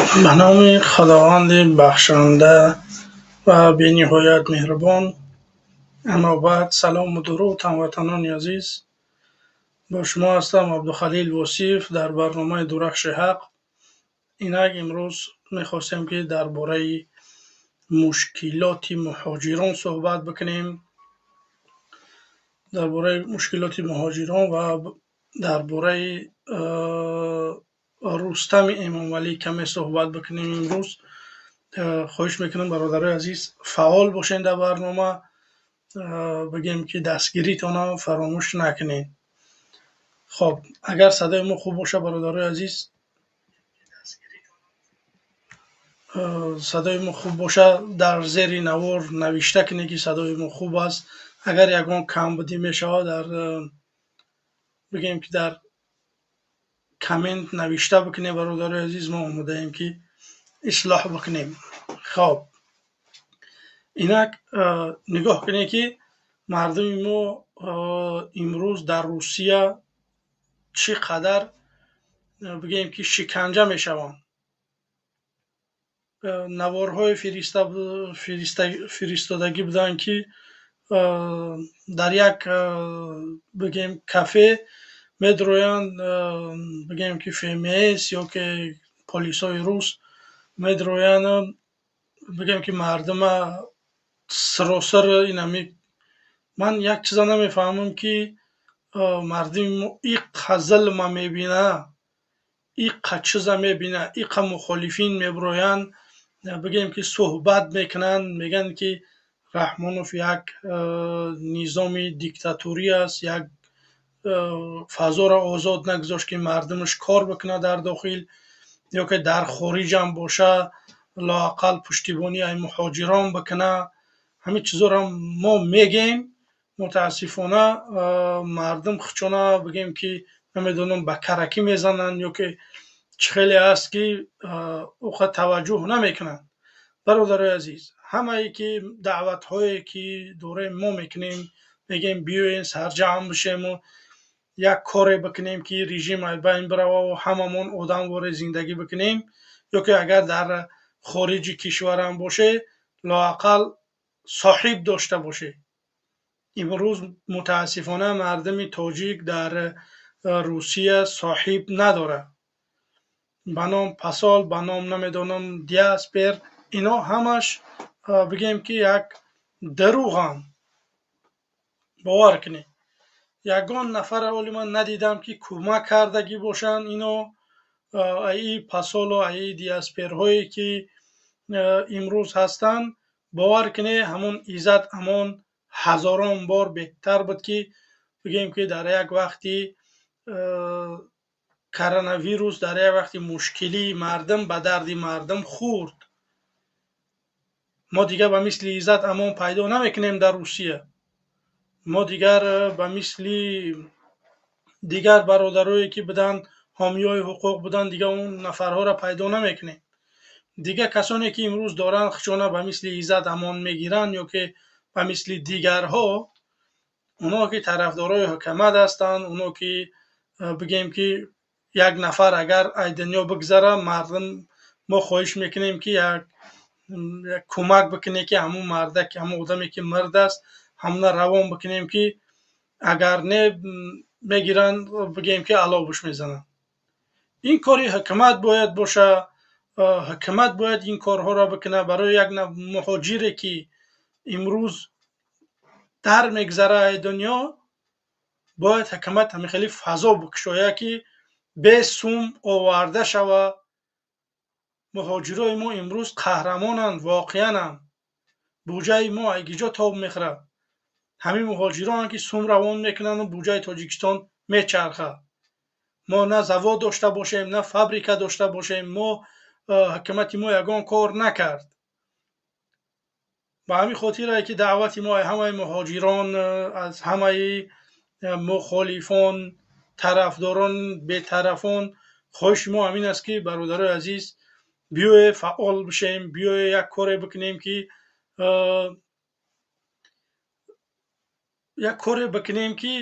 Ба номи Худованди бахшанда ва бениҳоят меҳрубон. Аммо баъд, салому дуруд, ҳамватанони азиз. Бо шумо ҳастам Абдухалил Восиев дар барномаи Дурахши ҳақ. Инак имрӯз мехостем, ки дар бораи мушкилоти муҳоҷирон суҳбат бикунем, дар бораи мушкилоти муҳоҷирон ва дар бораи Рустами Эмомалӣ каме суҳбат бикунем имрӯз. Хоҳиш мекунам, бародарои азиз, фаъол бошед дар барнома, бигем ки дастгиритонро фаромӯш накунед. Хоб, агар садои мо хуб боша, бародарои азиз, садои мо хуб боша, дар зери навор навишта кунед, ки садои мо хуб аст. Агар ягон камбудӣ мешавад, дар бигем ки дар коммент навишта бикунед, бародарои азиз, мо омодаем, ки ислоҳ бикунем. Хоб, инак нигоҳ кунед, ки мардуми мо имрӯз дар Русия чӣ қадар, бигем ки, шиканҷа мешаванд. Наворҳои фиристодагӣ буданд, ки дар як, бигем, кафе медроянд, бигем ки ФМС ё ки полисҳои рус медроянд, бигем ки мардума сиросир инами. Ман як чиза намефаҳмам, ки мардуми мо иққа зулма мебина, иққа чиза мебина, иққа мухолифин мебироянд, бигем ки суҳбат мекунанд, мегӯянд, ки Раҳмонов як низоми диктатурӣ аст, як фазоро озод нагузошт, ки мардумаш кор бикунад дар дохил ё ки дар хориҷам боша, лоақал пуштибонӣ ай муҳоҷирон бикуна. Ҳамин чизоро мо мегем. Мутаассифона, мардум хучона, бигем ки, намедонам, ба каракӣ мезананд ё ки чӣ хеле аст, ки оқа таваҷҷӯҳ намекунанд. Бародарои азиз, ҳамае ки даъватҳое ки дорем, мо мекунем, мегем, биёен сарҷамъ бишему як коре бикунем, ки режим аз байн бирававу ҳамамон одамворе зиндагӣ бикунем, ё ки агар дар хориҷи кишварам боше, лоақал соҳиб дошта боше. Имрӯз мутаассифона мардуми тоҷик дар Русия соҳиб надорад. Ба ном посол, ба ном, намедонам, диаспер, ино ҳамаш, бигем ки, як дурӯғанд. Бовар кунед, ягон нафарро оли ман надидам, ки кӯмак кардагӣ бошанд ино, аи посолу аи диасперҳое ки имрӯз ҳастанд. Бовар кунед, ҳамон Иззат Амон ҳазорон бор беҳтар буд, ки, бигем ки, дар як вақти коронавирус, дар як вақти мушкилии мардум ба дарди мардум хӯрд. Мо дигар ба мисли Иззат Амон пайдо намекунем дар Русия. Мо дигар ба мисли дигар бародарое, ки буданд, ҳомиёи ҳуқуқ буданд, дигар он нафарҳоро пайдо намекунем. Дигар касоне ки имрӯз доранд хучона ба мисли Иззат Амон мегиранд ё ки ба мисли дигарҳо, оно ки тарафдорои ҳукумат ҳастанд, оно ки, бигем ки, як нафар агар ай дунё бигзара, мардум мо хоҳиш мекунем, ки як кӯмак бикунем, ки ҳамун мардак, ҳамун одаме ки мурдааст, ҳамуна равон бикунем, ки агар не, мегиранд, бигем ки, аловуш мезананд. Ин кори ҳукумат бояд боша. Ҳукумат бояд ин корҳоро бикунад барои як муҳоҷире, ки имрӯз дар мегзара ай дунё. Бояд ҳукумат ҳамин хеле фазо бикушояд, ки бесум оварда шава. Муҳоҷирои мо имрӯз қаҳрамонанд воқеанам. Буҷаи мо айгиҷо тоб мехӯрад? Ҳамин муҳоҷироанд, ки сум равон мекунанду буҷаи Тоҷикистон мечархад. Мо на завод дошта бошем, на фабрика дошта бошем, мо ҳукумати мо ягон кор накард. Ба ҳамин хотире ки даъвати мо ҳамаи муҳоҷирон, аз ҳамаи мухолифон, тарафдорон, бетарафон, хоҳиши мо ҳамин аст, ки, бародарои азиз, биёе фаъол бишем, биёе як коре бикунем, ки як коре бикунем, ки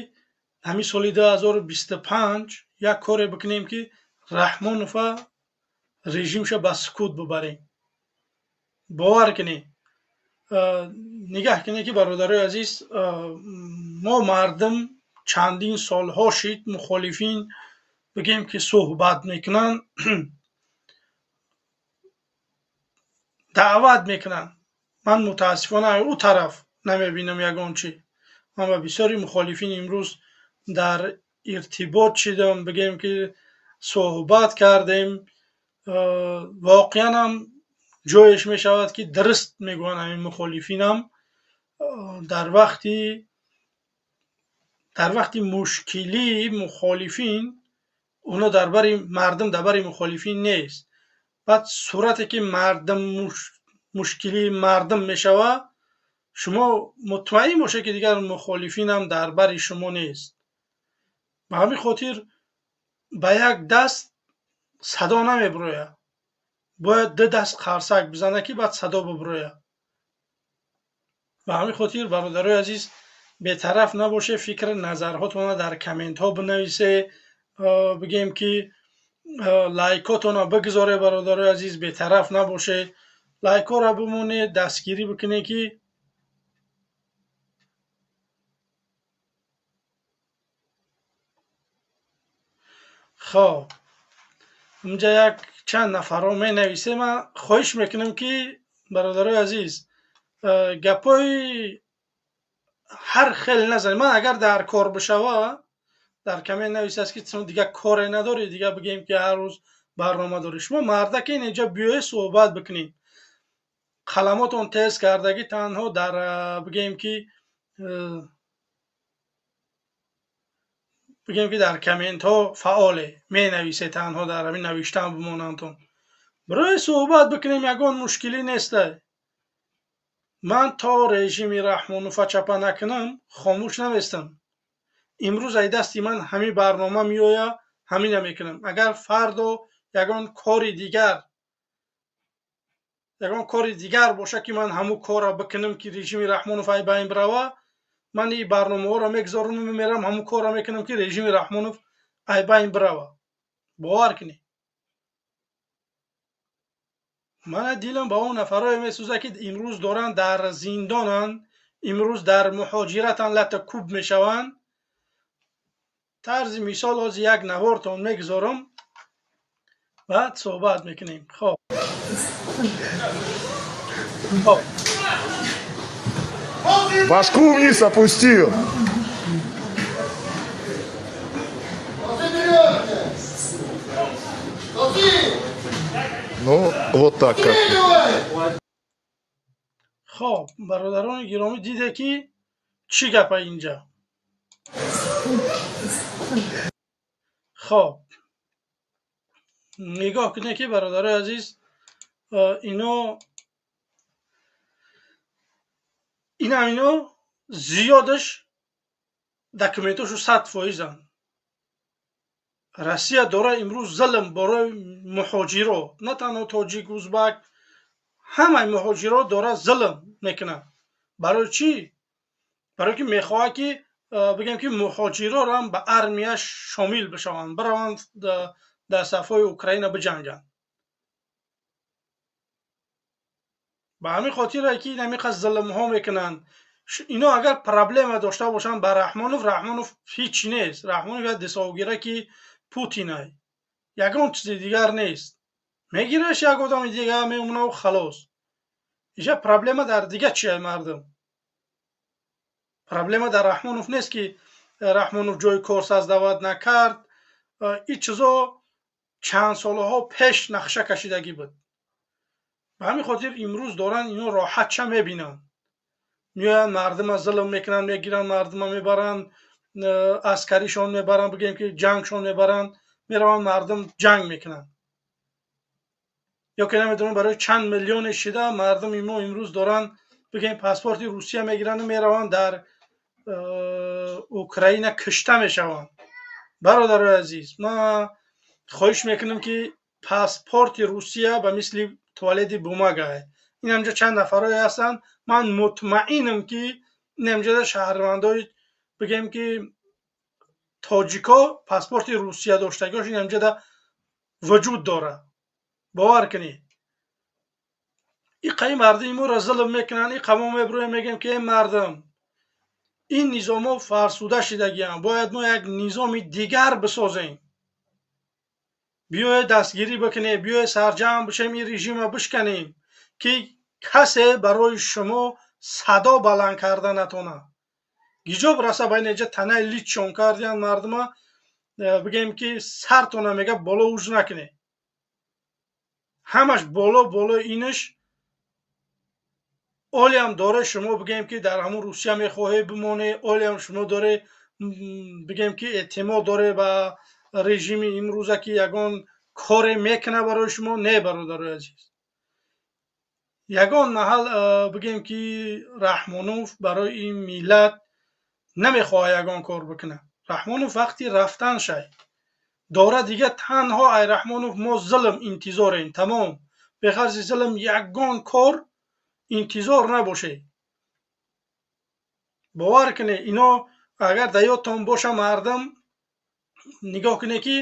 ҳамин соли 2025 як коре бикунем, ки Раҳмонова Режимша ба сукут бибарем. Бовар кунед, нигаҳ кунед ки бародарои азиз, мо мардум чандин солҳо шид мухолифин бигем ки суҳбат мекунанд, даъват мекунанд. Ман мутаассифона ӯ тараф намебинам ягон чи. Ман ба бисёри мухолифин имрӯз дар иртибот шидам, бигем ки суҳбат кардем. Воқеан ҳам ҷоеш мешавад ки дуруст мегӯянд ҳамин мухолифинам. Дар вақти мушкилии мухолифин оно дар бари мардум, дар бари мухолифин нест. Баъд сурате ки мардум мушкилии мардум мешавад, шумо мутмаин бошед ки дигар мухолифинам дар бари шумо нест. Ба ҳамин хотир ба як даст садо намебирояд, бояд ду даст қарсак бизанад ки баъд садо бибирояд. Ба ҳамин хотир бародарои азиз, бетараф набошед, фикр назарҳотонро дар комментҳо бинависед, бигем ки лайкотонро бигузоред. Бародарои азиз, бетараф набошед, лайкҳоро бимонед, дастгирӣ бикунед ки хоб инҷа як чанд нафарро менависем. Ман хоҳиш мекунам ки бародарои азиз, гапҳои ҳар хел назанед. Ман агар дар кор бишава, дар коммент нависад ки дигар коре надорӣ, дигар бигем ки ҳар рӯз барнома дорӣ. Шумо мардаке инҷа биёед суҳбат бикунед. Қаламотон тез кардагӣ танҳо дар бигем ки дар комментҳо фаъоле менависед, танҳо дар ҳамин навиштан бимонандтон. Бирои суҳбат бикунем, ягон мушкилӣ неста. Ман то режими Раҳмонова чапа накунам, хомӯш наместам. Имрӯз ай дасти ман ҳамин барнома меояд, ҳамина мекунам. Агар фардо ягон кори дигар бошад ки ман ҳамун корро бикунам ки режими Раҳмонов ай байн бирава, ман ин барномаҳоро мегузорам, мерам ҳамун корро мекунам ки режими Раҳмонов ай байн бирава. Бовар кунед, мана дилам ба он нафарое месӯзад ки имрӯз доранд дар зиндонанд, имрӯз дар муҳоҷиратанд, лата куб мешаванд. Тарзи мисол ҳозир як навортон мегузорам, баъд суҳбат мекунем. Хоб Башку вниз опустил. Ну, вот так как. Хоб, бародарони гиромӣ, диде ки чӣ гапа инҷа. Хоб, нигоҳ кунед ки бародарои азиз, ино зиёдаш документошу 100%-анд. Россия дора имрӯз зулм барои муҳоҷиро, на танҳо тоҷик, узбак, ҳамаи муҳоҷиро дора зулм мекунад. Барои чӣ? Барои ки мехоҳад ки бигем ки муҳоҷироро ҳам ба армия шомил бишаванд, бираванд дар сафҳои Украина биҷанганд. Ба ҳамин хотире ки ин ҳамин қадр зулмҳо мекунанд. Ино агар проблема дошта бошанд ба Раҳмонов, Раҳмонов ҳеҷ нест. Раҳмонов як дисовгира ки Путинай, ягон чизи дигар нест. Мегираш як одами дигар мемонаву халос. Инҷа проблема дар дигар чия мардум? Проблема дар Раҳмонов нест ки Раҳмонов ҷои кор создават накард. Ин чизо чанд солаҳо пеш нақша кашидагӣ буд. Ба ҳамин хотир имрӯз доранд ино роҳатша мебинанд. Меоянд мардума зулм мекунанд, мегиранд мардума мебаранд, аскаришон мебаранд, бигем ки ҷангшон мебаранд, мераванд мардум ҷанг мекунанд. Ё ки намедонам барои чанд миллионе шида мардуми мо имрӯз доранд бигем паспорти Русия мегиранду мераванд дар Украина кишта мешаванд. Бародарои азиз, ман хоҳиш мекунам ки паспорти Русия ба мисли туалети бумага. Ин ҳамҷа чанд нафарое ҳастанд, ман мутмаинам ки ин ҳамҷа шаҳрвандои бигем ки тоҷико паспорти Русия доштагиҳош ин ҳамҷада вуҷуд дорад. Бовар кунед, иқаи мардуми моро зулм мекунанд, иқа мо мебироем, мегӯем ки эй мардум, ин низомҳо фарсуда шидагианд, бояд мо як низоми дигар бисозем. Биёед дастгирӣ бикунем, биёед сарҷамъ бишем, ин режимро бишканем, ки касе барои шумо садо баланд карда натонад. Гиҷоб раса ба ин эҷа танаи личшон кардиянд мардума, бигем ки сартона мега боло уж накунед. Ҳамаш боло боло инаш олиам доре шумо бигем ки дар ҳамун Русия мехоҳед бимонед, олиам шумо доре бигем ки эътимод доре ба режими имрӯза ки ягон коре мекунад барои шумо. Не, бародарои азиз, ягон маҳал бигем ки Раҳмонов барои ин миллат намехоҳад ягон кор бикунад. Раҳмонов вақти рафтан шай дора дига танҳо ай Раҳмонов мо зулм интизорем, тамом. Беғарзи зулм ягон кор интизор набошед. Бовар кунед, ино агар дар ёдтон боша мардум, нигоҳ кунед ки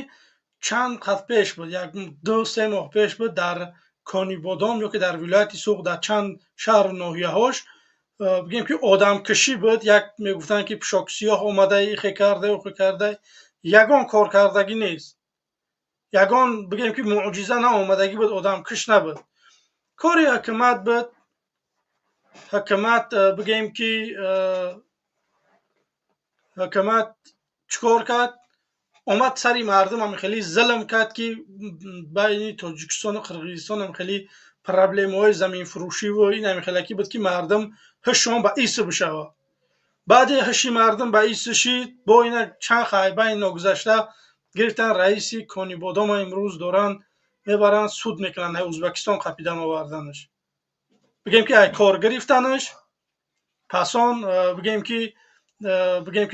чанд қад пеш буд, як 2-3 моҳ пеш буд, дар Конибодом ё ки дар вилояти Суғд дар чанд шаҳру ноҳияҳош бигем ки одамкушӣ буд. Як мегуфтанд ки пӯшоки сиёҳ омада, ихе карда, ухе карда, ягон кор кардагӣ нест, ягон бигем ки муъҷиза наомадагӣ буд, одамкуш набуд. Кори ҳукумат буд. Ҳукумат бигем ки ҳукумат чӣ кор кард? Омад сари мардум ҳам хеле зулм кард ки байни Тоҷикистону Қирғизистон ҳам хеле проблемаҳои заминфурӯшиву ин ҳам хелаки буд ки мардум ҳушшон ба ису бишавад. Баъди ҳуши мардум ба ису шид, бо ина чанд хайбаи ногузашта гирифтан раиси Конибодома имрӯз доранд мебаранд суд мекунанд, Ӯзбекистон қапидан оварданаш. Бигем ки ай кор гирифтанаш, пасон бигем ки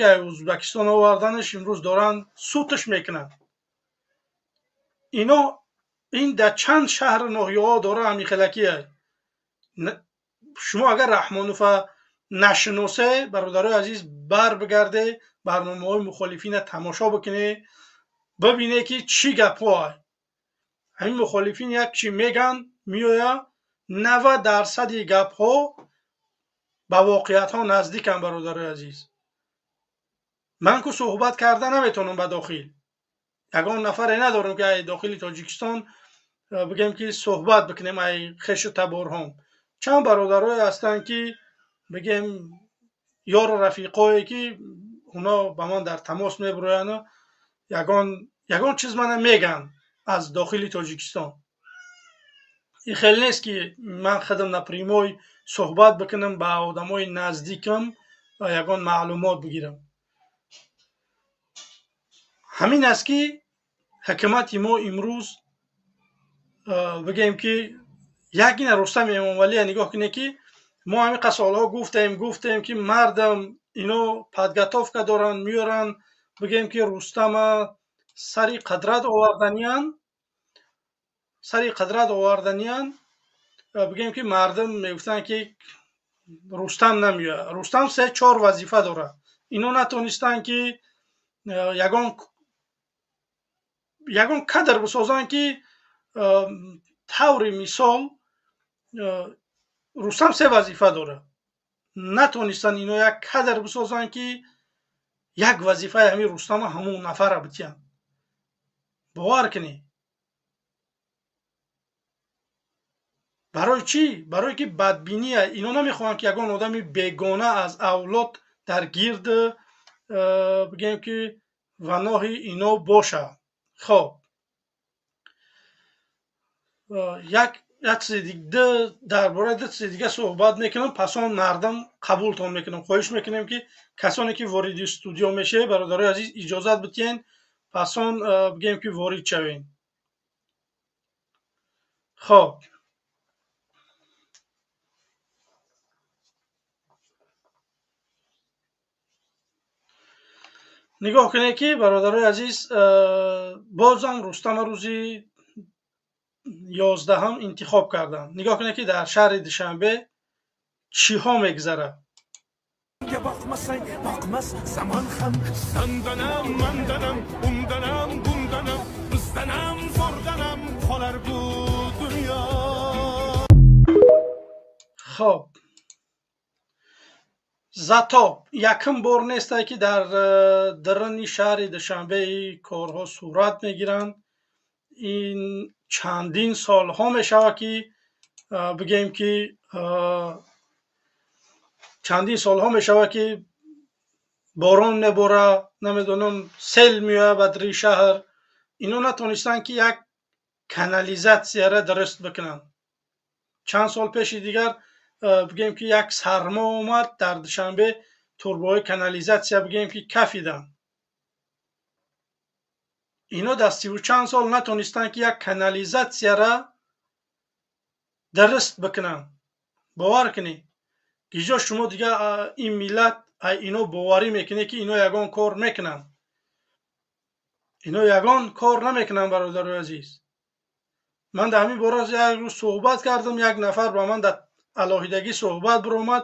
ай Ӯзбекистон оварданаш имрӯз доранд судш мекунанд. Ино ин дар чанд шаҳру ноҳияҳо дора ҳамин хелаки ай. Шумо агар Раҳмонова нашиносе, бародарои азиз, бар бигарде, барномаҳои мухолифина тамошо бикунед, бибине ки чӣ гапҳо ай. Ҳамин мухолифин як чи меган, меоя 90% гапҳо ба воқеиятҳо наздиканд, бародарои азиз. Ман ку суҳбат карда наметавонам ба дохил. Ягон нафаре надорам ки ай дохили Тоҷикистон бигем ки суҳбат бикунем ай хешу таборҳом. Чанд бародарое ҳастанд ки бигем ёру рафиқое ки оно ба ман дар тамос мебироянд, ягон чиз мана меган аз дохили Тоҷикистон. Ин хеле нест ки ман худам напрямой суҳбат бикунам ба одамои наздикам ва ягон маълумот бигирам. Ҳамин аст ки ҳукумати мо имрӯз бигем ки як ина Рустам Эмомалия нигоҳ кунед ки мо ҳамин қад солҳо гуфтем ки мардум ино подготовка доранд, меоранд, бигем ки Рустама сари қудрат оварданиянд, бигем ки мардум мегуфтанд ки Рустам намеояд. Рустам 3-4 вазифа дорад. Ино натонистанд ки ягон кадр бисозанд ки таври мисол Рустам 3 вазифа дорад. Натонистанд ино як кадр бисозанд ки як вазифаи ҳамин Рустама ҳамон нафара битиянд. Бовар кунед. Барои чӣ? Барое ки бадбиния. Ино намехоҳанд ки ягон одами бегона аз авлод дар гирд бигем ки ваноҳи ино бошад. Хоб, як чизи дар бораи ду чизи дига суҳбат мекунам, пас он мардум қабултон мекунам. Хоҳиш мекунем ки касоне ки вориди студио мешавед, бародарои азиз, иҷозат битиҳед, пас он бигем ки ворид шавед. Хоб, нигоҳ кунед ки бародарои азиз, бозам Рустама рӯзи 11 интихоб карданд. Нигоҳ кунед ки дар шаҳри Душанбе чиҳо мегузарад. Boqmasang boqmas zamon ham. Sandanam, mandanam, undanam, bundanam, bizdanam, zo'rdanam qolar bu Хоб, затоп якум бор несте, ки дар даруни шаҳри Душанбе корҳо сурат мегиранд. Ин чандин солҳо мешавад, ки бигем, ки чандин солҳо мешавад, ки борон мебора, намедонам, сел меояд ба дари шаҳр. Ино натонистанд, ки як канализатсияро дуруст бикунанд. Чанд сол пеши дигар, бигем, ки як сармо омад дар Душанбе, турбоҳои канализатсия, бигем, ки кафиданд. Ино дар 30 чанд сол натонистанд, ки як канализатсияра дуруст бикунанд. Бовар кунед, гиҷо шумо дига ин миллат ино боварӣ мекунед, ки ино ягон кор мекунанд? Ино ягон кор намекунанд, бародарои азиз. Ман дар ҳамин бора як рӯз суҳбат кардам, як нафар ба ман дар алоҳидагӣ суҳбат биромад.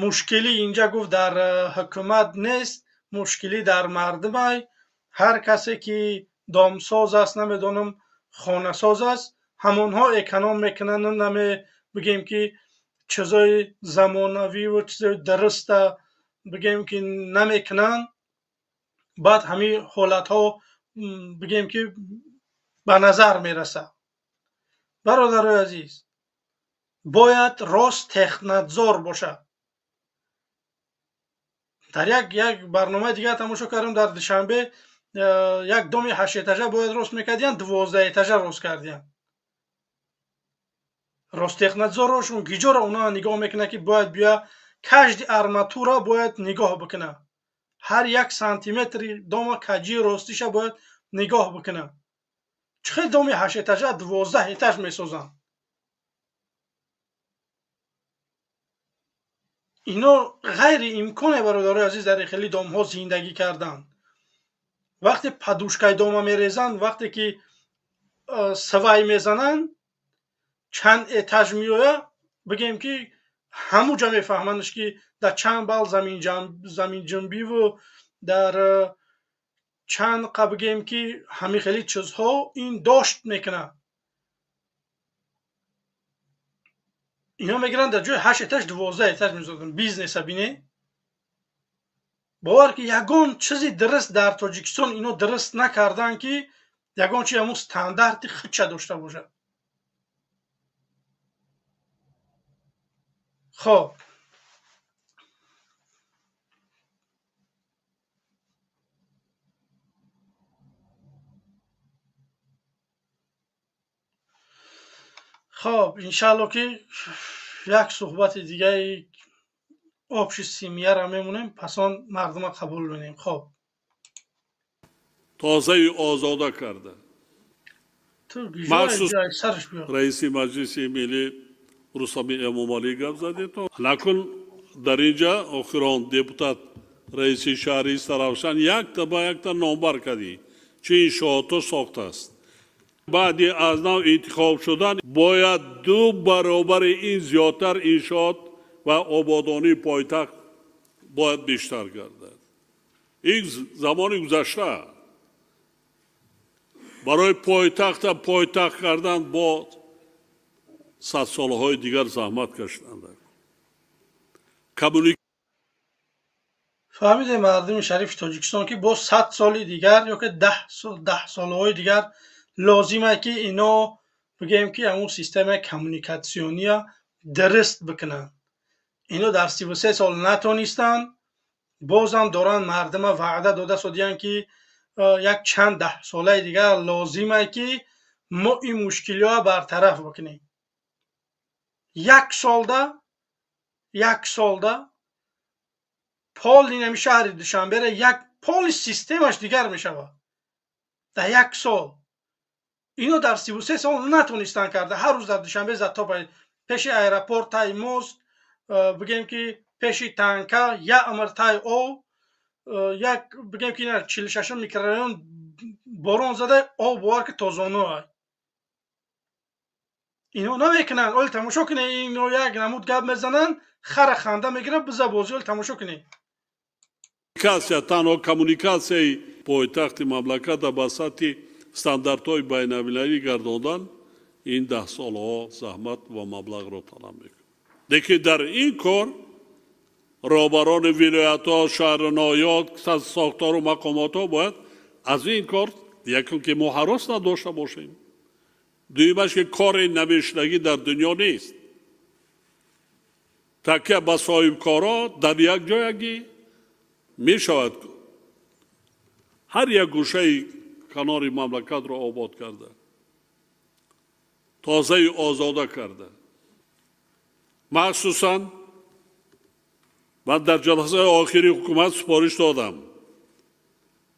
Мушкилӣ инҷа, гуфт, дар ҳукумат нест, мушкилӣ дар мардумай. Ҳар касе ки домсоз аст, намедонам, хонасоз аст, ҳамонҳо эконом мекунанд, наме бигем, ки чизои замонавиву чизои дуруста, бигем, ки намекунанд. Баъд ҳамин ҳолатҳо, бигем, ки ба назар мерасад. Бародарои азиз, бояд Ростехнадзор бошад. Дар як барномаи дигар тамошо кардам, дар Душанбе як доми ҳаштэтажа бояд рост мекардиянд, 12 этажа рост кардиянд. Ростехнадзорошон гиҷоро онҳо нигоҳ мекунад, ки бояд бия каждый арматура бояд нигоҳ бикунад, ҳар як сантиметри дома каҷии ростиша бояд нигоҳ бикунад. Чӣ хел доми ҳаштэтажа 12 этаж месозанд? Ино ғайриимконе, бародарои азиз, дар хели домҳо зиндагӣ кардан. Вақте подушкаи дома мерезанд, вақте ки свай мезананд, чанд этаж меояд, бигем, ки ҳамуҷа мефаҳмандш, ки дар чанд бал заминҷунбиву дар чанд қа, бигем, ки ҳамин хели чизҳо ин дошт мекунад. Ино мегиранд, дар ҷои ҳашт этаж 12 этаж месозанд. Бизнеса бине. Бовар ки ягон чизи дуруст дар Тоҷикистон ино дуруст накарданд, ки ягон чи ҳамун стандарти худша дошта бошад. Хоб, иншаалло, ки як суҳбати дигаи общий семьяра мемонем, пас он мардума қабул менем. Хоб. Тозаю озода карда. Махсус раиси Маҷлиси Миллӣ Рустами Эмомалӣ гап задед. Накун дар инҷа охирон депутат, раиси шаҳри Истаравшан, якта ба якта номбар кардӣ, чӣ иншоотҳо сохтааст. Баъди аз нав интихоб шудан бояд ду баробари ин зиёдтар иншоот ва ободонии пойтахт бояд бештар гардад. Ин замони гузашта. Барои пойтахта пойтахт кардан бо садсолаҳои дигар заҳмат кашиданд. Фаҳмидем, мардуми шарифи Тоҷикистон, ки боз 100 соли дигар ё ки даҳсолаҳои дигар лозиме, ки ино, бигӯем, ки ҳамун системаи коммуникатсиония дуруст бикунанд. Ино дар 33 сол натонистанд, бозам доранд мардума ваъда дода содиянд, ки як чанд даҳсолаи дигар лозиме, ки мо ин мушкилиҳоро бартараф бикунем. Як солда, як солда поли нами шаҳри Душанбера як поли системаш дигар мешавад дар як сол. Ино дар 33 сол натонистанд карда. Ҳар рӯз дар Душанбе затоп, пеши аэропорт, тай мост, бигем, ки пеши танка як амр тай об, як, бигем, ки 46-ум микрорайон борон зада, об, бовар ки, то зону. Ино намекунанд. Оли тамошо кунед, ино як намуд гап мезананд, хара ханда мегирад, биза бозӣ. Оли тамошо кунед. Танҳо коммуникатсияи пойтахти мамлаката ба сатҳи стандартҳои байналмилалӣ гардондан ин даҳсолаҳо заҳмат ва маблағро талаб мекунад. Лекин дар ин кор роҳбарони вилоятҳо, шаҳру ноҳиёт, сохтору мақомотҳо бояд аз ин кор якум ки мо ҳарос надошта бошем, дуюмаш ки кори намешудагӣ дар дунё нест. Такя ба соҳибкорҳо дар як ҷоягӣ мешавад ҳар як гӯшаи канори мамлакатро обод карда, тозаю озода карда. Махсусан ман дар ҷаласаи охири ҳукумат супориш додам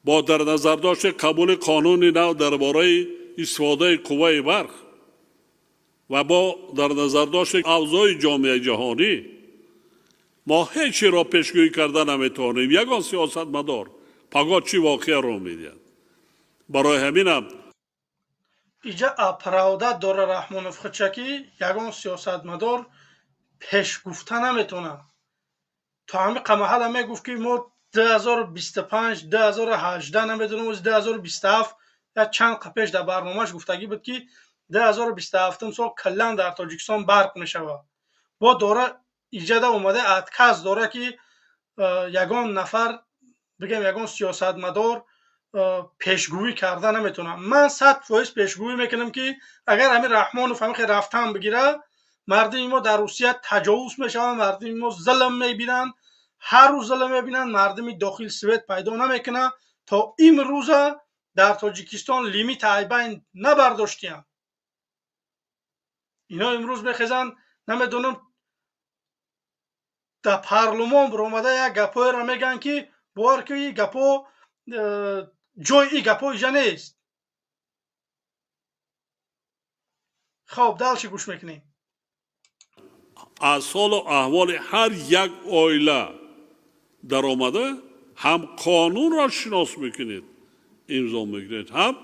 бо дар назардошти қабули қонуни нав дар бораи истифодаи қувваи барқ ва бо дар назардошти авзои ҷомеаи ҷаҳонӣ мо ҳеҷ чиро пешгӯӣ карда наметавонем. Ягон сиёсатмадор пагоҳ чӣ воқеа рӯ медиҳад. Барои ҳаминам иҷа оправдат дора Раҳмонов худша, ки ягон сиёсатмадор пеш гуфта наметавонад. То ҳамин қамаҳала мегуфт, ки мо 2025, 2018, намедонам, 2027, як чанд қа пеш дар барномааш гуфтагӣ буд, ки 2027 сол каллан дар Тоҷикистон барқ мешавад. Бо дора иҷада омада отказ дора, ки ягон нафар, бигем, ягон сиёсатмадор пешгӯӣ карда наметавонад. Ман 100% пешгӯӣ мекунам, ки агар ҳамин Раҳмонов ҳамин хел рафтан бигира, мардуми мо дар Русия таҷовуз мешаванд, мардуми мо зулм мебинанд, ҳар рӯз зулм мебинанд, мардуми дохил свет пайдо намекунад. То имрӯза дар Тоҷикистон лимит айбайн набардоштиянд. Ино имрӯз мехезанд, намедонам, дар парлумон биромада як гапҳоеро мегӯянд, ки бовар ки ин гапҳо ҷои ин гапҳо иҷа нест. Хоб, дальше гӯш мекунем. Аз ҳолу аҳволи ҳар як оила даромада ҳам қонунро шинос мекунед, имзо мекунед, ҳам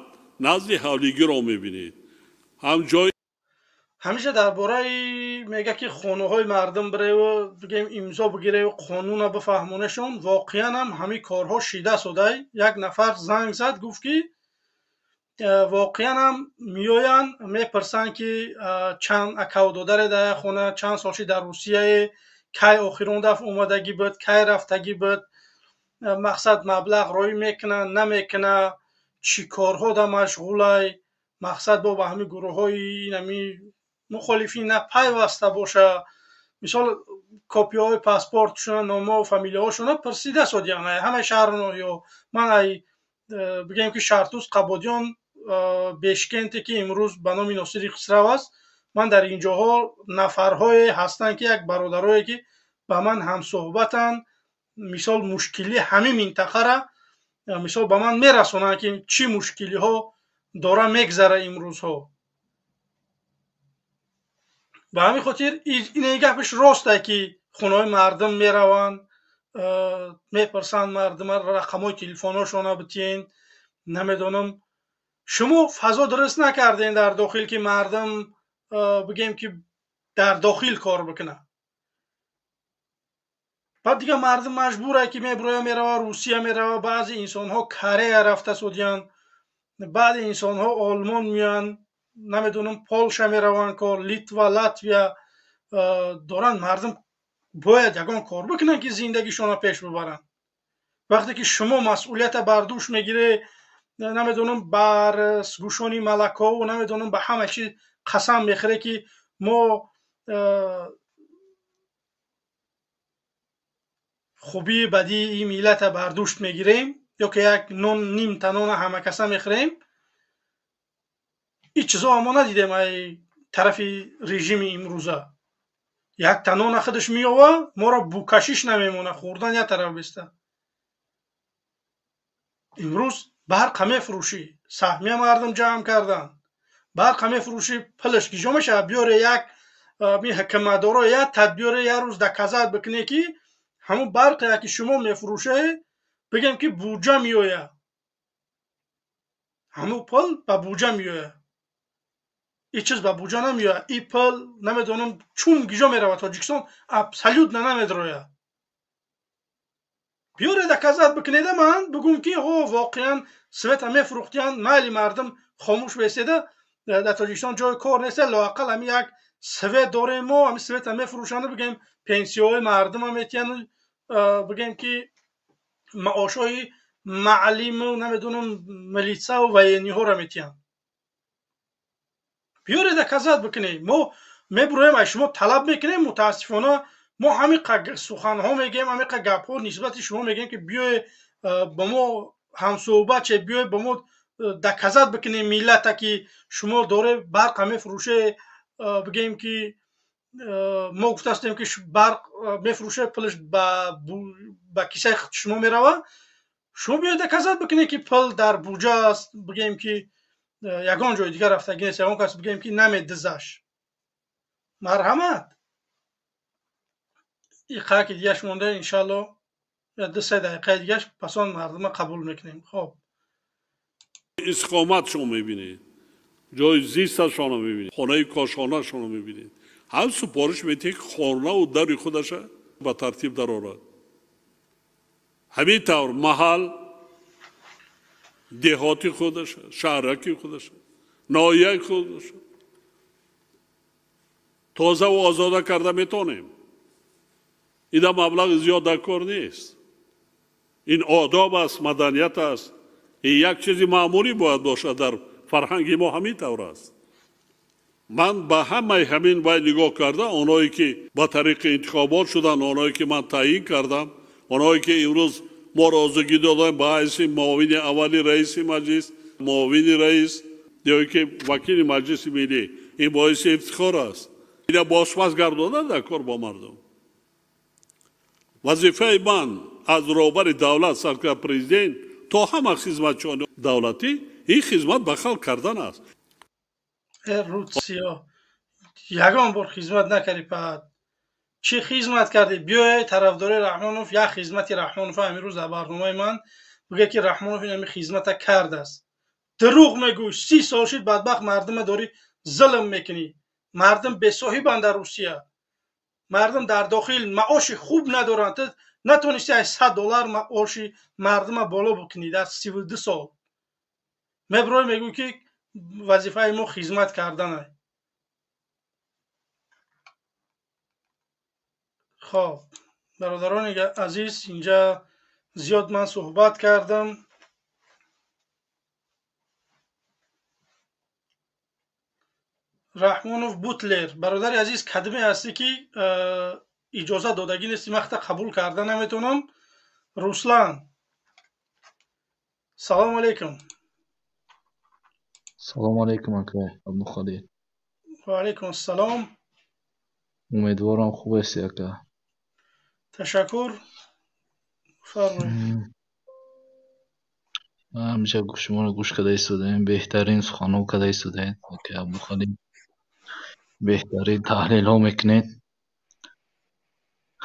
назди ҳавлигиро мебинед, ҳам ҷои ҳамеша дар бораи мега, ки хонаҳои мардум биреву, бигем, имзо бигиреву қонуна бифаҳмонешон. Воқеан ҳам ҳамин корҳо шида содай. Як нафар занг зад, гуфт, ки воқеан ҳам меоянд, мепурсанд, ки чанд акаву додаре дар як хона, чанд сол ши дар Русияе, кай охирон дафъ омадагӣ буд, кай рафтагӣ буд, мақсад маблағ роӣ мекуна, намекуна, чӣ корҳо да машғулай, мақсад бо ба ҳамин гурӯҳҳои инами мухолифин напайваста боша. Мисол, копияҳои паспортшона, номову фамилияҳошона пурсида содиян ҳамаи шаҳру ноҳиё. Ман ай, бигем, ки Шартуз, Қабодиён, Бешкенте, ки имрӯз ба номи Носири Хусрав аст, ман дар ин ҷоҳо нафарҳое ҳастанд, ки як бародарое, ки ба ман ҳамсӯҳбатанд, мисол, мушкили ҳамин минтақара, мисол, ба ман мерасонанд, ки чӣ мушкилиҳо дора мегзара имрӯзҳо. Ба ҳамин хотир ин гапаш ростае, ки хонаҳои мардум мераванд, мепурсанд мардума, рақамҳои телефонҳошона битиен, намедонам. Шумо фазо дуруст накардем дар дохил, ки мардум, бигем, ки дар дохил кор бикунад. Баъд дигар мардум маҷбуре, ки мебуроя, мерава Русия, мерава, баъзе инсонҳо Корея рафта судиянд, баъзе инсонҳо Олмон меоянд, намедонам, Полша мераванд кор, Литва, Латвия доранд. Мардум бояд ягон кор бикунанд, ки зиндагишонро пеш бибаранд. Вақте ки шумо масъулията бар дӯш мегирӣ, намедонам, бар гӯшони малакаову, намедонам, ба ҳама чиз қасам мехӯре, ки мо хубии бадии ин миллата бар дӯшт мегирем, ё ки як нон, нимта нона ҳамакаса мехӯрем. Ин чизо мо надидем ай тарафи режими имрӯза. Якта нона худаш меёва, моро букашиш намемона, хӯрдан як тараф беста. Имрӯз барқа мефурӯшӣ, саҳмия мардум ҷамъ карданд, барқа мефурӯшӣ, пулаш киҷо мешавад? Биёре як ми ҳукуматдоро, як тадбиёре, як рӯз доказать бикуне, ки ҳамун барқе, ки шумо мефурӯше, бигем, ки буҷа меояд, ҳамун пул ба буҷа меояд. Ин чиз ба буҷа намеояд. Ин пул, намедонам, чун гиҷо меравад, Тоҷикистон абсолютно намедрояд. Биёре доказать бикунеда, ман бигӯм, ки ҳо, воқеан света мефурӯхтиянд. Майли, мардум хомӯш беседа, дар Тоҷикистон ҷои кор неста, лоақал ҳамин як Свет дорем мо, ҳамин света мефурӯшанду бигем пенсияҳои мардума метиҳану бигем ки маошҳои маълиму намедонам милитсаву военныйҳоро метиҳанд. Биёред доказать бикунем. Мо мебуроем аз шумо талаб мекунем. Мутаассифона мо ҳамин суханҳо мегӯем, ҳамин гапҳо нисбати шумо мегӯем ки биёе ба мо ҳамсӯҳбат ше, биёе ба мо доказать бикунем миллата ки шумо доре барқа мефурӯше, бигӯем ки мо гуфтастем ки барқ мефурӯше, пулаш ба кисаи шумо мерава. Шумо биёед доказать бикунед ки пул дар буҷа аст, бигӯем ки ягон ҷои дигар рафтагӣ нест, ягон кас бигӯем ки намедизаш. Марҳамат. Иқаки дигаш монда, иншалло 2-3 дақиқаи дигаш пас он мардума қабул мекунем. Хоб, истиқоматшон мебинед, ҷои зисташонро мебинед, хонаи кошонашонро мебинед. Ҳам супориш метиҳед ки хонаву дари худаша ба тартиб дарорад. Ҳамин тавр маҳал, деҳоти худаша, шаҳраки худаша, ноҳияи худаша тозаву озода карда метавонем. Ида маблағи зиёд дар кор нест. Ин одоб аст, маданият аст. Ин як чизи маъмулӣ бояд бошад, дар фарҳанги мо ҳамин тавр аст. Ман ба ҳамаи ҳамин вай нигоҳ карда, оное ки ба тариқи интихобот шуданд, оное ки ман таъйин кардам, оное ки имрӯз мо розигӣ додем ба ҳайси муовини аввали раиси маҷлис, муовини раис ё ки вакили маҷлиси миллӣ, ин боиси ифтихор аст. Ина бозпас гардонад дар кор бо мардум. Вазифаи ман аз роҳбари давлат саркарда президент то ҳама хизматчиёни давлатӣ ин хизмат ба халқ кардан аст. Русия ягон бор хизмат накардӣ, паҳат чӣ хизмат кардӣ? Биёе тарафдори Раҳмонов, як хизмати Раҳмонов ҳамин рӯз дар барномаи ман бигӯя ки Раҳмонов ин ҳамин хизмата кардааст. Дурӯғ мегӯй, 30 сол шид бадбахт мардума дорӣ зулм мекунӣ. Мардум бесоҳибанд дар Русия, мардум дар дохил маоши хуб надоранд. Ту натонисти аз $100 маоши мардума боло бикунӣ дар 32 сол. Мебурой мегӯй ки вазифаи мо хизмат кардан. Хоб, бародарони азиз, инҷа зиёд ман суҳбат кардам. Раҳмонов Бутлер, бародари азиз, кадме ҳастӣ ки иҷоза додагӣ нести, ман хата қабул карда наметавонам. Руслан, салому алайкум. Салому алайкум, ака Абдухалил. Ва алайкум ассалом. Умедворам хуб ҳастӣ, ака. Ташаккур. Фармоед. Ҳамеша шуморо гӯш карда истодаем, беҳтарин суханҳо карда истодаед, ака Абдухалил. Беҳтарин таҳлилҳо мекунед.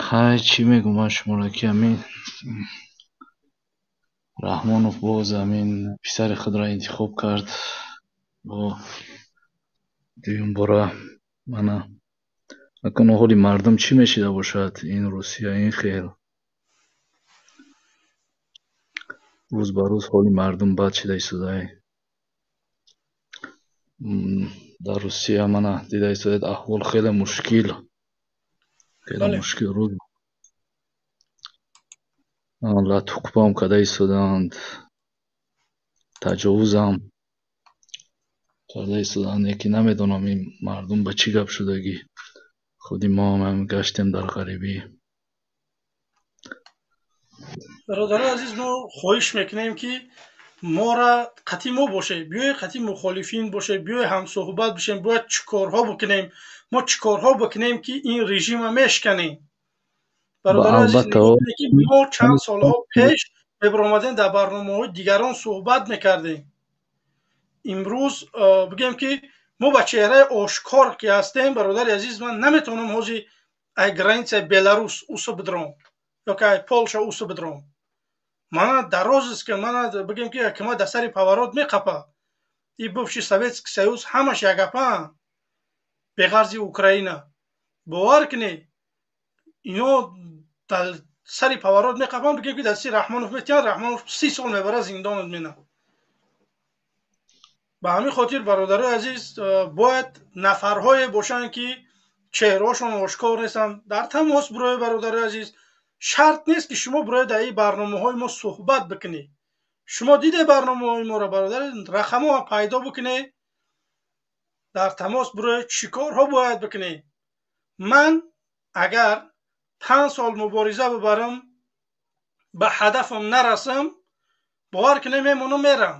Хай, чӣ мегӯм ман шуморо ки ҳамин Раҳмонов боз ҳамин писари худро интихоб кард. Бо дуюм бора мана акун ҳоли мардум чӣ мешида бошад? Ин Русия ин хел рӯз ба рӯз ҳоли мардум бад шида истодаи. Дар Русия мана дида истодаед, аҳвол хеле мушкил, хеле мушкил рӯз. Латукпам карда истодаанд, таҷовузам карда истодаанд. Яке намедонам ин мардум ба чӣ гап шудагӣ. Худи мо ҳам гаштем дар ғарибӣ. Бародарони азиз, мо хоҳиш мекунем ки мора қатъи мо боше, биёе қатъи мухолифин боше, биёе ҳамсӯҳбат бишем. Бояд чӣ корҳо бикунем? Мо чӣ корҳо бикунем ки ин режима мешканем? Бародарони азиз, ки мо чанд солҳо пеш мебаромадем дар барномаҳои дигарон суҳбат мекардем. Имрӯз бигӯем ки мо ба чеҳраи ошкор ки ҳастем, бародари азиз, ман наметавонам ҳозир ай границаи Беларус усу бидром ё ки ай Полша усу бидром. Мана дароз аст ки мана бигӯем ки кима дар сари поворот меқапа. И бывший Советский Союз ҳамаш якгапаанд, беғарзи Украина. Бовар кунед, ино дар сари поворот меқапанд, бигӯем ки дасти Раҳмонов метиҳанд, Раҳмонов 30 сол мебара зиндонат мена. Ба ҳамин хотир, бародарои азиз, бояд нафарҳое бошанд, ки чеҳраҳошон ошкор нестанд. Дар тамос бирои, бародарои азиз. Шарт нест, ки шумо бирои дар ин барномаҳои мо суҳбат бикунед. Шумо диде барномаҳои моро, бародар, рақамҳо пайдо бикунед, дар тамос бироед. Чӣ корҳо бояд бикунед? Ман агар 5 сол мубориза бибарам, ба ҳадафам нарасам, бовар кунед, мемонам, мерам.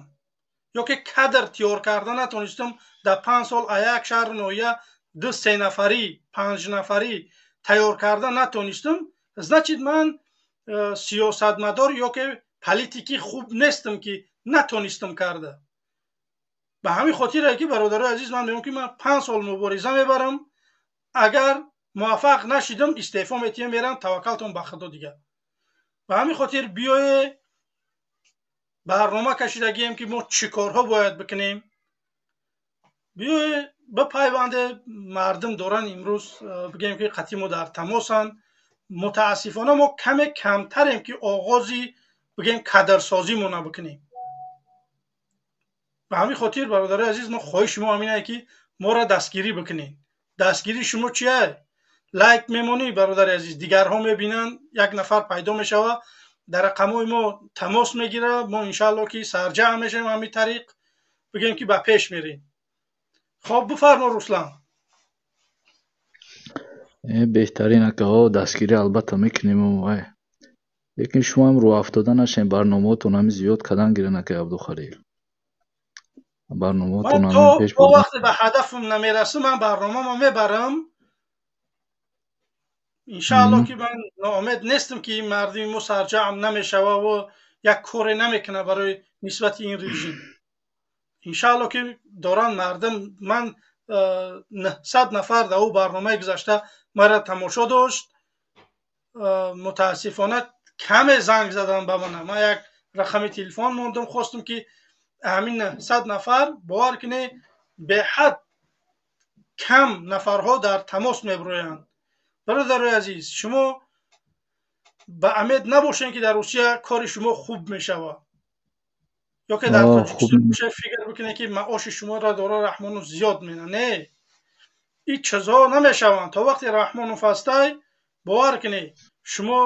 Ё ки кадр тиёр карда натонистам дар 5 сол, а як шаҳру ноҳия ду се нафарӣ, панҷнафарӣ тайёр карда натонистам, значит, ман сиёсатмадор ё ки политики хуб нестам, ки натонистам карда. Ба ҳамин хотире ки, бародарои азиз, ман мегӯям, ки ман 5 сол мубориза мебарам, агар муваффақ нашидам, истеъфо метиҳам, мерам, таваккалтон ба Худо дигар. Ба ҳамин хотир биёе барнома кашидагием, ки мо чӣ корҳо бояд бикунем. Биёе бипайванде. Мардум доранд имрӯз, бигӯем, ки қатъи мо дар тамосанд. Мутаассифона, мо каме камтарем, ки оғози, бигӯем, кадрсозимона бикунем. Ба ҳамин хотир, бародарои азиз, мо хоҳиши мо ҳаминае, ки моро дастгирӣ бикунед. Дастгирии шумо чия? Лайк мемонӣ, бародари азиз, дигарҳо мебинанд, як нафар пайдо мешавад, дар рақамҳои мо тамос мегирад. Мо, иншаалло, ки сарҷамъ мешавем, ҳамин тариқ, бигӯем, ки ба пеш мерем. Хоб, бифармо, Руслан. Беҳтарин, акаҳо, дастгирӣ албатта мекунем, вай, лекин шумоам рӯҳафтода нашем, барномаотон ҳами зиёд кадан гирен, акаи Абдухалил, барномаотон. То вақте ба ҳадафам намерасам, ман барномамо мебарам, иншаалло, ки ман ноумед нестам, ки ин мардуми мо сарҷамъ намешава ва як коре намекунад барои нисбати ин режим. Иншаалло, ки доранд мардум. Ман 900 нафар дар ӯ барномаи гузашта мара тамошо дошт. Мутаассифона, каме занг задан ба мана. Ман як рақами телефон мондам, хостам, ки ҳамин 900 нафар, бовар кунед, беҳад кам нафарҳо дар тамос мебироянд. Бародарои азиз, шумо ба умед набошед, ки дар Русия кори шумо хуб мешавад ё ки дар Тоҷикистон фикр бикунед, ки маоши шуморо дора Раҳмонов зиёд мена. Не, ин чизҳо намешаванд. То вақте Раҳмонов ҳастай, бовар кунед, шумо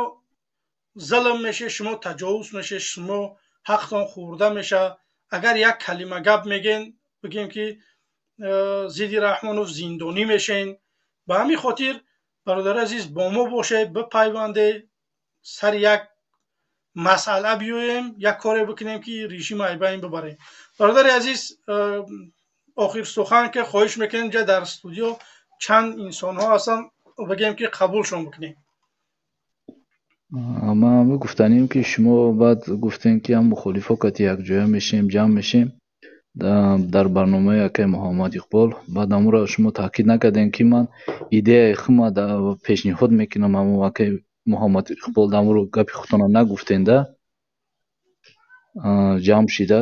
зулм мешед, шумо таҷовуз мешед, шумо ҳақтон хӯрда мешавад. Агар як калима гап мегӯен, бигӯем, ки зидди Раҳмонов, зиндонӣ мешен. Ба ҳамин хотир, бародари азиз, бо мо бошед, бипайванде, сари як масъала биёем, як коре бикунем, ки режима айбайн бибарем. Бародари азиз, охир сухан, ки хоҳиш мекунем, ҷа дар студио чанд инсонҳо ҳастанд, бигӯем, ки қабулшон бикунем. Ман гуфтанем, ки шумо баъд гуфтем, ки ҳам мухолифо кати якҷоя мешем, ҷамъ мешем дар барномаи акаи Муҳаммад Иқбол. Баъд амуро шумо таъкид накардем, ки ман идеяи хума пешниҳод мекунам. Ҳамо акаи Муҳаммад Иқбол дамуро гапи худтона нагуфтен да, ҷамъ шида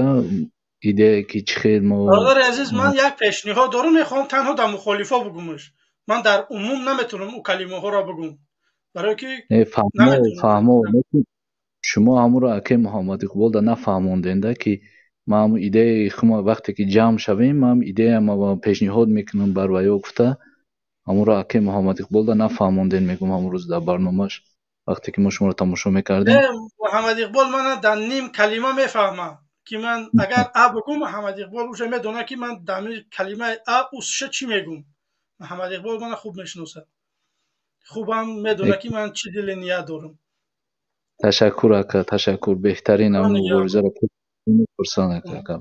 идея, ки чӣ хел мо. Бародари азиз, ман як пешниҳод дорам, мехоҳам танҳо дар мухолифо бигӯмаш. Ман дар умум наметавонам ӯ калимаҳоро бигӯм, барое ки Фаҳмо, фаҳмо. Шумо ҳамуро акаи Муҳаммад Иқболда нафаҳмонденда, ки ман ҳамун идеяи хума, вақте ки ҷамъ шавем, ман идеяма пешниҳод мекунам бар ваё гуфта, ҳамуро акаи Муҳаммад Иқболда нафаҳмонден, мегӯм, ҳамун рӯз дар барномаш, вақте ки мо шуморо тамошо мекардем. Муҳаммад Иқбол мана дар ним калима мефаҳмам, ки ман агар а бигӯм, Муҳаммад Иқбол уже медонад, ки ман дар калимаи а усша чӣ мегӯм. Муҳаммад Иқбол мана хуб мешиносад, хубам медонад, ки ман чӣ дили ният дорам. Ташаккур, ака, ташаккур. Беҳтарин, муборизаро хурсанд, ака.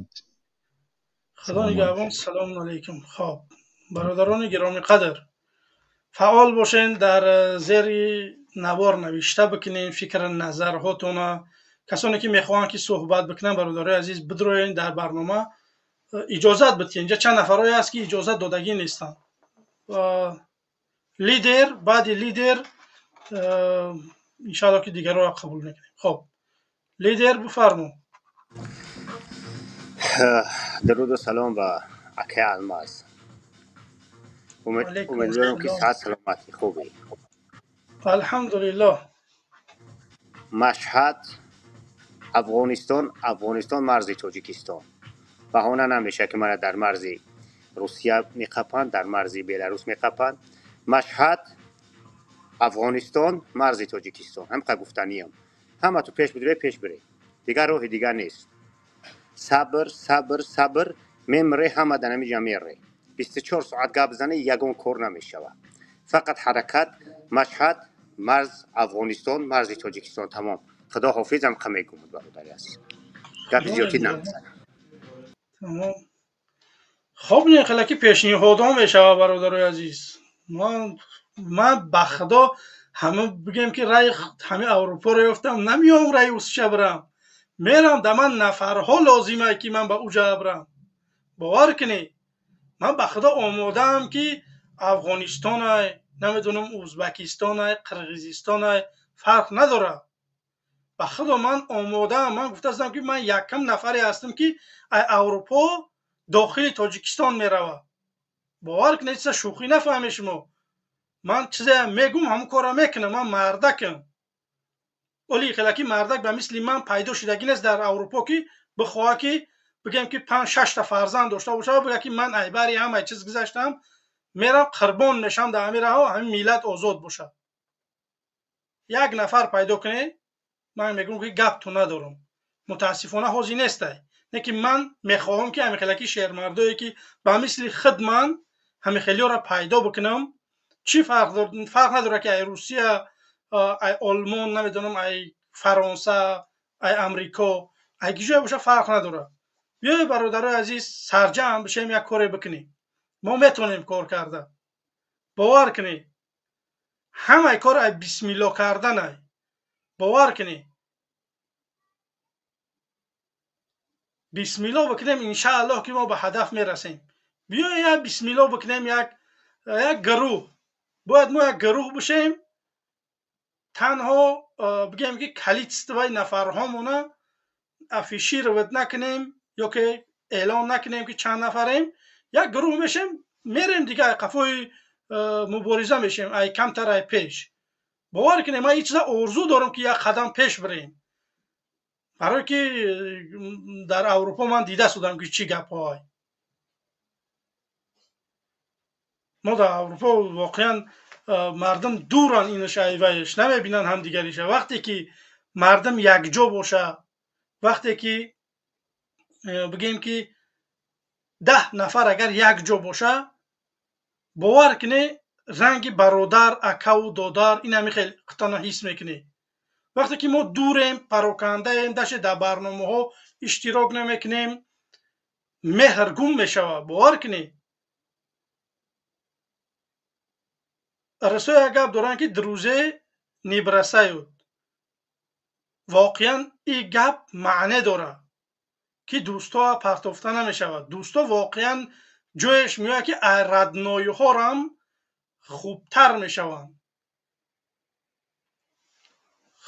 Худо нигаҳбон, салому алайкум. Хоб, бародарони гиромиқадр, фаъол бошен, дар зери навор навишта бикунем фикри назарҳотона. Касоне ки мехоҳанд, ки суҳбат бикунанд, бародарои азиз, бидроен дар барнома, иҷозат бидиҳед. Инҷа чанд нафарое ҳаст, ки иҷозат додагӣ нестанд. Лидер, баъди лидер, иншаалло, ки дигарро қабул мекунем. Хоб, лидер, бифармо. Дуруду салом ба акаи Алмаз. Умедворам, ки саҳат, саломатӣ, хубӣ. Алҳамдулиллоҳ. Машҳад, Афғонистон, Афғонистон, марзи Тоҷикистон. Баҳона намеша, ки мана дар марзи Русия меқапанд, дар марзи Беларус меқапанд. Машҳад, Афғонистон, марзи Тоҷикистон. Ҳамқа гуфтаниям. Ҳама ту пеш бидре, пеш бире. Дигар роҳи дигар нест. Сабр, сабр, сабр, мемре, ҳама дар ҳамиҷа мере. 24 соат гап зане, ягон кор намешавад. Фақат ҳаракат, Машҳад, марз Афғонистон, марзи Тоҷикистон, тамом. Худо ҳофиз, ҳамқа мегӯм, бародари азиз. Гапи зиёдтӣ намезанам. Тамом. Хоб, не хелаки пешниҳодҳо мешавад, бародарои азиз. Ман ба худо ҳама бигем ки раи ҳамаи Аврупоро ёфтам, намеём раи усча бирам. Мерам, да ман нафарҳо лозима ки ман ба уҷа бирам. Бовар кунед, ман ба худо омодаам ки Афғонистонай, намедонам Узбекистонай, Қирғизистонай, фарқ надорад. Ба худо ман омодаам. Ман гуфтаастам ки ман якам нафаре ҳастам ки ай Аврупо дохили Тоҷикистон меравад. Бовар кунед, чиза шӯхӣ нафаҳмед шумо. Ман чизе мегум, ҳамон корро мекунам. Ман мардакам. Оли хелаки мардак ба мисли ман пайдо шудагӣ нест дар Аврупо ки бихоҳад ки бигем ки 5-6 та фарзанд дошта бошад, бигӯяд ки ман айбари ҳамаи чиз гузаштам, мерам қурбон мешавам дар ҳамин раҳо, ҳамин миллат озод бошад. Як нафар пайдо кунед, ман мегӯям ки гап ту надорам. Мутаассифона ҳозир нестай. Не ки ман мехоҳам ки ҳамин хелаки шермардое ки ба мисли худ ман ҳамин хелиёро пайдо бикунам. Чӣ фарқ дорад? Фарқ надорад ки ай Русия, ай Олмон, намедонам ай Фаронса, ай Амрико, ай киҷое боша фарқ надорад. Биёед бародарои азиз, сарҷамъ бишем, як коре бикунем. Мо метавонем кор карда. Бовар кунед, ҳамаи кор ай бисмилло карданай. Бовар кунед, бисмилло бикунем, иншааллоҳ ки мо ба ҳадаф мерасем. Биёед як бисмилло бикунем, як гурӯҳ. Бояд мо як гурӯҳ бишем, танҳо бигем ки количествои нафарҳомона афишировать накунем ё ки эълон накунем ки чанд нафарем. Як гурӯҳ мешем, мерем дига қафои мубориза мешем, ай камтар ай пеш. Бовар кунед, ман ин чиза орзу дорам ки як қадам пеш бирем. Барое ки дар Аврупо ман дида судам ки чӣ гапҳое. Мо дар Аврупо воқеан мардум дуран инаш айваеш, намебинанд ҳамдигариша. Вақте ки мардум якҷо боша, вақте ки бигем ки 10 нафар агар якҷо боша, бовар кунед, ранги бародар, акаву додар ин ҳамин хел қитона ҳис мекунед. Вақте ки мо дурем, парокандаем, даше дар барномаҳо иштирок намекунем, меҳр гум мешавад. Бовар кунед. Расои як гап доранд ки друзе не бросают. Воқеан ин гап маъне дорад ки дӯстҳо партофта намешавад. Дӯстҳо воқеан ҷояш меояд ки ай радноиҳорам хубтар мешаванд.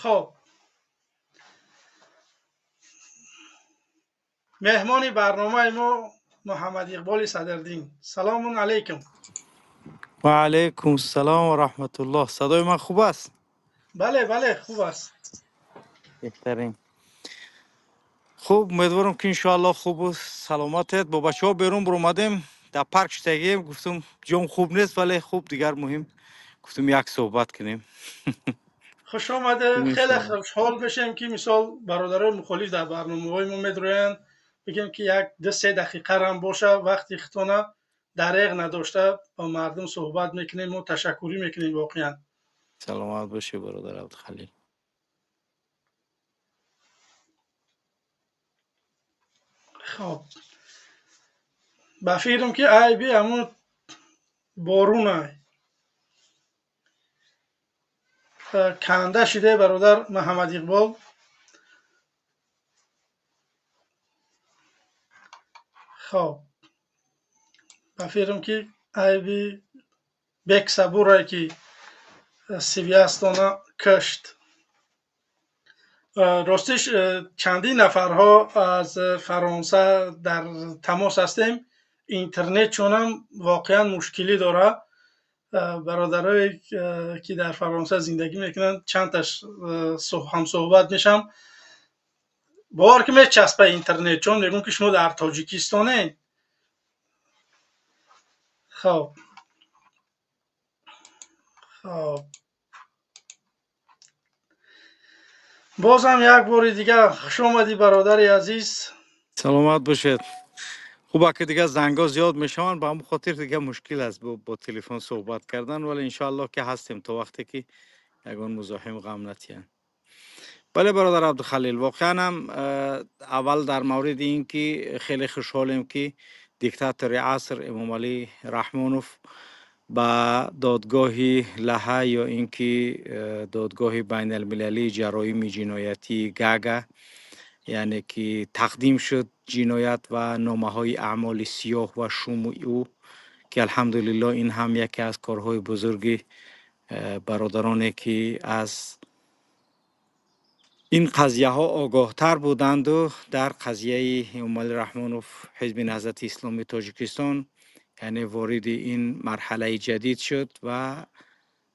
Хоб, меҳмони барномаи мо Муҳаммад Иқболи Садриддин. Салому алайкум. Ва алайкум салом ва раҳматуллоҳ. Садои ман хуб аст? Бале, бале, хуб аст. Беҳтарин. Хуб, умедворам ки иншоаллоҳ хубу саломатед. Бо бачаҳо берун баромадем, дар парк шудагием, гуфтум ҷом хуб нест, вале хуб дигар муҳим гуфтум як суҳбат кунем. Хуш омадед. Хеле хушҳол мешем ки мисол бародарои мухолиф дар барномаҳои мо медроянд. Бигем ки як 2-3 дақиқарам боша вақти хитона дареғ надошта ба мардум суҳбат мекунем. Мо ташаккурӣ мекунем воқеан. Саломат бошӣ бародар Абдухалил. Хоб, ба фикрам ки айби ҳамун борунай канда шиде бародар Муҳаммад Иқбол. Хоб, ба фикрам ки айби бексабурае ки сивиястона кушт. Ростиш чандин нафарҳо аз Фаронса дар тамос ҳастем. Интернетшонам воқеан мушкилӣ дорад. Бародарое ки дар Фаронса зиндагӣ мекунанд, чандташ ҳамсуҳбат мешам. Бовар ки мечаспа интернет, чун мегӯм ки шумо дар Тоҷикистонед. Хоб, хоб, бозам як бори дигар хуш омадӣ, бародари азиз. Саломат бошед. Хуб, ака, дигар зангҳо зиёд мешаванд, ба ҳамн хотир дигар мушкил аст бо телефон суҳбат кардан, вале иншоаллоҳ ки ҳастем то вақте ки ягон музоҳим ғам натиҳанд. Бале, бародар Абдухалил, воқеан ҳам аввал дар мавриди ин ки хеле хушҳолем, ки диктатори аср Эмомалӣ Раҳмонов ба додгоҳи Лаҳа ё ин ки додгоҳи байналмилалии ҷароими ҷиноятии Гага, яъне ки тақдим шуд ҷиноят ва номаҳои аъмоли сиёҳ ва шуму ӯ, ки алҳамдулиллоҳ ин ҳам яке аз корҳои бузурги бародароне ки аз ин қазияҳо огоҳтар буданду дар қазияи Эмомалӣ Раҳмонов Ҳизби Наҳзати Исломии Тоҷикистон, яъне вориди ин марҳалаи ҷадид шуд. Ва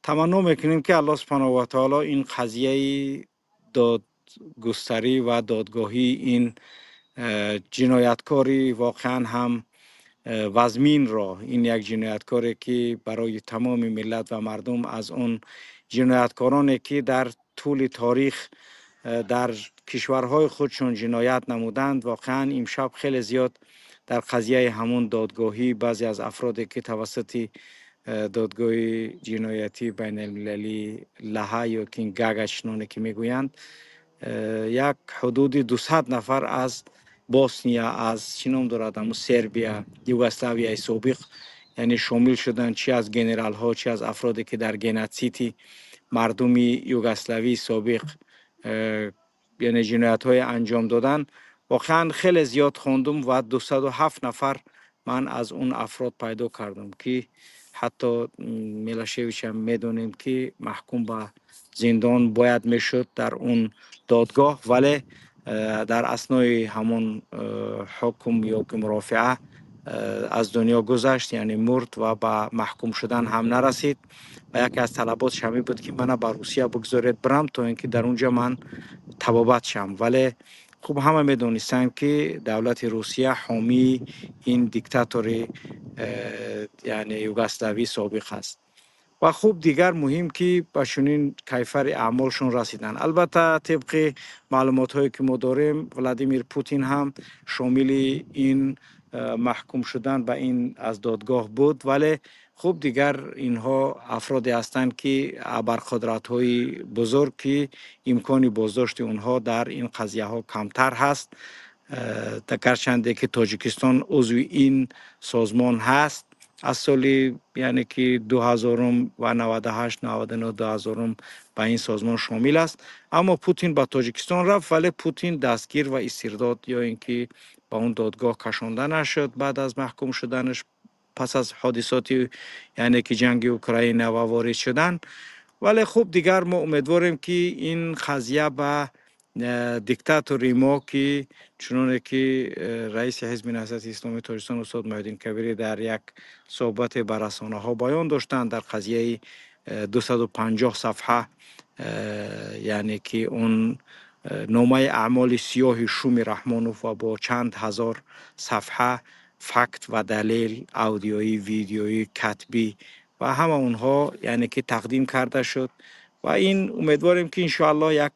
таманно мекунем, ки Аллоҳ субҳанаҳу ва таоло ин қазияи додгустарӣ ва додгоҳии ин ҷинояткори воқеан ҳам вазминро, ин як ҷинояткоре ки барои тамоми миллат ва мардум аз он ҷинояткороне ки дар тӯли таърих дар кишварҳои худшон ҷиноят намуданд. Воқеан имшаб хеле зиёд дар қазияи ҳамун додгоҳӣ баъзе аз афроде ки тавассути додгоҳи ҷиноятии байналмилалии Лаҳа ё ки Гага, чуноне ки мегӯянд, як ҳудуди 200 нафар аз Босния, аз чӣ ном дорад, ҳамун Сербия, Югославияи собиқ, яъне шомил шуданд, чи аз генералҳо, чи аз афроде ки дар геноциди мардуми Югославии собиқ, яъне ҷиноятҳое анҷом доданд. Воқеан хеле зиёд хондум ва 207 нафар ман аз он афрод пайдо кардам, ки ҳатто Милошевичам медонем, ки маҳкум ба зиндон бояд мешуд дар он додгоҳ, вале дар аснои ҳамон ҳукм ё ки мурофиа аз дунё гузашт, яъне мурд ва ба маҳкум шудан ҳам нарасид. Ва яке аз талаботш ҳамин буд, ки мана ба Русия бигзоред бирам, то ин ки дар он ҷо ман табобат шавам. Вале хуб, ҳама медонистанд, ки давлати Русия ҳомии ин диктатори яъне Югославии собиқ аст. Ва хуб, дигар муҳим ки ба чунин кайфари аъмолшон расиданд. Албатта, тибқи маълумотҳое ки мо дорем, Владимир Путин ҳам шомили ин маҳкум шудан ба ин аз додгоҳ буд. Вале хуб, дигар инҳо афроде ҳастанд, ки абарқудратҳои бузург, ки имкони боздошти онҳо дар ин қазияҳо камтар ҳаст. Гарчанде ки Тоҷикистон узви ин созмон ҳаст аз соли, яъне ки дуҳазорум ва 98, 99, 2000 ба ин созмон шомил аст, аммо Путин ба Тоҷикистон рафт, вале Путин дастгир ва истирдод ё ин ки ба он додгоҳ кашонда нашуд баъд аз маҳкум шуданаш пас аз ҳодисоти, яъне ки ҷанги Украина ва ворид шудан. Вале хуб, дигар мо умедворем, ки ин қазия ба диктатори мо, ки чуноне ки раиси Ҳизби Наҳзати Исломии Тоҷикистон устод Муҳиддин Кабирӣ дар як суҳбате ба расонаҳо баён доштанд дар қазияи 250 сафҳа, яъне ки он номаи аъмоли сиёҳи шуми Раҳмонов ва бо чанд ҳазор сафҳа факт ва далел, аудиоӣ, видеоӣ, катбӣ ва ҳама онҳо, яъне ки тақдим карда шуд. Ва ин умедворем, ки иншоаллоҳ як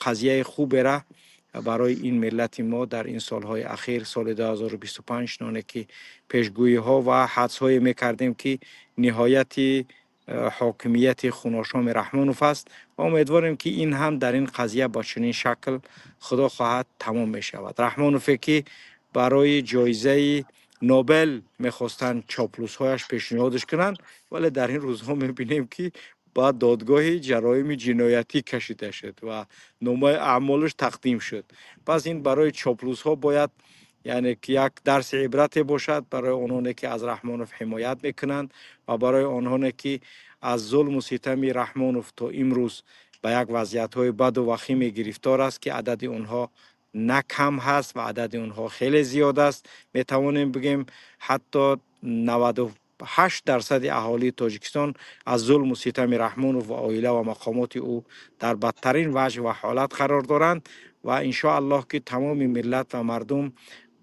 қазияи хубера барои ин миллати мо дар ин солҳои ахир, соли 2025, чуноне ки пешгӯиҳо ва ҳадсҳое мекардем, ки ниҳояти ҳокимияти хуношоми Раҳмонов аст, ва умедворем, ки ин ҳам дар ин қазия ба чунин шакл, худо хоҳад, тамом мешавад. Раҳмонове ки барои ҷоизаи Нобел мехостанд чоплусҳояш пешниҳодаш кунанд, вале дар ин рӯзҳо мебинем, ки ба додгоҳи ҷароими ҷиноятӣ кашида шуд ва номаи аъмолаш тақдим шуд. Пас ин барои чоплусҳо бояд, яъне ки як дарси ибрате бошад барои ононе ки аз Раҳмонов ҳимоят мекунанд ва барои онҳоне ки аз зулму ситами Раҳмонов то имрӯз ба як вазъиятҳои баду вахиме гирифтор аст, ки адади онҳо на кам ҳаст ва адади онҳо хеле зиёд аст. Метавонем бигӯем, ҳатто 98% аҳолии Тоҷикистон аз зулму ситами Раҳмонов ва оила ва мақомоти ӯ дар бадтарин ваҷҳ ва ҳолат қарор доранд. Ва иншоаллоҳ, ки тамоми миллат ва мардум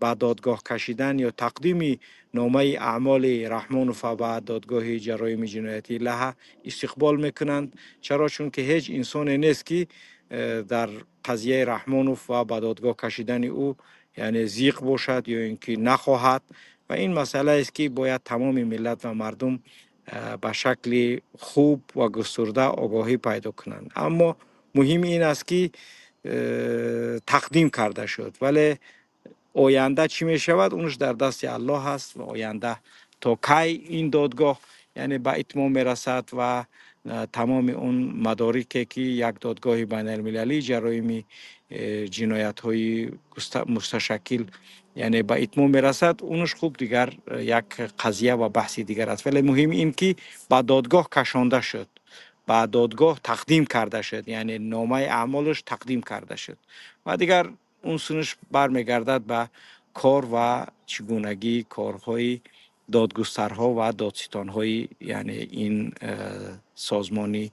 ба додгоҳ кашидан ё тақдими номаи аъмоли Раҳмонова ба додгоҳи ҷароими ҷиноятии Лаҳа истиқбол мекунанд. Чаро? Чунки ҳеҷ инсоне нест, ки дар қазияи Раҳмонов ва ба додгоҳ кашидани ӯ, яъне, зиқ бошад ё ин ки нахоҳад. Ва ин масъалаест, ки бояд тамоми миллат ва мардум ба шакли хуб ва густурда огоҳӣ пайдо кунанд. Аммо муҳим ин аст, ки тақдим карда шуд, вале оянда чӣ мешавад, унаш дар дасти Аллоҳ аст. Ва оянда то кай ин додгоҳ, яъне, ба итмом мерасад ва тамоми он мадорике, ки як додгоҳи байналмилалии ҷароими ҷиноятҳои мусташаккил, яъне, ба итмом мерасад, унаш хуб дигар як қазия ва баҳси дигар аст. Вале муҳим ин ки ба додгоҳ кашонда шуд, ба додгоҳ тақдим карда шуд, яъне номаи аъмолаш тақдим карда шуд ва дигар он сунаш бармегардад ба кор ва чигунагии корҳои додгустарҳо ва додситонҳои, яъне, ин созмони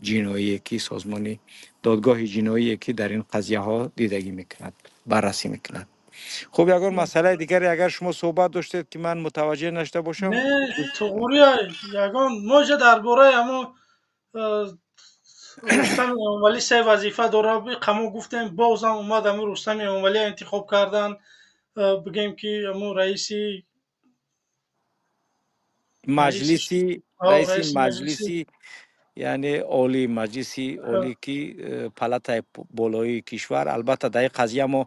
ҷиноие, ки созмони додгоҳи ҷиноие, ки дар ин қазияҳо дидагӣ мекунад, баррасӣ мекунад. Хуб, ягон масъалаи дигаре агар шумо суҳбат доштед, ки ман мутаваҷҷеҳ нашуда бошам? Не, туғрия, ягон мо ҷа дар бораи ҳамо Рустами Эмомалӣ се вазифа дорад, қамо гуфтем, бозам омад, ҳамо Рустами Эмомалиро интихоб кардан, бигем, ки ҳамо раиси маҷлиси, раиси маҷлиси, яъне, олӣ, маҷлиси олӣ, ки палатаи болоии кишвар. Албатта, дар ин қазия мо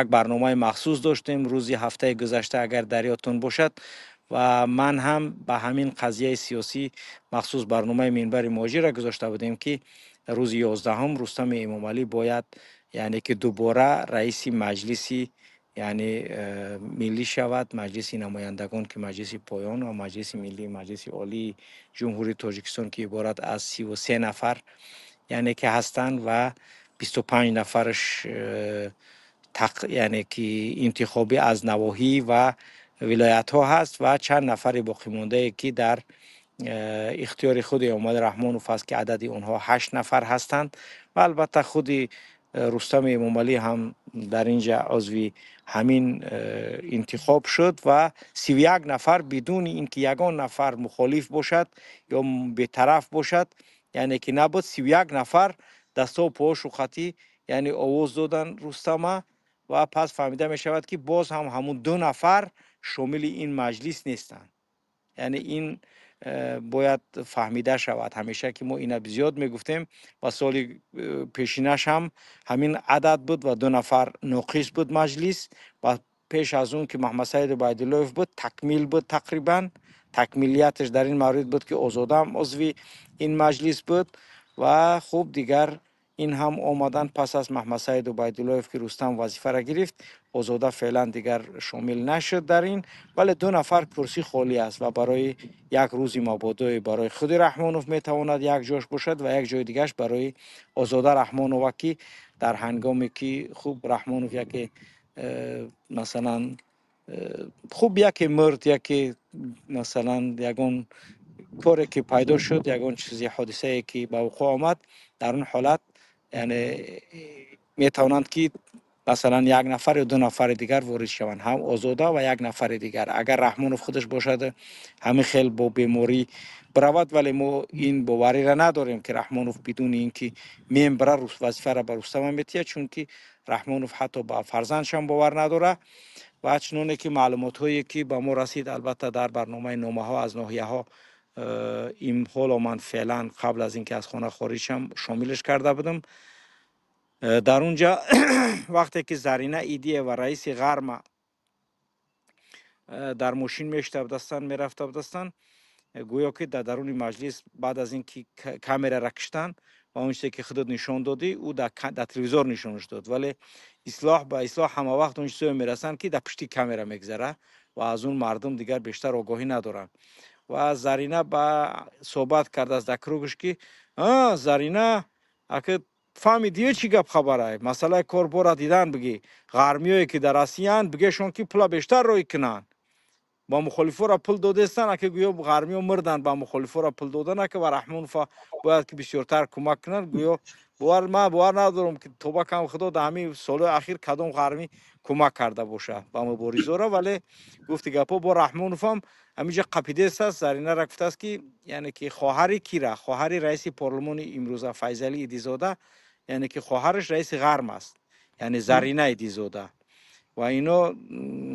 як барномаи махсус доштем рӯзи ҳафтаи гузашта, агар дар ёдтон бошад. Ва ман ҳам ба ҳамин қазияи сиёсӣ махсус барномаи Минбари муҳоҷирро гузошта будем, ки рӯзи 11-ум Рустами Эмомалӣ бояд, яъне ки, дубора раиси маҷлиси, яъне, миллӣ шавад, Маҷлиси намояндагон, ки маҷлиси поён, ва Маҷлиси миллӣ, Маҷлиси олии Ҷумҳурии Тоҷикистон, ки иборат аз 33 нафар, яъне ки, ҳастанд ва 25 нафараш яъне ки интихобӣ аз навоҳӣ ва вилоятҳо ҳаст ва чанд нафари боқимондае, ки дар ихтиёри худи Эмомалӣ Раҳмонов аст, ки адади онҳо ҳашт нафар ҳастанд. Ва албатта худи Рустами Эмомалӣ ҳам дар ин ҷа узви ҳамин интихоб шуд. Ва 31 нафар бидуни ин ки ягон нафар мухолиф бошад ё бетараф бошад, яъне ки, набуд, 31 нафар дастову поҳошу қатӣ, яъне, овоз додан Рустама. Ва пас фаҳмида мешавад, ки боз ҳам ҳамун ду нафар шомили ин маҷлис нестанд. Яъне ин бояд фаҳмида шавад ҳамеша, ки мо ина зиёд мегуфтем ва соли пешинаш ҳам ҳамин адад буд ва ду нафар ноқис буд маҷлис. Ва пеш аз он ки Маҳмадсаид Убайдуллоев буд, такмил буд, тақрибан такмилияташ дар ин маврид буд, ки Озодаам узви ин маҷлис буд. Ва хуб, дигар ин ҳам омадан пас аз Маҳмадсаид Убайдуллоев, ки Рустам вазифаро гирифт, Озода феълан дигар шомил нашуд дар ин. Вале ду нафар курсӣ холӣ аст ва барои як рӯзи мабодое барои худи Раҳмонов метавонад як ҷош бошад ва як ҷои дигараш барои Озода Раҳмонова, ки дар ҳангоме ки хуб Раҳмонов яке масалан хуб яке мурд, яке масалан ягон коре ки пайдо шуд, ягон чизи ҳодисае ки ба вуқӯъ омад, дар он ҳолат, яъне, метавонанд, ки масалан як нафар ё ду нафари дигар ворид шаванд, ҳам Озода ва як нафари дигар, агар Раҳмонов худаш бошад, ҳамин хел бо беморӣ биравад. Вале мо ин бовариро надорем, ки Раҳмонов бидуни ин ки мембара, вазифаро ба Рустама метиҳад, чунки Раҳмонов ҳатто ба фарзандшам бовар надорад. Ва чуноне ки маълумотҳое ки ба мо расид, албатта дар барномаи номаҳо аз ноҳияҳо ин ҳоло ман феълан қабл аз ин ки аз хона хориҷ шам шомилаш карда будам. Дар он ҷа вақте ки Зарина Идиева, раиси Ғарма, дар мошин мешта будастанд, мерафта будастанд, гӯё ки дар даруни маҷлис баъд аз ин ки камераро киштанд ва он чизе ки худат нишон додӣ, ӯ дар телевизор нишонаш дод. Вале ислоҳ ба ислоҳ ҳама вақт он чизое мерасанд, ки дар пушти камера мегзара ва аз он мардум дигар бештар огоҳӣ надоранд. Ва Зарина ба суҳбат кардааст дар кругш, ки Зарина, ака, фаҳмидӣ, чӣ гап хабарай, масъалаи кор бора дидан, бигӣ ғармиёе ки дар Россиянд, бигешон, ки пула бештар рӯй кунанд. Ба мухолифора пул додестан, аки гӯё ғармиё мурданд, ба мухолифора пул додан, аки ва Раҳмонова бояд ки бисёртар кӯмак кунанд. Гӯё бовар, ман бовар надорам, ки тоба кам худо, дар ҳамин солҳои ахир кадом ғармӣ кӯмак карда бошад ба муборизора. Вале гуфти гапҳо, бо Раҳмонов ҳам ҳаминҷа қапидест аст. Заринара гуфтааст, ки яъне ки хоҳари кира, хоҳари раиси парлумони имрӯза Файзалӣ Идизода, яъне ки хоҳараш раиси ғарм аст, яъне Зарина Идизода. Ва ино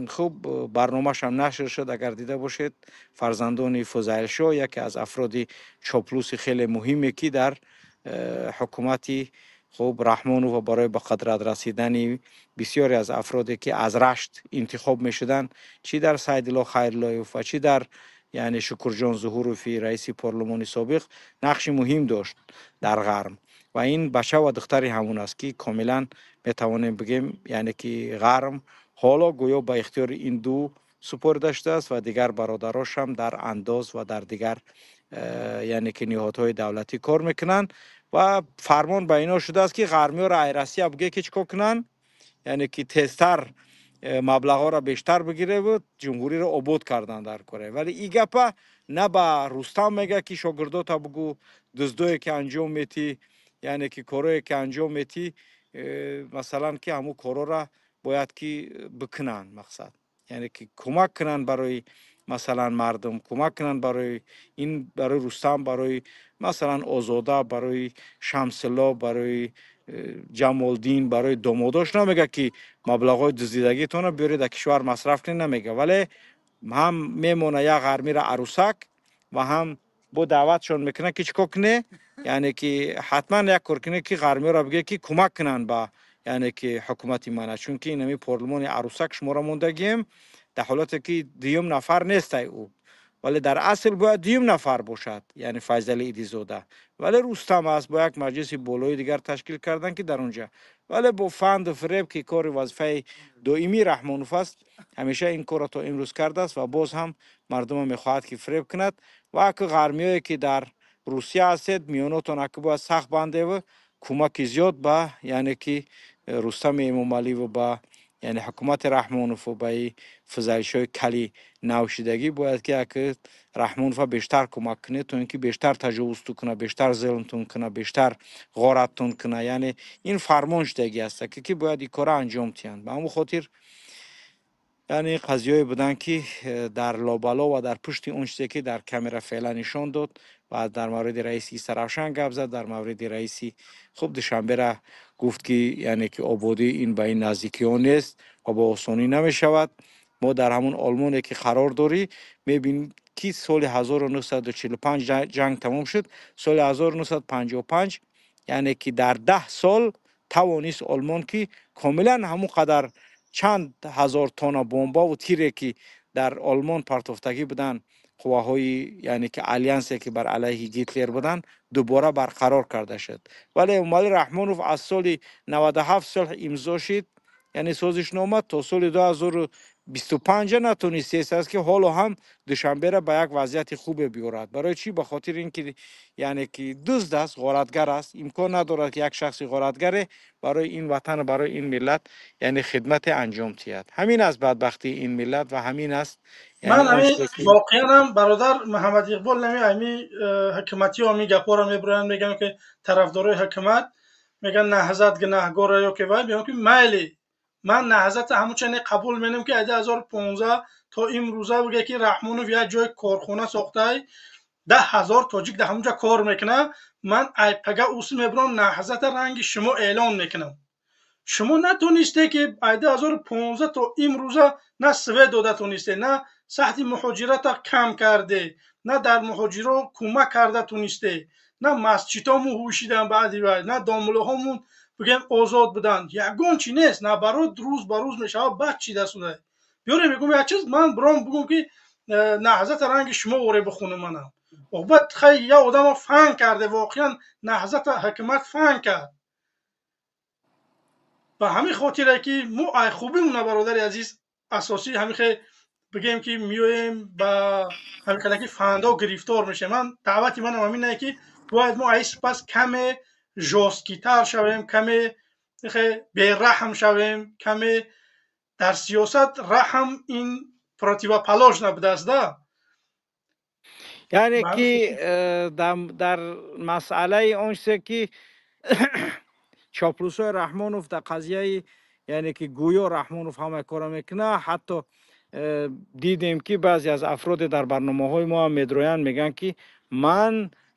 хуб барномаашам нашр шуд, агар дида бошед. Фарзандони Фузайлшоҳ, яке аз афроди чоплуси хеле муҳиме, ки дар ҳукумати хуб Раҳмонова барои ба қудрат расидани бисёре аз афроде, ки аз Рашт интихоб мешуданд, чӣ дар Сайдулло Хайруллоев ва чӣ дар яъне Шукурҷон Зуҳурови раиси парлумони собиқ, нақши муҳим дошт дар ғарм. Ва ин бача ва духтари ҳамон аст, ки комилан метавонем бигем, яъне ки ғарм ҳоло гӯё ба ихтиёри ин ду супорида шудааст ва дигар бародарошам дар андоз ва дар дигар яъне ки ниҳодҳои давлатӣ кор мекунанд. Ва фармон ба ино шудааст, ки ғармиёро ай Россия бигӯе, ки чӣ кор кунанд, яъне ки тезтар маблағҳоро бештар бигиреву ҷумҳуриро обод кардан дар кора. Вале и гапа на ба Рустам мега, ки шогирдота бугӯ, дуздое ки анҷом метӣ, яъне ки корое ки анҷом метӣ, масалан, ки ҳамун корора бояд ки бикунанд, мақсад, яъне ки кӯмак кунанд барои масалан мардум, кӯмак кунанд барои ин, барои Рустам, барои масалан Озода, барои Шамсилло, барои Ҷамолдин, барои домодош намега, ки маблағҳои дуздидагитонро биёред, дар кишвар масраф кунед, намега. Вале ҳам мемона як ғармира арӯсак ва ҳам бо даъватшон мекунад, ки чӣ кор куне, яъне ки ҳатман як кор куне, ки ғармиёро бигӯе, ки кӯмак кунанд ба яъне ки ҳукумати мана, чунки инами парлумони арӯсак шуморо мондагием, дар ҳолате ки дуюм нафар нестай ӯ. Вале дар асл бояд дуюм нафар бошад, яъне Файзали Идизода. Вале Рустам аст, бо як маҷлиси болои дигар ташкил кардан, ки дар онҷа, вале бо фанду фиреб, ки кори вазифаи доимии Раҳмонов аст, ҳамеша ин корро то имрӯз кардааст ва боз ҳам мардумро мехоҳад, ки фиреб кунад. Ва аки ғармиёе, ки дар Русия ҳастед, миёнотон аки бояд сахт бандеву кӯмаки зиёд ба яъне ки Рустами Эмомаливу ба яъне ҳукумати Раҳмонову ба и Фузайлшоҳи кали навшидагӣ бояд ки аки Раҳмонова бештар кӯмак кунед, то ин ки бештар таҷовузтун кунад, бештар зулмтун кунад, бештар ғораттун кунад. Яъне ин фармон шудагӣ аст, ки бояд ин корро анҷом диҳанд. Ба ҳамон хотир, яъне қазияҳое буданд, ки дар лобало ва дар пушти он чизе, ки дар камера феълан нишон дод ва дар мавриди раиси Истаравшан гап зад, дар мавриди раиси хуб Душанбера гуфт, ки яъне ки ободӣ ин ба ин наздикиҳо нест ва бо осонӣ намешавад. Мо дар ҳамон Олмоне, ки қарор дорӣ, мебинем, ки соли 1945 ҷанг тамом шуд, соли 1955, яъне ки дар 10 сол тавонист Олмон, ки комилан ҳамон қадар чанд ҳазор тонна бомбаву тире, ки дар Олмон партофтагӣ буданд қувваҳои яъне ки алянсе, ки бар алайҳи Гитлер буданд, дубора барқарор карда шуд. Вале Эмомалӣ Раҳмонов аз соли 97 сулҳ имзо шид, яъне созишнома, то соли 2025 натонистааст, ки ҳоло ҳам Душанберо ба як вазъияти хубе биёрад. Барои чӣ? Ба хотири ин ки яъне ки дузд аст, ғоратгар аст. Имкон надорад, ки як шахси ғоратгаре барои ин ватан, барои ин миллат яъне хидмате анҷом диҳад. Ҳамин аст бадбахтии ин миллат ва ҳамин аст. Ман ҳамин воқеан ҳам, бародар Муҳаммад Иқбол, нами ҳами ҳукуматиҳо ҳамин гапҳоро мебуранд, мегӯянд, ки тарафдорои ҳукумат мегӯянд, Наҳзат гунаҳгора ё ки вай, мегӯям, ки майли, ман Наҳзата ҳамучане қабул менам, ки аз 2015 то имрӯза бигӯя, ки Раҳмонов як ҷои корхона сохтай, 10 000 тоҷик дар ҳамунҷа кор мекунад. Ман айпага усл мебурам, Наҳзата ранги шумо эълон мекунам. Шумо натонисте, ки ай 2015 то имрӯза на свет дода тонисте, на сатҳи муҳоҷирата кам карде, на дар муҳоҷиро кӯмак карда тонисте, на масҷидҳомун ҳушидан баъди вай, на домулоҳомун бигӯем озод буданд. Ягон чи нест, наоборот, рӯз ба рӯз мешавад бад чида суда. Биёре, мегӯм, як чиз ман биром бугӯм, ки Наҳзата ранги шумо оре бихонам манам. Оқбат хай як одамо фан карде, воқеан Наҳзата ҳукумат фан кард. Ба ҳамин хотире, ки мо ай хубимона, бародари азиз, асосӣ ҳамин хе бигем, ки меоем ба ҳамин хелаки фандо гирифтор мешавем. Ман даъвати манам ҳамине, ки бояд мо ай сипас каме жёсткий тар шавем, каме бераҳм шавем, каме дар сиёсат раҳм ин Противоположно будааст да. Яъне ки дар масъалаи он чизе ки чоплусои Раҳмонов дар қазияи, яъне ки гӯё Раҳмонов ҳамаи корро мекунад, ҳатто дидем ки баъзе аз афроде дар барномаҳои мо ҳам медроянд, мегӯянд ки ман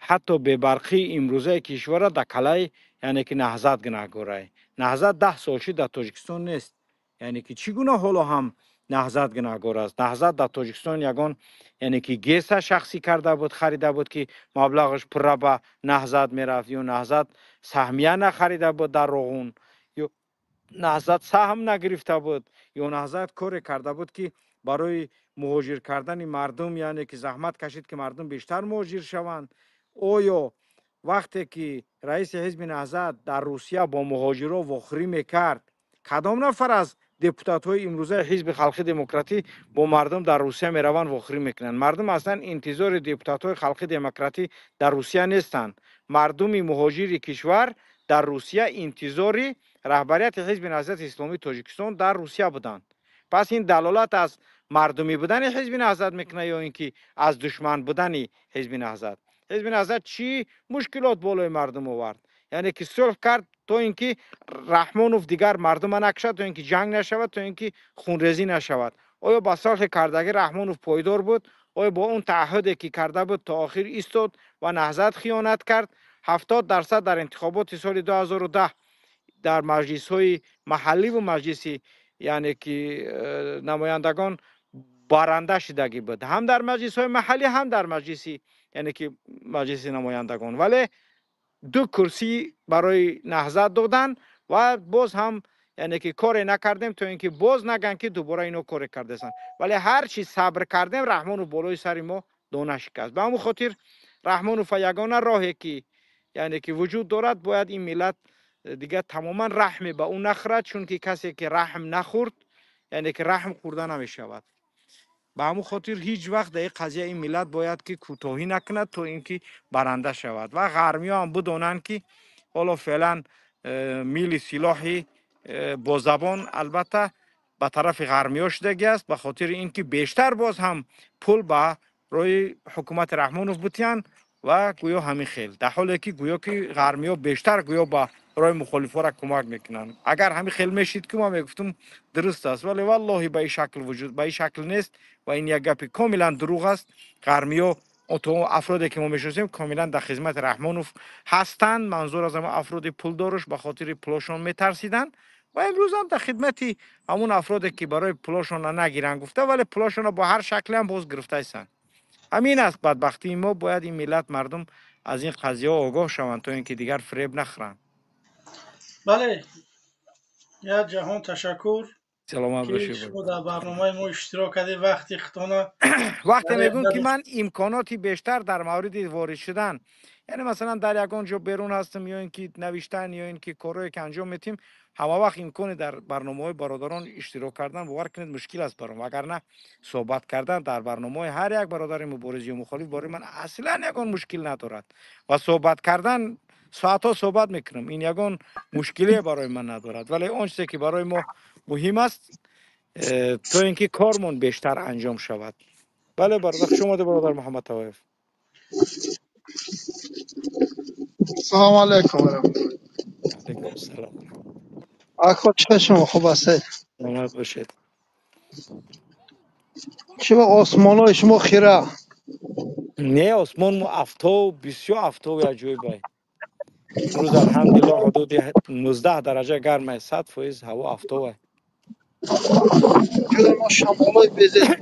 ҳатто бебарқии имрӯзаи кишварро дар калаи, яъне ки Наҳзат гунаҳгорай. Наҳзат 10 сол шид дар Тоҷикистон нест. Яъне ки чӣ гуна ҳоло ҳам Наҳзат гунаҳгор аст? Наҳзат дар Тоҷикистон ягон, яъне ки ГЭСа шахсӣ карда буд, харида буд, ки маблағаш пурра ба Наҳзат мерафт, ё Наҳзат саҳмия нахарида буд дар Роғун, ё Наҳзат саҳм нагирифта буд, ё Наҳзат коре карда буд, ки барои муҳоҷир кардани мардум, яъне ки заҳмат кашид, ки мардум бештар муҳоҷир шаванд? Оё вақте ки раиси ҳизби Наҳзат дар Русия бо муҳоҷиро вохӯрӣ мекард, кадом нафар аз депутатҳои имрӯзаи ҳизби халқи демократӣ бо мардум дар Русия мераванд, вохӯрӣ мекунанд? Мардум аслан интизори депутатҳои халқи демократӣ дар Русия нестанд. Мардуми муҳоҷири кишвар дар Русия интизори раҳбарияти ҳизби Наҳзати Исломии Тоҷикистон дар Русия буданд. Пас ин далолат аз мардумӣ будани ҳизби Наҳзат мекунад ё ин ки аз душман будани ҳизби Наҳзат? Ҳизби Наҳзат чӣ мушкилот болои мардум овард? Яъне ки сулҳ кард то ин ки Раҳмонов дигар мардума накушад, то ин ки ҷанг нашавад, то ин ки хунрезӣ нашавад. Оё ба сулҳи кардагӣ Раҳмонов пойдор буд? Оё бо он таъҳуде ки карда буд то охир истод ва Наҳзат хиёнат кард? 70% дар интихоботи соли 2010 дар маҷлисҳои маҳалливу маҷлиси, яъне ки намояндагон баранда шидагӣ буд, ҳам дар маҷлисҳои маҳаллӣ, ҳам дар маҷлиси, яъне ки маҷлиси намояндагон, вале 2 курсӣ барои Наҳзат додан ва боз ҳам, яъне ки коре накардем, то ин ки боз наган ки дубора ино коре кардасан. Вале ҳар чи сабр кардем, Раҳмонов болои сари мо дона шикаст. Ба ҳамон хотир Раҳмонова ягона роҳе ки, яъне ки вуҷуд дорад, бояд ин миллат дигар тамоман раҳме ба ӯ нахӯрад, чунки касе ки раҳм нахӯрд, яъне ки раҳм хӯрда намешавад. Ба ҳамон хотир ҳеҷ вақт дар ин қазия ин миллат бояд ки кӯтоҳӣ накунад, то ин ки баранда шавад. Ва ғармиҳо ҳам бидонанд ки ҳоло феълан мили силоҳи бо забон албатта ба тарафи ғармиҳо шудагӣ аст, ба хотири ин ки бештар боз ҳам пул ба роҳи ҳукумати Раҳмонов бутиянд ва гӯё ҳамин хел, дар ҳоле ки гӯё ки ғармиҳо бештар гӯё ба роҳи мухолифҳоро кӯмак мекунанд. Агар ҳамин хел мешид, ки ман мегуфтам дуруст аст, вале валлоҳи ба ин шакл вуҷуд, ба ин шакл нест ва ин як гапи комилан дурӯғ аст. Ғармиҳо то афроде ки мо мешиносем комилан дар хизмати Раҳмонов ҳастанд. Манзур аз ҳамон афроди пулдоруш, ба хотири пулошон метарсиданд ва имрӯз ҳам дар хидмати ҳамон афроде ки барои пулошонро нагиранд гуфта, вале пулошонро бо ҳар шакле ҳам боз гирифтаистанд. Ҳамин аст бадбахтии мо. Бояд ин миллат, мардум аз ин қазияҳо огоҳ шаванд, то ин ки дигар фиреб нахӯранд. Бале, як ҷаҳон ташаккур Саломат ки бошед. шумо дар барномаи мо иштирок кардед, вақти худтона вақте барои мегӯм ки ман имконоти бештар дар мавриди ворид шудан, яъне масалан дар ягон ҷо берун ҳастам, ё ин ки навиштан, ё ин ки корҳое ки анҷом медиҳем, ҳама вақт имкони дар барномаҳои бародарон иштирок кардан, бовар кунед, мушкил аст баром. Вагарна суҳбат кардан дар барномаҳои ҳар як бародари мубориз ё мухолиф барои ман аслан ягон мушкил надорад ва суҳбат кардан соатҳо суҳбат мекунам, ин ягон мушкиле барои ман надорад. Вале он чизе ки барои мо муҳим аст, то ин ки кормон бештар анҷом шавад. Бале бародар, хуш омадед, бародар Муҳаммад Тавоев. Салому алайкум ва раҳматуллоҳ. Алайкум ассалом. Ако, чӣ шумо хуб ҳастед? Саломат бошед. Чӣ ба осмонҳои шумо хира? Не, осмон мо афтоб, бисёр афтоб аҷоиб бай. Имрӯз алҳамдулиллоҳ ҳудуди 19 дараҷа гарм аст, 100% ҳаво афтоб аст. Ҷои мо шамолои безед.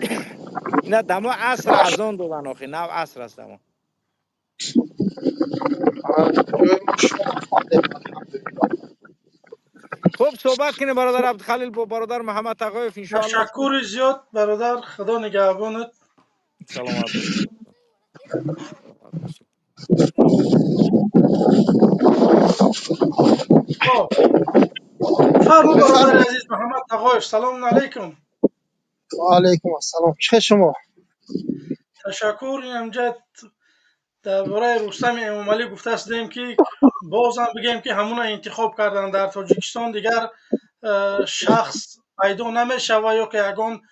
Ина дамо аср азон додан, охи нав аср аст дамо. Ҷои мо шом хондем, алҳамдулиллоҳ. Хуб, суҳбат кунем бародар Абдухалил бо бародар Муҳаммад Тағоев, иншоаллоҳ. Ташаккури зиёд бародар, худо нигаҳбонат. Саломат бошед. Саломат бошед. Хоб, фармо бародари Бифармоед. азиз Муҳаммад Тағоев, салому алайкум. Ва алайкум ассалом. Чӣ шумо? Ташаккур. Ин амҷад дар бораи Рустами Эмомалӣ гуфтастем, ки бозам бигем ки ҳамуна интихоб кардан дар Тоҷикистон дигар шахс пайдо намешава ё ки ягон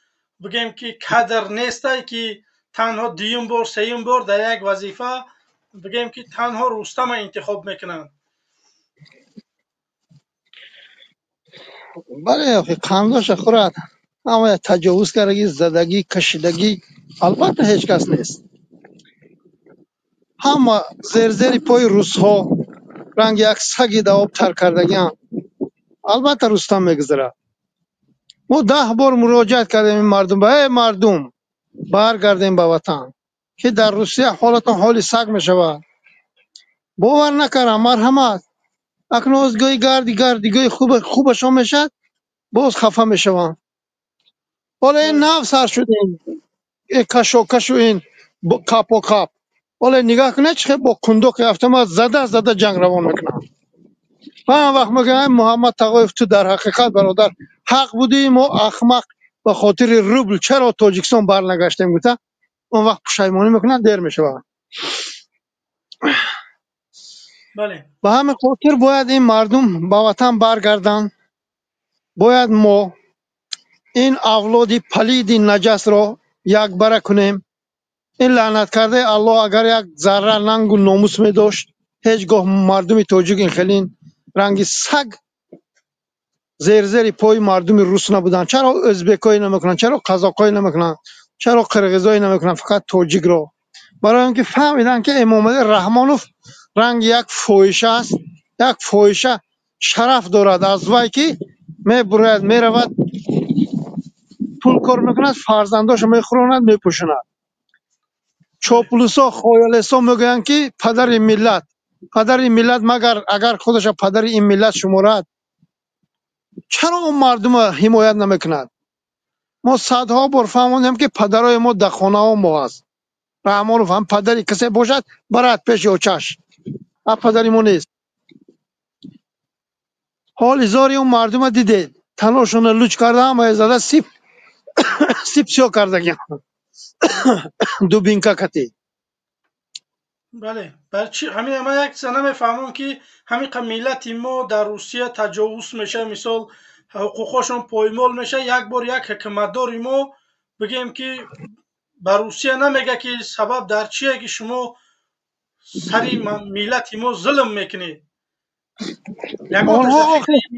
бигем ки кадр нестай ки танҳо дуюм бор, сеюм бор дар як вазифа бигем ки танҳо Рустама интихоб мекунанд. Бале, охи қандоша хӯрад, ҳама таҷовуз кардагӣ, задагӣ, кашидагӣ, албатта ҳеҷ кас нест. Ҳама зерзери пои русҳо ранги як саги да об тар кардагианд. Албатта Рустам мегузарад. Мо 10 бор муроҷиат кардем ин мардум ба, эй мардум, баргардем ба ватан, ки дар Русия ҳолатон ҳоли саг мешавад. Бовар накардам, марҳамат. Акнун оз гӯи гарди гарди гӯи хубашон мешавад, боз хафа мешаванд. Ҳоло ин нав сар шудем, ин кашокашу ин капокап. Ҳоло нигоҳ кунед, чӣ хел бо кундоқи автомат зада зада ҷанг равон мекунанд. Ҳам вақт мегӯянд Муҳаммад Тағоев, ту дар ҳақиқат бародар ҳақ будӣ, мо ахмақ ба хотири рубл чаро Тоҷикистон барнагаштем гуфта, он вақт пушаймонӣ мекунанд, дер мешавад. Ба ҳамин хотир бояд ин мардум ба ватан баргарданд. Бояд мо ин авлоди палиди наҷасро якбара кунем. Ин лаънат кардаи Аллоҳ агар як зарра нангу номус медошт, ҳеҷ гоҳ мардуми тоҷик ин хелин ранги саг зерзери пои мардуми рус набуданд. Чаро ӯзбекҳое намекунанд, чаро қазоқҳое намекунанд, чаро қирғизое намекунанд, фақат тоҷикро? Барои он ки фаҳмиданд, ки Эмомалӣ Раҳмонов ранги як фоҳиша аст, як фоҳиша шараф дорад аз вай ки мебурад, меравад, пул кор мекунад, фарзандошо мехӯронад, мепӯшонад. Чоплусо, хоялесо мегӯянд ки падари миллат, падари миллат магар агар худаша падари ин миллат шуморад, чаро он мардума ҳимоят намекунад? Мо садҳо бор фаҳмондем ки падарои мо дар хонаҳо мо ҳаст. Раҳмонов ҳам падари касе бошад, барад пеши очаш, а падари мо нест. Ҳоли зори он мардума дидед, таношона луч карда, ҳамае зада сип сип сиё кардагиам дубинка кати. Бале, барчи ҳамин ман як чиза намефаҳмам ки ҳамин қа миллати мо дар Русия таҷовуз мешавад, мисол ҳуқуқҳошон поймол мешавад, як бор як ҳукуматдори мо бигем ки ба Русия намега ки сабаб дар чие ки шумо сари миллати мо зулм мекунед. Ягон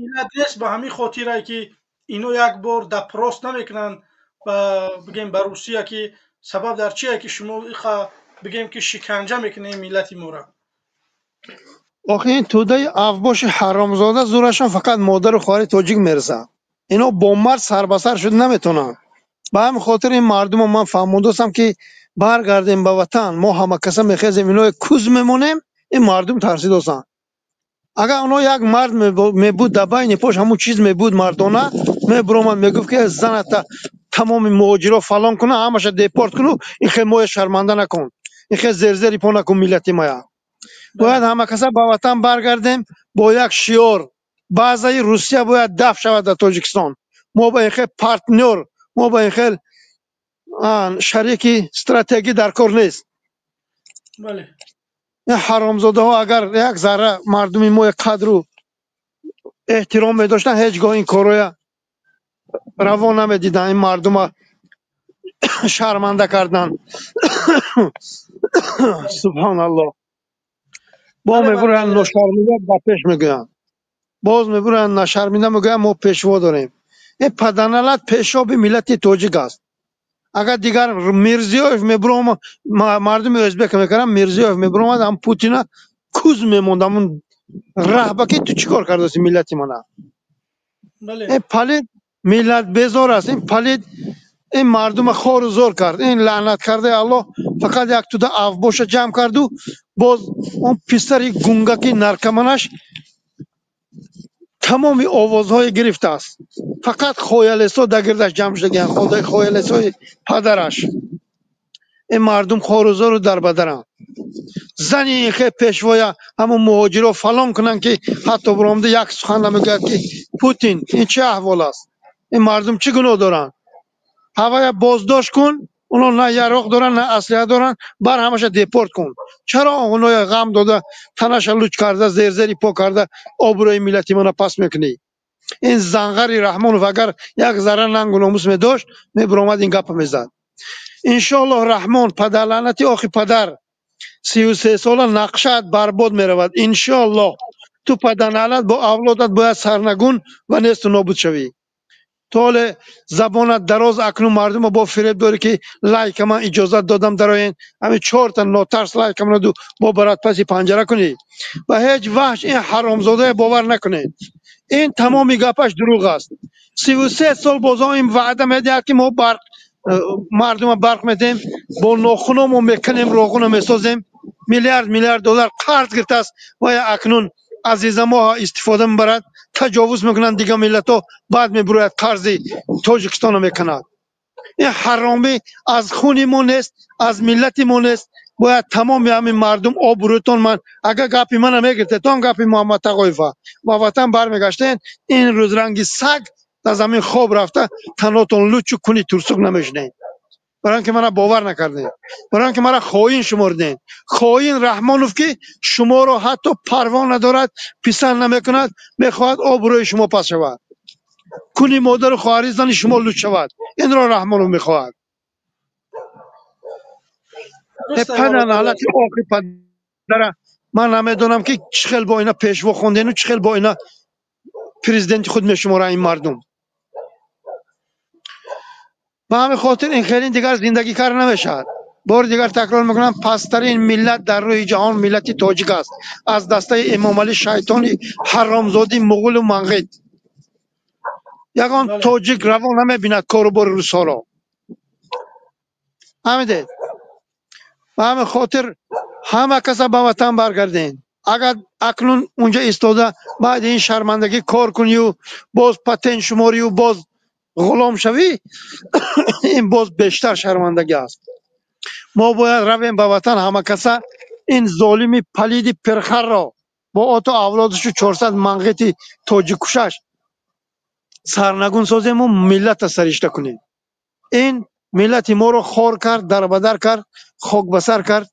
миллат нест ба ҳамин хотире ки ино як бор допрос намекунанд бигем ба Русия ки сабаб дар чие ки шумо иха бигем ки шиканҷа мекунед миллати моро. Охи ин тӯдаи авбоши ҳаромзода зӯрашон фақат модару хоҳари тоҷик мерасад. Ино бо мард сарбасар шуда наметавонанд. Ба ҳамин хотир ин мардумо ман фаҳмондостам ки баргардем ба ватан, мо ҳама каса мехезем, иное куз мемонем, ин мардум тарсидостанд. Агар оно як мард мебуд дар байни пош ҳамун чиз мебуд мардона, мебуромад мегуфт ки заната тамоми муҳоҷиро фалон куна, ҳамаша депорт куну, ин хел моя шарманда накун, ин хел зерзери по накун миллати мая. Бояд ҳама каса ба ватан баргардем бо як шиёр: баъзаи Русия бояд дафт шавад дар Тоҷикистон. Мо ба ин хел партнёр, мо ба ин хел шарики стратегӣ дар кор нест. Ин ҳаромзодаҳо агар як зарра мардуми мо қадру эҳтиром медоштанд, ҳеҷ гоҳ ин корҳоя раво намедиданд, ин мардума шарманда карданд. Субҳоналлоҳ. Бо мебуранд ношармида ба пеш мегӯянд, боз мебуранд нашармида мегӯянд мо пешво дорем. Ин паданалат пешоби миллати тоҷик аст. Агар дигар Мирзиёев мебуромад, мардуми ӯзбек мекарданд, Мирзиёев мебуромад, ҳам Путина куз мемонд, ҳамун раҳба ки ту чӣ кор кардасти миллати мана. Ин палид миллат безор аст, ин палид ин мардума хору зор кард. Ин лаънат кардаи Аллоҳ фақат як туда авбоша ҷамъ карду боз он писари гунгаки наркоманаш тамоми овозҳое гирифтааст. Фақат хоялесо дар гирдаш ҷамъ шудагианд, хоялесои падараш. Ин мардум хору зору дар бадаранд. Зани ин хел пешвоя ҳамун муҳоҷиро фалон кунанд ки ҳатто буромада як сухан намегӯяд ки Путин ин чӣ аҳвол аст, ин мардум чӣ гуноҳ доранд? Ҳавая боздошт кун, оно на яроқ доранд, на аслиҳа доранд, бар ҳамаша депорт кун. Чаро оноя ғам дода, танаша луч карда, зерзери по карда, обрӯи миллати мана паст мекунӣ? Ин занғари Раҳмонов агар як зарра нангу номус медошт, мебиромад ин гапа мезад. Иншоаллоҳ, Раҳмон, падарлаънати охи падар, 33 сола нақшаат барбод меравад. Иншоаллоҳ, ту падарлаънат бо авлодат бояд сарнагун ва несту нобуд шавӣ. То ҳоле забонат дароз, акнун мардума бо фиреб дорӣ, ки лайка ман иҷозат додам, дароен, ҳамин чорта нотарс лайкамонаду бо барат паси панҷара кунӣ. Ба ҳеҷ ваҳш ин ҳаромзодае бовар накунед. Ин тамоми гапаш дурӯғ аст. 33 сол бозо ин ваъда медиҳад, ки мо барқ мардума барқ медиҳем, бо нохуномо мекунем, роғуно месозем. Миллиард миллиард доллар қарз гирифтааст ва акнун азизамоҳа истифода мебарад, таҷовуз мекунанд дигар миллатҳо, баъд мебурояд қарзи Тоҷикистонро мекунад. Ин ҳаромӣ аз хуни мо нест, аз миллати мо нест. Бояд тамоми ҳамин мардум обрӯтон, ман агар гапи мана мегирифтетон, гапи Муҳаммад Тағоева, ба ватан бармегаштен, ин рӯз ранги саг дар замин хоб рафта, танотон лучу куни турсук намешунед. Барои ин ки мана бовар накардем, барои ин ки мара хоин шумордем. Хоин Раҳмонов, ки шуморо ҳатто парво надорад, писанд намекунад, мехоҳад обрӯи шумо паст шавад, куни модару хоҳари зани шумо луч шавад. Инро Раҳмонов мехоҳад. Падар, охи падара, ман намедонам, ки чӣ хел бо ина пешво хондену чӣ хел бо ина президенти худ мешуморанд ин мардум. Ба ҳамин хотир ин хелин дигар зиндагӣ карда намешавад. Бори дигар такрор мекунам, пасттарин миллат дар рӯи ҷаҳон миллати тоҷик аст, аз дастаи Эмомалӣ шайтони ҳаромзодӣ, муғулу манғит. Ягон тоҷик раво намебинад кору бори русҳоро, фаҳмидед? Ба ҳамин хотир ҳама каса ба ватан баргарден. Агар акнун унҷа истода баъди ин шармандагӣ кор кунию боз патент шуморию боз ғулом шавӣ, ин боз бештар шармандагӣ аст. Мо бояд равем ба ватан, ҳама каса ин золими палиди пирхарро бо оту авлодушу 400 манғити тоҷиккушаш сарнагун созему миллата саришта кунем. Ин миллати моро хор кард, дарбадар кард, хок ба сар кард,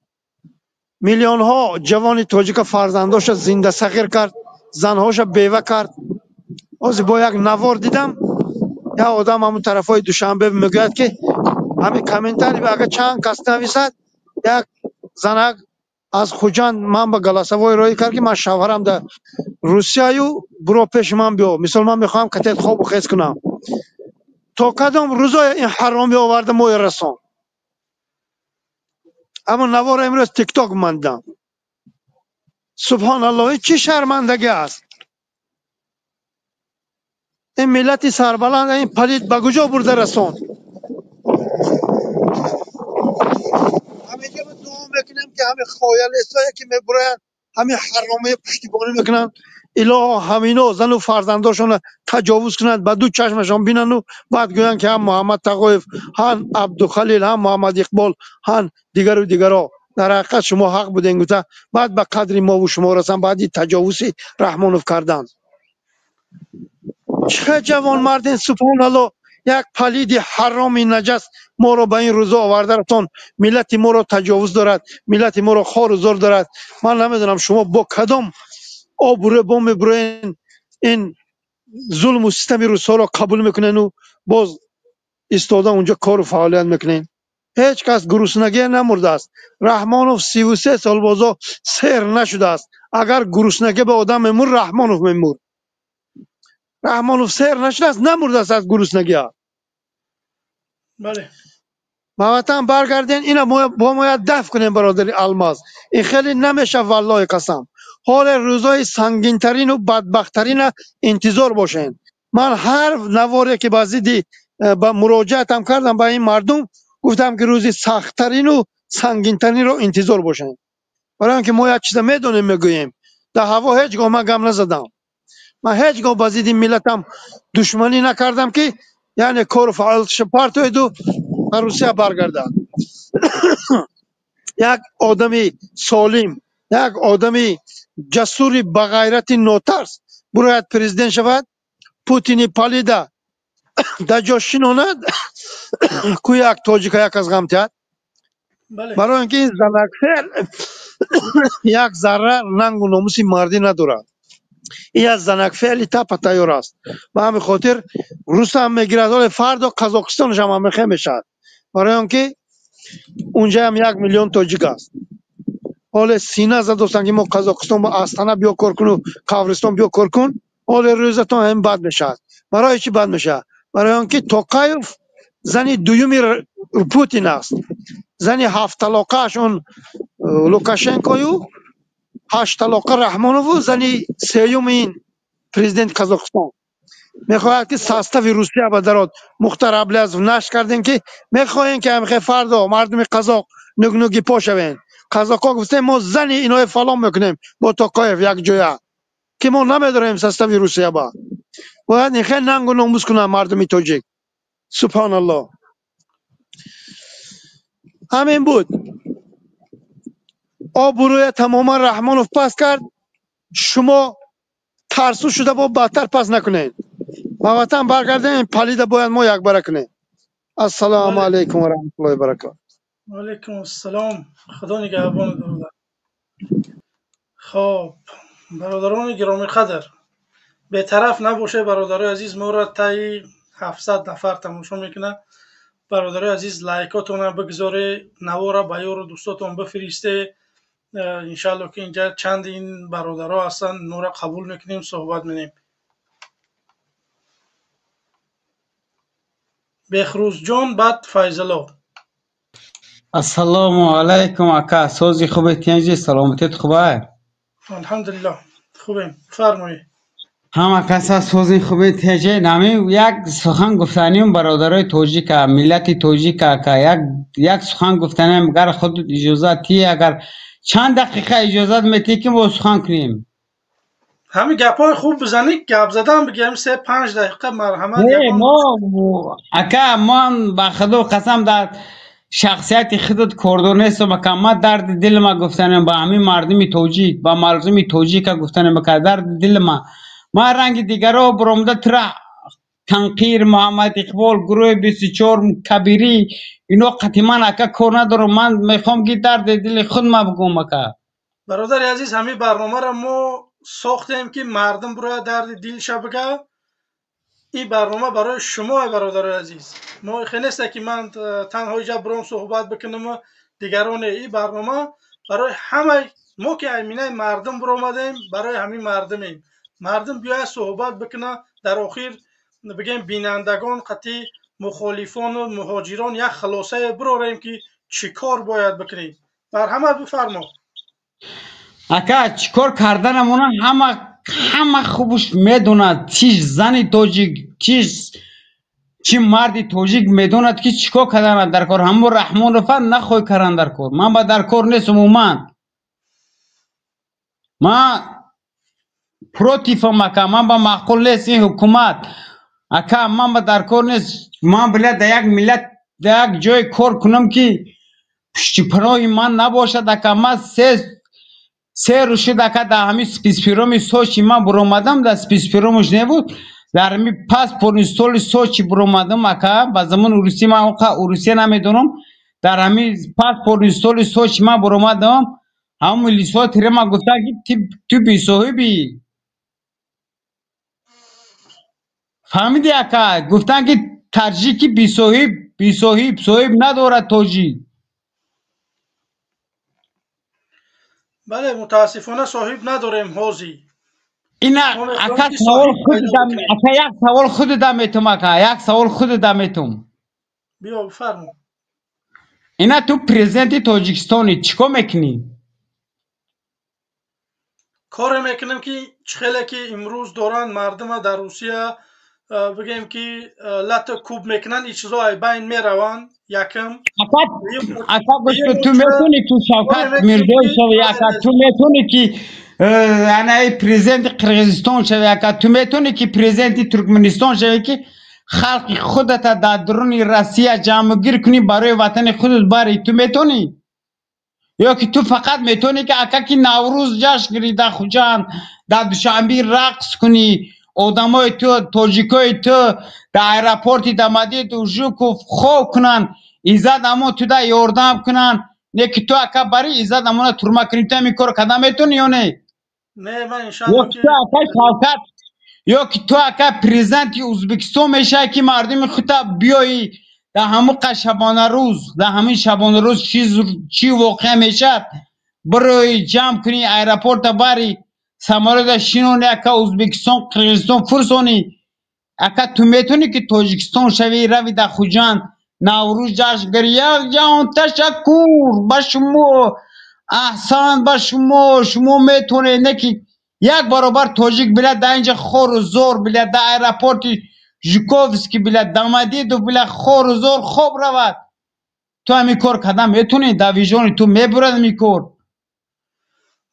миллионҳо ҷавони тоҷика фарзандоша зинда сағир кард, занҳоша бева кард. Ҳозир бо як навор дидам, як одам ҳамун тарафҳои Душанбе мегӯяд, ки ҳамин комментарий агар чанд кас нависад, як занак аз Хуҷанд ман ба голосовой роҳӣ кард, ки ман шавҳарам дар Русияю, буро пеши ман биё, мисол ман мехоҳам катет хобу хез кунам. То кадом рӯзое ин ҳаромӣ оварда моя расон? Аммо навора имрӯз Тикток ман дидам. Субҳоналлоҳ, чӣ шармандагӣ аст! Ин миллати сарбаланд ин палид ба куҷо бурда расон? Ҳаминҷо дуо мекунем, ки ҳамин хоялесое, ки мебуроянд, ҳамин ҳаромия пуштибонӣ мекунанд, илоҳо, ҳамино зану фарзандошонро таҷовуз кунанд, ба ду чашмашон бинанду баъд гӯянд, ки ҳам Муҳаммад Тағоев, ҳам Абдухалил, ҳам Муҳаммад Иқбол, ҳам дигару дигаро, дар ҳақиқат шумо ҳақ будем гуфта, баъд ба қадри мову шумо расанд баъди таҷовузи Раҳмонов кардан. Чӣ ҷавонмарден, субҳоналло! Як палиди ҳароми наҷас моро ба ин рӯзо оварда расон, миллати моро таҷовуз дорад, миллати моро хору зор дорад. Ман намедонам, шумо бо кадом обрӯ бо мебуроен, ин зулму систами русҳоро қабул мекунену боз истода унҷо кору фаъолият мекунен. Ҳеҷ кас гуруснагия намурдааст. Раҳмонов 33 сол бозо сер нашудааст. Агар гуруснагӣ ба одам мемурд, Раҳмонов мемурд. Раҳмонов сер нашудааст, намурдааст аз гуруснагия. Ба ватан баргарден, ина бо бояд дафт кунем, бародари Алмаз. Ин хеле намешав, валлоҳи қасам. Ҳоле рӯзҳои сангинтарину бадбахттарина интизор бошед. Ман ҳар наворе, ки ба зидди ба муроҷиатам кардам ба ин мардум, гуфтам, ки рӯзи сахттарину сангинтаринро интизор бошед. Барои он ки мо як чиза медонем, мегӯем. Дар ҳаво ҳеҷ гоҳ ман гап назадам. Ман ҳеҷ гоҳ ба зидди миллатам душманӣ накардам, ки яъне кору фаъолияташо партоеду ба Русия баргардад. Як одами солим, як одами ҷасури бағайрати нотарс бурояд, президент шавад, Путини палида дар ҷо шинонад, ку як тоҷика як аз ғам тиҳад. Барои он ки ин занаксер як зарра рангу номуси мардӣ надорад. Ин аз занак феъли тапа тайёр аст. Ба ҳамин хотир русам мегирад, ҳоле фардо Қазоқистонашам ҳамихе мешавад. Барои он ки унҷаам 1 миллион тоҷик аст. Ҳоле сина задостанд ки мо Қазоқистон ба Астана биё кор куну Қабристон биё кор кун, ҳоле рӯзатон ҳам бад мешавад. Барои чӣ бад мешавад? Барои он ки Тоқаев зани дуюми Путин аст. Зани ҳафтталоқааш он Лукашенкою, ҳаштталоқа Раҳмонову, зани сеюми ин президенти Қазоқистон. Мехоҳад ки состави Русия ба дарод. Мухтар Аблязов нашр кардем ки мехоҳем ки ҳамихе фардо мардуми қазоқ нугнуги по шавем. Қазоқҳо гуфтем мо зани иное фалон мекунем бо Тоқаев якҷоя, ки мо намедорем состави Русия ба. Бояд инхе нангу номус кунанд мардуми тоҷик. Субҳоналлоҳ. Ҳамин буд. Обрӯя тамоман Раҳмонов паст кард. Шумо тарсу шуда бо бадтар паст накунед. Ба ватан баргардем, палида бояд мо якбара кунем. Ассалому алайкум ва раҳматуллоҳи ва баракотуҳ. Ва алайкум ассалом. Худо нигаҳбон бародар. Хоб, бародарони гиромиқадр, бетараф набошед бародарои азиз, моро таи 700 нафар тамошо мекунад. Бародарои азиз, лайкотонро бигзоре, навора ба ёру дӯстотон бифиристе. Иншаалло ки инҷа чанд ин бародаро ҳастанд, моро қабул мекунем, суҳбат менем. Бехрӯзҷон, баъд Файзалло. Ассалому алайкум ака, сози хубе тинҷи, саломатият хуба? Алҳамдулиллоҳ, хубем, фармоед. Ҳама каса сози хубе тинҷи. Нами як сухан гуфтаним бародарои тоҷика, миллати тоҷика ака, як сухан гуфтаним, агар худ иҷозат ти, агар чанд дақиқа иҷозат метӣ ки мо сухан кунем? Ҳамин гапҳои хуб бизанӣ, гап задан бигем 3-5 дақиқа, марҳамат. Не, мо ака, ман ба худо қасам дар шахсияти худат кордор нестам ака. Ман дарди дилма гуфтанем ба ҳамин мардуми тоҷик, ба мардуми тоҷика гуфтанем ака, дарди дилма. Ман ранги дигаро баромада тура танқир, Муҳаммад Иқбол, гурӯҳи 24, Кабирӣ, ино қатъиман ака кор надорам. Ман мехоҳам ки дарди дили худма бигӯм ака. Бародари азиз, ҳамин барномаро мо сохтем ки мардум бирояд дарди дилша бигӯ. Ин барнома барои шумо, бародарои азиз. Мо хе неста ки ман танҳо иҷа биром суҳбат бикунам дигароне. Ин барнома барои ҳамаи мо ки айминаи мардум биромадем, барои ҳамин мардумем. Мардум биёяд суҳбат бикунад, дар охир бигем бинандагон қатъи мухолифону муҳоҷирон як хулосае бирорем ки чӣ кор бояд бикунем. Марҳамат, бифармо. Ака, чӣ кор карданамона ҳама хубш медонад. Чӣ зани тоҷик, чӣ марди тоҷик медонад ки чӣ кор карданад дар кор. Ҳамон Раҳмонова нахоҳ кардан дар кор. Ман ба дар кор нест умуман. Ман противам ака, ман ба маъқул нест ин ҳукумат. Ака, ман ба дар кор нест. Ман билад дар як миллат, дар як ҷое кор кунам ки пуштипаноҳи ман набошад ака. Ман се рӯз шуд ака дар ҳамин спецприёми Сочи ман буромадам, дар спецприёмаш небуд, дар ҳамин паспортни столи Сочи буромадам ака. Ба замони урусӣ ман оқа урусия намедонам. Дар ҳамин паспортни столи Сочи ман буромадам, ҳамон милисҳо тирема гуфтанд ки ту бесоҳибӣ. Фаҳмидӣ ака? Гуфтанд ки таҷики бесоҳиб, бесоҳиб, соҳиб надорад тоҷик. Бале, мутаассифона соҳиб надорем ҳозир. Ина ака, савол худам ака, як савол худам метум ака, як савол худам метум. Биё, бифармо. Ина ту президенти Тоҷикистони, чӣ кор мекунӣ? Коре мекунем ки чӣ хеле ки имрӯз доранд мардума дар Русия бигем ки лату кӯб мекунанд, ин чизо ай байн мераванд. Якм ака, гӯш, ту метавонӣ ки Шавкат Мирзоев шавӣ ака, ту метавонӣ ки анаи президенти Қирғизистон шавӣ ака, ту метавонӣ ки президенти Туркманистон шавӣ ки халқи худата дар дуруни Россия ҷамъгир кунӣ, барои ватани худат барӣ, ту метавонӣ? Ё ки ту фақат метавонӣ ки ака ки Наврӯз ҷашн гирӣ дар Хуҷанд, дар Душанбе рақс кунӣ, одамои ту, тоҷикои ту дар аэропорти Домодедово, Жуков хоб кунанд, иззат амон туда ёрдам кунанд, не ки ту ака барӣ иззат амона турма кунӣ. Ту ҳамин корро карда метавонӣ ё не? Не, ман Ё иншаалло ки ки ту ака Шавкат, ё ки ту ака президенти Ӯзбекистон мешавӣ, ки мардуми худта биёӣ дар ҳамон шабонарӯз, дар ҳамин шабонарӯз чӣ воқеа мешавад, бирои ҷамъ кунӣ, аэропорта барӣ, самолёта шинонӣ, ака Ӯзбекистон, Қирғизистон фурсонӣ. Ака ту метавонӣ ки Тоҷикистон шавӣ, рави дар Хуҷанд Наврӯз ҷашн гирӣ. Як ҷаҳон ташаккур ба шумо, аҳсан ба шумо, шумо метавонед, не ки як баробар тоҷик билад дар инҷа хору зор билад, дар аэропорти Жуковский билад, Домодедово билад, хору зор хоб равад. Ту ҳамин кор кардан метавонӣ? Дар виҷдони ту мебурад ҳамин кор?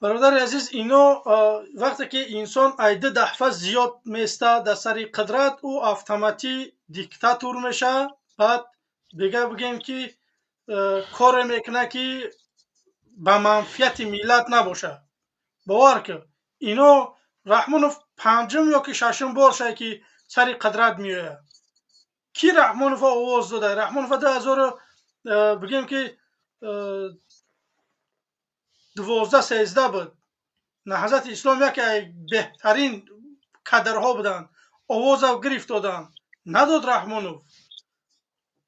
Бародари азиз, ино вақте ки инсон ай ду дафъа зиёд места дар сари қудрат, ӯ автоматӣ диктатор мешавад. Баъд дига бигем ки коре мекунад ки ба манфиати миллат набошад. Бовар кун, ино Раҳмонов панҷум ё ки шашум бор шавад ки сари қудрат меояд. Ки Раҳмонова овоз дода? Раҳмонова 2000 бигем ки 12-13 буд. Наҳзати Ислом яке аз беҳтарин кадрҳо буданд, овоза гирифт доданд. Надод Раҳмонов.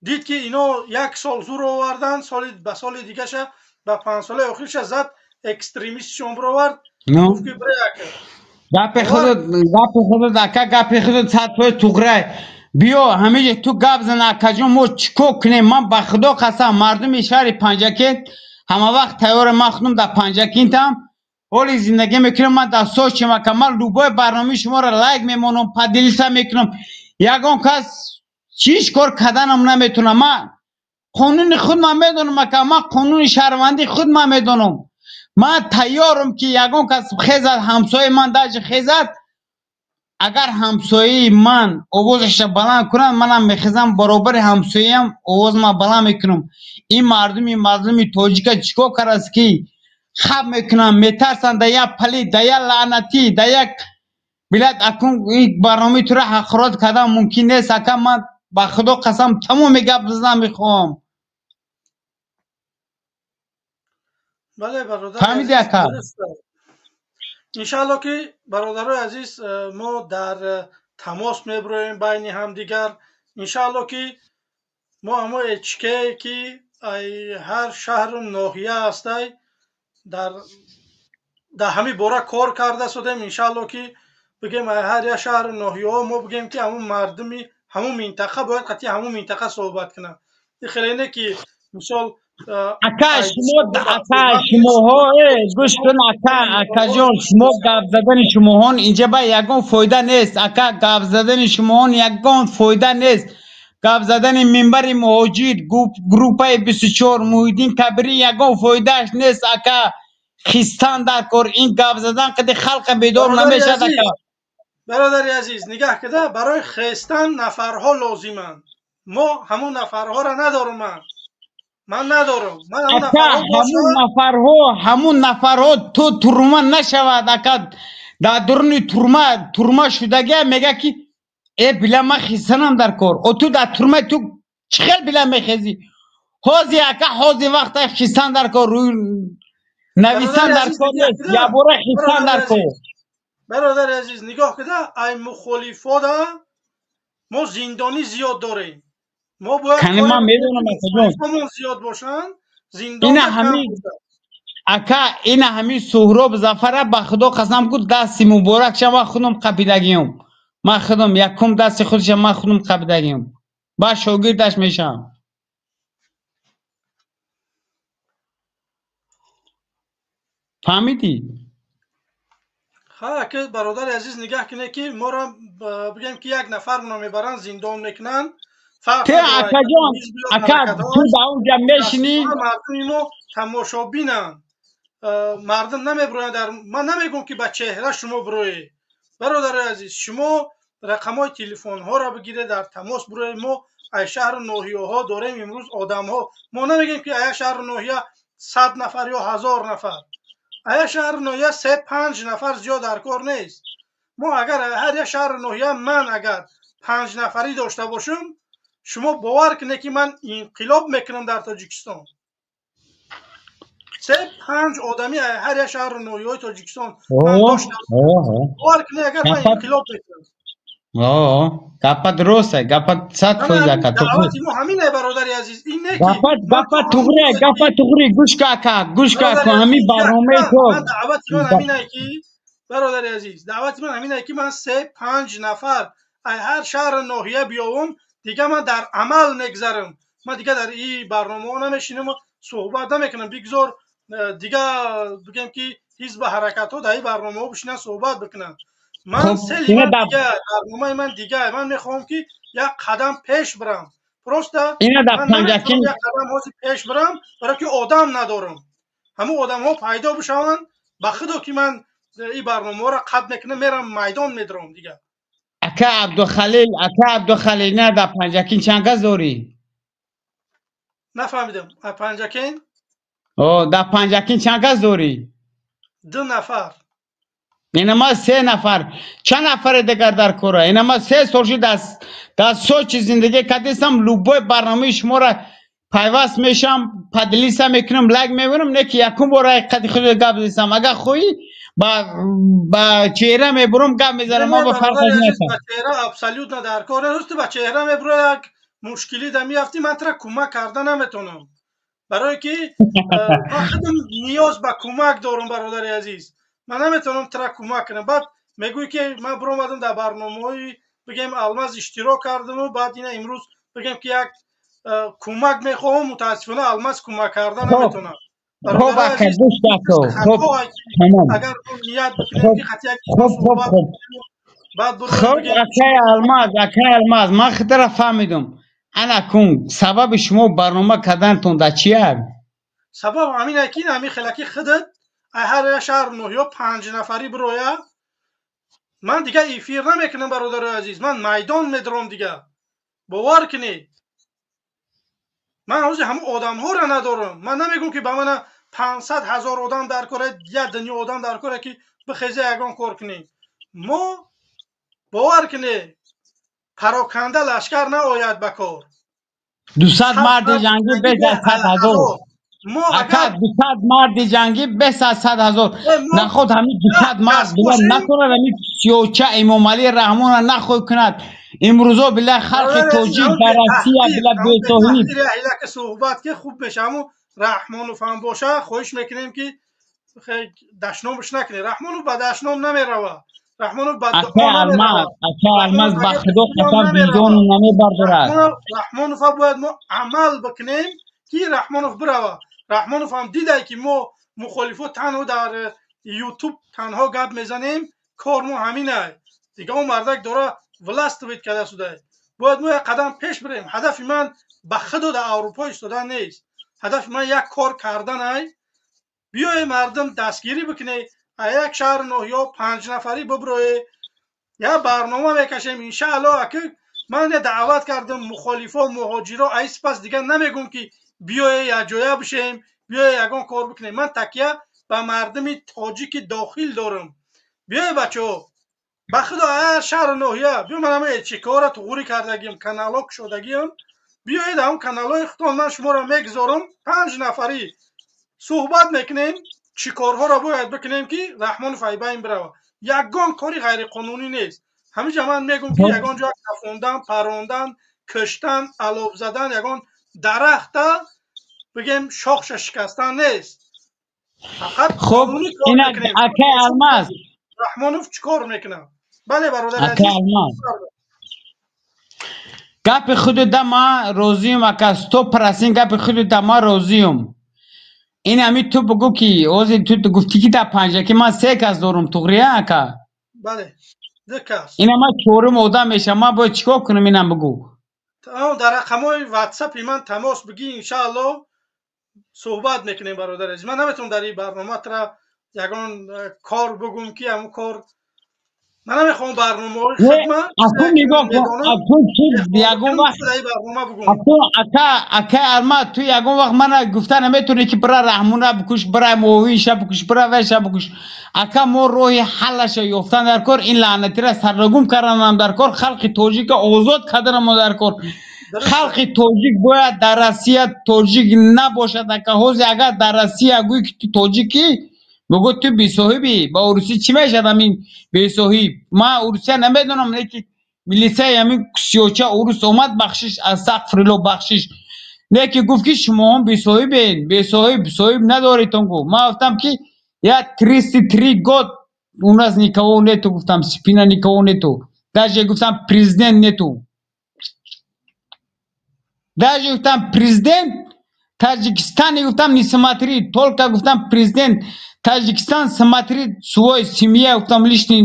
Дид ки ино як сол зур оварданд, соли ба соли дигаша ба панҷсолаи охирша зад, экстремистшон бировард, гуфт ки бира яка. Гапи худат, гапи худат ака, гапи худат 100% туғрай. Биё ҳамиҷа ту гап зан акаҷон, мо чӣ кор кунем? Ман ба Худо қасам, мардуми шаҳри Панҷакент ҳама вақт тайёрам. Ман худам дар Панҷакентам ҳоли зиндагӣ мекунам, ман дар Сочим ака. Ман любой барномаи шуморо лайк мемонам, поделиться мекунам. Ягон кас чиш кор карданам наметавонам. Ман қонуни худ ман медонам ака, ман қонуни шаҳрвандии худ ман медонам. Ман тайёрам ки ягон кас хезад, ҳамсояи ман даже хезад, агар ҳамсояи ман овозашро баланд кунад, манам мехезам баробари ҳамсояам овозма баланд мекунам. Ин мардуми мазлуми тоҷика чӣ кор кардааст ки хаб мекунанд, метарсанд да як палид, да як лаънатӣ, да як билад. Акун ин барномаи туро ҳақорат кардан мумкин нест ака. Ман ба Худо қасам тамоми гап задан мехоҳам. Бале, бародари Фаҳмидӣ азиз, ака? дуруст. Иншаалло ки бародарои азиз, мо дар тамос мебироем байни ҳамдигар. Иншаалло ки мо ҳамо эчкае ки ай ҳар шаҳру ноҳия ҳастай, дар ҳамин бора кор карда шудем. Иншаалло ки бигем ай ҳар як шаҳру ноҳияҳо мо бигем ки ҳамун мардуми ҳамун минтақа бояд қатъи ҳамун минтақа суҳбат кунанд. Ин хеле не ки мисол Ака, шумо, ака, шумоҳо гӯш кун ака, акаҷон, шумо гап задани шумоҳон инҷа ба ягон фоида нест ака, гап задани шумоҳон ягон фоида нест. Гап задани минбари муҳоҷир, группаи 24, Муҳиддин Кабирӣ ягон фоидааш нест ака. Хистан дар кор, ин гап задан қади халқа бедор намешавад ака. Бародари азиз, нигаҳ кида, барои хестан нафарҳо лозиманд. Мо ҳамун нафарҳоро надорум. Ман надорам. Ман ҳамун ака, ҳамун нафарҳо, ҳамун нафарҳо ту турма нашавад ака. Дар дуруни турма турма шудагия мега ки э била ман хистанам дар кор. О ту дар турма ту чӣ хел била мехезӣ? Ҳози ака, ҳози вақта хистан дар кор, нависан дар кор нест, ябора хистан дар кор. Бародари азиз, нигоҳ кида, ай мухолифода мо зиндонӣ зиёд дорем. Мо бояд Кани ман медонам акаҷон. Зиёд бошанд, зиндон Ина ҳамин ака, ина ҳамин Суҳроб Зафара ба Худо қасам ку, дасти муборакша ман худам қапидагиём. Ман худам якум дасти худша ман худам қапидагиём. Баъд шогирдаш мешавам. Фаҳмидӣ? Ха, ака, бародари азиз, нигаҳ кунед ки моро бигем ки як нафарро мебаранд, зиндон мекунанд. Те акаҷон, ака, ту дар онҷа мешинӣ. Мардуми мо тамошобинанд. Мардум намебироянд. Дар ман намегӯм ки ба чеҳра шумо бироед. Бародари азиз, шумо рақамҳои телефонҳоро бигиред, дар тамос бироед. Мо ай шаҳру ноҳияҳо дорем имрӯз одамҳо. Мо намегӯем ки ая шаҳру ноҳия 100 нафар ё 1000 нафар. Ая шаҳру ноҳия 3-5 нафар зиёд дар кор нест. Мо агар ҳар як шаҳру ноҳия ман агар 5 нафарӣ дошта бошам, шумо бовар кунед ки ман инқилоб мекунам дар Тоҷикистон. 3-5 одами ҳар як шаҳру ноҳияҳои Тоҷикистон ман доштам, бовар кунед, агар ман инқилоб мекунам. Гапат рост, гапат 100% ака. Даъвати мо ҳамин ай, бародари азиз, ин не ки гапат туғри, гапат туғри, гӯш ка ака, гӯш ка, ҳамин барномаи то. Даъвати ман ҳамин ай ки, бародари азиз, даъвати ман ҳамин ай ки ман 3-5 нафар ай ҳар шаҳру ноҳия биёвам, дига ман дар амал мегзарам. Ман дига дар ин барномаҳо намешинам, суҳбат намекунам. Бигзор дига, бигем ки, ҳизби ҳаракатҳо дар ин барномаҳо бишинанд, суҳбат бикунанд. Ман цели ман дига, барномаи ман дига. Ман мехоҳам ки як қадам пеш бирам. Просто як қадам ҳозир пеш бирам, барои ки одам надорам. Ҳамун одамҳо пайдо бишаванд, ба худо ки ман ин барномаҳоро қатъ мекунам, мерам майдон медарам дига. Ака Абдухалил, ака Абдухалил, на дар Панҷакин чанд кас дорӣ? Нафаҳмидам. Панҷакин? Дар Панҷакин чанд кас дорӣ? 2 нафар. Ина ма 3 нафар. Чанд нафаре дигар дар кора? Ина ма 3 сол шуд дар Сочи зиндагӣ кардистам, любой барномаи шуморо пайваст мешам, поделиться мекунам, лайк мебарам, не ки якум бор қади худ гап застам. Агар хоҳӣ ба чеҳра мебурам, гап мезанам, ма ба фарқ нест. Ба чеҳра абсолютно дар кор нест. Ба чеҳра мебура, як мушкилӣ да меафтӣ, ман тура кӯмак карда наметавонам, барое ки ман худам ниёз ба кӯмак дорам, бародари азиз. Ман наметавонам тура кӯмак кунам. Баъд мегӯӣ ки ман биромадам дар барномаҳои, бигем, Алмаз иштирок кардаму баъд ина имрӯз, бигем ки, як кӯмак мехоҳам, мутаассифона Алмаз кӯмак карда наметавонам. Хоб ака, гӯш дако. Хоб, агар ният бикунем ки хати як баъд хоб, акаи Алмаз, акаи Алмаз, ман худро фаҳмидум. Ана кун, сабаби шумо барнома карданатон дар чия? Сабаб ҳамин ки ҳамин хелаки худат ҳар як шаҳр ноҳиё 5 нафарӣ бироя, ман дига эфир намекунам, бародарои азиз, ман майдон медаром дига. Бовар кунед, ман ҳозир ҳамун одамҳоро надорам. Ман намегӯм ки ба мана 500 000 одам дар кора, як дунё одам дар кора ки бихезе ягон кор кунем. Мо, бовар кунед, пароканда лашкар наояд ба кор. 200 марди ҷангӣ беш аз 100 000. Ака, 200 марди ҷангӣ беш аз 100 000. Наход ҳамин 200 мард била накунад, ҳамин сиёча Эмомалӣ Раҳмонро нахоҳ кунад. Имрӯзо била халқи тоҷик дар Россия била бесоҳиб. Суҳбат ки хуб меша, ҳамун Раҳмонов ҳам боша, хоҳиш мекунем ки дашномш накунед. Раҳмонов ба дашном намерава. Раҳмонов ба Ака Алмаз, ака Алмаз, ба худо қасам, виҷдону намебардорад. Раҳмонов бояд мо амал бикунем ки Раҳмонов бирава. Раҳмонов ҳам дидай ки мо мухолифо танҳо дар Ютуб танҳо гап мезанем, кор мо ҳаминай. Дига он мардак дора властвовать карда судай. Бояд мо як қадам пеш бирем. Ҳадафи ман ба худо дар Аврупо истодан нест. Ҳадафи ман як кор карданай. Биёе мардум, дастгирӣ бикунед, як шаҳр ноҳиё 5 нафарӣ биброe, як барнома мекашем, иншаалло. Аки ман даъват кардам мухолифо, муҳоҷиро, ай сипас дига намегӯм ки биёе якҷоя бишем, биёе ягон кор бикунем. Ман такя ба мардуми тоҷики дохил дорам. Биёе, бачаҳо, ба худо, ҳар шаҳру ноҳия биё. Ман ҳама чикора туғурӣ кардагиам, каналҳо кушодагиам. Биёед ҳамн каналҳои худтон, ман шуморо мегузорам, 5 нафарӣ суҳбат мекунем, чӣ корҳоро бояд бикунем ки Раҳмонов айбайн бирава. Ягон кори ғайриқонунӣ нест. Ҳаминҷа ман мегӯм ки ягон ҷо кафондан, парондан, киштан, алоб задан, ягон дарахта, бигем, шохша шикастан нест. Фақат хуб, акаи Алмаз, Раҳмонов чӣ кор мекунад? Бале, бародари. Акаи Алмаз, гапи худу да ман розиюм, ака, 100% гапи худу да ман розиюм. Ин ҳами ту бугӯ ки ҳозир ту гуфтӣ ки дар Панҷаки ман се кас дорум, туғрия, ака? Бале, ду кас. Ина ман чорум одам мешавам, ман бояд чӣ кор кунам, инам бугӯ. Дар рақамҳои ватсапи ман тамос бигӣ, иншаалло суҳбат мекунем, бародари азиз. Ман наметавонам дар ин барнома тура ягон кор бугӯм ки ҳамун кор ман намехоҳам барномаҳои хидма. Акун нигоҳ кун, акун ту ягон вақт, акун, ака, акаи Алмаз, ту ягон вақт мана гуфта наметавонӣ ки бира Раҳмона бикуш, бира муовинша бикуш, бира вайша бикуш. Ака, мо роҳи ҳаллаша ёфтан дар кор, ин лаънатира сарнагум карданам дар кор, халқи тоҷика озод карданам дар кор. Халқи тоҷик бояд дар Россия тоҷик набошад, ака. Ҳозир агар дар Россия гӯӣ, ки ту тоҷикӣ, мегӯ ту бесоҳибӣ. Ба урусӣ чӣ мешавад ҳамин бесоҳиб? Ман урусия намедонам, леки милисияи ҳамин сиёча урус омад, бахшиш, астағфирулло, бахшиш, леки гуфт, ки шумоҳон бесоҳибен, бесоҳиб, соҳиб надоритон, гуфт. Ман гуфтам, ки я 33 год, у нас никого нету, гуфтам, спина никого нету, даже, гуфтам, президент нету, даже, гуфтам, президент Таджикистане, гуфтам, не смотри, только, гуфтам, президент Таджикистан смотрит свой семья, гуфтам, лишний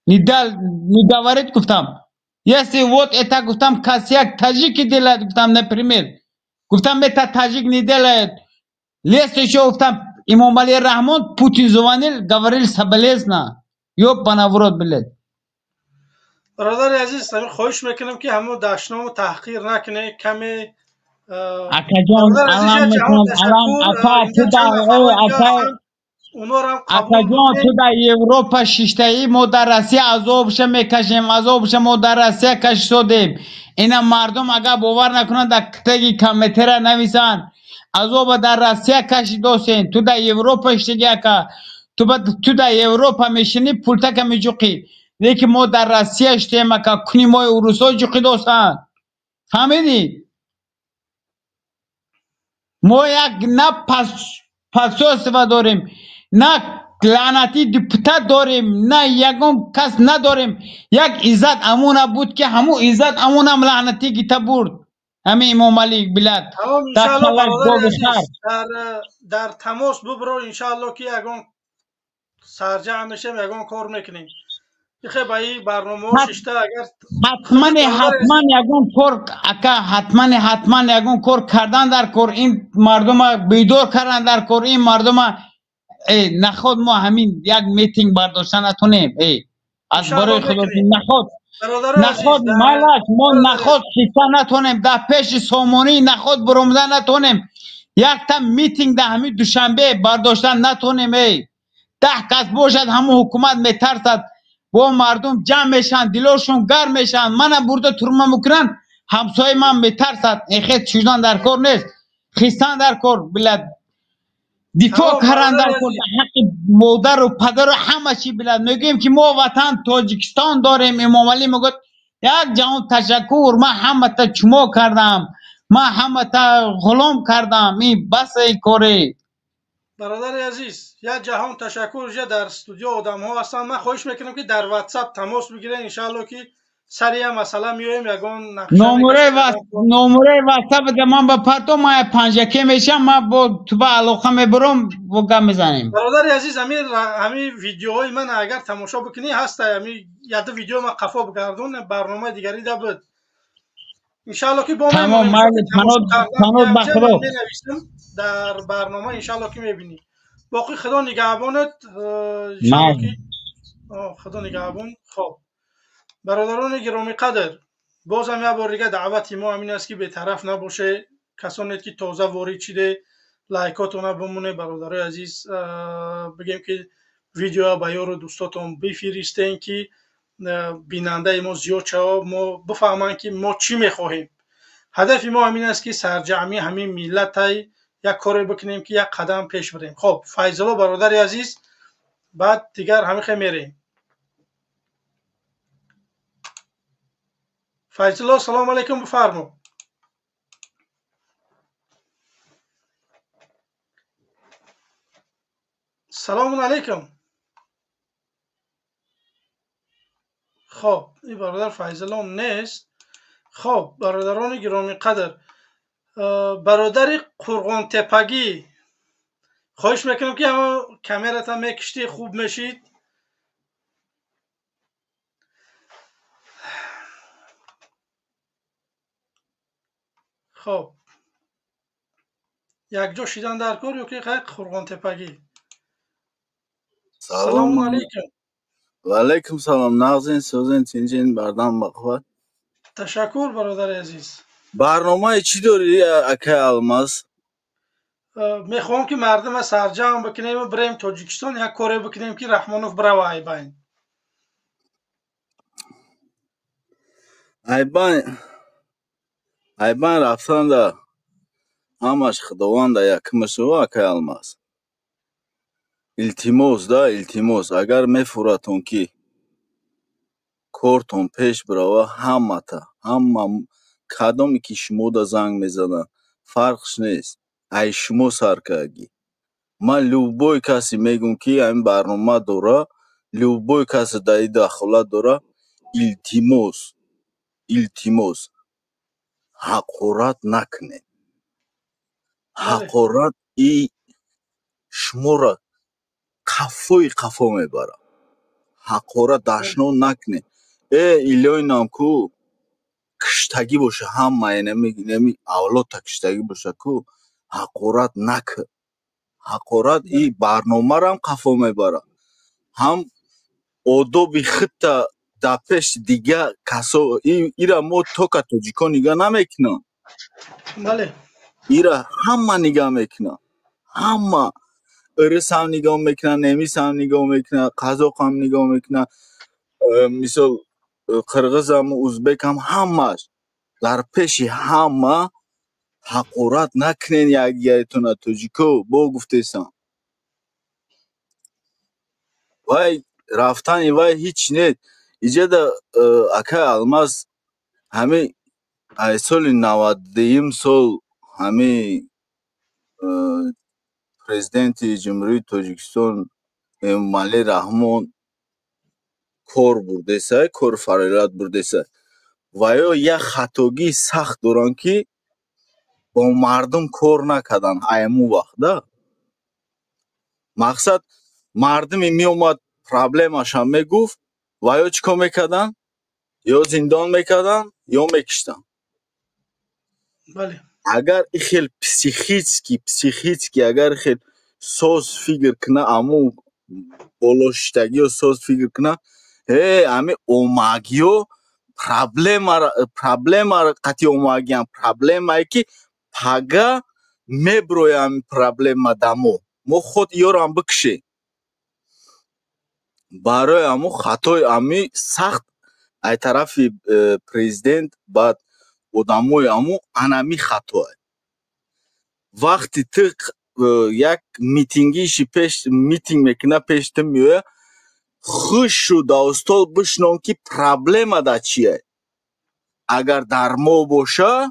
не дал, не говорит, гуфтам. Если вот это, гуфтам, косяк таджики делают, гуфтам, например, гуфтам, это таджик не делает. Лес еще, гуфтам, Имомали Рахмон, Путин звонил, говорил, соболезно. Ёбана в рот, блядь. Бародари азиз, хоҳиш мекунам, ки ҳамон дашному таҳқир накунед каме. Акаҷон, алам мекунам, алам, ака, ту да, ака, акаҷон, ту дар Европа шиштаӣ, мо дар Россия азобша мекашем, азобша мо дар Россия кашисодем. Ина мардум агар бовар накунанд, дар теги комментера нависанд. Азоба дар Россия кашидосен, ту дар Европа шиштагӣ, ака, ту дар Европа мешинӣ, пултака меҷуқӣ, лекин мо дар Россия шиштаем, ака, куни мои урусҳо ҷуқидосанд, фаҳмидӣ? Мо як на посольство дорем, на лаънатӣ депутат дорем, на ягон кас надорем. Як иззат амона буд, ки ҳамун иззат амонам лаънатӣ гита бурд ҳамин Имомалӣ, блядь. Дар тамос бубро, иншаалло, ки ягон сарҷамъ мешем, ягон кор мекунем. Ихе ба ин барномаҳо шишта агар ҳатмане, ҳатман ягон кор, ака, ҳатмане, ҳатман ягон кор кардан дар кор, ин мардума бедор кардан дар кор, ин мардума. Наход мо ҳамин як митинг бардошта натонем, аз барои худо, наход, наход малак мо наход шишта натонем дар пеши сомонӣ, наход буромада натонем, якта митинг дар ҳамин Душанбе бардошта натонем, эй, 10 кас бошад, ҳамун ҳукумат метарсад, бо мардум ҷамъ мешаванд, дилошон гарм мешаванд, мана бурда турма мекунанд, ҳамсояи ман метарсад. Эхет шудан дар кор нест, хистан дар кор, блядь, дифоъ кардан дар кор, ҳаққи модару падару ҳама чи, блядь. Мегӯем, ки мо ватан Тоҷикистон дорем. Эмомалӣ мегӯяд: як ҷаҳон ташаккур, ман ҳамата чумо кардам, ман ҳамата ғулом кардам, ин бас коре. Бародари азиз, як ҷаҳон ташаккур. Ҷа дар студио одамҳо ҳастанд, ман хоҳиш мекунам, ки дар Ватсап тамос бигиред, иншаалло, ки сари як масъала меоем, ягон Номураи Ватсап да ман ба парто, ман панҷаке мешам, ман бо ту ба алоқа мебурам, бо гап мезанем. Бародари азиз, ҳамин видеоҳои ман агар тамошо бикунӣ, ҳаста ҳамин яду видео, ман қафо бигардон, барномаи дигари да буд, иншаалло, ки бо Тамом, майли, панод ба Худо. Менависам дар барнома, иншаалло, ки мебинӣ. Боқӣ Худо нигаҳбонат, иншаалло, ки Худо нигаҳбон. Хоб, бародарони гиромиқадр, бозам як бор дига даъвати мо ҳамин аст, ки бетараф набоше. Касоне ки тоза ворид шиде, лайкотона бимоне, бародарои азиз, бигем, ки видеоа ба ёру дӯстотон бифиристен, ки бинандаи мо зиёд шавад, мо бифаҳманд, ки мо чӣ мехоҳем. Ҳадафи мо ҳамин аст, ки сарҷамъи ҳамин миллатай як коре бикунем, ки як қадам пеш бирем. Хоб, Файзулло, бародари азиз, баъд дигар ҳамин хел мерем. Файзулло, салому алайкум, бифармо. Салому алайкум. Хоб, ин бародар Файзулло нест. Хоб, бародарони гиромиқадр, бародари Қурғонтепагӣ, хоҳиш мекунам, ки ҳамо камерата мекиштӣ, хуб мешид. Хоб, якҷо шидан дар кор ё ки Қурғонтепагӣ? Салому алайкум. Ва алайкум салом. Нағзин, сӯзин, тинҷин, бардам, бақувват. Ташаккур, бародари азиз. Барномаи чӣ дорӣ, акай Алмаз? Мехоҳам, ки мардума сарҷамъ бикунем, бирем Тоҷикистон, як коре бикунем, ки Раҳмонов бирава айбайн. Айбайн. Айбан рафтанда ҳамаш Худованда якмашава, акай Алмаз. Илтимос да, илтимос, агар мефуратон ки кортон пеш бирава, ҳамата, ҳама кадоме ки шумода занг мезанад, фарқш нест, ай шумо сар кардагӣ. Ман любой касе мегӯм ки ҳамин барнома дора, любой касе дар ин дахолат дора, илтимос, илтимос, ҳақорат накунед. Ҳақорат и шуморо қафои қафо мебарад. Ҳақорат, дашном накунед. Э, илёинам ку киштагӣ боша, ҳама инами авлодта киштагӣ боша ку, ҳақорат накун. Ҳақорат и барномарам қафо мебарад, ҳам одоби худта дар пеши дигар касо. Ира мо тока тоҷикон нигаҳ намекунам, ира ҳама нигаҳ мекунад, ҳама. Урусам нигоҳ мекунад, немисам нигоҳ мекунад, қазоқам нигоҳ мекунад, мисол қирғизам, узбекам, ҳамаш. Дар пеши ҳама ҳақорат накунед якдигаритона, тоҷико, бо гуфтесам. Вай рафтани вай ҳеҷ не. Иҷада, акай Алмаз, ҳами ай соли 92-юм сол ҳами президенти Ҷумҳурии Тоҷикистон Эмомалӣ Раҳмон кор бурдеса, кор фаъолият бурдеса. Ва ё як хатогии сахт доранд, ки бо мардум кор накарданд айму вақт да. Мақсад, мардуме меомад, проблемаша мегуфт, ва ё чӣ кор мекарданд? Ё зиндон мекарданд, ё мекиштанд. Агар и хел психически агар хел соз фикр куна, аму болошиштагиё соз фикр куна, э, ами омагиё проблема қати омагиам, проблемае ки пага меброя ами проблема да мо. Мо худ иёрам бикушем. Барои аму хатои ами сахт ай тарафи президент, баъд одамои аму анами хатоа. Вақти ту як митингиши пеш митинг мекуна, пеши ту меояд, хушу дар стол бишинон, ки проблема дар чие. Агар дар мо боша,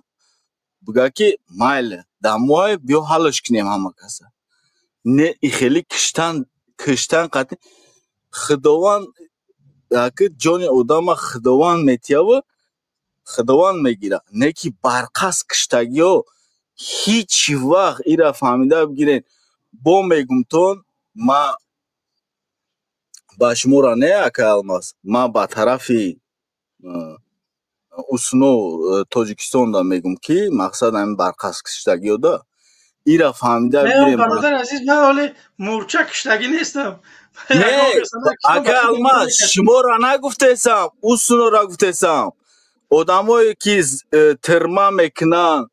бига ки майли, дар мои, биё ҳаллаш кунем ҳама каса. Не, и хеле киштан, киштан қатъи Худованд ки ҷони одама Худованд метияву Худованд мегирад. Не ки барқасд киштагиҳо ҳеҷ вақт, ира фаҳмида бигиред. Бо мегумтон, ма ба шуморо не, акай Алмаз, ман ба тарафи усно Тоҷикистонда мегум, ки мақсад ҳамин барқасд киштагиҳо да, ира фаҳмида бигирем. Бародари азиз, ман ҳоле мурча киштагӣ нестам. Не, акай Алмаз, шуморо нагуфтесам, усунора гуфтесам. Одамое ки тирма мекунанд,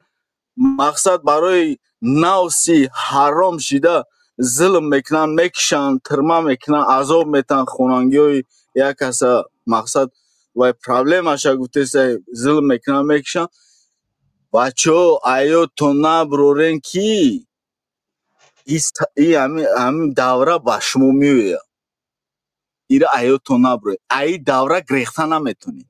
мақсад барои навси ҳаром шида зулм мекунанд, мекушанд, тирма мекунанд, азоб метаҳанд хонангиҳои як каса, мақсад вай проблемаша гуфтеса, зулм мекунанд, мекушанд. Бачаҳо, аёдтон набурорен, ки и ҳамин давра ба шумо меояд. Ира аёдтон набуроред. Аи давра грехта наметонед.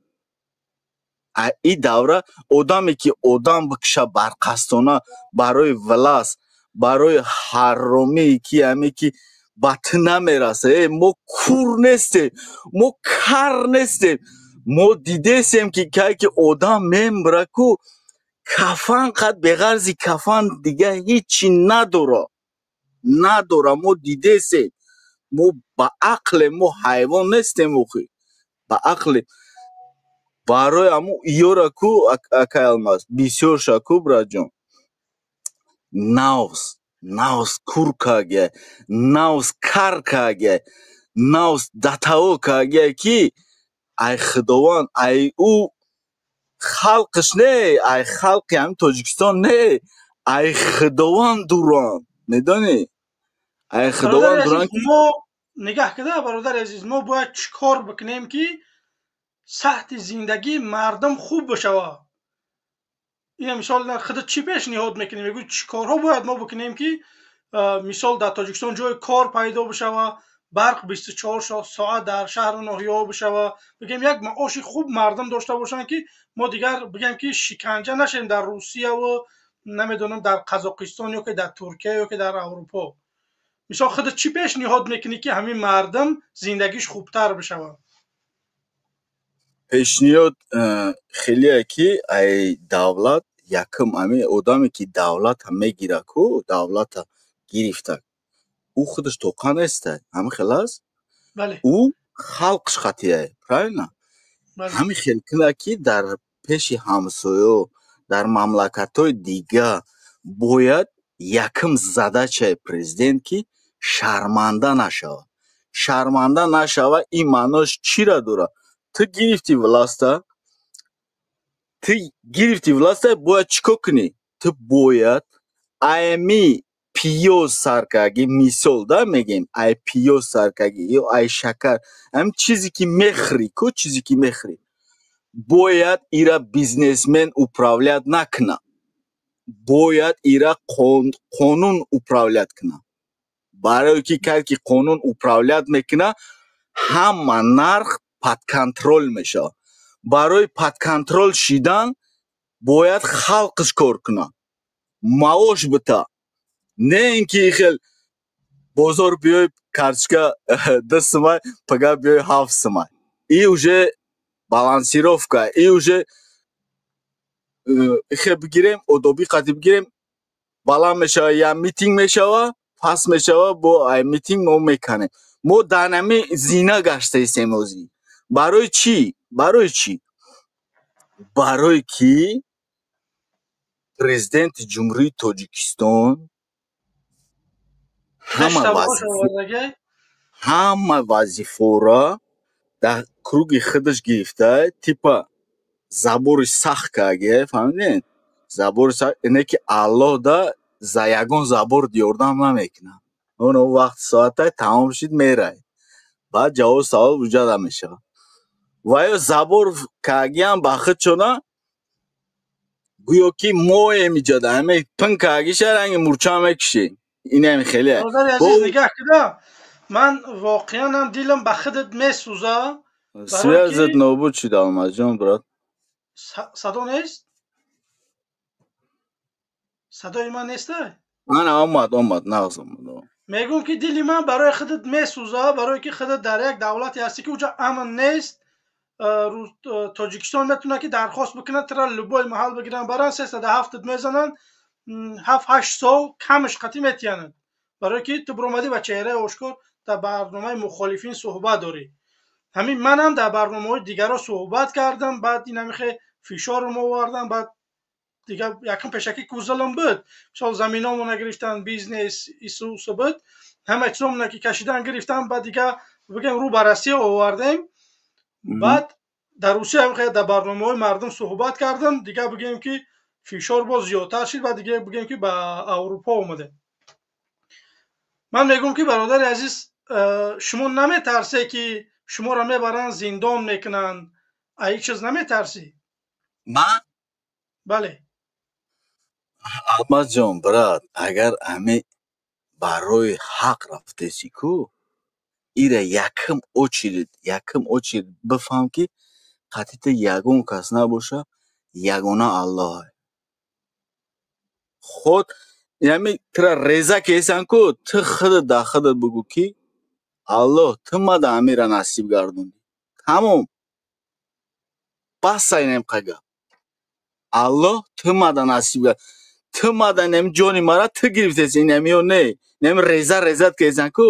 И давра одаме ки одам бикуша барқасдона барои власть, барои ҳаромие ки ҳаме ки ба ту намераса. Э, мо кур нестем, мо кар нестем, мо дидесем, ки кай ки одам мембра ку, кафан қад, беғарзи кафан дига ҳечи надора, надора. Мо дидесем, мо ба ақлем, мо ҳайвон нестем охи, ба ақлем. Барои ҳамун иёра ку, акай Алмаз, бисёрша ку, братҷон, навс навс кур кагия, навс кар кагия, навс датаво кагия, ки ай Худованд, ай ӯ халқиш не, ай халқи ҳамин Тоҷикистон не, ай Худованд дуранд, медонӣ, ай Худованд дуранд. Мо нигаҳ кида, бародари азиз, мо бояд чӣ кор бикунем, ки сатҳи зиндагии мардум хуб бишавад? Ина мисол худат чӣ пешниҳод мекунӣ? Мегӯӣ чӣ корҳо бояд мо бикунем, ки мисол дар Тоҷикистон ҷои кор пайдо бишава, барқ 24 соат дар шаҳру ноҳияҳо бишава, бигем як маоши хуб мардум дошта бошанд, ки мо дигар бигем ки шиканҷа нашем дар Русияву намедонам дар Қазоқистон ё ки дар Туркия ё ки дар Аврупо. Мисол худат чӣ пешниҳод мекунӣ, ки ҳамин мардум зиндагиш хубтар бишавад? Пешниҳод хеле ки ай давлат якум ҳамин одаме ки давлата мегира ку, давлата гирифта, ӯ худаш тоқа неста, ҳамин хел аст, ӯ халқш хатия, правильно? Ҳамин хел кина ки дар пеши ҳамсоё, дар мамлакатҳои дига бояд якум задачаи президент ки шарманда нашавад. Шарманда нашава ин маънош чира дорад? Ту гирифти власта, ту гирифти власта, бояд чӣ кор кунӣ? Ту бояд ами пиёз саркаги, мисол да мегем, ай пиёз саркаги ё ай шакар, ҳамин чизе ки мехӯрӣ ку, чизе ки мехӯрӣ, бояд ира бизнесмен управлять накунад, бояд ира қонун управлять кунад. Барое ки кар ки қонун управлять мекунад, ҳама нарх под контроль мешавад. Барои под контроль шидан бояд халқш кор кунад, маош бита, не ин ки хел бозор биёй карточка 2 сумай, пага биёй 7 сумай. И уже балансировка, и уже хе бигирем, одоби қатӣ бигирем, баланд мешава, я митинг мешава, паст мешава, бо ай митинг мо меканем. Мо дар нами зина гаштаистем ҳозир. Барои чӣ? Барои чӣ? Барое ки президенти Ҷумҳурии Тоҷикистон ҳама вазифаро дар круги худаш гирифта, типа забори сахт карге, фаҳмидед? Забори сахт ине ки Аллоҳ да за ягон забор ёрдам намекунад. Он вақти соатай тамом шид, мерай, баъд ҷавоби савол вуҷуда мешавад. Ва ё забор каргиам ба худшона гӯё ки моем иҷода ҳаме пин каргиша ранги мурча мекушем. Инами хеле Бародари азиз, нигаҳ кида, ман воқеан ҳам дилам ба худат месӯза. Связат нобуд шуд, Алмазҷон, брат. Садо нест? Садои ман неста? Ана омад, омад, нағз омад. Мегӯм ки дили ман барои худат месӯза, барое ки худат дар як давлате ҳастӣ ки уҷа амн нест. Тоҷикистон метавонад ки дархост бикунад, тира любой маҳал бигиранд, баранд, 307-ат мезананд, 7-8 сол камаш қатӣ метиянанд, барое ки ту биромадӣ ба чеҳраи ошкор дар барномаи мухолифин суҳбат дорӣ. Ҳамин манам дар барномаҳои дигарро суҳбат кардам, баъд ин ҳамихе фишорам овардан, баъд дигар якум пешакӣ ку зулм буд, мисол заминомона гирифтан, бизнес исусу буд, ҳама чизомона ки кашидан гирифтан, баъд дигар бигем рӯ ба Россия овардем. Баъд дар Русия ҳам дар барномаҳои мардум суҳбат кардам, дигар бигем ки фишор боз зиёдтар шуд, баъд дигар бигем ки ба Аврупо омадем. Ман мегӯм ки бародари азиз, шумо наметарсе ки шуморо мебаранд, зиндон мекунанд? Ай чиз наметарсӣ? Ман? Бале. Аҳмадҷон, брат, агар ҳами барои ҳақ рафтеси ку, ира якум очередь, якум очередь бифаҳм ки қатъи ягон кас набоша, ягона Аллоҳ. Худ ями тира реза кесан ку, ту худат дар худат бугӯ ки Аллоҳ, ту мада ҳамира насиб гардондӣ, тамом, бас. Айнем қага Аллоҳ, ту мада насиб гар, ту мада нем ҷони мара ту гирифтеси, инамиё не, нем реза резат кесан ку,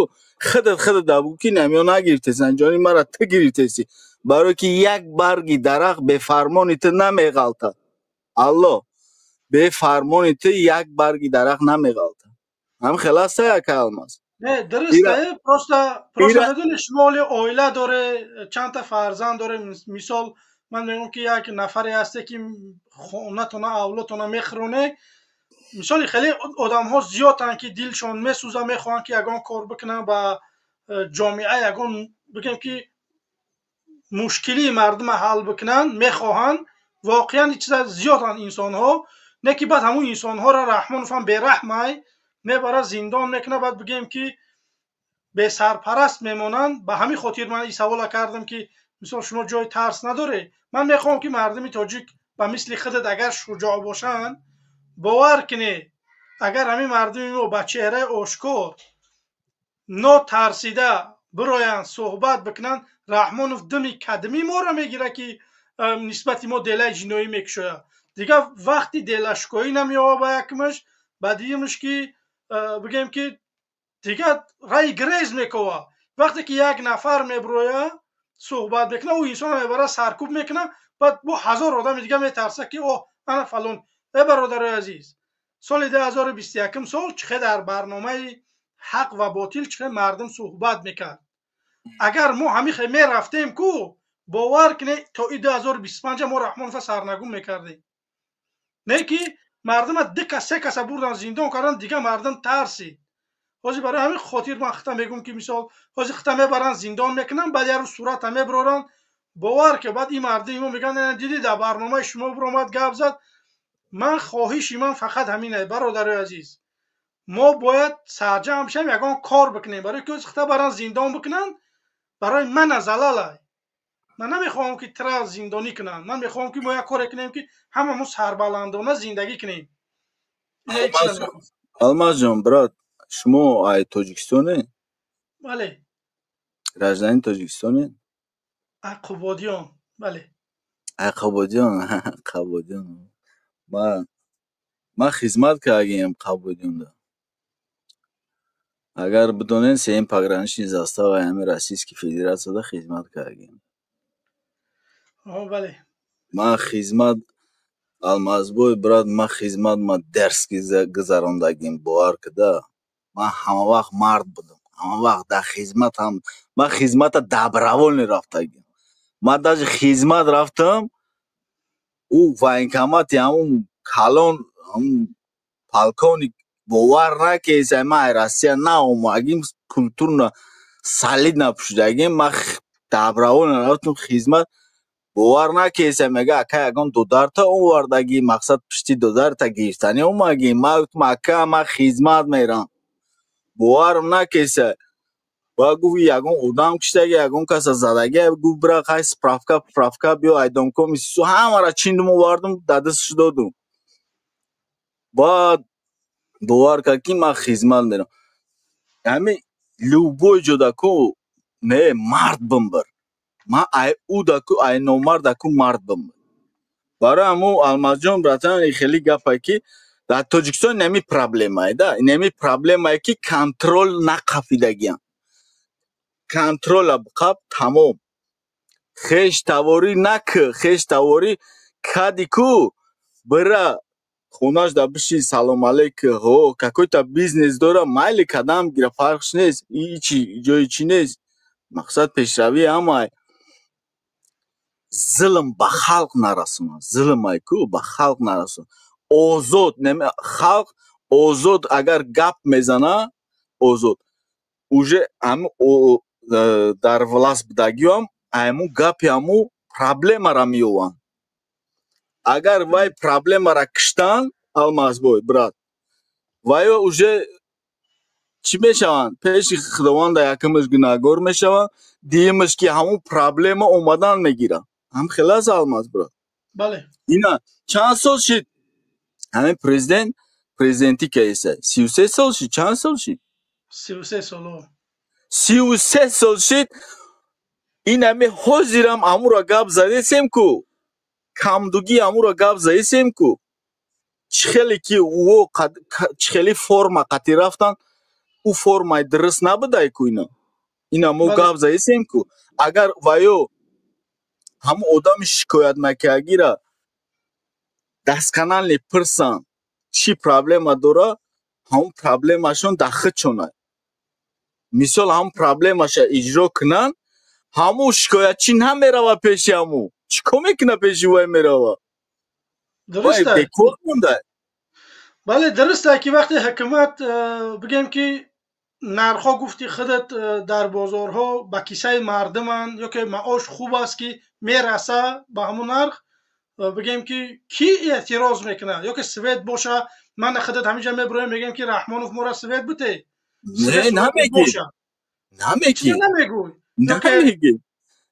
худат худат да бугӯ ки инамиё нагирифтесан, ҷони мара ту гирифтеси, барое ки як барги дарахт бефармони ту намеғалтад. Аллоҳ, бефармони ту як барги дарахт намеғалтад. Ҳам хел аста, яка Алмаз? Не, дуруст, просто медони, шумо оли оила доре, чандта фарзанд доре. Мисол ман мегӯям ки як нафаре ҳасте ки хонатона, авлодтона мехӯроне. Мисоли хеле одамҳо зиёданд ки дилшон месӯзад, мехоҳанд ки ягон кор бикунанд ба ҷомеа, ягон бигем ки мушкилии мардума ҳал бикунанд мехоҳанд. Воқеан чиза зиёданд инсонҳо. Не ки баъд ҳамун инсонҳоро Раҳмонов ҳам бераҳмай, мебара, зиндон мекунад, баъд бигӯем, ки бесарпараст мемонанд. Ба ҳамин хотир ман ин савола кардам, ки мисол шумо ҷои тарс надоред. Ман мехоҳам, ки мардуми тоҷик ба мисли худат агар шуҷоъ бошанд, бовар кунед, агар ҳамин мардуми мо ба чеҳраи ошкор нотарсида бироянд, суҳбат бикунанд, Раҳмонов думи кадмӣ моро мегирад, ки нисбати мо делаи ҷиноӣ мекушояд. Дигар вақти делашкоӣ намеёбад ба якумаш, ба дуюмаш, ки бигӯем, ки дигар раи грез мекова. Вақте ки як нафар мебирояд, суҳбат мекунад, ӯ инсонро мебарад, саркӯб мекунад, баъд бо ҳазор одами дига метарсад, ки о, ана фалон. Э, бародарои азиз, соли 2021 сол чихе дар барномаи «Ҳақ ва ботил» чихе мардум суҳбат мекард, агар мо ҳамихе мерафтем ку, бовар кунед, то и 2025 мо Раҳмонова сарнагун мекардем. Не ки мардума ду кас, се каса бурдан, зиндон кардан, дига мардум тарсид. Ҳозир барои ҳамин хотир ман хита мегӯм, ки мисол ҳозир хита мебаранд, зиндон мекунанд, баъд як рӯз сурата мебароранд. Бовар ки баъд ин мардуми мо мегӯянд: «Дидӣ, дар барномаи шумо биромад, гап зад». Ман хоҳиши ман фақат ҳамин: бародарои азиз, мо бояд сарҷамъ шавем, ягон кор бикунем, барои ки хита баранд, зиндон бикунанд, барои мана залалай. Ман намехоҳам, ки тра зиндонӣ кунанд, ман мехоҳам, ки мо як коре кунем, ки ҳама мо сарбаландона зиндагӣ кунем. Алмазҷон, брат, шумо ай Тоҷикистоне? Бале. Гражданин Тоҷикистоне? Ай Қубодиён, бале. Ай Қубодиён, Қубодиён. Ман хизмат кардагиам Қубодиёнда. Агар бидонед, сеюм пограничный заставаи ҳамин Российский Федератсияда хизмат кардагиам. Бале. Ман хизмат, Алмазбой, брат, ман хизмат ма дерзкий гузарондагим, бовар кида. Ман ҳамавақт мард будам, ҳамавақт дар хизматам. Ман хизмата добровольно рафтагиам. Ман даже хизмат рафтам, ӯ военкомати ҳамун калон, ҳамун полковник бовар накеса, ман ай Россия наомадагим, культурно солидно пӯшидагим. Ман добровольно рафтам хизмат, бовар накеса, мега: «Ака, ягон додарта овардагӣ, мақсад пишти додарта гирифтанӣ омадагӣ?» Ман гуфтам: «Ака, ман хизмат мерам». Боварам накеса. Баъд гуфт: «Ягон одам киштагӣ, ягон каса задагӣ?» Гуфт: «Бира, хай, справка, справка биё». Айдомкоми сису ҳамаро чиндум, овардум, дар дасташ додум. Баъд бовар кард, ки ман хизмат мерам. Ҳамин любой ҷода ку не мард бимбир, ман ай ӯ даку, ай номардаку мард бимбир. Барои ҳамун, Алмазҷон, братан, хеле гапае, ки дар Тоҷикистон инами проблемае да, инами проблемае, ки контроль нақафидагиам. Контрола биқаб, тамом. Хеш таворӣ наки, хеш таворӣ кади ку, бира хонаш да биши, салом алейк, ҳо, какой-то бизнес дора, майли, кадам гира, фарқш нест, ичи ҷои чӣ нест, мақсад пешравии ҳамай. Зулм ба халқ нарасонад, зулмай ку ба халқ нарасонад. Озод халқ озод агар гап мезана, озод уже ҳами дар власть будагиам айму гапи ҳаму проблемара меёванд. Агар вай проблемара киштанд, Алмазбой, брат, вайо уже чӣ мешаванд? Пеши Худованда якумаш гунаҳгор мешаванд, дуюмаш, ки ҳамун проблема омадан мегирад. Ҳам хел аст, Алмаз, брат? Бале. Ина чанд сол шид ҳамин президент президентӣ каиса? 33 сол шид, чанд сол шид? 33 сол. 33 сол шид. Ин ҳами ҳозирам амура гап задесем ку, камдугӣ амура гап задесем ку, чӣ хеле ки ӯ чӣ хели форма қатӣ рафтан, ӯ формаи дуруст набудай ку. Ина мо гап задесем ку, агар ваё ҳамун одами шикоятмакагира досконально пурсанд, чӣ проблема дора, ҳамун проблемашон дар худшонай. Мисол, ҳамун проблемаша иҷро кунанд, ҳамун шикоятчӣ намерава пеши ҳамун. Чӣ кор мекуна пеши вай мерава? Дуруст. Бекор монда. Бале, дуруст, ки вақте ҳукумат, бигем, ки нархҳо, гуфти худат, дар бозорҳо ба кисаи мардуманд, ё ки маош хуб аст, ки мераса ба ҳамун нарх. Бигем ки кӣ эътироз мекунад? Ё ки свет боша, ман худат ҳаминҷа мебуроем, мегем ки Раҳмонов мора свет бите. Не, намегӣ. Намегӣ. Намегӯй. Намегӣ.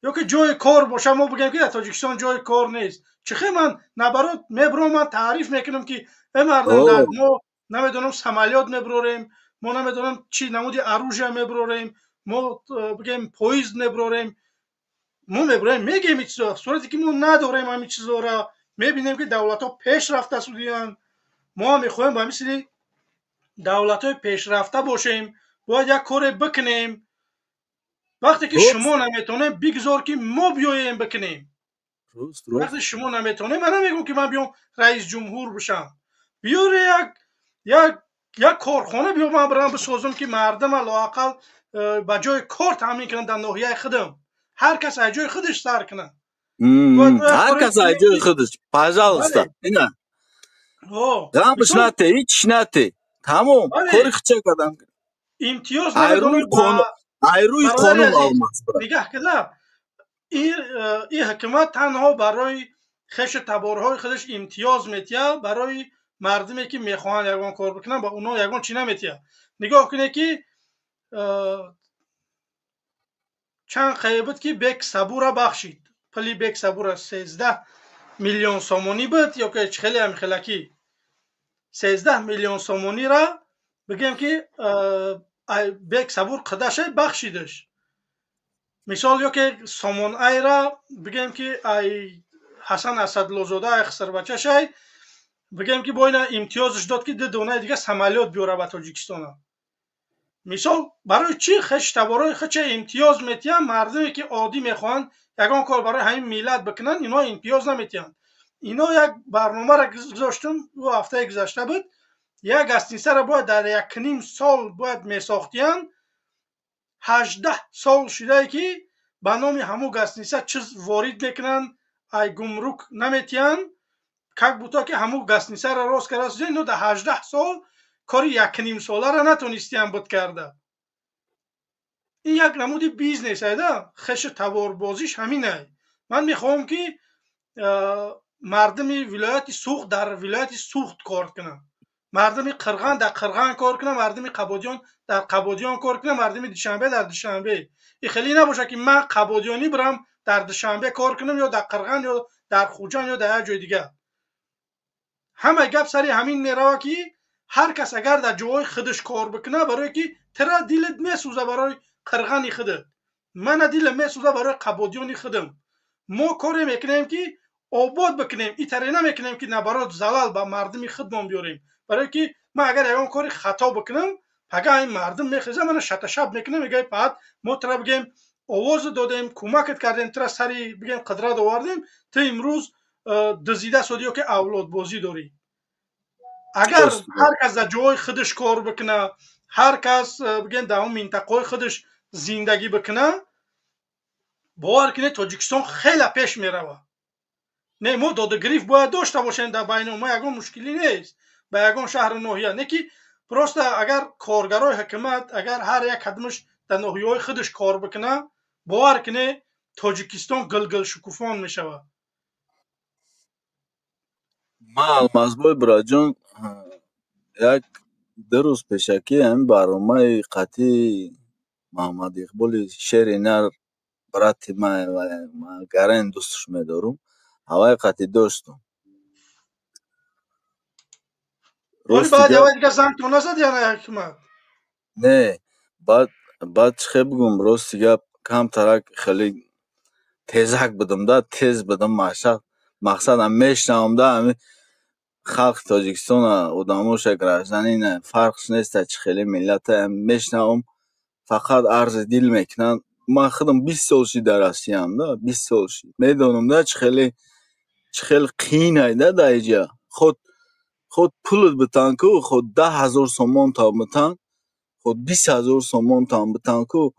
Ё ки ҷои кор боша, мо бигем ки дар Тоҷикистон ҷои кор нест. Чӣ хел ман наоборот мебурам, ман таъриф мекунам ки э мардум, дар мо намедонам самолёт мебурорем, мо намедонам чӣ намуди оружие мебурорем, мо бигем поезд мебурорем, мо мебурем, мегем ин чизо. Сурате ки мо надорем ҳамин чизора, мебинем ки давлатҳо пеш рафта судиянд. Мо ҳам мехоҳем ба мисли давлатҳои пешрафта бошем, бояд як коре бикунем. Вақте ки шумо наметонем, бигзор ки мо биёем бикунем. Вақте шумо наметонем, ман намегӯм ки ман биём раис ҷумҳур бишам. Биёре як корхона биё, ман бирам бисозам ки мардама лоақал ба ҷои кор таъмин кунам дар ноҳияи худам. Ҳар кас аз ҷои худаш сар кунад. Ҳар кас аз ҷои худаш, пожалуйста. Ина. Ғамш нате, ҳеч нате. Тамом, кори худша кардам. Имтиёз намедонам. Ай рӯи қонун алмаз брат. Нигаҳ кунам. Ин ҳукумат танҳо барои хешу таборҳои худаш имтиёз метиҳад, барои мардуме ки мехоҳанд ягон кор бикунанд, ба онҳо ягон чӣ наметиҳад. Нигоҳ кунед ки чанд қае буд ки Бек Сабура бахшид. Пули Бек Сабура 13 миллион сомонӣ буд ё ки хеле ҳам хелакӣ. 13 миллион сомониро бигем ки Бек Сабур қадаша бахшидаш. Мисол ё ки Сомон Айра бигем ки ай Ҳасан Асадлозода ай хисарбачашай бигем ки бо ина имтиёзш дод ки ду донаи дига самолёт биёра ба Тоҷикистона. Мисол барои чӣ хештаборои худша имтиёз метиҳанд, мардуме ки оддӣ мехоҳанд ягон кор барои ҳамин миллат бикунанд, ино имтиёз наметиҳанд. Ино як барномаро гузоштум, ӯ ҳафтаи гузашта буд, як гостиницаро бояд дар 1.5 сол бояд месохтиянд. 18 сол шудае ки ба номи ҳамун гостиница чиз ворид мекунанд, ай гумрук наметиҳанд, как будто ки ҳамун гостиницаро рост карда созанд. Ино дар 18 сол кори 1.5 соларо натонистиянд буд карда. Ин як намуди бизнес айда, хешу таборбозиш ҳаминай. Ман мехоҳам ки мардуми вилояти Суғд дар вилояти Суғд кор кунанд, мардуми Қирған дар Қирған кор кунанд, мардуми Қабодиён дар Қабодиён кор кунанд, мардуми Душанбе дар Душанбе. Ин хеле набошад ки ман қабодиёнӣ бирам дар Душанбе кор кунам ё дар Қирған ё дар Хуҷанд ё дар як ҷои дигар. Ҳамаи гап сари ҳамин меравад ки ҳар кас агар дар ҷоҳои худаш кор бикунад, барое ки тира дилат месӯза барои Қирғани худат, мана дилам месӯза барои Қабодиёни худам. Мо коре мекунем ки обод бикунем, итаре намекунем ки наоборот залал ба мардуми худмон биёрем. Барое ки ман агар ягон кори хато бикунам, пага ин мардум мехеза мана шаташаб мекунам, мегӯяд паат мо тира бигем овоз додем, кӯмакат кардем, тира сари бигем қудрат овардем, ту имрӯз дузида содӣ ё ки авлодбозӣ дорӣ. Агар ҳар кас дар ҷои худаш кор бикуна, ҳар кас бигем дар он минтақаҳои худаш зиндагӣ бикуна, бовар кунед Тоҷикистон хеле пеш меравад. Не, мо додагирифт бояд дошта бошем дар байни мо, ягон мушкилӣ нест ба ягон шаҳру ноҳия. Не ки просто агар коргарои ҳукумат агар ҳар як кадмаш дар ноҳияҳои худаш кор бикуна, бовар кунед Тоҷикистон гулгул шукуфон мешавад. Ман Алмазбой бираҷон як ду рӯз пешакӣ ҳамин барномаи қатъии Муҳаммад Иқболи шери нар брати ман гарен дӯстш медорум, ҳаваи қатъӣ доштум. Баъд аввал дига зангтон назад я на ҳукумат? Не, баъд чӣ хел бигӯм, рости гап камтарак хеле тезак будам да, тез будам, мақсадам мешнавам да ҳамин халқи Тоҷикистона, одамоша, гражданина, фарқш неста чӣ хеле миллата мешнавам, фақат арзи дил мекунанд. Ман худам 20 сол шид дар Россиям да, 20 сол шид. Медонам да чӣ хеле қиин да дар иҷа. Худ пулат битан ку, худ 10 000 сомон там битан, худ 20 000 сомон там битан ку,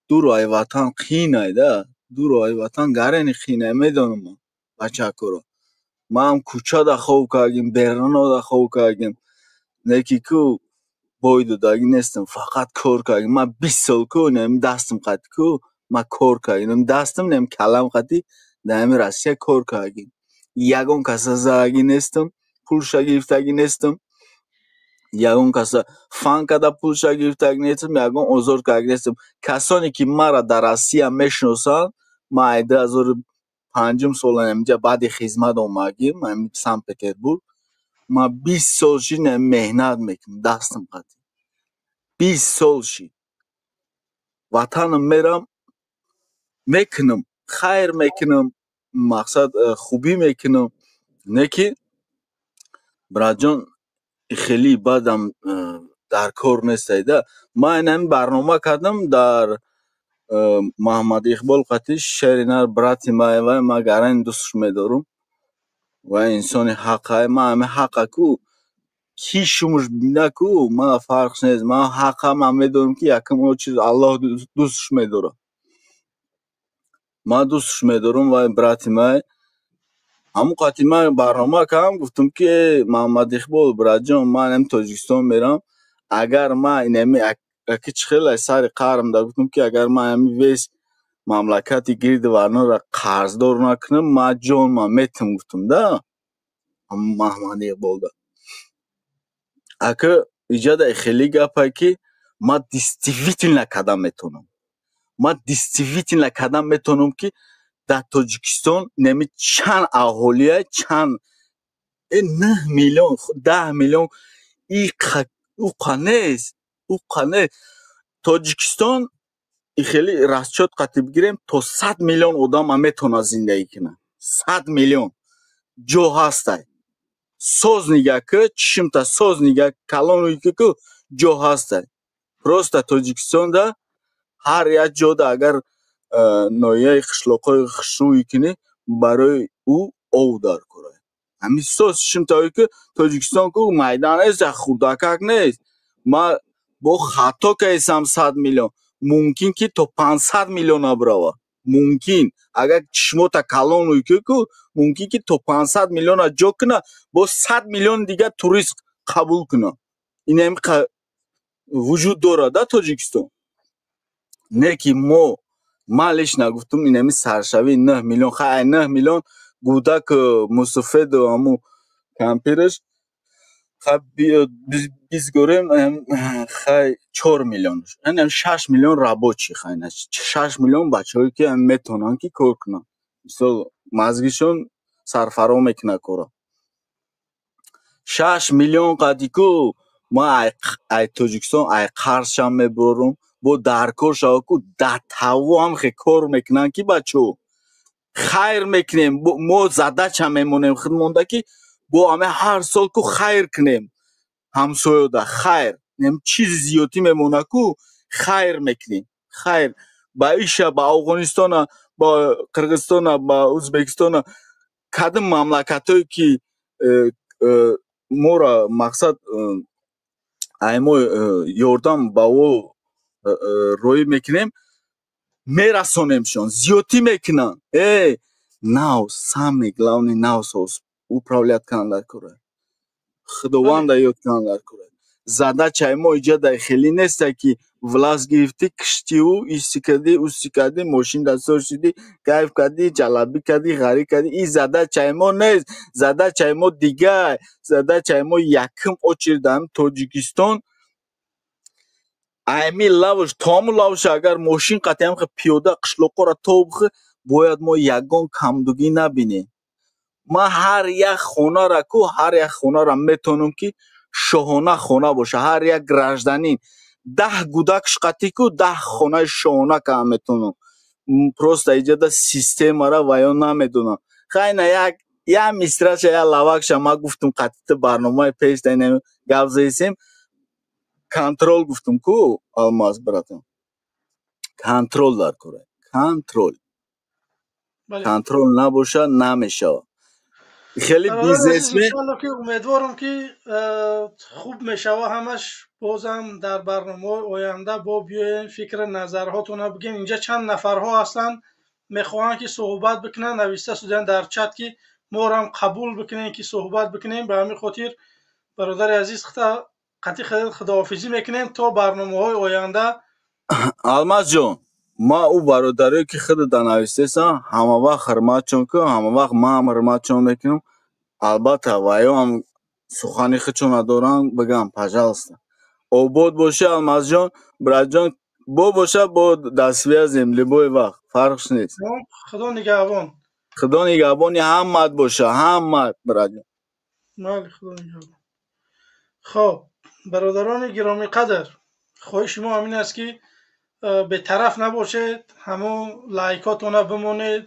дур ай ватан қиин да, дур ай ватан гарени қиин, медонам ман бачакоро. Ман кӯчада хов кардем, берунода хов кардем. Неки ку бой додагӣ нестам, фақат кор кардем. Ман 20 сол ку, нем дастам қати ку, ман кор кардем. Дастам нем калам қати дар ҳамин Россия кор кардем. Ягон каса задагӣ нестам, пулша гирифтагӣ нестам, ягон каса фан када пулша гирифтагӣ нестам, ягон озор кардагӣ нестам. Касоне ки маро дар Россия мешиносанд, ман ай 2005 сола инҷа баъди хизмат омадагим, ами Санкт Петербург. Ман 20 сол шид меҳнат мекунам, дастам қатӣ. 20 сол шид. Ватанам мерам, мекунам, хайр мекунам, мақсад, хубӣ мекунам. Не ки, братҷон, хеле бадам дар кор нестайда. Ман инами барнома кардам дар Маҳмад Иқбол қатӣ, шери нар, брати май, вай ман гарани дӯстш медорам. Вай инсони ҳақай, ман ҳами ҳақа ку ки шумуш бина ку, мана фарқш нест. Ман ҳақа, ман медонам, ки якум чиз Аллоҳ дӯстш медорад. Ман дӯстш медорам, вай брати май. Ҳамон қати ман барнома кардам, гуфтам, ки Маҳмад Иқбол, братҷон, ман ҳами Тоҷикистон мерам, агар ман инами аки чӣ хеле сари қаҳрам да гуфтам, ки агар ман ҳами весь мамлакати гирди варнора қарздор накунам, ман ҷонман метам, гуфтам да Маҳмад Иқболда. Ака, иҷада хеле гапае, ки ман действительно кардам метавонам. Ман действительно кардам метавонам, ки дар Тоҷикистон неми чанд аҳолия, чанд, 9 миллион, 10 миллион, уқа нест, уқа нест. Тоҷикистон хеле расчёт қатӣ бигирем, то 100 миллион одама метавонад зиндагӣ кунад. 100 миллион ҷо ҳастай. Соз нигаҳ ки, чишмта соз нигаҳ, калон ку, ҷо ҳастай. Просто Тоҷикистонда ҳар як ҷода агар ноҳияи қишлоқҳои хушрӯй кунӣ, барои ӯ ов дар кора. Ҳамин соз чишмтае ки Тоҷикистон ку майдан нест, хурдакак нест. Ман бо хато кардесам, 100 миллион мумкин, ки то 500 миллиона бирава. Мумкин, агар чишмота калон ку, мумкин, ки то 500 миллиона ҷо куна, бо 100 миллиони дигар турист қабул куна. Инами вуҷуд дорад да Тоҷикистон. Не ки мо, ман лично гуфтум, инами саршавии 9 миллион, хай, 9 миллион гудак мусуфеду ҳаму кампираш, хай, бизгорем, хай, 4 миллион, 6 миллион рабочий, хай, 6 миллион бачаҳое, ки метавонанд, ки кор кунанд, мисол, мазгишон сарфаро мекунад кора. 6 миллион қади ку ман ай Тоҷикистон ай қарзшам мебурорум, бо дар кор шава ку, дар тавво ҳам хе кор мекунанд, ки бачаҳо хайр мекунем. Мо задача мемонем худ монда, ки бо ҳаме ҳар сол ку хайр кунем ҳамсоёда, хайр, чизи зиёдтӣ мемона ку, хайр мекунем, хайр ба иша, ба Афғонистона, ба Қирғизистона, ба Ӯзбекистона, кадом мамлакатҳое, ки моро мақсад ай мо ёрдам ба ӯ роӣ мекунем, мерасонемшон, зиёдтӣ мекунанд. Нав, самый главный, нав соз управлять кунанд дар кора, худованда ёд кунанд дар кора. Задачаи мо иҷода хеле несте, ки власть гирифтӣ, киштиву иси кардӣ, уси кардӣ, мошин дастор шудӣ, кайф кардӣ, ҷалабӣ кардӣ, ғарӣ кардӣ. Ин задачаи мо нест. Задачаи мо дигар. Задачаи мо якум очередь ҳам Тоҷикистон айми лавш то ҳамун лавша, агар мошин қатъи ҳам пиёда қишлоқҳоро то бояд, мо ягон камдугӣ набинем. Ман ҳар як хонара ку, ҳар як хонара метавонам, ки шоҳона хона боша. Ҳар як гражданин 10 гудакш қатӣ ку, 10 хонаи шоҳона кама метавонам. Просто иҷода системара ва ё намедонам. Хайна, як мисраша, як лавакша ман гуфтум, қатъи барномаи пеш гап заисем. Контроль гуфтум ку, Алмаз братан, контроль дар кора, контроль. Контроль набошад, намешавад. Хеле бизнесмен. Иншоалло, ки умедворам, ки хуб мешава ҳамаш. Бозам дар барномаҳои оянда бо биёем, фикри назарҳотонро бигем. Инҷа чанд нафарҳо ҳастанд, мехоҳанд, ки суҳбат бикунанд, нависта шуданд дар чат, ки моро қабул бикунем, ки суҳбат бикунем. Ба ҳамин хотир, бародари азиз, қатъи худоҳофизӣ мекунем то барномаҳои оянда. Алмазҷон. Ма ӯ бародарое ки худо данавистесам, ҳама вақт ҳурматшон кун, ҳама вақт ман ҳам ҳурматшон мекунам. Албатта, ваё ҳам сухани худшона доранд, бигам, пожалуйста. Обод бошӣ, Алмазҷон, братҷон, бо боша, бо дар связем любой вақт, фарқш нест. Худо нигаҳбон. Худо нигаҳбони ҳамат боша, ҳамат, братҷон. Бале, Худо нигаҳбон. Хоб, бародарони гиромиқадр, хоҳиши мо ҳамин аст, ки бетараф набошед, ҳамон лайкотона бимонед,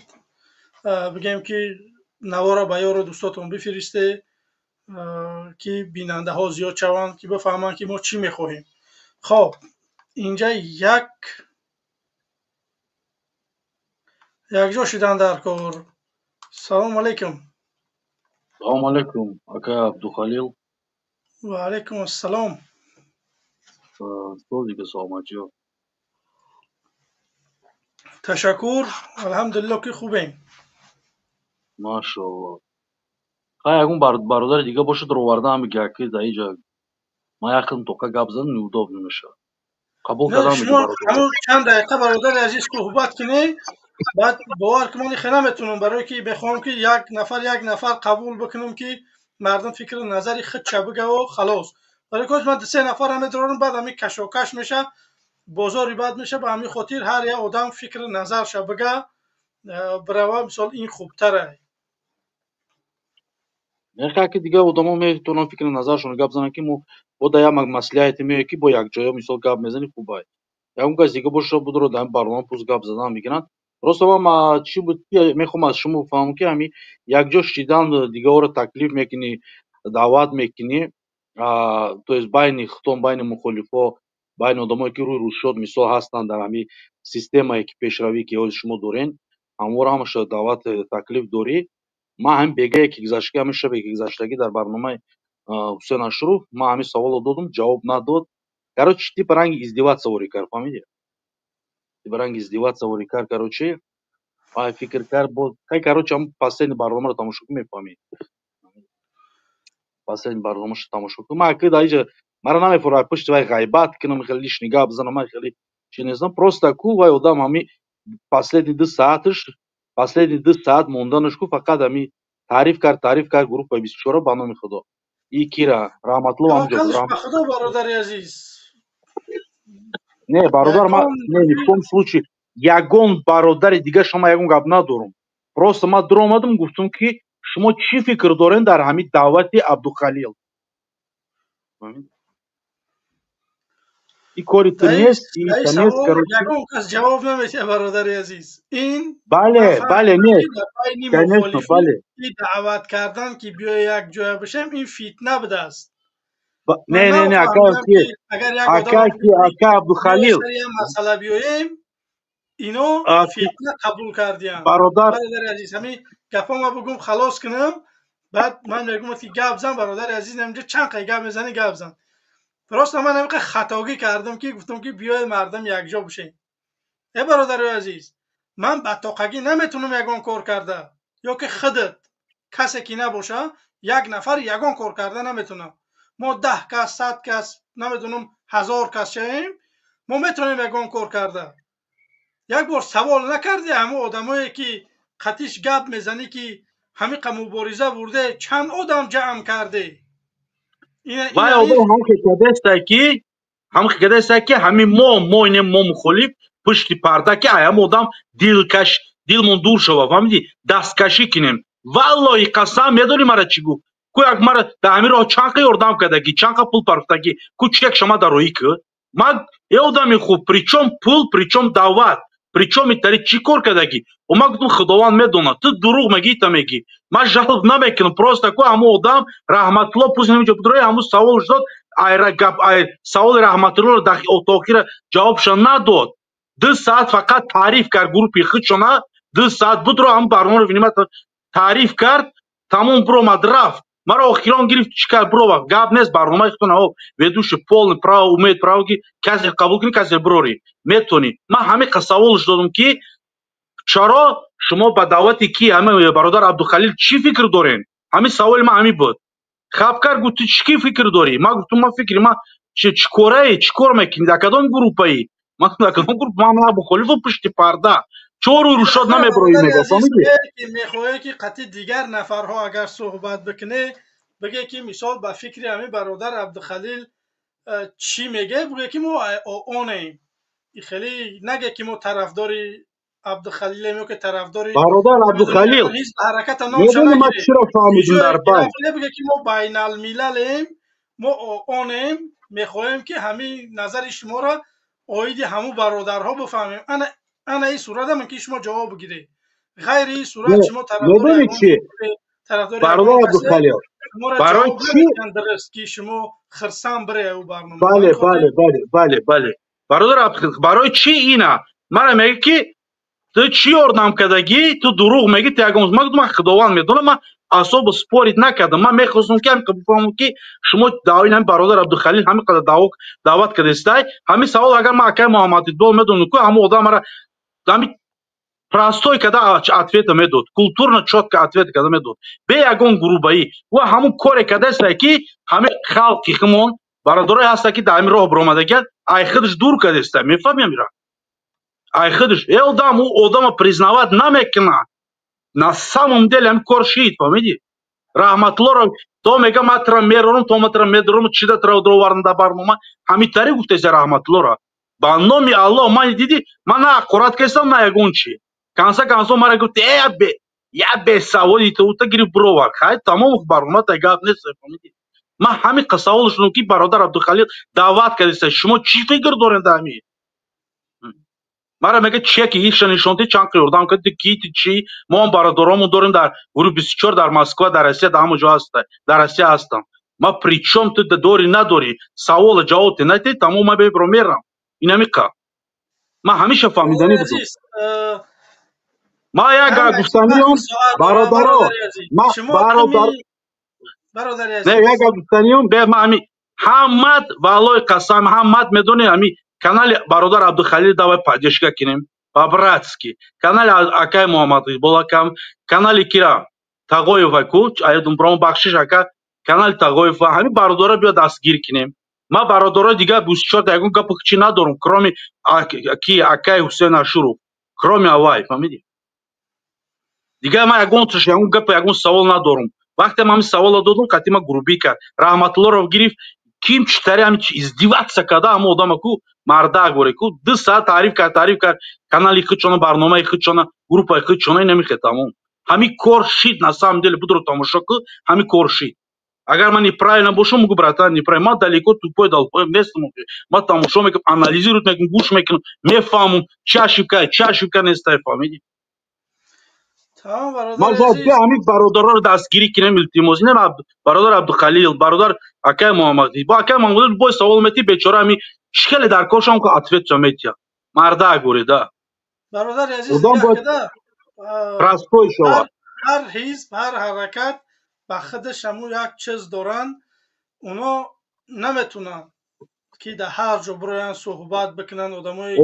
бигем ки навора ба ёру дӯстотон бифиристед, ки бинандаҳо зиёд шаванд, ки бифаҳманд, ки мо чӣ мехоҳем. Хоб, инҷа як якҷо шидан дар кор. Салому алайкум. Салому алайкум, ака Абдухалил. Ва алайкум ассалом. Созига, саломатиё? Ташаккур, алҳамдулилло, ки хубем. Машоалло. Хай, ягон бародари дига бошад, роварда ҳами гаки дар инҷа ман як хидм тоқа гап задам, неудобно мешавад. Қабул кардам. Шумо ҳамун чанд дақиқа, бародари азиз, суҳбат кунед, баъд бовар ки ман хеле наметавонам, барое ки мехоҳам, ки як нафар, як нафар қабул бикунам, ки мардум фикру назари худша бигаву халос. Барои ки ман се нафарро медорам, баъд ҳамин кашокаш меша, бозори бад меша. Ба ҳамин хотир ҳар як одам фикру назарша бига, бирава, мисол, ин хубтара. Мехоҳад, ки дигар одамо метавонанд фикри назаршонро гап зананд, ки мо бо дар як маслиҳате меояд, ки бо якҷоя, мисол, гап мезанӣ, хубай. Ягон кас дига боша, будро дар барнома пӯст гап задан мекунанд. Просто ман чӣ буд, мехоҳам аз шумо фаҳмам, ки ҳамин якҷо шидан, дигарро таклиф мекунӣ, даъват мекунӣ, то есть байни худтон, байни мухолифо, байни одамое ки рӯи рӯзшод, мисол, ҳастанд дар ҳамин системае ки пешравӣ, ки ҳозир шумо дорен, ҳамвора ҳамаша даъват, таклиф дорӣ. Ман ҳамин бегае ки гузаштагӣ, ҳамин шабе ки гузаштагӣ, дар барномаи Ҳусен Ашуров ман ҳамин саволро додум, ҷавоб надод. Короче, типа ранги издеваться ворӣ кард, фаҳмидӣ? Типа ранги издеваться ворӣ кард, короче, вай фикр кард, боз хай, короче, ҳамн последний барномаро тамошо кун, мефаҳмӣ. Последний барномаашро тамошо кун. Ман ки дар инҷа мара намефурад пушти вай ғайбат кунам, хеле лишний гап занам, ман хеле чи нестам. Просто ку вай одам ҳамин последний 2 сааташ, последний 2 саат монданаш ку фақат ҳамин таъриф кард, таъриф кард группаи 24-ро, ба номи Худо. И кира Раҳматулло ҳамҷо. Таваккалш ба Худо, бародари азиз. Не, бародар, ман не, ни в коем случае ягон бародари дига шумо ягон гап надорум. Просто ман дуромадам, гуфтум, ки шумо чӣ фикр дорен дар ҳамин даъвати Абдухалил? И кори ту нест, нест. Ягон кас ҷавоб наметиҳад, бародари азиз. Ин Бале, бале, не, конечно, бале. Даъват кардан, ки биё як ҷоя бишем, ин фитна будааст. Не, не, не, ака, ака, ака Абдухалил, масъала биёем, ино фитна қабул кардиянд. Бародар, бародари азиз, ҳамин гапҳома бугум, халос кунам, баъд ман мегӯям, ки гап зан, бародари азиз, инҷа чанд қай гап мезанӣ, гап зан. Просто ман ҳамин хатогӣ кардам, ки гуфтам, ки биёед мардум якҷо бошем. Э, бародари азиз, ман ба тоқагӣ наметавонам ягон кор карда, ё ки худат касе ки набоша, як нафар ягон кор карда наметавонам. Мо 10 кас, 100 кас, намедонам, 1000 кас шавем, мо метавонем ягон кор карда. Як бор савол накарди ҳамон одамое ки қатиш гап мезанӣ, ки ҳамиқа мубориза бурде, чанд одам ҷамъ карде? Вай одам ҳамхе кадеста, ки ҳамхе кадеста, ки ҳамин мо инем, мо мухолиф, пушти парда, ки ай ҳам одам дилкаш, дилмон дур шава, фаҳмидӣ, дасткашӣ кунем. Валлоҳи қасам, медонӣ мара чӣ гуфт? Ку як мара дар ҳамин роҳ чанд қа ёрдам кардагӣ, чанд қа пул парфтагӣ, ку чек шама дар роҳӣ ку. Ман э одами хуб, причём пул, причём даъват, причём итари чӣ кор кардагӣ? О, ман гуфтам, Худованд медонад, ту дурӯғ мегӣ, та мегӣ. Ман жалоб намекунам, просто ку ҳамон одам Раҳматулло пуст ҳаминҷо будрои, ҳамун саволш дод, айра гап, ай саволи Раҳматуллоро то охира ҷавобша надод. 2 саат фақат таъриф кард группи худшона, 2 саат будро ҳамун барномаро внимательно таъриф кард, тамом, биромад, рафт. Маро охирон гирифт, чӣ кард, биромад. Гап нест, барномаи худтон, ведущий полный право умеет, право, ки касе қабул кунӣ, касе бирорӣ метавонӣ. Ман ҳамин қа саволш додам, ки чаро шумо ба даъвати ки ҳамин бародар Абдухалил чӣ фикр дорен? Ҳамин саволи ман ҳамин буд. Хабкар гуфт, ту чӣ ки фикр дорӣ? Ман гуфтам, ман фикри ман чӣ кораи, чӣ кор мекунӣ, дар кадом группаӣ? Ман дар кадом группа? Ман мухолифам пушти парда. Чору рушод намеброи мега, фаҳмидӣ? Ки мехоҳе ки қатъи дигар нафарҳо агар суҳбат бикунӣ, бигӯе ки мисол ба фикри ҳамин бародар Абдухалил чӣ меге, бигӯе ки мо онем. Хеле наге ки мо тарафдори Абдухалилем ё ки тарафдори бародар Абдухалил. Ҳараката Медонӣ ман чиро фаҳмидим дар байн? Бигӯе ки мо байналмилалем, мо онем, мехоҳем ки ҳамин назари шуморо оиди ҳамун бародарҳо бифаҳмем. Ана ин сурат ам ки шумо ҷавоб бигиред. Ғайри ин сурат шумо Медонӣ чӣ, бародар Абдухалил, барои чӣ дуруст ки шумо хирсанд бире ӯ барнома? Бале, бале, бале, бале, бале, бародар Абдухалил, барои чӣ ина мара мегӯ ки ту чӣ ёрдам кардагӣ, ту дурӯғ мегӣ, ту ягон? Ман гуфтам, ман худованд медонам, ман асобо спорить накардам. Ман мехостам ки ҳамин бифаҳмам ки шумо даъвои ҳамин бародар Абдухалил ҳамин қадар даъват кардестай. Ҳамин савол агар ман акаи Муҳаммад Иқбол медонам ку, ҳамон одам мара ҳамин простой када ответа медод, культурно, чётко ответ када медод, бе ягон грубоӣ. Ва ҳамун коре кардестай ки ҳамин халқи химон бародарое ҳаста ки дар ҳамин роҳ биромадагият, ай худаш дур кардестай, мефаҳмем ира, ай худаш э одам ӯ одама признавать намекунад. На самом деле ҳамин кор шид, фаҳмидӣ? Раҳматуллоро то мега ман тра мерорам, то ман тра медорам, чида тра доварам дар барнома. Ҳамин тариқ гуфтеса Раҳматуллоро. Ба номи Аллоҳ, ман дидӣ, ман на ҳақорат кардам, на ягон чи. Конца концов мара гуфт: э, я бесаводи ту, ута гирифт бировар. Хай, тамом, барнома та гап нест, фаҳмидӣ? Ман ҳамин савол шудам ки бародар Абдухалил даъват кардеса, шумо чӣ фикр доред дар ҳамин? Мара мега чеки иша нишонти, чанд ёрдам карди, ки ти чӣ? Мо ҳам бародаромон дорем дар гурӯҳи 24 дар Москва, дар Россия, дар ҳама ҷо ҳаста, дар Россия ҳастам. Ма причём ту дорӣ надорӣ, савола ҷавоб те натӣ, тамом, ман бебро мерам. Инамиқа ман ҳамеша фаҳмиданӣ будам. Ман як гап гуфтаниём, бародаро, ма бародар, не, як гап гуфтаниём, бе ма ҳами ҳамат, валлои қасам, ҳамат медонӣ, ҳами канали бародар Абдухалил давай поддержка кинем по-братски, канали акай Муҳаммад Иқбол акам, канали кира Тағоева ку аядум, бахшиш ака, канали Тағоева, ҳамин бародаро биё дастгир кинем. Ман бародарои дигар 24 ягон гапу чӣ надорам, кроме ки акай Ҳусейн Ашуров, кроме авай, фаҳмидӣ? Дигар ман ягон туш ягон гапу ягон савол надорам. Вақте ман ҳамин саволро додам, қатъи ман грубӣ кард Раҳматуллоро, гирифт ким читари ҳами издеваться карда, ҳама одама ку мардак боре ку 2 саат таъриф кард, таъриф кард канали худшона, барномаи худшона, группаи худшона, инамихе, тамом. Ҳамин кор шид, на самом деле будро тамошо ку, ҳамин кор шид. Агар ман неправильно бошам, мугу: братан, неправильно. Ман далеко тупой долбоеб нестам. Ман тамошо мекунам, анализировать мекунам, гӯш мекунам, мефаҳмам чи ошибка, чи ошибка нестай, фаҳмидӣ? Ман ҳамин бародароро дастгирӣ кинем, илтимос. Инам бародар Абдухалил, бародар акай Муҳаммад, бо акай Муҳаммад бой савол метӣ, бечора ҳами чӣ хеле дар коршам ку ответ метия, мардак бурида. Бародари азиз, простой шавад. Ҳар ҳизб, ҳар ҳаракат ба худаш ҳамун як чиз доранд. Оно наметунанд ки дар ҳар ҷо бироянд, суҳбат бикунанд одамое.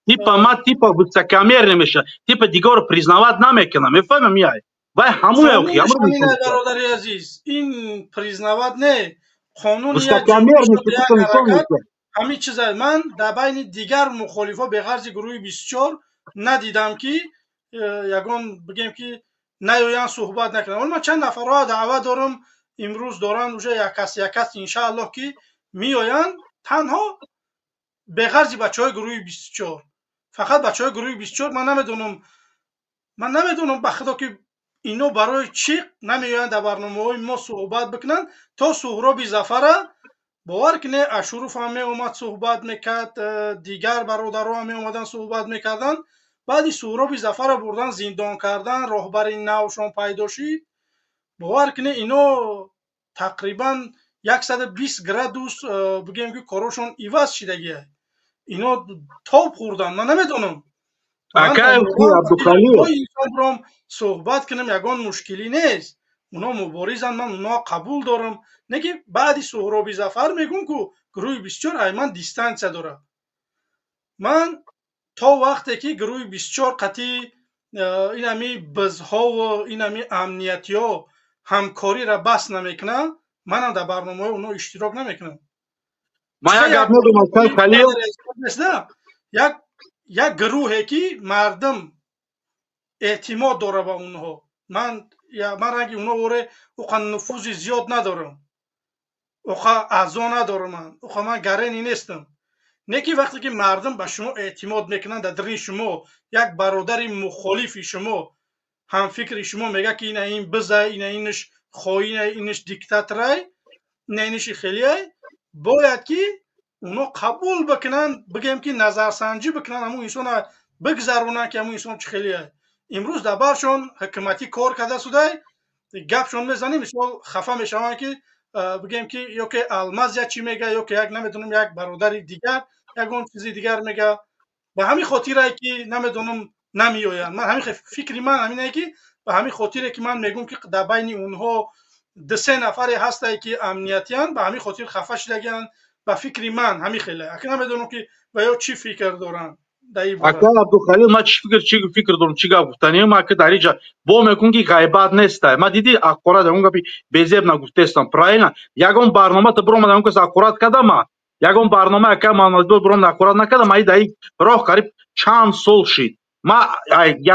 Типа ма типа высокомерный меша, типа дигарро признавать намекунам, мефаҳмам, яй вай ҳамуя. Бародари азиз, ин признавать не, қонун ҳамин чиза. Ман дар байни дигар мухолифҳо беғарзи гурӯҳи 24 надидам ки ягон бигем ки наёянд, суҳбат накунанд. Ҳоло ман чанд нафарҳо даъват дорам, имрӯз доранд уже яккас яккас, иншааллоҳ ки меоянд. Танҳо беғарзи бачаҳои гурӯҳи 24, фақат бачаҳои гурӯҳи 24. Ман намедонам, ба худо, ки ино барои чӣ намеоянд дар барномаҳои мо суҳбат бикунанд. То Суҳроби Зафара, бовар кунед, Ашуров ҳам меомад, суҳбат мекард, дигар бародаро ҳам меомаданд, суҳбат мекарданд. Баъди Суҳроби Зафара бурдан, зиндон кардан, роҳбари навшон пайдо шид, бовар кунед, ино тақрибан 120 градус бигем ки корошон иваз шидагия, ино тоб хӯрданд. Ман намедонам, инсонром суҳбат кунам, ягон мушкилӣ нест. Оно муборизанд, ман оно қабул дорам. Не ки баъди Суҳроби Зафар мегӯм ку гурӯҳи 24 ай ман дистанция дорад. Ман то вақте ки гурӯҳи 24 қатъи инами бизҳову инами амниятиҳо ҳамкориро бас намекунанд, манам дар барномаҳои оно иштирок намекунам. Ман як гап мегӯям, Халил. Як гурӯҳе ки мардум эътимод дора ба онҳо. Ман ранги онҳо оре уқа нуфузи зиёд надорам, уқа аъзо надорам, ман уқа ман гарени нестам. Не ки вақте ки мардум ба шумо эътимод мекунанд, дар дарини шумо як бародари мухолифи шумо, ҳамфикри шумо мегӯяд ки ина ин бизай, ина инаш хоина, инаш диктаторай, ина инаши хелиай, бояд ки оно қабул бикунанд, бигӯем ки назарсанҷӣ бикунанд, ҳамун инсона бигзаронанд ки ҳамун инсон чӣ хелиай. Имрӯз дар баршон ҳукуматӣ кор карда судай, гапшон мезанем, мисол хафа мешаванд ки бигӯем ки ё ки Алмаз як чӣ мега, ё ки як намедонам як бародари дигар ягон чизи дигар мега. Ба ҳамин хотирае ки намедонам намеоянд. Ман ҳамин фикри ман ҳаминае ки ба ҳамин хотире ки ман мегӯм ки дар байни онҳо ду-се нафаре ҳастае ки амниятиянд, ба ҳамин хотир хафа шудагианд. Ба фикри ман ҳамин хеле. Ака намедонам ки ва ё чӣ фикр доранд. Ака Абдухалил, ман чӣ фикр дорам, чӣ гап гуфтанем, ма ки дар инҷа бо мекун ки ғайбат нестай. Ма диди аққорат ягон гапи безеб нагуфтестам, правильно? Ягон барнома та биромад, ягон кас аққорат кардама. Ягон барнома ака Муҳаммадбой биромад аққорат накардам, ма дар роҳ қариб чанд сол шид. Ма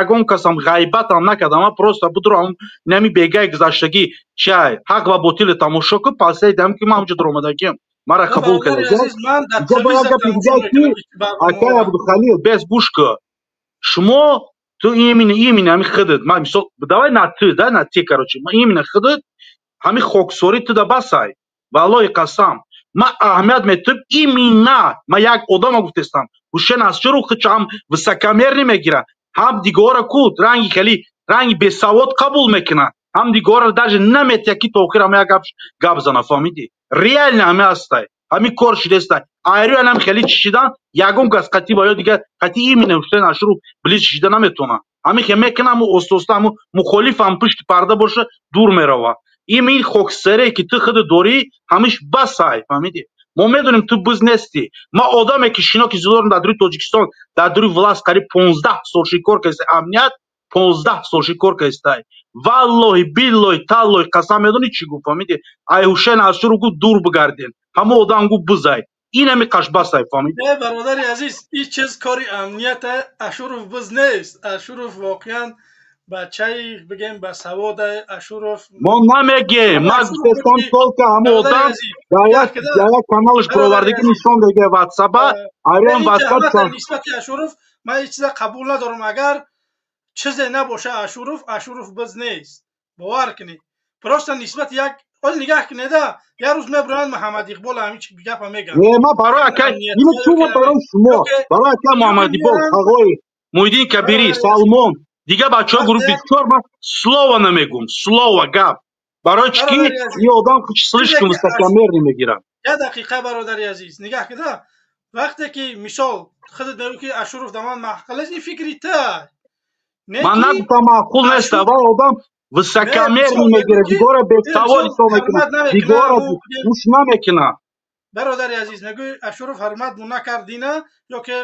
ягон касам ғайбатам накардам, ма просто будро нами бегаи гузаштагӣ чай ҳақ ва ботили тамошо кун, пасаи дам ки ман ҳамҷо дуромадагиам. Мара қабул кардам. Ака Абдухалил, без гӯш кун. Шумо ту именно ҳамин худат, ман мисол давай на ты, да на те, короче, ман именно худат ҳамин хоксорӣ ту да басай. Валлоҳи қасам, ман аҳамият метум именно ман як одама гуфтестам. Ҳушен аз чаро худшо ҳам высокомерный мегирад, ҳам дигора ку ранги хеле ранги бесавод қабул мекунад, ҳам дигора даже наметия ки то охир ҳама як гап зана, фаҳмидӣ? Реально ҳами ҳастай, ҳами кор шудестай. Айрӯянам хеле чишидан, ягон кас қатъи ва ё дигар қатъи именно Ҳусейн Ашуров близ чишида наметавонад. Ҳами хе мекунад, ҳаму оста-оста ҳаму мухолиф ҳам пушти парда боша дур мерава. Ин хоксаре ки ту худ дорӣ, ҳамиш басай, фаҳмидӣ? Мо медонем ту биз нестӣ. Ма одаме ки шиноки зиёд дорам дар дури Тоҷикистон, дар дури власт қариб 15 сол ши кор кардааст, амният 15 сол ши кор кардааст. Валлоҳи биллоҳи таллоҳи қасам медонӣ чӣ гуфт, фаҳмидӣ? Ай Ҳусейн Ашуров гуфт дур бигарден, ҳама одам гуфт бизай. Ин ҳами қашбасай, фаҳмидӣ? Не, бародари азиз, ин чиз кори амният Ашуров биз нест. Ашуров воқеан бачаи бигем ба савод Ашуров. Мо намегем, ман гуфтам только ҳама одам дар як каналаш баровардагӣ нишон дега WhatsApp-а, айрон WhatsApp нисбати Ашуров ман ҳеҷ чиза қабул надорам. Агар чизе набоша Ашуров, Ашуров биз нест. Бовар кунед. Просто нисбати як ҳол нигаҳ кунеда, як рӯз мебуранд Муҳаммад Иқбол ҳамин чи гапа мегӯянд. Не, ман барои ака ину чӣ барои шумо, барои ака Муҳаммад Иқбол, ағои Муҳиддин Кабирӣ, Салмон, дигар бачаҳо гурӯҳи 24 ман слово намегӯм, слово гап. Барои чӣ ки ин одам слишком высокомерный мегирад. Як дақиқа бародари азиз, нигаҳ кунеда, вақте ки мисол худат мегӯӣ ки Ашуров дар ман маъқул аст, ин фикри ту. Ман нагуфтам маъқул нест, аввал одам высокомерный мегирад, дигора бесавод ҳисоб мекунад, дигора гӯш намекунад. Бародари азиз, мегӯӣ Ашуров ҳурмат накард дина, ё ки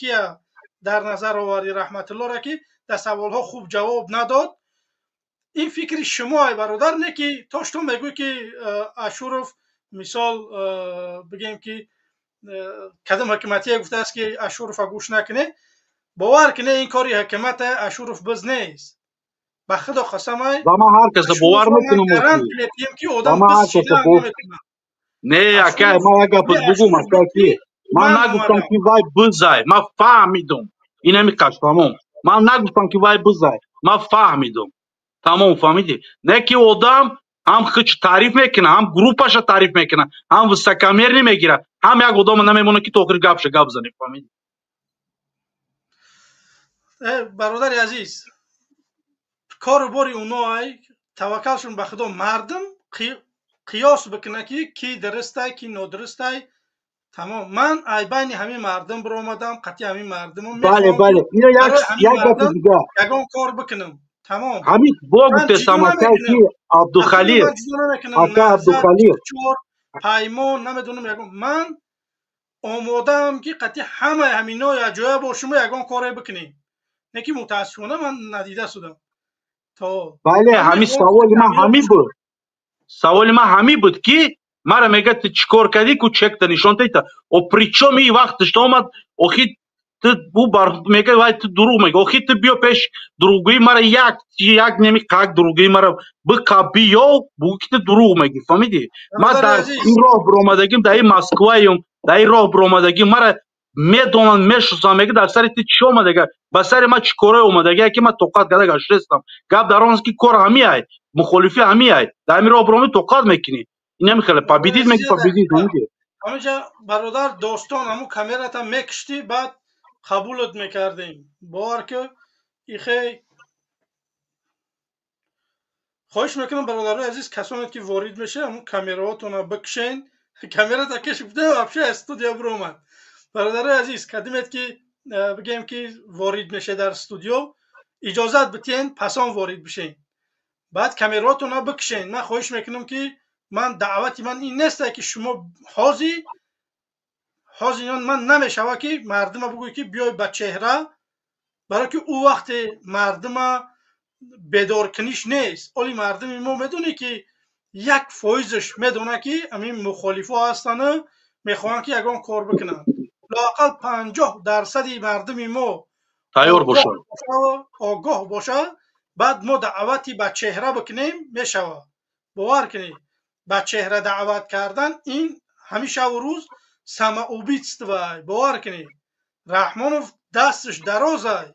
кия дар назар оварди раҳматуллоҳро ки дар саволҳо хуб ҷавоб надод. Ин фикри шумо ай бародар, не ки то што мегӯӣ ки Ашуров мисол бигем ки кадом ҳукуматие гуфтааст ки Ашурова гӯш накунед. Бовар кунед, ин кори ҳукумат Ашуров биз нест. Ба худо қасам ай. Ба ман ҳар каса бовар мекунам. Гарант метиҳем ки одам биз чида наметавонад. Не, ака, ман як гап бугум, ака, ки ман нагуфтам ки вай бизай, ман фаҳмидум. Ин ҳами қаш тамом. Ман нагуфтам ки вай бизай, ман фаҳмидум. Тамом, фаҳмидӣ? Не ки одам ҳам хич таъриф мекунад, ҳам группаша таъриф мекунад, ҳам высокомерный мегирад, ҳам як одама намемонад ки то охири гапша гап занӣ, фаҳмидӣ? Бародари азиз, кору бори оно ай, таваккалшон ба худо, мардум қиёс бикунад ки ки дурустай, ки нодурустай. Тамом, ман ай байни ҳамин мардум биромадам, қатъи ҳамин мардумро Бале, бале, ино як як гапи дигар. Ягон кор бикунам. Тамом. Ҳамин бо гуфтестам ака ки Абдухалил, ака Абдухалил. Паймон намедонам ягон. Ман омодаам ки қатъи ҳамаи ҳамино якҷоя бо шумо ягон коре бикунем. Не ки мутаассифона ман надида шудам. То бале, ҳамин саволи ман ҳамин буд. Саволи ман ҳамин буд ки мара мегӯяд ту чӣ кор кардӣ, ку чекта нишон диҳта. О причём ин вақташ омад, охи Ту ӯ мега вай ту дурӯғ меги. Охи ту биё пеш дурӯғгӯӣ мара як як неми қак дурӯғгӯӣ мара биқа биё бугӯ ки ту дурӯғ мегӣ, фаҳмидӣ? Ман дар ин роҳ биромадагим, дар ин Москваем, дар ин роҳ биромадагим, мара медонанд, мешиносанд, мега дар сари ту чӣ омадага, ба сари ман чӣ корое омадага, ки ман тоқат карда гаштаистам. Гап дар он аст ки кор ҳамиай, мухолифӣ ҳамиай, дар ҳамин роҳ биромадӣ тоқат мекунӣ. Ин ҳами хеле победит меги, победит, фаҳмидӣ? Ҳаминҷа бародар достон ҳамун камерата мекиштӣ, баъд қабулат мекардем. Бовар ки ихе хоҳиш мекунам бародарои азиз, касоне ки ворид мешавед, ҳамун камераҳотонро бикшен. Камерата кеш гуфтем, вообще аз студия биромад. Бародарои азиз, кадимет ки бигем ки ворид мешед дар студио, иҷозат битиҳен, пасон ворид бишен. Баъд камераҳотонро бикшен. Ман хоҳиш мекунам ки ман даъвати ман ин нест ки шумо ҳозир ман намешава ки мардума бигӯй ки биёй ба чеҳра, барои ки ӯ вақте мардума бедоркуниш нест. Оли мардуми мо медонӣ ки 1%-ш медонад ки ҳамин мухолифо ҳастану мехоҳанд ки ягон кор бикунанд. Лоақал 50% мардуми мо тайёр бошад, огоҳ бошад, баъд мо даъвати ба чеҳра бикунем мешавад. Бовар кунед, ба чеҳра даъват кардан ин ҳамин шаву рӯз самоубийство. Бовар кунед, Раҳмонов дасташ дарозай.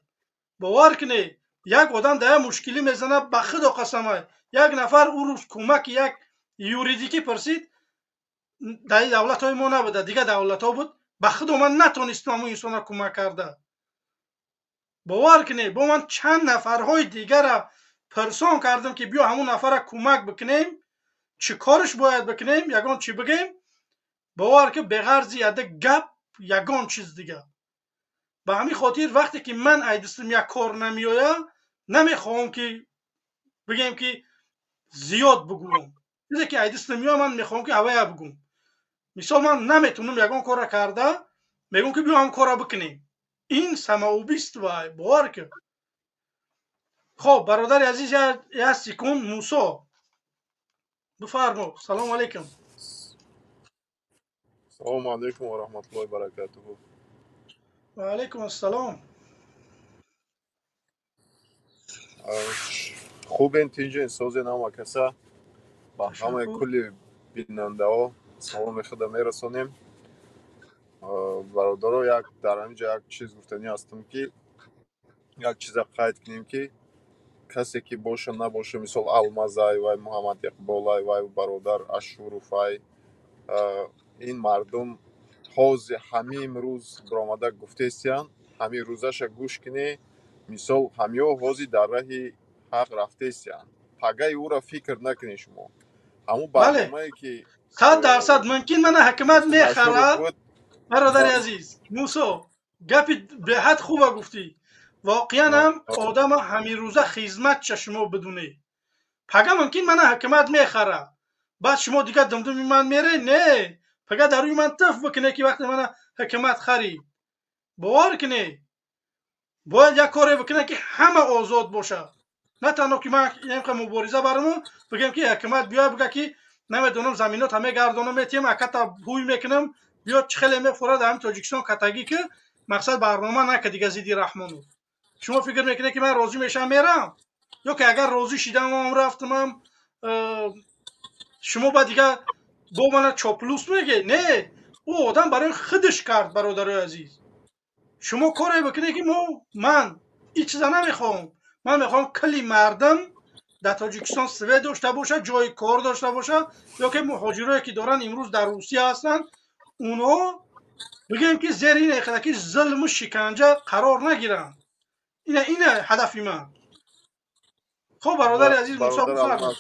Бовар кунед, як одам дар як мушкилӣ мезанад, ба худо қасамай. Як нафар ӯ рӯз кӯмаки як юридикӣ пурсид, дар давлатҳои мо набуда, дигар давлатҳо буд. Ба худо ман натонистам ҳамун инсонро кӯмак карда. Бовар кунед, бо ман чанд нафарҳои дигара пурсон кардам ки биё ҳамун нафарро кӯмак бикунем, чӣ корш бояд бикунем, ягон чӣ бигем. Бовар ки беғарзи яда гап ягон чиз дигар. Ба ҳамин хотир вақте ки ман айдистам як кор намеояд, намехоҳам ки бигем ки зиёд бигӯям. Чизе ки айдистам меояд, ман мехоҳам ки ҳавая бигӯм. Мисол ман наметавонам ягон корро карда, мегӯям ки биё ҳам корро бикунем. Ин самоубийство, бовар ки. Хоб бародари азиз, як секунд, Мусо бифармо. Салому алайкум. Салому алайкум ва раҳматуллоҳи ва баракатуҳу. Ва алайкум ассалом. Хубен, тинҷен, созен ҳама каса. Ба ҳамаи кулли бинандаҳо саломи худа мерасонем. Бародаро, як дар ҳамин ҷо як чиз гуфтанӣ ҳастам ки як чиза қайд кунем ки касе ки боша набоша, мисол Алмазай вай, Муҳаммад Иқболай вай, бародар Ашуруфай, ин мардум ҳозир ҳамин рӯз биромада гуфтестиянд, ҳамин рӯзаша гӯш кунӣ, мисол ҳамиҳо ҳозир дар раҳи ҳақ рафтестиянд. Пагаи ӯро фикр накунед шумо. Ҳамун барномае ки 100% мумкин мана ҳакимат мехарад. Бародари азиз Мусо, гапи беҳад хуба гуфтӣ. Воқеан ҳам одама ҳамин рӯза хизматча шумо бидунед. Пага мумкин мана ҳакимат мехарад, баъд шумо дигар думдуми ман мере, не, пага дар рӯи ман тиф бикунед ки вақте мана ҳакимат харид. Бовар кунед, бояд як коре бикунад ки ҳама озод бошад. На танҳо ки ман инқа мубориза бараму бигем ки ҳакимат биёяд бига ки намедонам заминота мегардонам, метиҳам, аката ҳуй мекунам, биё чӣ хеле мефурад ҳамин Тоҷикистон катагӣ ки мақсад барнома нака дига зидди Раҳмонов. Шумо фикр мекунед ки ман розӣ мешавам мерам? Ё ки агар розӣ шидамам рафтамам, шумо ба дигар бо мана чоплус меге? Не, ӯ одам барои худаш кард, бародарои азиз. Шумо коре бикунед ки мо ман ин чиза намехоҳам. Ман мехоҳам кулли мардум дар Тоҷикистон свет дошта бошад, ҷои кор дошта бошад, ё ки муҳоҷирое ки доранд имрӯз дар Русия ҳастанд, онҳо бигӯем ки зери ин ки зулму шиканҷа қарор нагиранд. Ина ҳадафи ман. Хоб бародари азиз Мусо, бифармо.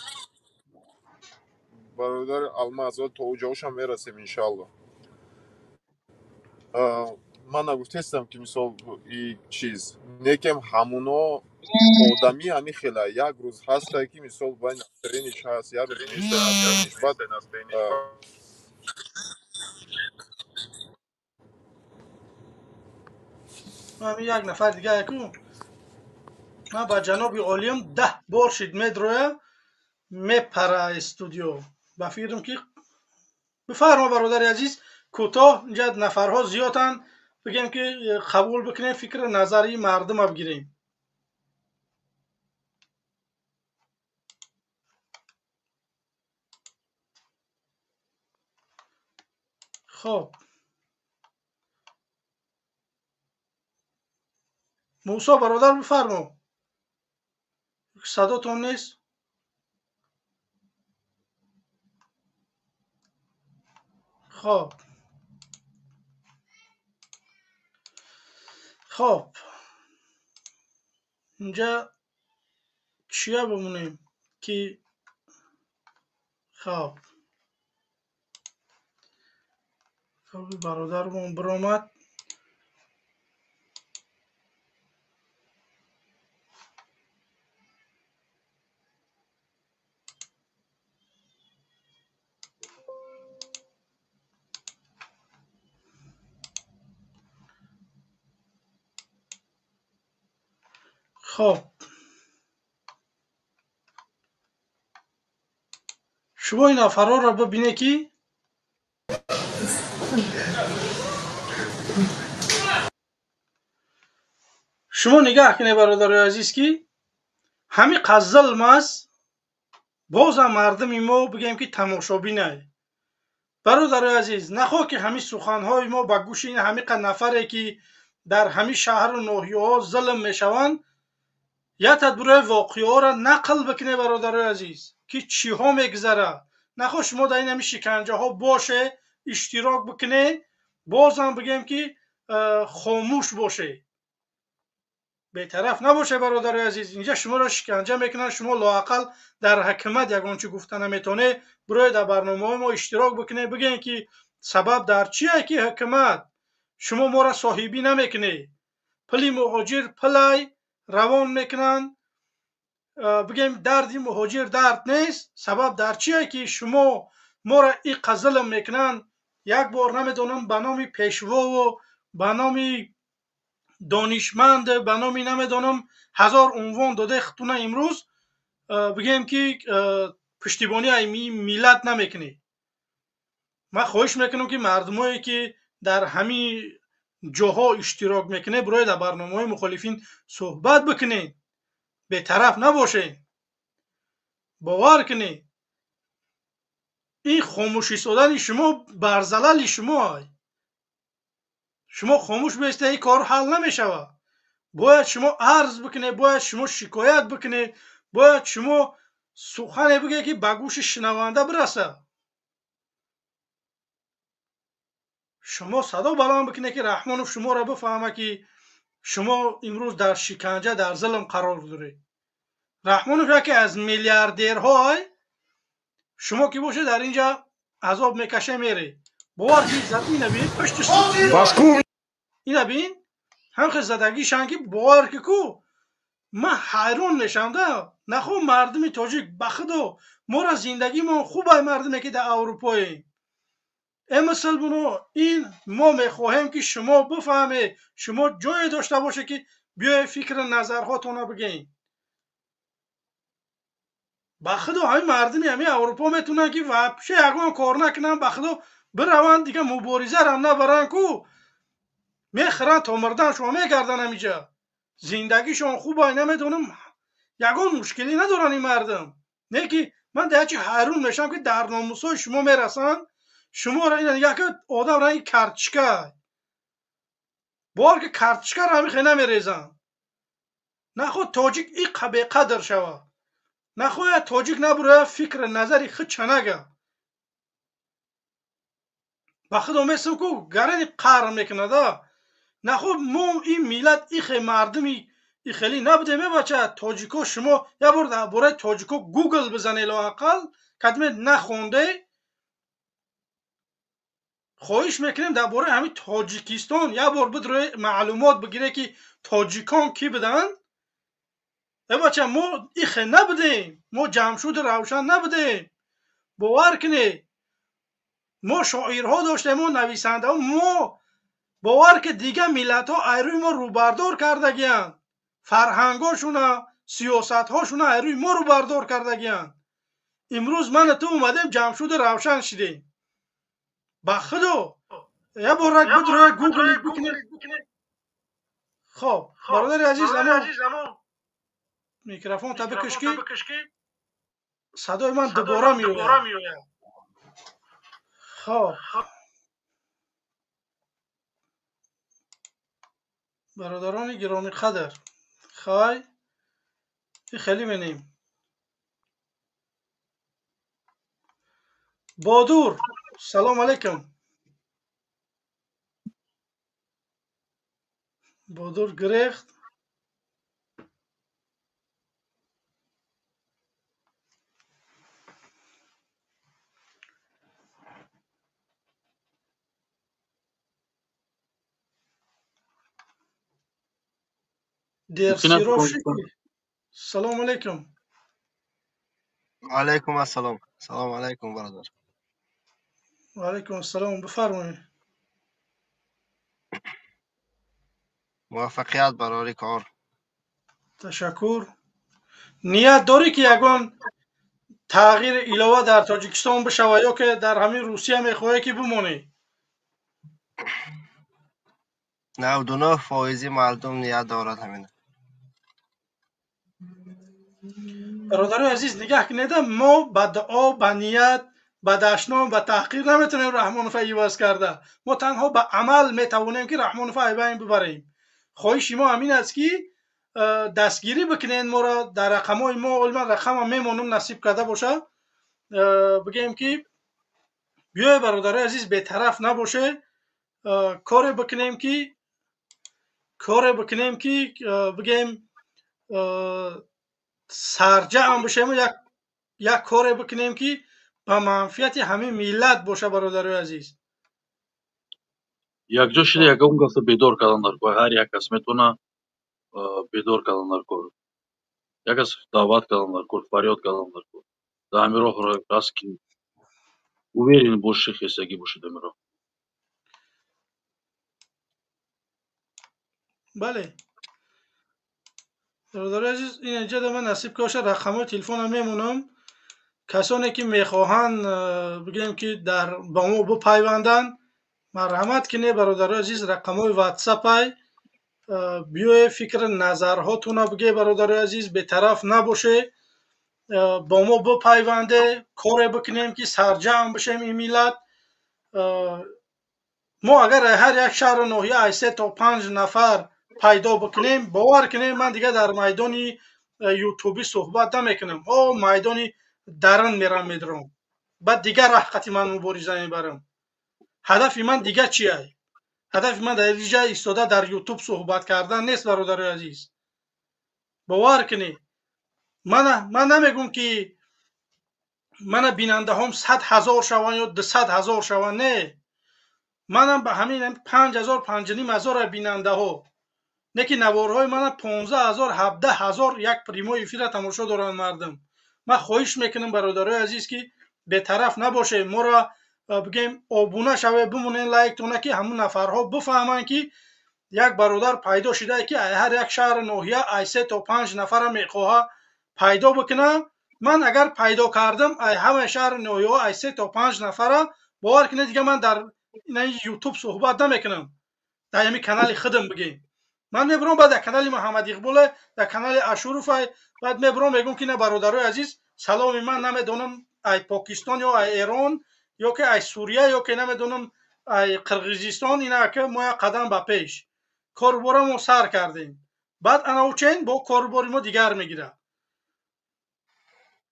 Бародари Алмаз, то ҷоашам мерасем иншоалло. Ман нагуфтестам ки мисол и чиз некем, ҳамуно одамӣ ҳами хела як рӯз ҳастай ки мисол бай настроение ш ҳаст, як рӯз нест. Баъд як нафар дига яку ман ба ҷаноби олиям 10 бор шид медроя мепара студио. Ба фикрам ки бифармо бародари азиз, кӯтоҳ, инҷа нафарҳо зиёданд, бигем ки қабул бикунем, фикри назари мардума бигирем. Хоб, Мусо бародар, бифармо, садотон нест. Хоб, хоб, инҷа чия бимонем ки хоб бародармон биромад. Хоб, шумо ин нафарҳоро бибинед ки шумо нигаҳ кунед, бародарои азиз, ки ҳамин қад зулм аст, бозам мардуми мо бигем ки тамошобинай. Бародарои азиз, нахоҳ ки ҳамин суханҳои мо ба гӯши ин ҳамин қад нафаре ки дар ҳамин шаҳру ноҳияҳо зулм мешаванд, як тадбирои воқеаҳоро нақл бикунед, бародарои азиз, ки чиҳо мегузарад. Нахоҳ шумо дар ин ҳамин шиканҷаҳо боше, иштирок бикунед, бозам бигем ки хомӯш боше, бетараф набоше. Бародарои азиз, инҷа шуморо шиканҷа мекунанд, шумо лоақал дар ҳукумат ягон чи гуфта наметавонед. Бироед дар барномаҳои мо иштирок бикунед, бигӯед ки сабаб дар чие ки ҳукумат шумо моро соҳибӣ намекунед, пули муҳоҷир пулай равон мекунанд, бигем дарди муҳоҷир дард нест, сабаб дар чие ки шумо моро иқа зулм мекунанд. Як бор намедонам ба номи пешвову ба номи донишманд, ба номи намедонам ҳазор унвон дода хутуна имрӯз бигем ки пуштибонии миллат намекунед. Ман хоҳиш мекунам ки мардумое ки дар ҳамин ҷоҳо иштирок мекунед, бироед дар барномаҳои мухолифин суҳбат бикунед, бетараф набошед. Бовар кунед, ин хомӯш истодани шумо бар залали шумо. Шумо хомӯш бистед, ин кор ҳал намешавад. Бояд шумо арз бикунед, бояд шумо шикоят бикунед, бояд шумо сухане бигӯед ки ба гӯши шунаванда бирасад. Шумо садо баланд бикунед ки Раҳмонов шуморо бифаҳмад ки шумо имрӯз дар шиканҷа, дар зулм қарор доред. Раҳмонов яке аз миллиардерҳой, шумо ки бошед дар инҷа азоб мекаше меред. Бовар ки ина бин пушти ина бин ҳамхел задагишан ки бовар ки ку ман ҳайрон мешавам да. Нахо мардуми тоҷик, ба худо моро зиндагимон хубай мардуме ки дар Аврупоем. Э мусулмоно, ин мо мехоҳем ки шумо бифаҳмед, шумо ҷое дошта бошед ки биёед фикри назарҳотонро бигӯед. Ба худо ҳамин мардуми ҳамин Аврупо метавонанд ки вообще ягон кор накунанд, ба худо бираванд дига муборизарам набаранд ку мехӯранд то мурдан шумо мегарданд ҳамиҷа. Зиндагишон хубай, намедонам ягон мушкилӣ надоранд ин мардум. Не ки ман дар чи ҳайрон мешавам ки дар номусҳои шумо мерасанд, шуморо ина нигоҳ кунед, одам ранги карточка, бовар ки карточкаро ҳамин хел намерезанд. Нахоҳ тоҷик иқа беқадр шавад, нахоҳад тоҷик набурояд фикри назари худ чанага. Ба худо месам ку гарани қарр мекунада. Нахоҳ мо ин миллат ихе мардуми ихелӣ набудем. Э бача тоҷико, шумо як бор дар бораи тоҷико гугл бизанед лоақал, кадме нахонде. Хоҳиш мекунем дар бораи ҳамин Тоҷикистон як бор бидроед маълумот бигиред ки тоҷикон кӣ буданд. Э бача мо ихе набудем, мо Ҷамшуду Равшан набудем. Бовар кунед, мо шоирҳо доштем, мо нависандаҳо, мо бовар ки дигар миллатҳо айрӯи мо рӯбардор кардагиянд, фарҳангҳошуна, сиёсатҳошуна айрӯи мо рӯбардор кардагиянд. Имрӯз ману ту омадем Ҷамшуду Равшан шидем. Ба худо Я бор бидро гугл бикунед. Хоб, бародари азиз, амо микрофон та бикаш ки садои ман дубора меояд. Хоб, бародарони гиромиқадр, хай хеле менем. Бодур, салом алейкум. Бодур гирехт. Дерсировщик. Салом алейкум. Алейкум ассалом. Салом алейкум, бародар. Ва алейкум ассалом. Бифармоед. Муваффақият барори кор. Ташаккур. Ният дорӣ ки ягон тағйир илова дар Тоҷикистон бишавад ё ки дар ҳамин Русия мехоҳӣ ки бимонӣ? 99% мардум ният дорад ҳамин. Бародарои азиз, нигаҳ кунед, мо ба дуо, ба ният, ба дашном, ба таҳқир наметавонем Раҳмонова иваз карда. Мо танҳо ба амал метавонем ки Раҳмонова айбайн бибарем. Хоҳиши мо ҳамин аст ки дастгирӣ бикунед моро дар рақамҳои мо. Ман рақамам мемонам, насиб карда бошад. Бигӯем ки биёед бародарои азиз, бетараф набошед, коре бикунем ки бигӯем сарҷамъ бошем, як коре бикунем ки ба манфиати ҳамин миллат боша. Бародарои азиз, якҷо шуда ягон касро бедор кардан дар кор. Ҳар як кас метавона бедор кардан дар кор, як кас даъват кардан дар кор, фарёд кардан дар кор. Дар ҳамин роҳ раст ки уверен боши, хестагӣ боши дар ҳамин роҳ. Бале, бародарои азиз, ин инҷа ман насиб ки бошад рақамҳои телефонам мемонам. Касоне ки мехоҳанд бигӯем ки дар ба мо бипайванданд, марҳамат кунед бародарои азиз, рақамҳои ватсапай биёед, фикр назарҳотонро бигӯед бародарои азиз, бетараф набошед, бо мо бипайванде, коре бикунем ки сарҷамъ бишем ин миллат. Мо агар ҳар як шаҳру ноҳия аз 3 то 5 нафар пайдо бикунем, бовар кунем, ман дигар дар майдони ютубӣ суҳбат намекунам. О, майдони дарун мерам, медурам, баъд дигар раҳқати ман мубориза мебарам. Ҳадафи ман дигар чия? Ҳадафи ман дар инҷа истода дар ютуб суҳбат кардан нест, бародарои азиз. Бовар кунед, ман намегӯм ки мана бинандаҳом 100 000 шаванд ё 200 000 шаванд, не. Манам ба ҳамин 5 000, 5 500 бинандаҳо, не ки наворҳои мана 15 000, 17 000 як прямой эфира тамошо доранд мардум. Ман хоҳиш мекунам бародарои азиз ки бетараф набошед, моро бигӯем обуна шавед, бимонед лайктона, ки ҳамун нафарҳо бифаҳманд ки як бародар пайдо шудае ки ҳар як шаҳру ноҳия аз 3 то 5 нафара мехоҳад пайдо бикунад. Ман агар пайдо кардам ай ҳамаи шаҳру ноҳияҳо аз 3 то 5 нафара, бовар кунед, дигар ман дар ютуб суҳбат намекунам, дар ҳамин канали худам бигӯем. Ман мебурам баъд дар канали Муҳаммад Иқболе, дар канали Ашуруфай, баъд мебурам мегӯм ки на бародарои азиз, саломи ман намедонам ай Покистон ё ай Эрон ё ки ай Сурия ё ки намедонам ай Қирғизистон, ина ки мо як қадам ба пеш корубора мо сар кардем. Баъд анаучен бо корубори мо дигар мегирад.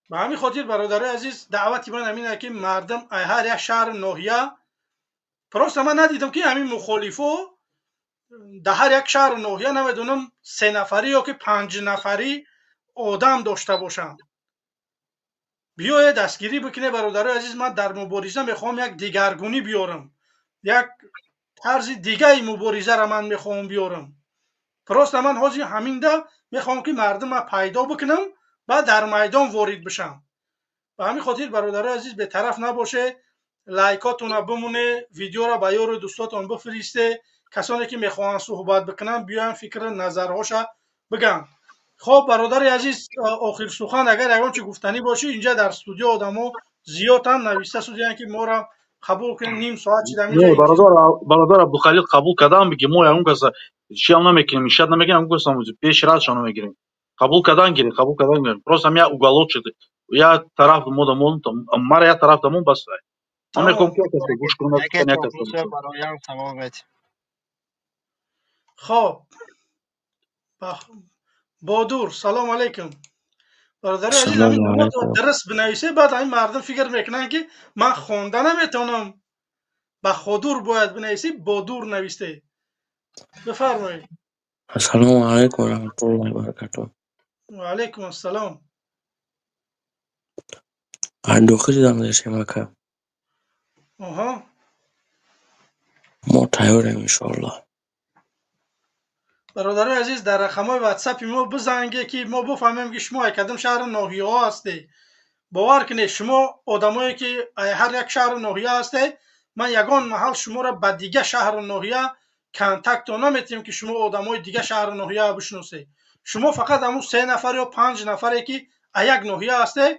Ба ҳамин хотир бародарои азиз, даъвати ман ҳамин ки мардум ай ҳар як шаҳру ноҳия, просто ман надидам ки ҳамин мухолифо дар ҳар як шаҳру ноҳия намедонам 3 нафарӣ ё ки 5 нафарӣ одам дошта бошанд. Биёед дастгирӣ бикунед бародарои азиз. Ман дар мубориза мехоҳам як дигаргунӣ биёрам, як тарзи дигаи муборизаро ман мехоҳам биёрам. Просто ман ҳозир ҳаминда мехоҳам ки мардумро пайдо бикунам, баъд дар майдон ворид бишам. Ба ҳамин хотир бародарои азиз, бетараф набошед, лайкотонро бимонед, видеоро ба ёру дӯстотон бифиристед, касоне ки мехоҳанд суҳбат бикунанд биёянд фикру назарҳоша бигӯянд. Хоб бародари азиз, охир сухан, агар ягон чи гуфтанӣ бошӣ, инҷа дар студио одамо зиёданд, нависта шудаанд ки моро Қабул кунед, ним соат чида. Не, бародар Абдухалил, қабул кардан биги, мо ягон каса чиам намекунем, ишат намекунем, ягон каса пеш радшон намегирем. Қабул кардан гирем, қабул кардан гирем. Просто я уголок шуд, я тараф мода мон, мара я тараф дамон бас. Ман мехоҳам ки як каса гӯш кунам, як каса. Бароям тамом мет. Хоб. Бодур, салом алейкум. Бародари азиз, ҳамин дуруст бинависед, баъд ҳамин мардум фикр мекунанд, ки ман хонда наметавонам. Ба ходур бояд бинависӣ, бодур нависте. Бифармоед. Ассалому алайкум ва раҳматуллоҳи ва баракатуҳ. Ва алайкум ассалом. Дохили занг задем, ака. Оҳо. Мо тайёрем, иншоаллоҳ. Бародарои азиз, дар рақамҳои ватсапи мо бизанге, ки мо бифаҳмем, ки шумо кадом шаҳру ноҳияҳо ҳастед. Бовар кунед, шумо одамое ки ҳар як шаҳру ноҳия ҳастед, ман ягон маҳал шуморо ба дига шаҳру ноҳия контакто наметиҳем, ки шумо одамои дига шаҳру ноҳия бишиносед. Шумо фақат ҳамун се нафар ё панҷ нафаре ки а як ноҳия ҳастед,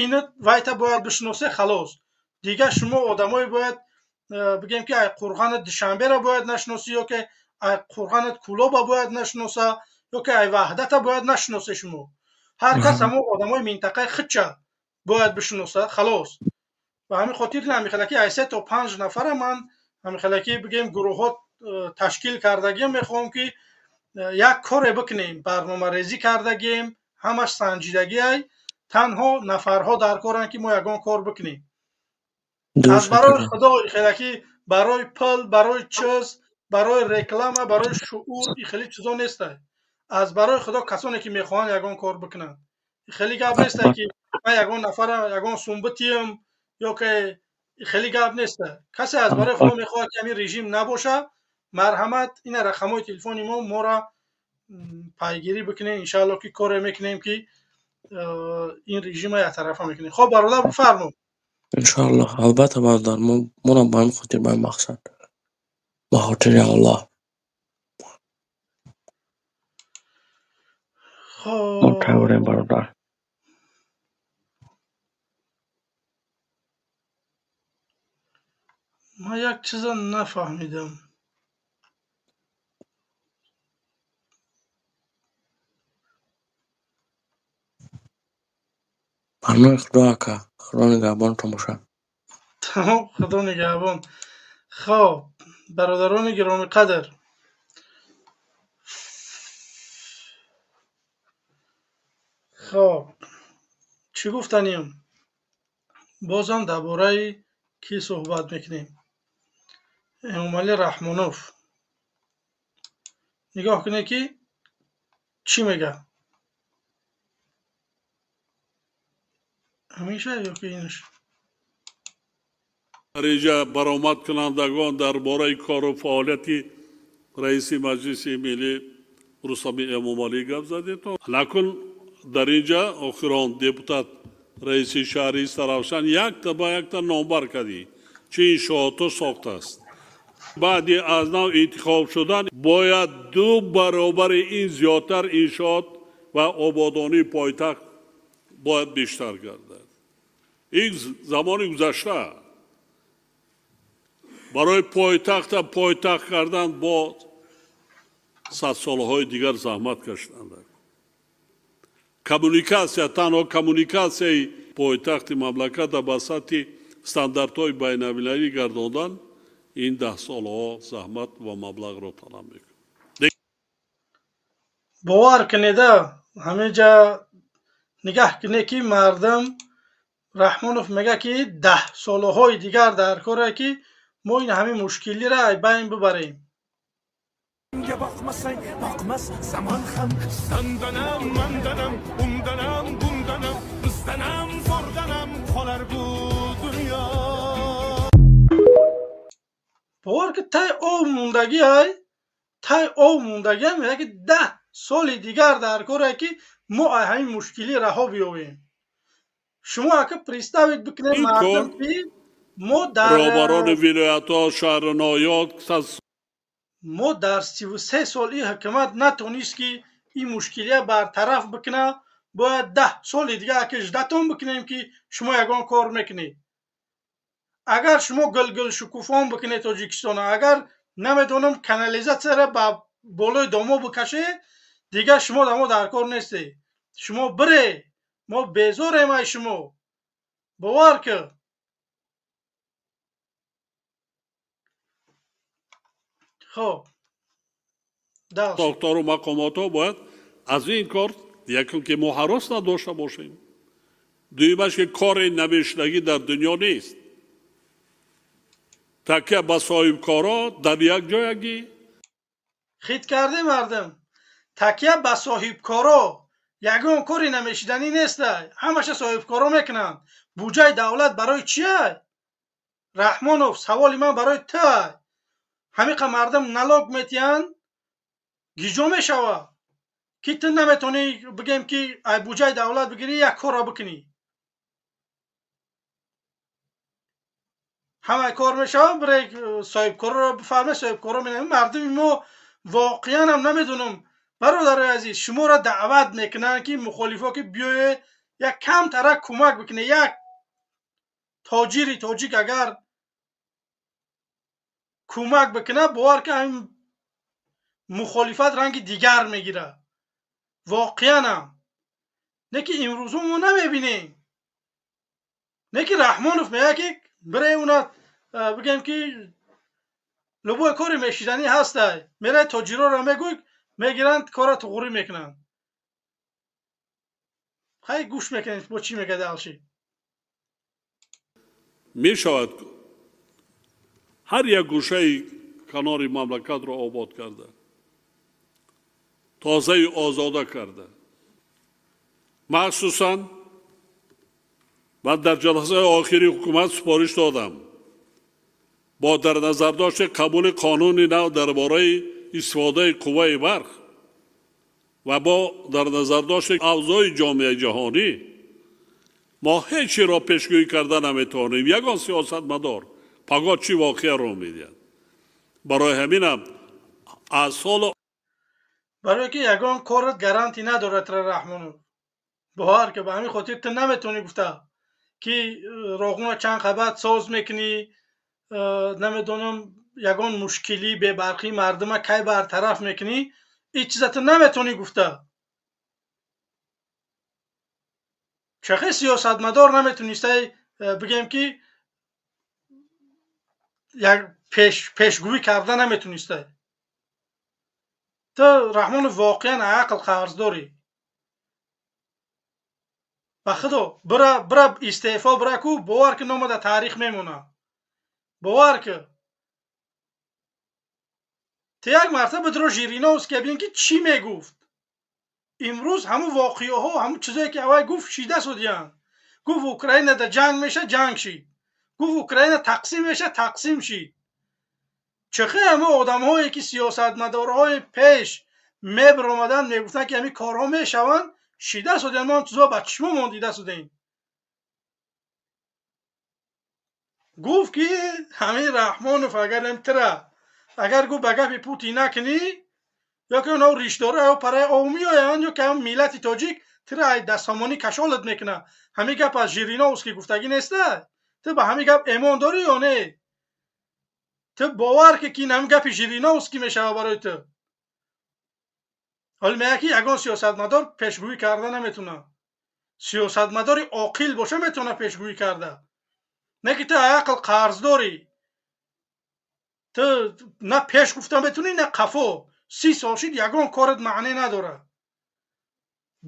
ин вайта бояд бишиносед, халос. Дига шумо одамое бояд бигем, ки ай Қурғани Душанберо бояд нашиносӣ, ё ки ай Қурғани Кӯлоба бояд нашиноса, ё ки ай Ваҳдата бояд нашиносе. Шумо ҳар кас ҳамон одамои минтақаи худча бояд бишиноса, халос. Ба ҳамин хотир ҳамихелаки ай се то панҷ нафара ман ҳамихелаки бигем гурӯҳҳо ташкил кардагием, мехоҳам ки як коре бикунем, барномарезӣ кардагием, ҳамаш санҷидагиай, танҳо нафарҳо дар коранд, ки мо ягон кор бикунем. Аз барои худо, хелаки барои пул, барои чиз, барои реклама, барои шуур хеле чизо нестай. Аз барои худо, касоне ки мехоҳанд ягон кор бикунанд, хеле гап нестай, ки ман ягон нафара ягон сум битиям ё ки хеле гап нестай. Касе аз барои худо мехоҳад, ки ҳамин режим набоша, марҳамат, ина рақамҳои телефони мо, моро пайгирӣ бикунем, иншаалло ки коре мекунем, ки ин режима яктарафа мекунем. Хоб, бародар, бифармо. Иншоаллоҳ, албатта, бародар, монам ба ҳамин хотир, ба ҳамин мақсад, ба хотири Аллоҳ мо тайёрем, бародар. Ман як чиза нафаҳмидам. Паноҳи худо, ака, худо нигаҳбонатон бошад. Тамом, худо нигаҳбон. Хоб, бародарони гиромиқадр, хоб, чӣ гуфтанем? Бозам дар бораи кӣ суҳбат мекунем? Эмомалӣ Раҳмонов. Нигоҳ кунед, ки чӣ мегӯяд. Ҳамеша ё ки инаш? Дар инҷа баромадкунандагон дар бораи кору фаъолияти раиси Маҷлиси Миллӣ Рустами Эмомалӣ гап задед. Накун дар инҷа охирон депутат раиси шаҳри Истаравшан якта ба якта номбар кардӣ, чӣ иншоото сохтааст. Баъди аз нав интихоб шудан бояд ду баробари ин зиёдтар иншоот ва ободонии пойтахт бояд бештар гардад. Ин замони гузашта барои пойтахта пойтахт кардан бо садсолаҳои дигар заҳмат кашиданд. Коммуникатсия, танҳо коммуникатсияи пойтахти мамлаката ба сатҳи стандартҳои байналмилалӣ гардондан ин даҳсолаҳо заҳмат ва маблағро талаб мекунад. Бовар кунеда, ҳаминҷа нигаҳ кунед, ки мардум Раҳмонов мегӯяд, ки даҳсолаҳои дигар дар коре, ки мо ин ҳамин мушкилиро байн бибарем. Boqmasang boqmas zamon ham. Sandanam, mandanam, undanam, bundanam, bizdanam, zo'rdanam qolar bu dunyo. Бовар ки тай ов мондагӣ, ай тай ов мондагӣ, мегӯяд, ки 10 соли дигар дар коре, ки мо ай ҳамин мушкилӣ раҳо биёбем. Шумо ака представить бикунед, мардум, ки мо дар роҳбарони вилоятҳо, шаҳру ноҳиёт мо дар 33 сол ин ҳукумат натонист, ки ин мушкилия бартараф бикунад. Бояд 10 соли дигар ака ждатон бикунем, ки шумо ягон кор мекунед. Агар шумо гулгул шукуфон бикунед Тоҷикистона, агар намедонам канализатсияро ба болои домо бикашед, дигар шумо дамо дар кор нестед. Шумо бире, мо безорем ай шумо. Бовар кун. Хоб. Сохтору мақомотҳо бояд аз ин кор якум ки мо ҳарос надошта бошем, дуюмаш ки кори намешудагӣ дар дунё нест. Такя ба соҳибкоро дар як ҷоягӣ хит карде мардум. Такя ба соҳибкоро ягон кори намешиданӣ нестай, ҳамаша соҳибкоро мекунанд. Буҷаи давлат барои чия? Раҳмонов, саволи ман барои туай. Ҳамиқа мардум налог метиҳанд, гиҷо мешавад ки ту наметавонӣ бигем ки ай буҷаи давлат бигирӣ як корро бикунӣ. Ҳамаи кор мешавад, бире соҳибкорро бифарме, соҳибкоро менамем. Мардуми мо воқеан ҳам намедонам, бародарои азиз, шуморо даъват мекунанд ки мухолифо ки биёед як камтара кӯмак бикунед. Як тоҷири тоҷик агар кӯмак бикунад, бовар ки ҳамин мухолифат ранги дигар мегирад. Воқеанам не ки имрӯзо мо намебинем. Не ки Раҳмонов мегӯяд ки бире уна бигем ки любой кори мешиданӣ ҳастай, мерай тоҷироро мегӯй, мегиранд кора туғурӣ мекунанд. Хай гӯш мекунед бо чӣ мегӯяд алши. Мешавад ҳар як гӯшаи канори мамлакатро обод карда, тозаю озода карда. Махсусан ман дар ҷаласаи охири ҳукумат супориш додам бо дар назардошти қабули қонуни нав дар бораи истифодаи қувваи барқ ва бо дар назардошти авзои ҷомеаи ҷаҳонӣ мо ҳеҷ чиро пешгӯӣ карда наметавонем. Ягон сиёсатмадор пагоҳ чӣ воқеа рӯ медиҳад. Барои ҳаминам аз солу барое ки ягон корат гарантӣ надорад Раҳмонов. Бовар ки ба ҳамин хотир ту наметавонӣ гуфта ки роғуна чанд қабат соз мекунӣ, намедонам ягон мушкилӣ бебарқии мардума кай бартараф мекунӣ, ин чиза ту наметавонӣ гуфта. Чахе сиёсатмадор наметавонистай бигем ки як пешгӯӣ карда наметавонистай. Ту Раҳмонов воқеан ақл қарз дорӣ. Ба худо бира истеъфо бира ку, бовар ки нома дар таърих мемонад. Бовар ки ту як мартаба бидро Жириновский бибин ки чӣ мегуфт. Имрӯз ҳамун воқеаҳо, ҳамун чизое ки аввал гуфт шида шудиянд. Гуфт Украина дар ҷанг меша, ҷанг шид. Гуфт Украина тақсим меша, тақсим шид. Чахе ҳамон одамҳое ки сиёсатмадорҳои пеш мебаромаданд мегуфтанд ки ҳамин корҳо мешаванд, шида шудиянд. Мо ҳам чизҳо ба чишмомон дида шудем. Гуфт ки ҳамин Раҳмонов агар тира агар гуфт ба гапи Путин накунӣ, ё ки онҳо ришдора ё параи ов меоянд, ё ки ҳам миллати тоҷик тира ай дастсомонӣ кашолат мекунад. Ҳамин гап аз Жириновский гуфтагӣ неста? Ту ба ҳамин гап эмон дорӣ ё не? Ту бовар ки ин ҳамин гапи Жириновский мешавад барои ту. Ҳоло мегӯяд ки ягон сиёсатмадор пешгӯӣ карда наметавонад. Сиёсатмадори оқил боша метавонад пешгӯӣ карда. Не ки ту ақл қарз дорӣ. Ту на пеш гуфта метавонӣ, на қафо. 30 сол шид ягон корат маъне надорад.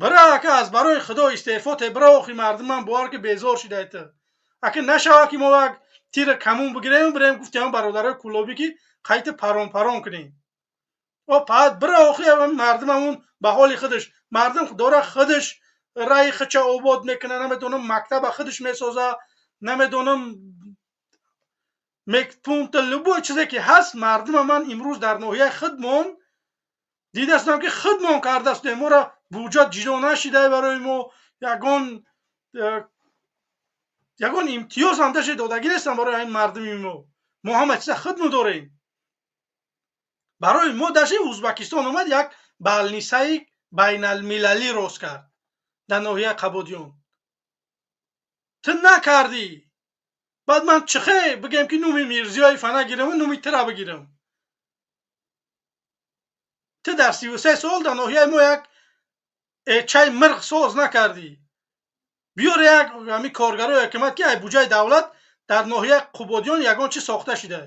Бира ака аз барои худо истеъфо те, бира охи мардумам бовар ки безор шидай ту. Ака нашавад ки мо як тира камун бигирем, бирем гуфтем бародарои кулобӣ ки қайта парон парон кунем. О паат бира охи мардумамун ба ҳоли худаш. Мардум дора худаш раи худша обод мекунад, намедонам мактаба худаш месозад, намедонам мекпункта любой чизе ки ҳаст мардума ман имрӯз дар ноҳияи худмон дидастам ки худмон кардастем. Моро буҷа ҷидо нашидай барои мо, ягон имтиёз ҳам даше додагӣ нестам барои ҳамин мардуми мо. Мо ҳама чиза худмон дорем. Барои мо даше Ӯзбекистон омад як балнисаи байналмилалӣ рост кард дар ноҳияи Қабодиён. Ту накардӣ. Баъд ман чихе бигем ки номи Мирзиёев нагирам, номи тира бигирам? Ту дар 33 сол дар ноҳияи мо як чай мирғ соз накардӣ. Биёр як ҳамин коргарои ҳукумат ки ай буҷаи давлат дар ноҳияи Қубодиён ягон чиз сохта шуда.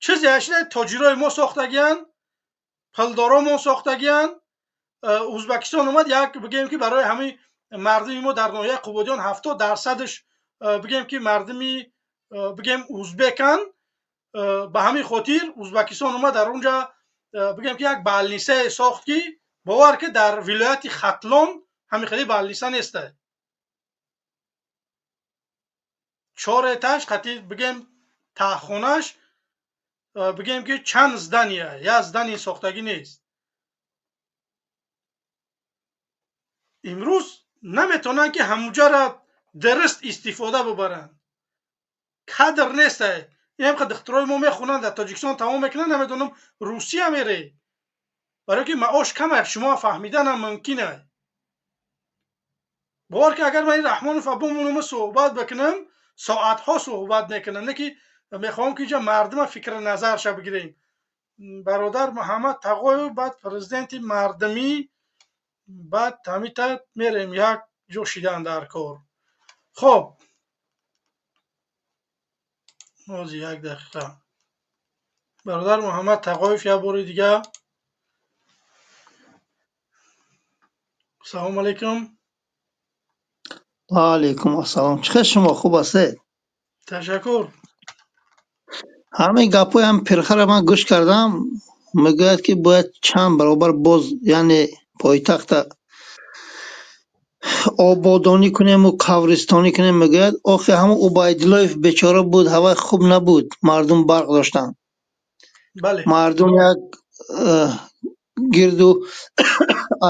Чизе шуда, тоҷирои мо сохтагиянд, пулдоро мо сохтагиянд. Ӯзбекистон омад, як бигем ки барои ҳамин мардуми мо дар ноҳияи Қубодиён 70%-ш бигем ки мардуми бигем ӯзбекан. Ба ҳамин хотир Ӯзбекистон омад дар онҷа бигем ки як балнисае сохт ки бовар ки дар вилояти Хатлон ҳамин хели балниса неста. Чор этаж қати бигем таҳхонаш, бигем ки чанд здания, як здание сохтагӣ нест. Имрӯз наметавонанд ки ҳамуҷара дуруст истифода бубаранд. Кадр нест. Ин ҳам духтурои мо мехонанд, дар Тоҷикистон тамом мекунанд, намедонам Русия мере. Барои ки маош кам аст, шумо фаҳмиданам мумкин аст. Бовар ки агар ман ин Раҳмонов бомонума суҳбат бикунам, соатҳо суҳбат мекунам, не ки мехоҳам ки инҷа мардума фикри назарша бигирем. Бародар Муҳаммад Тағоев, баъд президенти мардумӣ, баъд ҳамита мерем як ҷо шидан дар кор. Хоб, ҳозир як дақиқа. Бародар Муҳаммад Тағоев як бори дига. Салому алайкум. Ва алайкум ассалом. Чӣ хел шумо хуб ҳастед? Ташаккур. Ҳамин гапҳои ҳам пирхаро ман гӯш кардам, мегӯяд ки бояд чанд баробар боз, яъне пойтахта ободонӣ кунему қабристонӣ кунем, мегӯяд. Охи ҳамун Убайдуллоев бечора буд, ҳавай хуб набуд, мардум барқ доштанд. Мардум як гирду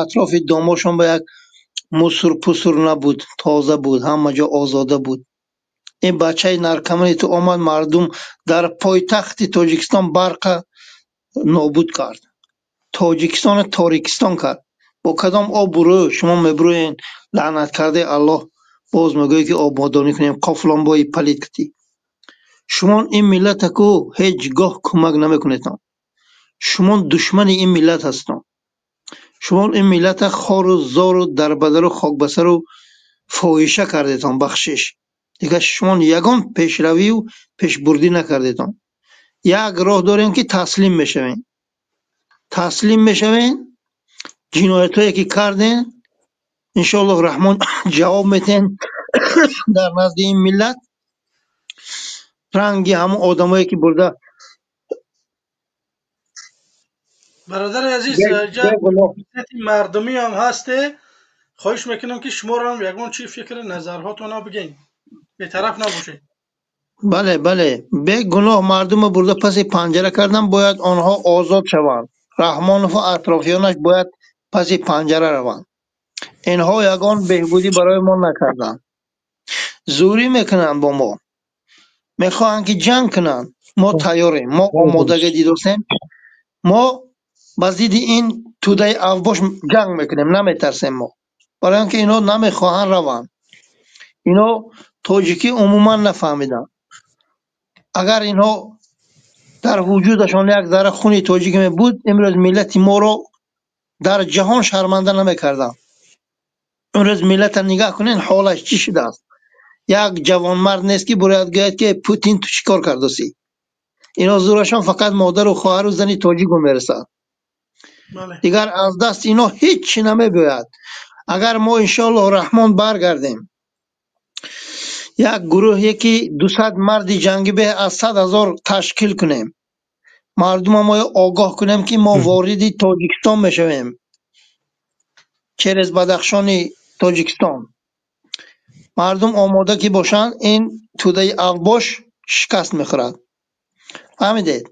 атрофи домошон ба як мусур-пусур набуд, тоза буд, ҳама ҷо озода буд. Ин бачаи наркомани ту омад, мардум дар пойтахти Тоҷикистон барқа нобуд кард. Тоҷикистонро торикистон кард. Бо кадом обрӯ шумо мебурӯед, лаънат кардаи Аллоҳ, боз мегӯед ки ободонӣ кунем, қофлонбои палид кутӣ. Шумо ин миллата ку ҳеҷ гоҳ кӯмак намекунедтон. Шумо душмани ин миллат ҳастон. Шумо ин миллата хору зору дарбадару хокбасару фоҳиша кардетон, бахшиш. Дигар шумо ягон пешравию пешбурдӣ накардетон. Як роҳ дорем ки таслим мешавем. Таслим мешавем, ҷиноятҳое ки кардем, иншоаллоҳ Раҳмон ҷавоб метиҳем дар назди ин миллат. Ранги ҳамон одамое ки бурда. Бародари азиз, мардумӣ ҳам ҳасте, хоҳиш мекунам ки шуморо ҳам ягон чи фикри назарҳотонро бигӯед, бетараф набошед. Бале, бале, бегуноҳ мардумро бурда паси панҷара кардан, бояд онҳо озод шаванд. Раҳмонову атрофиёнаш бояд паси панҷара раванд. Инҳо ягон беҳбудӣ барои мо накарданд. Зӯрӣ мекунанд бо мо. Мехоҳанд ки ҷанг кунанд. Мо тайёрем, мо омодагӣ дидосем. Мо ба зидди ин тӯдаи авбош ҷанг мекунем, наметарсем мо. Барои он ки инҳо намехоҳанд раванд. Инҳо тоҷикӣ умуман нафаҳмиданд. Агар инҳо дар вуҷудашон як зарра хуни тоҷик мебуд, имрӯз миллати моро дар ҷаҳон шарманда намекарданд. Имрӯз миллатро нигаҳ кунед, ҳолаш чӣ шудааст. Як ҷавонмард нест ки бояд гӯяд ки Путин ту чӣ кор кардосӣ. Инҳо зӯрашон фақат модару хоҳару зани тоҷику мерасад. Дигар аз даст инҳо ҳеҷ чӣ намебиёяд. Агар мо иншоаллоҳ Раҳмон баргардем, як гурӯҳе ки 200 марди ҷангӣ беҳ аз 100 ҳазор ташкил кунем, мардума мо огоҳ кунем ки мо вориди Тоҷикистон мешавем через Бадахшони Тоҷикистон. Мардум омода ки бошанд, ин тӯдаи авбош шикаст мехӯрад. Фаҳмидед?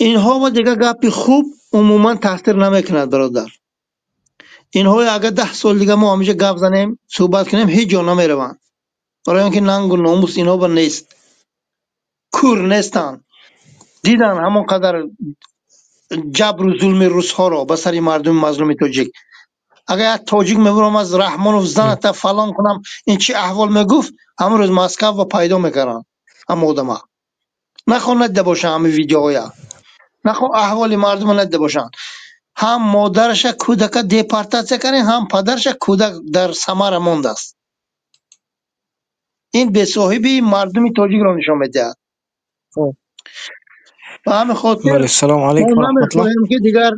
Инҳо ва дигар гапи хуб умуман таъсир намекунад, бародар. Инҳо агар 10 сол дигар мо ҳамеша гап занем, суҳбат кунем, ҳеҷ ҷо намераванд. Барои он ки нангу номус инҳо ба нест. Кур нестанд. Дидан ҳамон қадар ҷабру зулми русҳоро ба сари мардуми мазлуми тоҷик. Агар як тоҷик мебуромад, Раҳмонов заната фалон кунам, ин чӣ аҳвол мегуфт, ҳамон рӯз Москва пайдо мекарданд ҳама одама. Нахоҳ надида бошанд ҳамин видеоҳоя, нахоҳ аҳволи мардума надида бошанд. Ҳам модараша кӯдака депортатсия кардем, ҳам падараша кӯдак дар Самара мондааст. Ин бесоҳиби мардуми тоҷикро нишон медиҳад. Ба ҳамин хотир Бале, салому мо алайкум ва раҳматуллоҳ. намехоҳем, ки дигар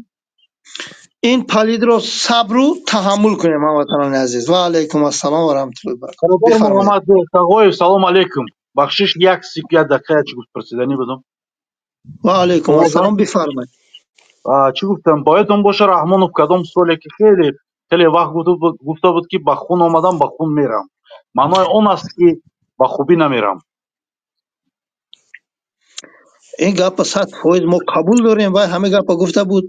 ин палидро сабру таҳаммул кунем, ҳамватанони азиз. Ва алайкум ассалом ва раҳматуллоҳи ва баракатуҳ. Бародар Бифармоед. Муҳаммад Тағоев, салом алейкум. Бахшиш, як сик, як дақиқа чӣ гуфт пурсиданӣ будам. Ва алайкум Овозам ассалом, бифармоед. Чӣ гуфтам, боядон боша, Раҳмонов кадом соле ки хеле хеле вақт гуфта буд, ки ба хун омадам, ба хун мерам. Маънои он аст, ки ба хубӣ намерам. Ин гапа 100% мо қабул дорем. Вай ҳамин гапа гуфта буд.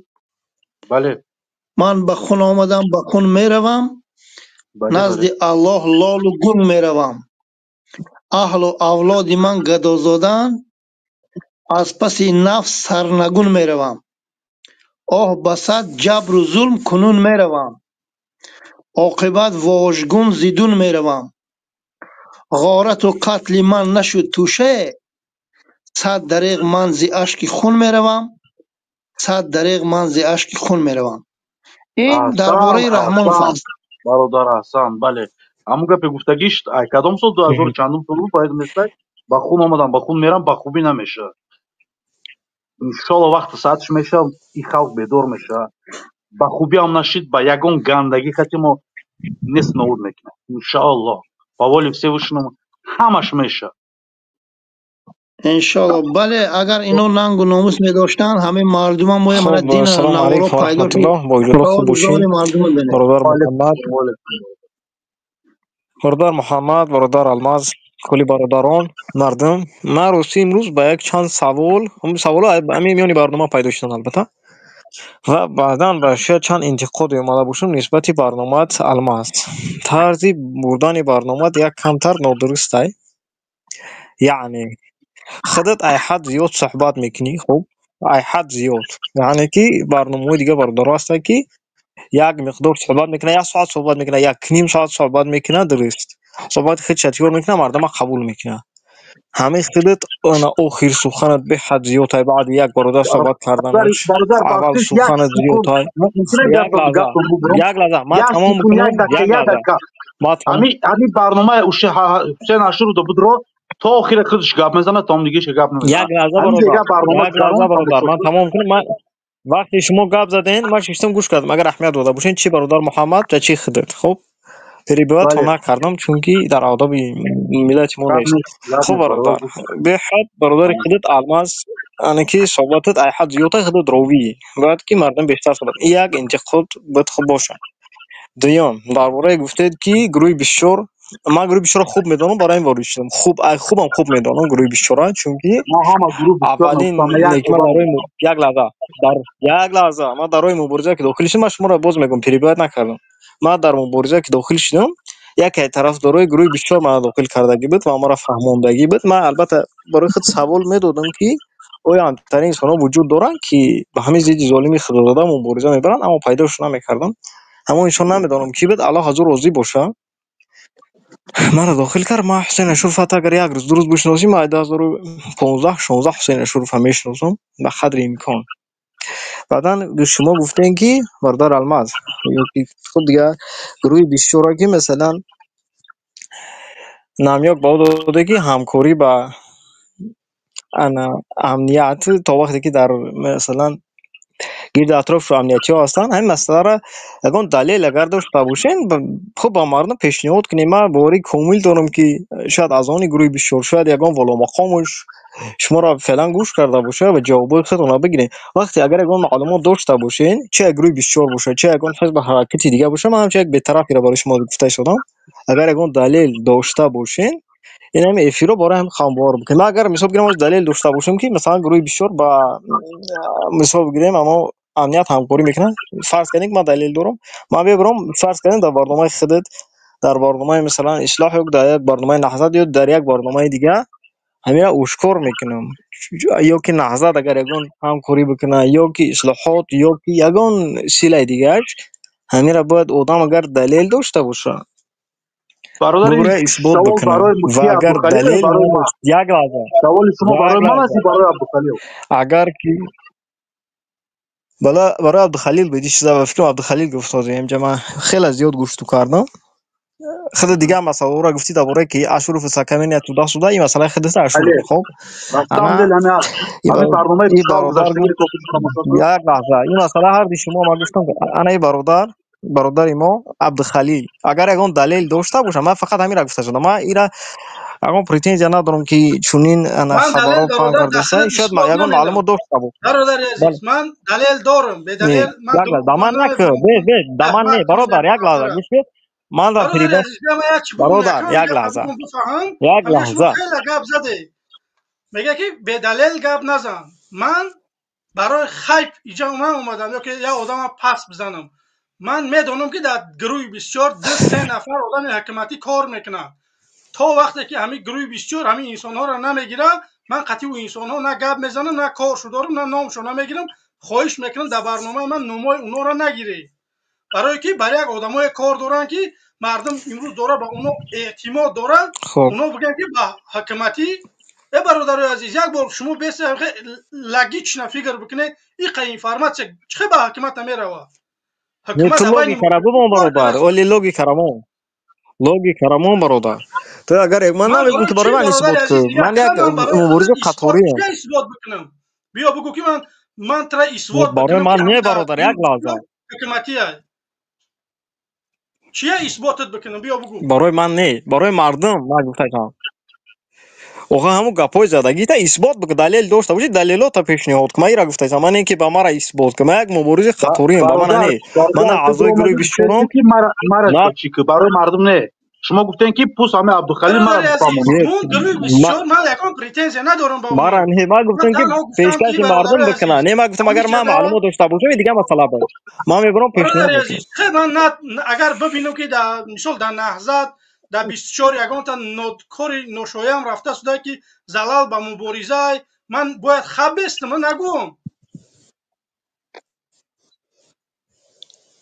Бале. Ман ба хун омадам, ба хун меравам, Бале, бале. назди Аллоҳ лолу гунг меравам. Аҳлу авлоди ман гадозодаанд, аз паси нафс сарнагун меравам. Оҳ, ба сад ҷабру зулм кунун меравам, оқибат вожгун зидун меравам. Ғорату қатли ман нашуд тӯшае, сад дареғ ман зи ашки хун меравам, сад дареғ ман зи ашки хун меравам. Ин дар Аҳсан, бораи Раҳмонов аҳсан, аст. Бародар, аҳсан, бале. Ҳамун гапе гуфтагиш, ай кадом сол, 2000 чандум сол буд, бояд местай, ба хун омадам, ба хун мерам, ба хубӣ намешавад. Иншолло, вақти саатш мешавад, ин халқ бедор мешавад. Ба хубӣ ҳам нашид, ба ягон гандагӣ хати мо нест нобуд мекунем. Иншоалло. Ба воли Всевышнему ҳамаш мешавад. Иншоалло, бале, агар ино нангу номус медоштанд, ҳамин мардума моя мана Хуб, дина салому наворо алайкум ва пайдо шуд, раҳматуллоҳ. Бо иҷозат, хуб саволи бошед. зори мардума бинед. Бародар Ваалайкум Муҳаммад, ваалайкум. Бародар Муҳаммад, бародар Алмаз, кулли бародарон, мардум. Ман ростӣ имрӯз ба як чанд савол, ҳамин саволҳо ҳамин миёни барнома пайдо шуданд, албатта. Ва баъдан ба шояд чанд интиқоде омада бошам нисбати барномаат, Алмаз. Тарзи бурдани барномаат як камтар нодурустай. Яъне худат ай ҳад зиёд суҳбат мекунӣ, хуб, ай ҳад зиёд. Яъне ки барномаҳои дигар бародаро ҳастанд, ки як миқдор суҳбат мекунад, як соат суҳбат мекунад, як ним соат суҳбат мекунад, дуруст. Суҳбати худша тайёр мекунад, мардума қабул мекунад. Ҳамин худат ана охир суханат беҳад зиёдтай, баъди як бародар суҳбат карданаш, Бародар, аввал бахшиш, як суханат секунд, зиёдтай. мумкин Як лаҳза, гапто бубурам? як лаҳза, ман Як тамом секунд, як мекунам, дақиқа, як як лаҳза. дақиқа. Ман тамом Ҳамин барномаи Ҳусейн Ашуров будро то охира худаш гап мезанад, то дигеша гап Як намезанад. лаҳза, Ҳамин бародар, дега барнома як лаҳза, гузарон, бародар, ман тамошо. тамом кунам. Ман вақте шумо гап заден, ман шиштам гӯш кардам. Агар аҳамият дода бошед, чи бародар Муҳаммад ва чи худат, хуб? Перебивать Бале. накардам, чунки дар одоби миллати мо Гап нест. нест, гап Хуб, нест, бародар. бародар, беҳад бародари худат Алмаз, ане ки суҳбатат ай ҳад зиёдта, худат ровӣ. Бояд ки мардум бештар суҳбат. Ин як интиқод бояд хуб бошад. Дуюм, дар бораи гуфтед, ки гурӯҳи бисёр, ман гурӯҳи бисёрро хуб медонам, барои ин ворид шудам. Хуб, ай хубам хуб медонам гурӯҳи бисёрро, чунки Мо ҳама гурӯҳ бисёр аввалин нуқтама як неки ман одам. дар роҳи як лаҳза, дар як лаҳза, ман дар роҳи мубориза ки дохил шудам, ман шуморо боз мегӯям, перебивать накардам. Ман дар мубориза ки дохил шудам, яке тарафдорои гурӯҳи бисёр маро дохил кардагӣ буд ва маро фаҳмондагӣ буд. Ман албатта барои худ савол медодам, ки оё антарин инсонҳо вуҷуд доранд, ки ба ҳамин зидди золими худодода мубориза мебаранд, аммо пайдошон намекардам. Ҳамон инсон намедонам кӣ буд, Аллоҳ аз ӯ розӣ боша. Маро дохил кард. Ман Ҳусейн Ашуров ҳатто агар як рӯз, ду рӯз бишносим, ман 2015 16 Ҳусейн Ашуровро мешиносам ба қадри имкон. Баъдан шумо гуфтем, ки бародар Алмаз, хуб, дигар гурӯҳи бисёре ки масалан намёк ба ӯ дода, ки ҳамкорӣ ба ана амният то вақте ки дар масалан гирди атрофи амниятиҳо ҳастанд, ҳамин масъаларо ягон далел агар дошта бошем, хуб, ба мардум пешниҳод кунем. Ман боварии комил дорам, ки шояд аз они гурӯҳи бисёр, шояд ягон воломақомаш шуморо феълан гӯш карда бошад ва ҷавобҳои худро бигирем. Вақте агар ягон маълумот дошта бошед, чи як гурӯҳи бисёр бошад, чи ягон ҳизби ҳаракати дигар бошад, ман ҳамчун як бетараферо барои шумо гуфта истодам, агар ягон далел дошта бошед, ин ҳами эфирро барои ҳам хамвор бикунем. Ман агар мисол бигирам, далел дошта бошем, ки масалан гурӯҳи бисёр ба мисол бигирем, аммо амният ҳамкорӣ мекунад, фарз кардем, ки ман далел дорам, ман мебарам, фарз кардем, дар барномаи худат, дар барномаи масалан Ислоҳ ё дар як барномаи Наҳзат ё дар як барномаи дигар ҳаминро ошкор мекунам. Ё ки Наҳзат агар ягон ҳамкорӣ бикунад, ё ки Ислоҳот, ё ки ягон силаи дигараш. Ҳамира бояд одам агар далел дошта боша, Бародар, ин бубура исбот савол бикунад барои ва муфти агар Абдухалил ё далел барои ман? надошт, як лаҳза, Саволи шумо як барои ман аст лаҳза. ё барои Абдухалил? Агар ки бала барои Абдухалил буд, ин чиза ба фикрам Абдухалил гуфт ҳозир инҷа ман хеле зиёд гӯшту кардам. Худи дигар масъалаҳоро гуфтӣ дар бораи ки Ашуров Сакамения туда шуда, ин масъалаи худист Ашуров, Бале. хоб? На самом Ана деле ҳами ин ҳами барномаи ин душаб бародар гузаштагиро гуфт то худ тамошо кун. як лаҳза, ин масъала ҳарди шумо ман гуфтам, ана ин бародар, бародари мо Абдухалил, агар ягон далел дошта боша, ман фақат ҳаминро гуфта шудам. Ман ира ягон претензия надорам ки чунин ана Ман далел хабарҳо паҳн бародар дар кардаста, худат шояд исбот ягон намедам. маълумот дошта боша. Бародари Бале. азиз, ман далел дорам. Не, Бедалел ман як лаҳза, да ман накӯ, намефаҳмам. бе, бе, да ман не, Раҳмат бародар, як лаҳза, бародар. гӯш кун. Ман дар Бародари передач азиз, бия ман як чӣ бугум, бародар, якам як гапа лаҳза, бугум бифаҳм. як Ҳамеша шумо лаҳза. хеле гап заде. Мега ки бедалел гап назан. Ман барои хайп иҷа ман омадам ё ки як одама пас бизанам. Ман медонам ки дар гурӯҳи 24 2-3 нафар одами ҳукуматӣ кор мекунанд. То вақте ки ҳамин гурӯҳи 24 ҳамин инсонҳоро намегирад, ман қатъи ӯ инсонҳо на гап мезанам, на коршо дорам, на номшо намегирам. Хоҳиш мекунам дар барномаи ман номои онҳоро нагиред. Барое ки бар як одамое кор доранд ки мардум имрӯз дора ба онҳо эътимод доранд, Хоб. онҳо бигӯянд ки ба ҳукуматӣ. Э бародарои азиз, як бор шумо беса логично фикр бикунед, иқа информатсия чӣ ба ҳукумат намеравад? Не, Ҳукумат ту дар байни логикаро бубон, кор бародар, карда. оли логикаро мон. Логикаро мон, бародар. Ту агар ман Ман намегӯм барои ки барои чӣ ман бародари исбот азиз, кун. дигар Ман як кунам, ман барои мубориза худат исбот қаториям. чия исбот бикунам? Биё бугӯ ки ман тра исбот Барои бикунам ман ки не, ҳамин дар бародар, як лаҳза. ҳукуматия. Чия исботат бикунам? Биё бугӯ. Барои ман не, барои мардум ман гуфтаам. Оха ҳамун гапҳои задагита исбот бикун, далел дошта бошӣ, далелота пешниҳод кун. Ман ира гуфтаам, ман ин ки ба мара исбот кун. Ман як муборизи қаториям, ба мана Бародар, не. Ман бародар, на ту аъзои гурӯҳи биромадӣ 24-ум, гуфтем ки мара мара на чӣ ки барои мардум не. Шумо гуфтем ки пус ҳамаи Абдухалил мара Бародари азиз, бифаҳмонад. не, мун гурӯҳи 24 ман ягон претензия надорам ба мара онҳо. не, ман Ман гуфтам ки танҳо гуфтам ки пешкаши мардум бародари бикунад. азиз, Не, ман гуфтам агар ҳамин ман чиза маълумот дошта бошам, ин дигар масъала буд. Ман мебарам пешниҳод бародари мекунам. азиз, хе ман на агар бибинам ки дар мисол дар Наҳзат дар 24 ягонта кори ношоям рафта шуда ки залал ба муборизай, ман бояд хаб бестам, ман нагӯм.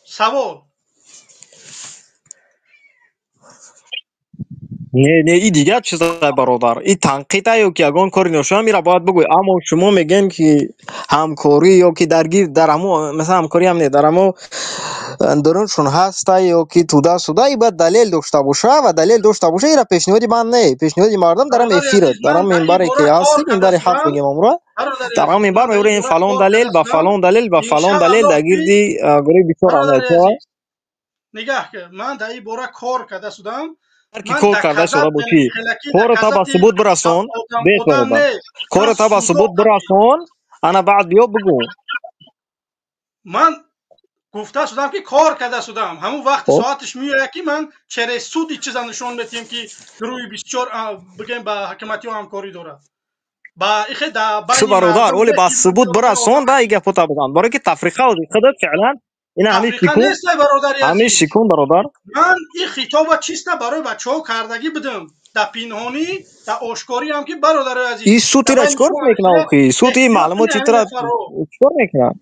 Савол. Не, не, и дигар чиза, бародар. И танқида ё ки ягон кори ношоям ира бояд бигӯй. Аммо шумо мегӯем ки ҳамкорӣ ё ки даргир дар ҳамо, масалан ҳамкорӣ ҳам не, дар ҳамо даруншон ҳаста ё ки туда суда, и бояд далел дошта боша ва далел дошта боша, ира пешниҳоди ман не, пешниҳоди мардум дар ҳам Бародари эфир, азиз, дар ман ҳам дар ин минбаре ки бора кор ҳастем, карда минбари ҳақ шудам. мегӯем амро. Бародари Дар ҳам азиз, минбар ман дар ин мебурем бора фалон кор далел карда ба шудам. фалон далел ба фалон далел Иншааллоҳ дар ки гирди гурӯҳи 24 бародари амниятиҳо. азиз, нигаҳ кун, ман дар ин бора кор карда шудам. Ҳар ки Ман кор карда шуда доказат бошӣ, хелаки корро та ба доказати субут бирасон, одам бес одам бародар. не. Ман Корро та ба судо субут қатъи бирасон, ана баъд биё бигӯ. Ман гуфта шудам ки кор карда шудам. Ҳамун вақти Хоб. соаташ меояд ки ман через суд ин чиза нишон медиҳем ки гурӯҳи 24 бигем ба ҳукуматиҳо ҳамкорӣ дорад. Ба ихе дар Чу байни бародар, мардум оли не ба ки субут одам бирасон, да и гапота бизан. Барои ки тафриқа худат феълан ина ҳамин тафриқа шикун, нест, ай бародари ҳамин азиз. шикун бародар. Ман ин хитоба чиста барои бачаҳо кардагӣ будам. Дар пинҳонӣ, дар ошкорӣ ҳам ки бародарои азиз, И суд дар ира байни чикор шумо мекунад ҳамеша охи? Суд ин эҳтиёт маълумоти кунед ҳамин тира нафарҳо. чикор мекунад?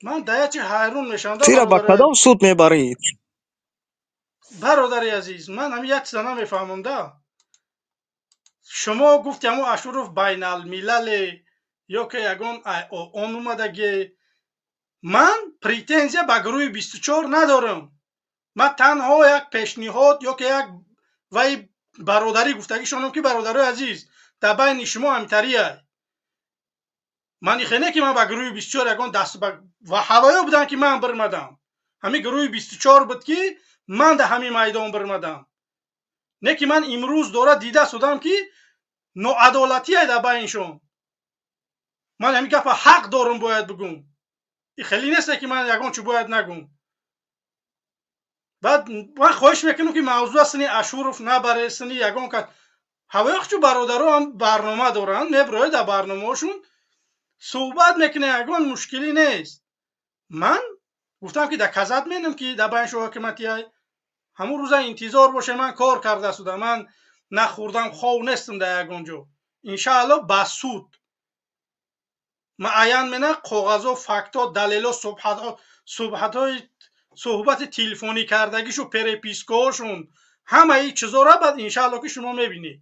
Ман дар як чи ҳайрон мешавам, да Тира ба бародарои кадом азиз. суд мебарӣ? Бародари азиз, ман ҳамин як чиза намефаҳмам да. Шумо гуфти ҳамун Ашуров байналмилале ё ки ягон он омадаге. Ман претензия ба гурӯҳи 24 надорам. Ман танҳо як пешниҳод ё ки як вай бародарӣ гуфтагишонам ки бародарои азиз, дар байни шумо ҳамтария. Ман ихе не ки ман ба гурӯҳи 24 ягон даст ва ҳавоё будам ки ман бирмадам. Ҳамин гурӯҳи 24 буд ки ман дар ҳамин майдон бирмадам. Не ки ман имрӯз дора дида шудам ки ноадолатие дар байнишон. Ман ҳамин гапа ҳақ дорам бояд бигӯм. И хеле нест ки ман ягон чӣ бояд нагӯм. Баъд ман хоҳиш мекунам ки мавзӯа сини Ашуров набаре, сини ягон кас. Ҳавоё чу бародаро ҳам барнома доранд, меброяд дар барномаҳошон суҳбат мекунад, ягон мушкилӣ нест. Ман гуфтам ки доказат менам ки дар байни шумо ҳукуматия. Ҳамун рӯза интизор боше, ман кор карда шудам, ман нахӯрдам, хов нестам дар ягон ҷо. Иншааллоҳ ба суд. Муайян мена коғазо, фактҳо, далело, суҳбатҳои суҳбати телефонӣ кардагишу, перепискаҳошун, ҳамаи чизоро баъд иншаалло ки шумо мебинед.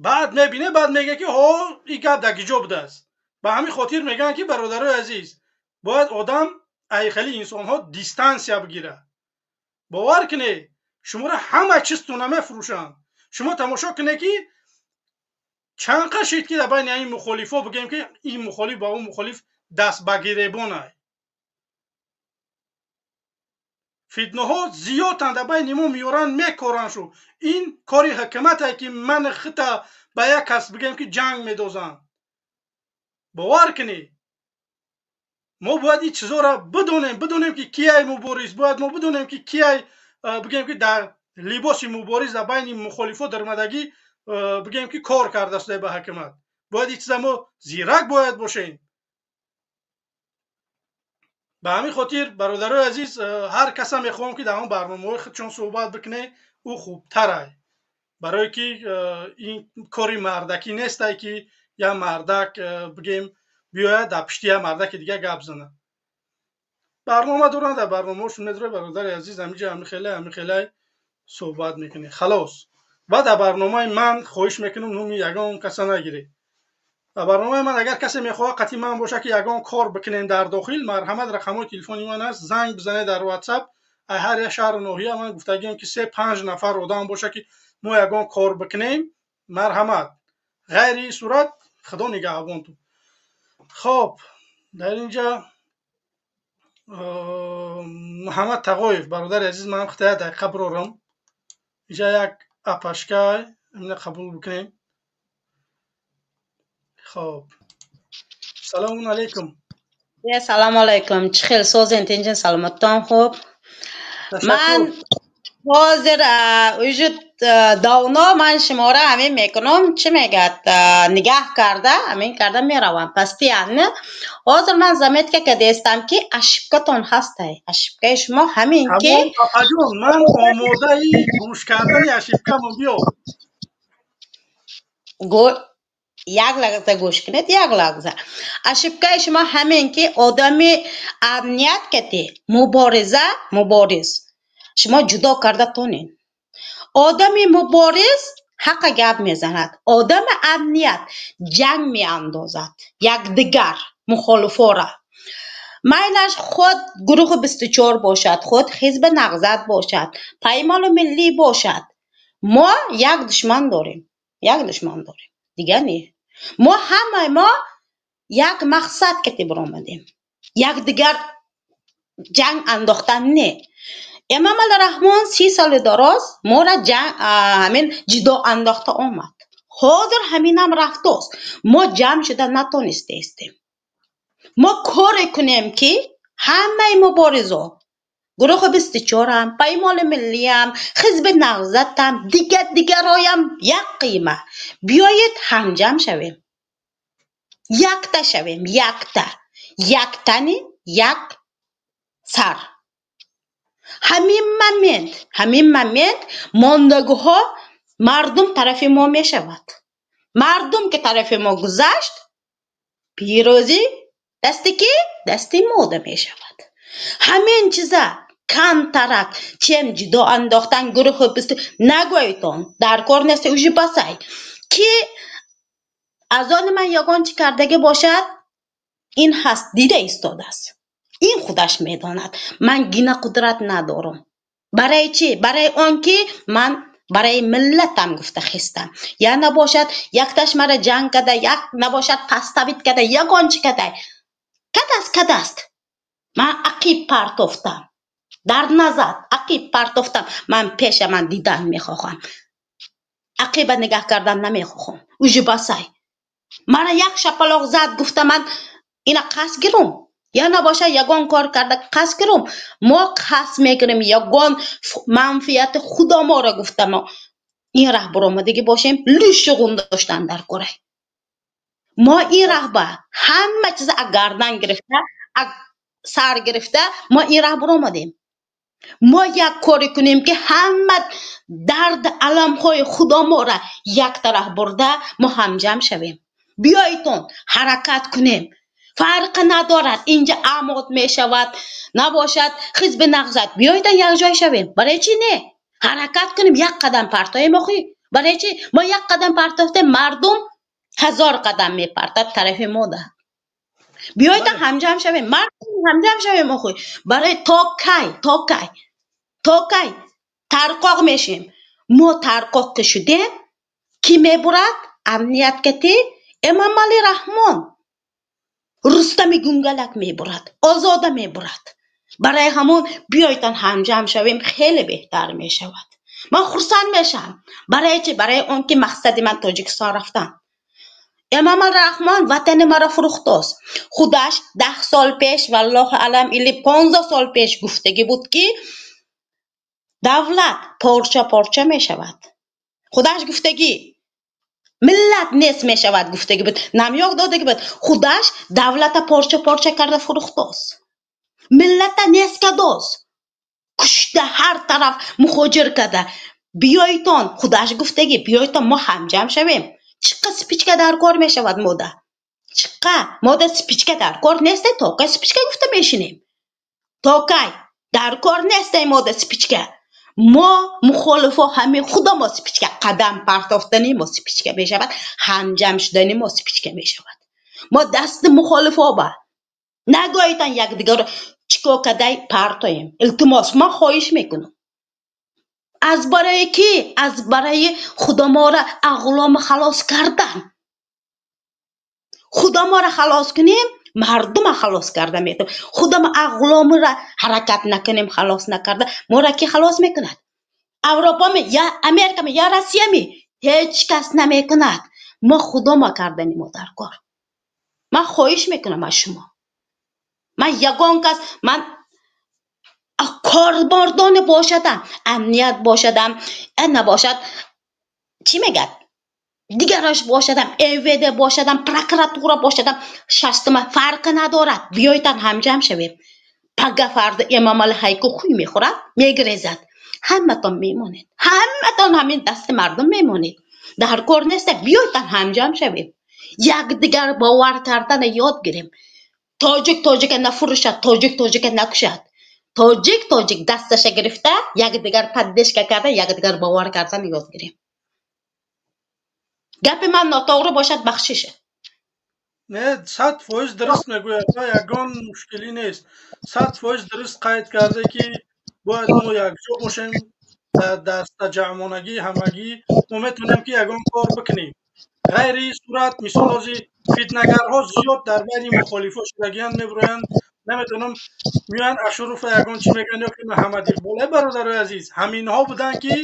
Баъд мебине, баъд мега ки ҳо, ин гап дар киҷо будааст. Ба ҳамин хотир мегӯянд ки бародарои азиз, бояд одам ай хели инсонҳо дистанция бигирад. Бовар кунед, шуморо ҳама чизтона мефурӯшанд. Шумо тамошо кунед ки чанд қашид ки дар байни ин мухолифо, бигӯем ки ин мухолиф ба он мухолиф даст ба гиребонай. Фитнаҳо зиёданд, дар байни мо меоранд, мекоранд шу. Ин кори ҳукумате ки ман хита ба як кас бигӯем ки ҷанг медозанд. Бовар кунед, мо бояд ин чизоро бидонем, бидонем ки кияй мубориз, бояд мо бидонем ки кияй, бигӯем ки дар либоси мубориз дар байни мухолифо даромадагӣ, бигӯем ки кор кардааст ба ҳукумат. Бояд ин чиза мо зирак бояд бошем. Ба ҳамин хотир бародарои азиз, ҳар каса мехоҳам ки дар он барномаҳои худшон суҳбат бикунед, ӯ хубтарай. Барое ки ин кори мардакӣ нестай ки як мардак, бигем, биёяд дар пишти як мардаки дига гап занад. Барнома доранд, дар барномаҳошон медоред бародари азиз, ҳамиҷа ҳамихелай ҳамихелай суҳбат мекунед. Халос. Ва дар барномаи ман хоҳиш мекунам номи ягон каса нагиред. Дар барномаи ман агар касе мехоҳад қатъи ман бошад ки ягон кор бикунем дар дохил, марҳамат, рақамҳои телефони ман аст, занг бизанед дар WhatsApp. Ай ҳар як шаҳру ноҳия ман гуфтагиам ки 3-5 нафар одам бошад ки мо ягон кор бикунем, марҳамат. Ғайри ин сурат худо нигаҳбонтон. Хоб, дар инҷа Муҳаммад Тағоев, бародари азиз, ман хита як дақиқа бирорам. Инҷа як апашка ина қабул бикунем. Хоб, салому алайкум. Салому алайкум. Чӣ хел созен, тинҷин, саломаттон хуб? Ман ҳозир уже давно ман шуморо ҳамин мекунам, чӣ мегӯяд, нигаҳ карда, ҳамин карда меравам постоянно. Ҳозир ман заметка кардастам ки ошибкатон ҳастай. Ошибкаи шумо ҳамин ки Апаҷон, ман омодаи гӯш кардани ошибкамон, биё. Як лаҳза гӯш кунед, як лаҳза. Ошибкаи шумо ҳамин ки одами амният кати мубориза, мубориз шумо ҷудо карда тонед. Одами мубориз ҳаққа гап мезанад, одами амният ҷанг меандозад якдигар мухолифора. Майлаш худ гурӯҳи 24 бошад, худ ҳизби Нағзат бошад, Паймони миллӣ бошад. Мо як душман дорем, як душман дорем, дигар не. Мо ҳамаи мо як мақсад кати баромадем, якдигар ҷанг андохтан не. Эмомалӣ Раҳмон 30 соли дароз моро ҳамин ҷидо андохта омад. Ҳозир ҳаминам рафтост. Мо ҷамъ шуда натонистаистем. Мо коре кунем ки ҳамаи муборизо, гурӯҳи 24-ам, Паймони миллиам, ҳизби Нағзатам, дигар дигароям як қийма. Биёед ҳамҷамъ шавем. Якта шавем, якта. Яктани як сар. Ҳамин момент, ҳамин момент мондагиҳо мардум тарафи мо мешавад. Мардум ки тарафи мо гузашт, пирӯзӣ дасти ки? Дасти мода мешавад. Ҳамин чиза камтарак чем ҷудо андохтан гурӯҳи бисту нагӯйтон, дар кор нест, уже басай. Ки аз они ман ягон чӣ кардагӣ бошад, ин ҳаст, дида истодааст. Ин худаш медонад. Ман гина қудрат надорам. Барои чӣ? Барои он ки ман барои миллатам гуфта хестам. Я набошад, якташ мара ҷанг када, як набошад паставит када, ягон чӣ када. Кадаст, кадаст. Ман ақиб партофтам. Дар назар ақиб партофтам. Ман пеша ман дидан мехоҳам. Ақиба нигаҳ кардан намехоҳам. Уже басай. Мара як шапалоқ зад, гуфта ман ина қасд гирум. Я набошад ягон кор карда қасд гирум. Мо қасд мекунем ягон манфиати худо моро гуфта мо ин раҳ баромадагӣ бошем, лӯшуғун доштан дар корай. Мо ин раҳба ҳама чиза аз гардан гирифта, аз сар гирифта, мо ин раҳ баромадем. Мо як коре кунем ки ҳама дард аламҳои худо моро як тараф бурда, мо ҳамҷамъ шавем. Биёитон ҳаракат кунем. Фарқ надорад, инҷа амод мешавад, набошад Ҳизби Нахзат. Биёитон якҷой шавем. Барои чӣ не? Ҳаракат кунем, як қадам партоем охи. Барои чӣ? Мо як қадам партофтем, мардум 1000 қадам мепартад тарафи мода. Биёитон ҳамҷам шавем, мардум ҳамҷам шавем охи. Барои то кай, то кай, то кай тарқоқ мешем. Мо тарқоқ ки шудем, кӣ мебурад? Амният кати Эмомалӣ Раҳмон. Рустами Гунгалак мебурад, Озода мебурад. Барои ҳамон биёйтон ҳамҷам шавем, хеле беҳтар мешавад. Ман хурсанд мешавам. Барои чӣ? Барои он ки мақсади ман Тоҷикистон рафтан. Эмомалӣ Раҳмон ватани маро фурӯхтост. Худаш 10 сол пеш, валлоҳу алам, или 15 сол пеш гуфтагӣ буд, ки давлат порча порча мешавад. Худаш гуфтагӣ миллат нест мешавад гуфтагӣ буд, намёк додагӣ буд. Худаш давлата порча порча карда фурӯхтост. Миллата нест кардост. Кушта ҳар тараф муҳоҷир карда. Биёйтон, худаш гуфтагӣ, биёйтон мо ҳамҷам шавем. Чиққа спичка дар кор мешавад мода. Чиққа мода спичка дар кор нест, токай спичка гуфта мешинем. Токай дар кор нест мода спичка. Мо мухолифо ҳамин худо мо спичка қадам партофтани мо спичка мешавад, ҳамҷам шудани мо спичка мешавад. Мо дасти мухолифо ба нагоҳитан якдигарро чико кадай партоем. Илтимос, ман хоҳиш мекунам. Аз барои ки? Аз барои худомора ағломи халос кардан. Худомора халос кунем, мардума халос карда метавонем. Худома ағломира ҳаракат накунем, халос накарда, мора ки халос мекунад? Авропами, я Америками, я Россиями? Ҳеҷ кас намекунад. Мо худома кардани мо дар кор. Ман хоҳиш мекунам аз шумо. Ман ягон кас, ман корбардони бошадам, амният бошадам, набошад, чӣ мегӯяд? Дигараш бошадам, МВД бошадам, прокуратура бошадам, шастума фарқ надорад. Биёйтан ҳамҷам шавем. Пага фарда Эмомалӣ ҳайку хуй мехӯрад, мегирезад. Ҳаматон мемонед. Ҳаматон ҳамин дасти мардум мемонед. Дар кор нест, биёйтан ҳамҷам шавем. Якдигар бовар кардана ёд гирем. Тоҷик тоҷика нафурӯшад, тоҷик тоҷика накушад. Тоҷик тоҷик дасташа гирифта, якдигар поддержка карда, якдигар бовар кардана ёд гирем. Гапи ман нотоғри бошад, бахшиш. Не, 100% дуруст мегӯяд, ягон мушкилӣ нест. 100% дуруст қайд карда, ки бояд мо якҷо бошем, дар дастаҷамъонагӣ ҳамагӣ мо метавонем, ки ягон кор бикунем. Ғайри ин сурат, мисол ҳозир фитнагарҳо зиёд дар байни мухолифо шудагианд, мебироянд, наметавонам, меоянд Ашуруфа ягон чӣ мегӯянд ё ки Муҳаммад Иқбол. Э бародарои азиз, ҳаминҳо буданд, ки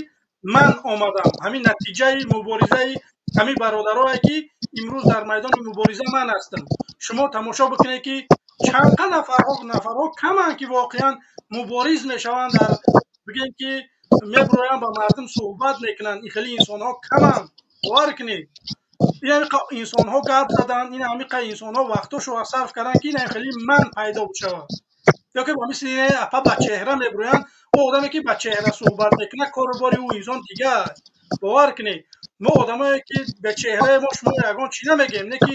ман омадам. Ҳамин натиҷаи муборизаи ҳамин бародарое, ки имрӯз дар майдони мубориза ман ҳастам. Шумо тамошо бикунед, ки чандқа нафарҳо каманд, ки воқеан мубориз мешаванд, дар бигем, ки мебироянд, ба мардум суҳбат мекунанд. Ин хеле инсонҳо каманд, бовар кунед. Ин ҳамиқа инсонҳо гап заданд, ин ҳамиқа инсонҳо вақтошро сарф карданд, ки ин хеле ман пайдо бишавад. Ё ки ба мисли ин апа ба чеҳра мебироянд, ӯ одаме, ки ба чеҳра суҳбат мекунад, кору бори ӯ инсон дигар аст. Бовар кунед, мо одамое, ки ба чеҳраи мо шумо ягон чӣ намегӯем, не ки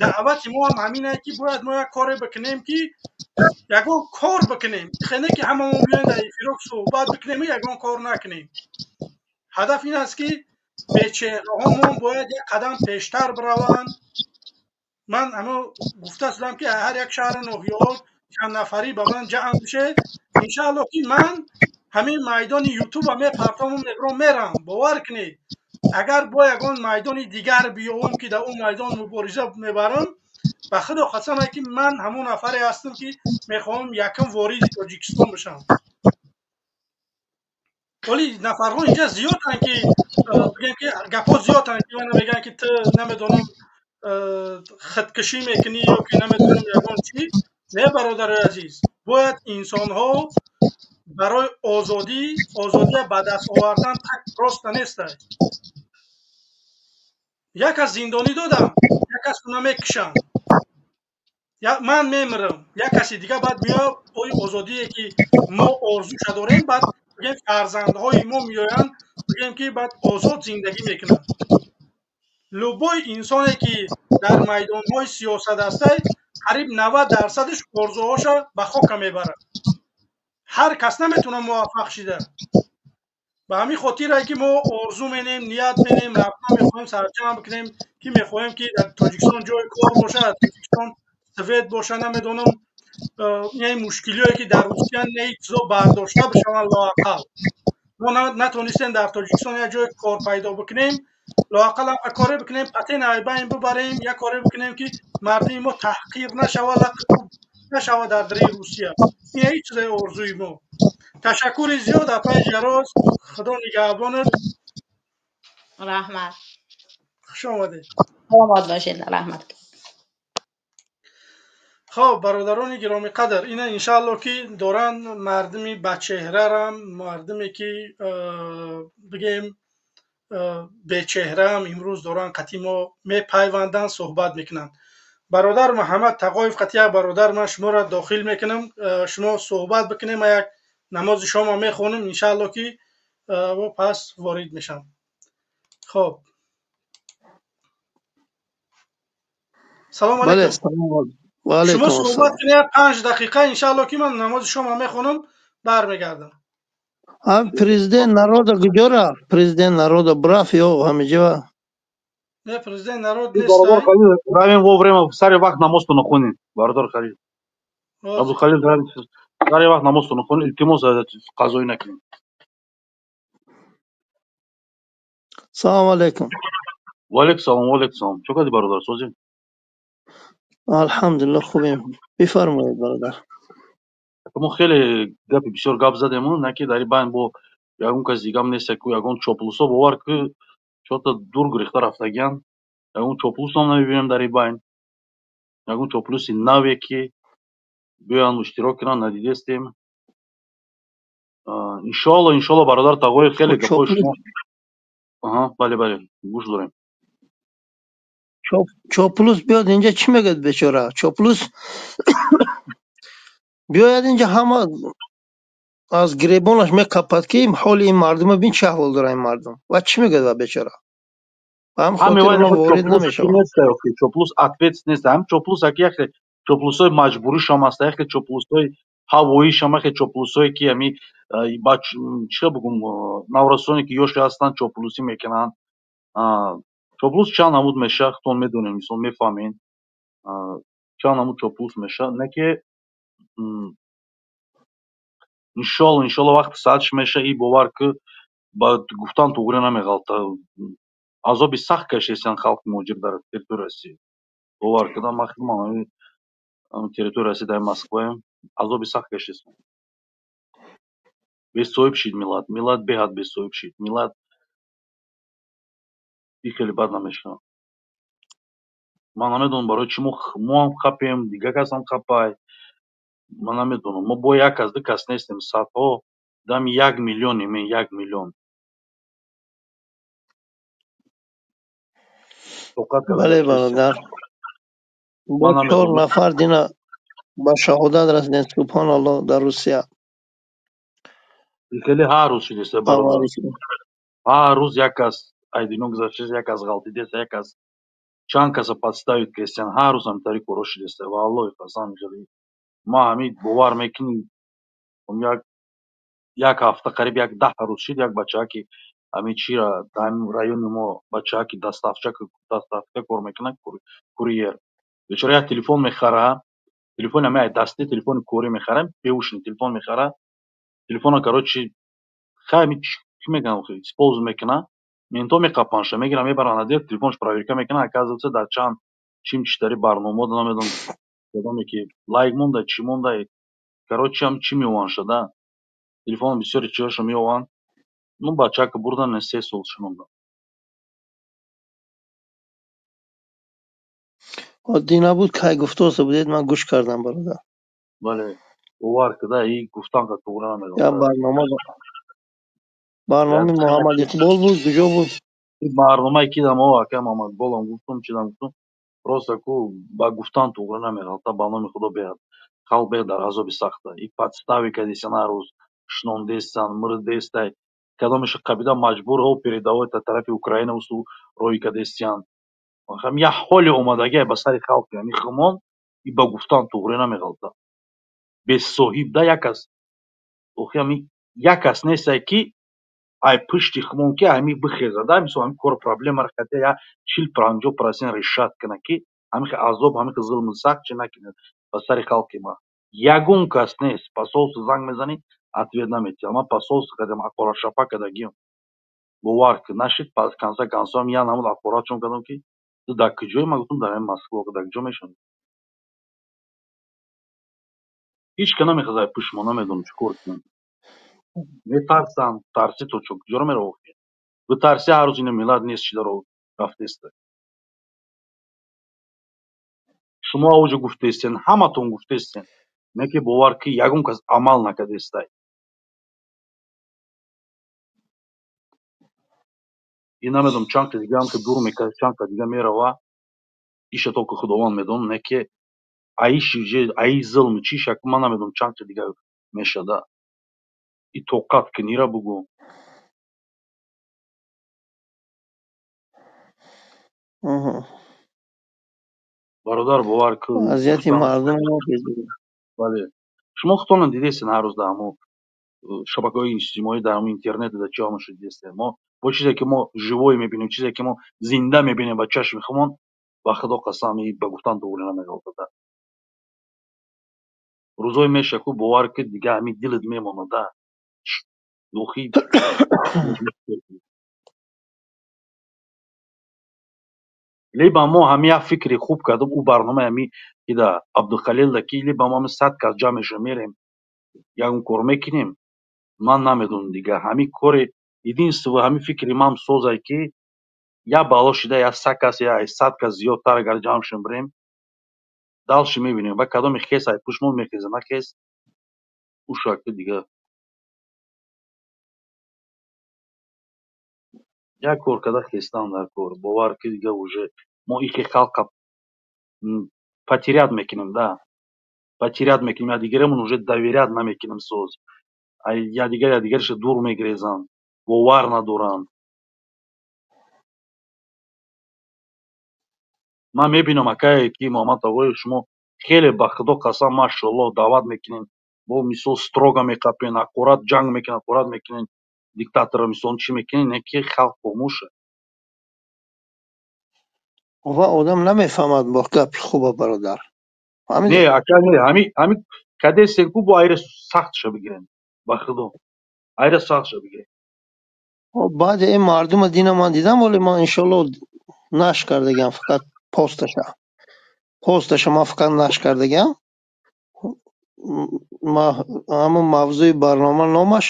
даъвати мо ҳам ҳамин ае, ки бояд мо як коре бикунем, ки ягон кор бикунем. Хе не ки ҳамамон биёем дар эфирок суҳбат бикунем ва ягон кор накунем. Ҳадаф ин аст, ки бечеҳраҳомон бояд як қадам пештар бираванд. Ман ҳамо гуфта шудам, ки ҳар як шаҳру ноҳияҳо чанд нафарӣ ба ман ҷамъ бишед. Иншааллоҳ, ки ман ҳамин майдони ютуба мепартому мебиром, мерам. Бовар кунед, агар бо ягон майдони дигар биёвам, ки дар он майдон мубориза мебарам, ба худо қасам, ки ман ҳамон нафаре ҳастам, ки мехоҳам якум вориди Тоҷикистон бишавам. Вале нафарҳо инҷа зиёданд, ки бигем, ки гапҳо зиёданд, ки мана мегӯянд, ки ту намедонам худкушӣ мекунӣ ё ки намедонам ягон чӣ. Не, бародарои азиз, бояд инсонҳо барои озодӣ, озодия ба даст овардан так просто нестай. Як кас зиндонӣ додам, як кас уна мекушам, ман мемирам, як каси дига баъд меояд, ои озодие, ки мо орзуша дорем, баъд бигем, фарзандҳои мо меоянд, бигем, ки баъд озод зиндагӣ мекунанд. Любой инсоне ки дар майдонҳои сиёсат ҳастай, қариб 90%-ш орзуҳоша ба хока мебарад. Ҳар кас наметавонад муваффақ шида. Ба ҳамин хотире ки мо орзу менем, ният менем, рафта мехоҳем сарҷамъ бикунем, ки мехоҳем ки дар Тоҷикистон ҷои кор бошад, дар Тоҷикистон свет боша, намедонам, ин мушкилиҳое ки дар Русия не чизо бардошта бишаванд лоақал. Мо натонистем дар Тоҷикистон як ҷои кор пайдо бикунем, лоақал ҳам коре бикунем, патент айбайн бибарем, як коре бикунем ки мардуми мо таҳқир нашавад, лаққу нашавад дар дари Русия. Ин ҳеҷ чизе орзуи мо. Ташаккури зиёд, апаи Ҷароз, Худо нигаҳбонат. Раҳмат. Хуш омадед. Саломат бошед, раҳмат. Хоб, бародарони гиромиқадр, ина иншаалло ки доранд мардуми бачеҳрарам, мардуме ки бигем бечеҳраам имрӯз доранд қатъи мо мепайванданд, суҳбат мекунанд. Бародар Муҳаммад Тағоев, қатъи як бародар ман шуморо дохил мекунам, шумо суҳбат бикунем, ман як намози шома мехонам, иншаалло ки пас ворид мешавам. Хоб, салом алейкум. Шумо суҳбат кунед 5 дақиқа, иншаалло ки ман намози шома мехонам, бармегардам. Президент народа куҷо рафт? Президент народа брафт ё ҳамиҷо? Не, президент народ нест. Бародар Халил, равем во время, сари вақт намозтон хонем. Бародар Халил. Абдухалил, равем сари вақт намозтон хонем, илтимос қазоӣ накунем. Салом алейкум. Ва алейкум салом, ва алейкум салом. Чӣ кардӣ бародар, созӣ? Алҳамдулиллоҳ, хубем. Бифармоед бародар. Мо хеле гапи бисёр гап задем, на ки дар ин байн бо ягон кас дигам нест, ку ягон чоплусо бовар ки чота дур гурехта рафтагиян. Ягон чоплусам намебинем дар ин байн. Ягон чоплуси наве ки биёянд иштирок кунанд надидестем. Иншоалло, иншоалло бародар Тағоев, хеле гапҳои шумо. Аҳа, бале, бале, гӯш дорем. Чоплус биёд инҷа чӣ мегӯяд бечора? Чоплус биёяд инҷа ҳама аз гиребонаш мекапад ки ҳоли ин мардума бин, чӣ аҳвол дорад ин мардум. Ва чӣ мегӯяд ва бечора? Ба ҳамин хотир онҳо ворид намешаванд. Чоплус ответ нест. Ҳам чоплус аки яхе чоплусҳои маҷбуришам аст, яхе чоплусҳои ҳавоишам, яхе чоплусҳое ки ами чӣ бигӯм, наврасоне ки ёши ҳастанд чоплусӣ мекунанд. Чоплус чанд намуд меша, худтон медонем, мисол мефаҳмем. Чанд намуд чоплус меша, не ки иншоалло, иншоалло вақти саатш меша, и бовар ки ба гуфтан туғри намеғалта. Азоби сахт кашидастанд халқи муҳоҷир дар территорияи Россия. Бовар кардам, ман худам территорияи Россия дар Москваем, азоби сахт кашидастанд. Бесоҳиб шид миллат, миллат беҳад бесоҳиб шид, миллат и хеле бад намешавад. Ман намедонам барои чӣ мо ҳам хапем, дигар кас ҳам хапай. Ман намедонам. Мо бо як кас, ду кас нестем, садҳо, дам 1 миллионем, 1 миллион. Бале бародар. Бо 4 нафар дина ба шаҳодат расидем, субҳоналлоҳ, дар Русия. Хеле ҳар рӯз шудест бародар. Ҳар рӯз як кас айдино гузаштааст, як кас ғалтидест, як кас чанд каса подставит кардастанд, ҳар рӯз ҳамтари коро шудест. Ва Аллоҳи қасам хеле ма ҳамин бовар мекунӣ, як ҳафта қариб як 10 рӯз шид, як бачаа ки ҳамин чира дар ҳамин райони мо бачаа ки доставка кор мекунад, курьер. Бечора як телефон мехара, телефони ҳамин дасти телефони корӣ мехара, беушни телефон мехара. Телефона короче хай ҳамин чӣ мегӯям, использ мекуна, менто меқапанша, мегирам, мебаранд адер, телефонш проверка мекунад, оказывается дар чанд чим читари барномао намедонам, кадоме ки лайк монда, чӣ монда, короче ҳам чӣ меованша, да. Телефон бисёри чизошо меованд. Ну бачака бурдан 3 сол шинонда. Оддӣ набуд, кай гуфтоса будед, ман гӯш кардам бародар. Бале, бовар кида, и гуфтан ка туғра намедонам. Я барномаи Муҳаммад Иқбол буд, куҷо буд? Барномае ки дам ака Муҳаммад Иқболам гуфтум, чидам гуфтум, просто ку ба гуфтан туғра намеғалта, ба номи Худо беҳад. Халқ беҳад дар азоби сахта. И подстави кадисан ҳар рӯз, шинондестан, мурдестай. Кадомеша қабида маҷбур ҳо передавать та тарафи Украина усу роҳи кадестиян. Ҳам як ҳоли омадагӣ ба сари халқи ҳамин хумон и ба гуфтан туғрӣ намеғалта. Бесоҳиб да як кас, охи ҳамин як кас нестай ки ай пушти хумон ки ҳамин бихезада, мисол ҳамин кор проблемаро хотя я 40-50% решать кунад ки ҳамин хел азоб, ҳамин хел зулму сахт чи накунад ба сари халқи ма. Ягон кас нест. Посольство занг мезанӣ, ответ наметиҳад. Ман посольство кардам, ақорат-шапа кардагиам. Бовар кун, нашид, пас конца концов я намуд ақоратшон кардам ки ту дар куҷое? Ман гуфтам дар ҳамин Москва, дар куҷо мешавӣ? Ҳеч ка намехезад ай пушти мо, намедонам чӣ кор кунам. Метарсанд, тарси то чо куҷоро мерава охир? Битарси ҳар рӯз ина миллат нест шида рафтеста. Шумо авҷо гуфтестен, ҳаматон гуфтестен, не ки бовар ки ягон кас амал накардестай. И намедонам чанд ка дига ҳам ки дур мекард, чанд ка дига мерава, иша то ки Худованд медонад, не ки аиши аи зулми чӣ шак ман намедонам чанд ка дига мешада. И тоқат кунира бугӯ. Бародар, бовар кун. Вазъияти мардум мо безор. Бале. Шумо худтонам дидестен ҳар рӯз дар ҳамо шабакаҳои иҷтимоӣ, дар ҳамо интернет, дар чӣ ҳамаша дидестен. Мо бо чизе ки мо живой мебинем, чизе ки мо зинда мебинем ба чашми худмон, ба Худо қасам, и ба гуфтан туғрӣ намеғалтада. Рӯзое меша ку бовар ки дига ҳамин дилат мемонада. Охи либо мо ҳами як фикри хуб кардем, ӯ барномаи ҳами кида Абдухалилда ки либо мо ҳами 100 кас ҷамъ мешавем, мерем ягон кор мекунем, ман намедонам дига. Ҳами кори единство ҳами фикри ман созай ки я бало шида я 100 кас, я 100 кас зиёдтар агар ҷамъ шавем бирем, дальше мебинем. Ба кадоми хес ай пушмон мехеза, на хес, ӯ шакли дига. Як кор карда хестан дар кор. Бовар ки дига уже мо ихе халқа потерять мекунем, да. Потерять мекунем, я дигаремон уже доверять намекунем соз. Я дигар, я дигарша дур мегрезанд, бовар надоранд. Ман мебинам акае ки Муҳаммад Тағоев шумо хеле ба Худо қасам машааллоҳ даъват мекунед, бо мисол строго меқапен, аккурат ҷанг мекунед, аккурат мекунед, диктатора мисол чӣ мекунед, не ки халқ хомӯша. Ва одам намефаҳмад бо гапи хуба бародар. Фаҳмидӣ? Не, ака, не, ҳами кадестен ку бо айра сахтша бигирен. Ба Худо. Айра сахтша бигирен. Баъди ин мардума дина ман дидам, вале ман иншоаллоҳ нашр кардагиам фақат посташа. Посташа ман фақат нашр кардагиам. Ҳамон мавзӯи барнома номаш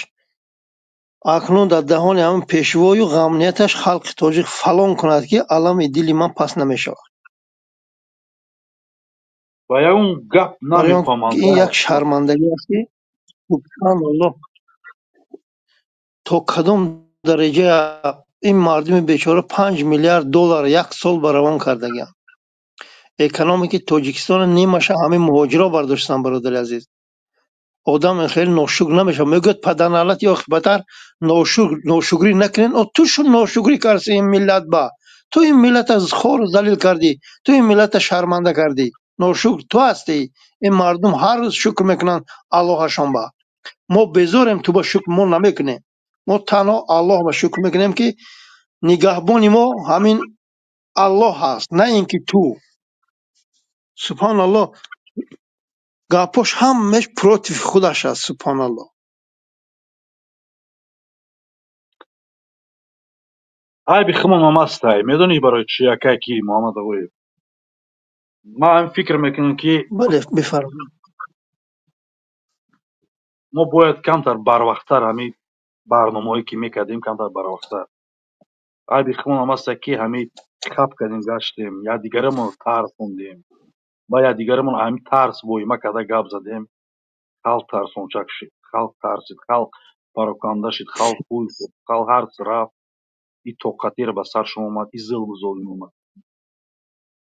акнун дар даҳони ҳамон пешвою ғамнияташ халқи тоҷик фалон кунад ки алами дили ман паст намешавад. Ва ягон гап Барои он намефаҳманд. ки ин як шармандагӣ аст ки субҳаналлоҳ то кадом дараҷа ин мардуми бечора 5 миллиард доллар як сол ба равон кардагианд. Экономики Тоҷикистона нимаша ҳамин муҳоҷиро бардоштанд, бародари азиз. Одам хеле ношукр намешавад. Мегӯяд падарналат ё батар ношукрӣ накунед. О, ту шу ношукрӣ карси ин миллат ба. Ту ин миллата хору залил кардӣ. Ту ин миллата шарманда кардӣ. Ношукр ту ҳастӣ. Ин мардум ҳар рӯз шукр мекунанд Аллоҳашон ба. Мо безорем ту ба шукр мо намекунем. Мо танҳо Аллоҳ ба шукр мекунем ки нигаҳбони мо ҳамин Аллоҳ ҳаст, на ин ки ту. Субҳаналлоҳ, гапош ҳамааш против худаш аст, субҳаналлоҳ. Айби хумон ҳастай. Медонӣ барои чӣ акай ки Муҳаммад Тағоев? Ман фикр мекунам ки Бале, бифармоед. мо бояд камтар барвақттар ҳамин барномаҳое ки мекардем, камтар барвақттар. Айби хумон ҳам ҳастай ки ҳамин хап кардем, гаштем, якдигарамон тарсондем ва якдигарамон ҳамин тарс воҳима карда гап задем. Халқ тарсончак шид, халқ тарсид, халқ пароканда шид, халқ ҳуй шуд, халқ ҳарс рафт. И тоқатиро ба саршон омад, и зулму золим омад.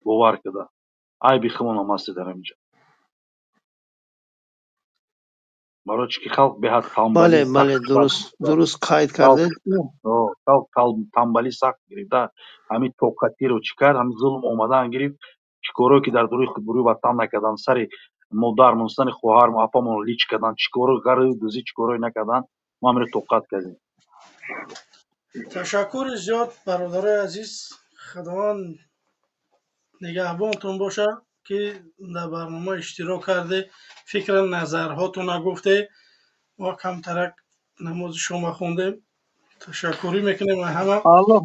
Бовар када. Айби хумон ҳам ҳасте дар ҳамин ҷо. Барои чӣ ки халқ беҳад тамбалӣ Бале, сахт бале, дуруст, дуруст қайд кардед. Халқ тамбалӣ сахт гирифта, ҳамин тоқатиро чӣ кард, ҳамин зулм омадан гирифт, чӣ корое ки дар дуруи худ буруи ватан накардан, сари модармон, сари хоҳармон, апамон лич кардан, чӣ коро гару дузӣ, чӣ корое накардан, мо ҳамиро тоқат кардем. Ташаккури зиёд, бародарои азиз, Худованд нигаҳбонтон бошад, ки дар барнома иштирок карде, фикру назарҳотонро гуфте. Мо камтарак намози шома хондем. Ташаккурӣ мекунем аз ҳама. Аллоҳ,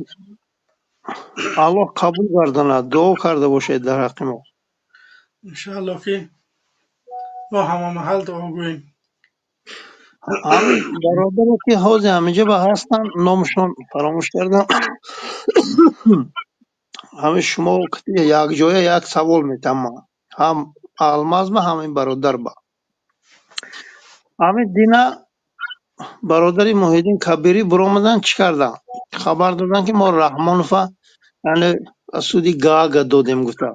Аллоҳ қабул гардонад. Дуо карда бошед дар ҳаққи мо. Иншааллоҳ, ки мо ҳама маҳал дуо гӯем. Ҳамин бародаре ки ҳозир ҳаминҷа ба ҳастанд, номашон фаромӯш кардам. Ҳамин шумо якҷоя як савол метам ман. Ҳам Алмаз ба, ҳам ин бародар ба. Ҳамин дина бародари Муҳиддин Кабирӣ биромаданд, чӣ карданд? Хабар доданд, ки мо Раҳмонова, яъне аз суди Гаага додем, гуфта.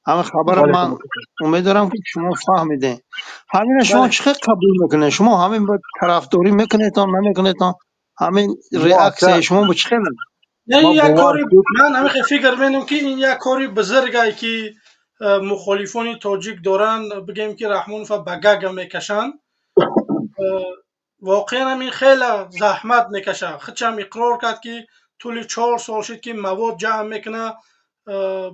Ҳамин хабара ман умед дорам, ки шумо фаҳмидем. Ҳамина шумо чӣ хел қабул мекунед? Шумо ҳамин ба тарафдорӣ мекунедтон, намекунедтон? Ҳамин реаксияи шумо бо чӣ хел? Не, ин як кори, ман ҳамин хел фикр менам, ки ин як кори бузургае, ки мухолифони тоҷик доранд, бигем ки Раҳмонова ба Гага мекашанд. Воқеан ҳам ин хеле заҳмат мекашад. Худшам иқрор кард, ки тӯли 4 сол шуд, ки мавод ҷамъ мекунад,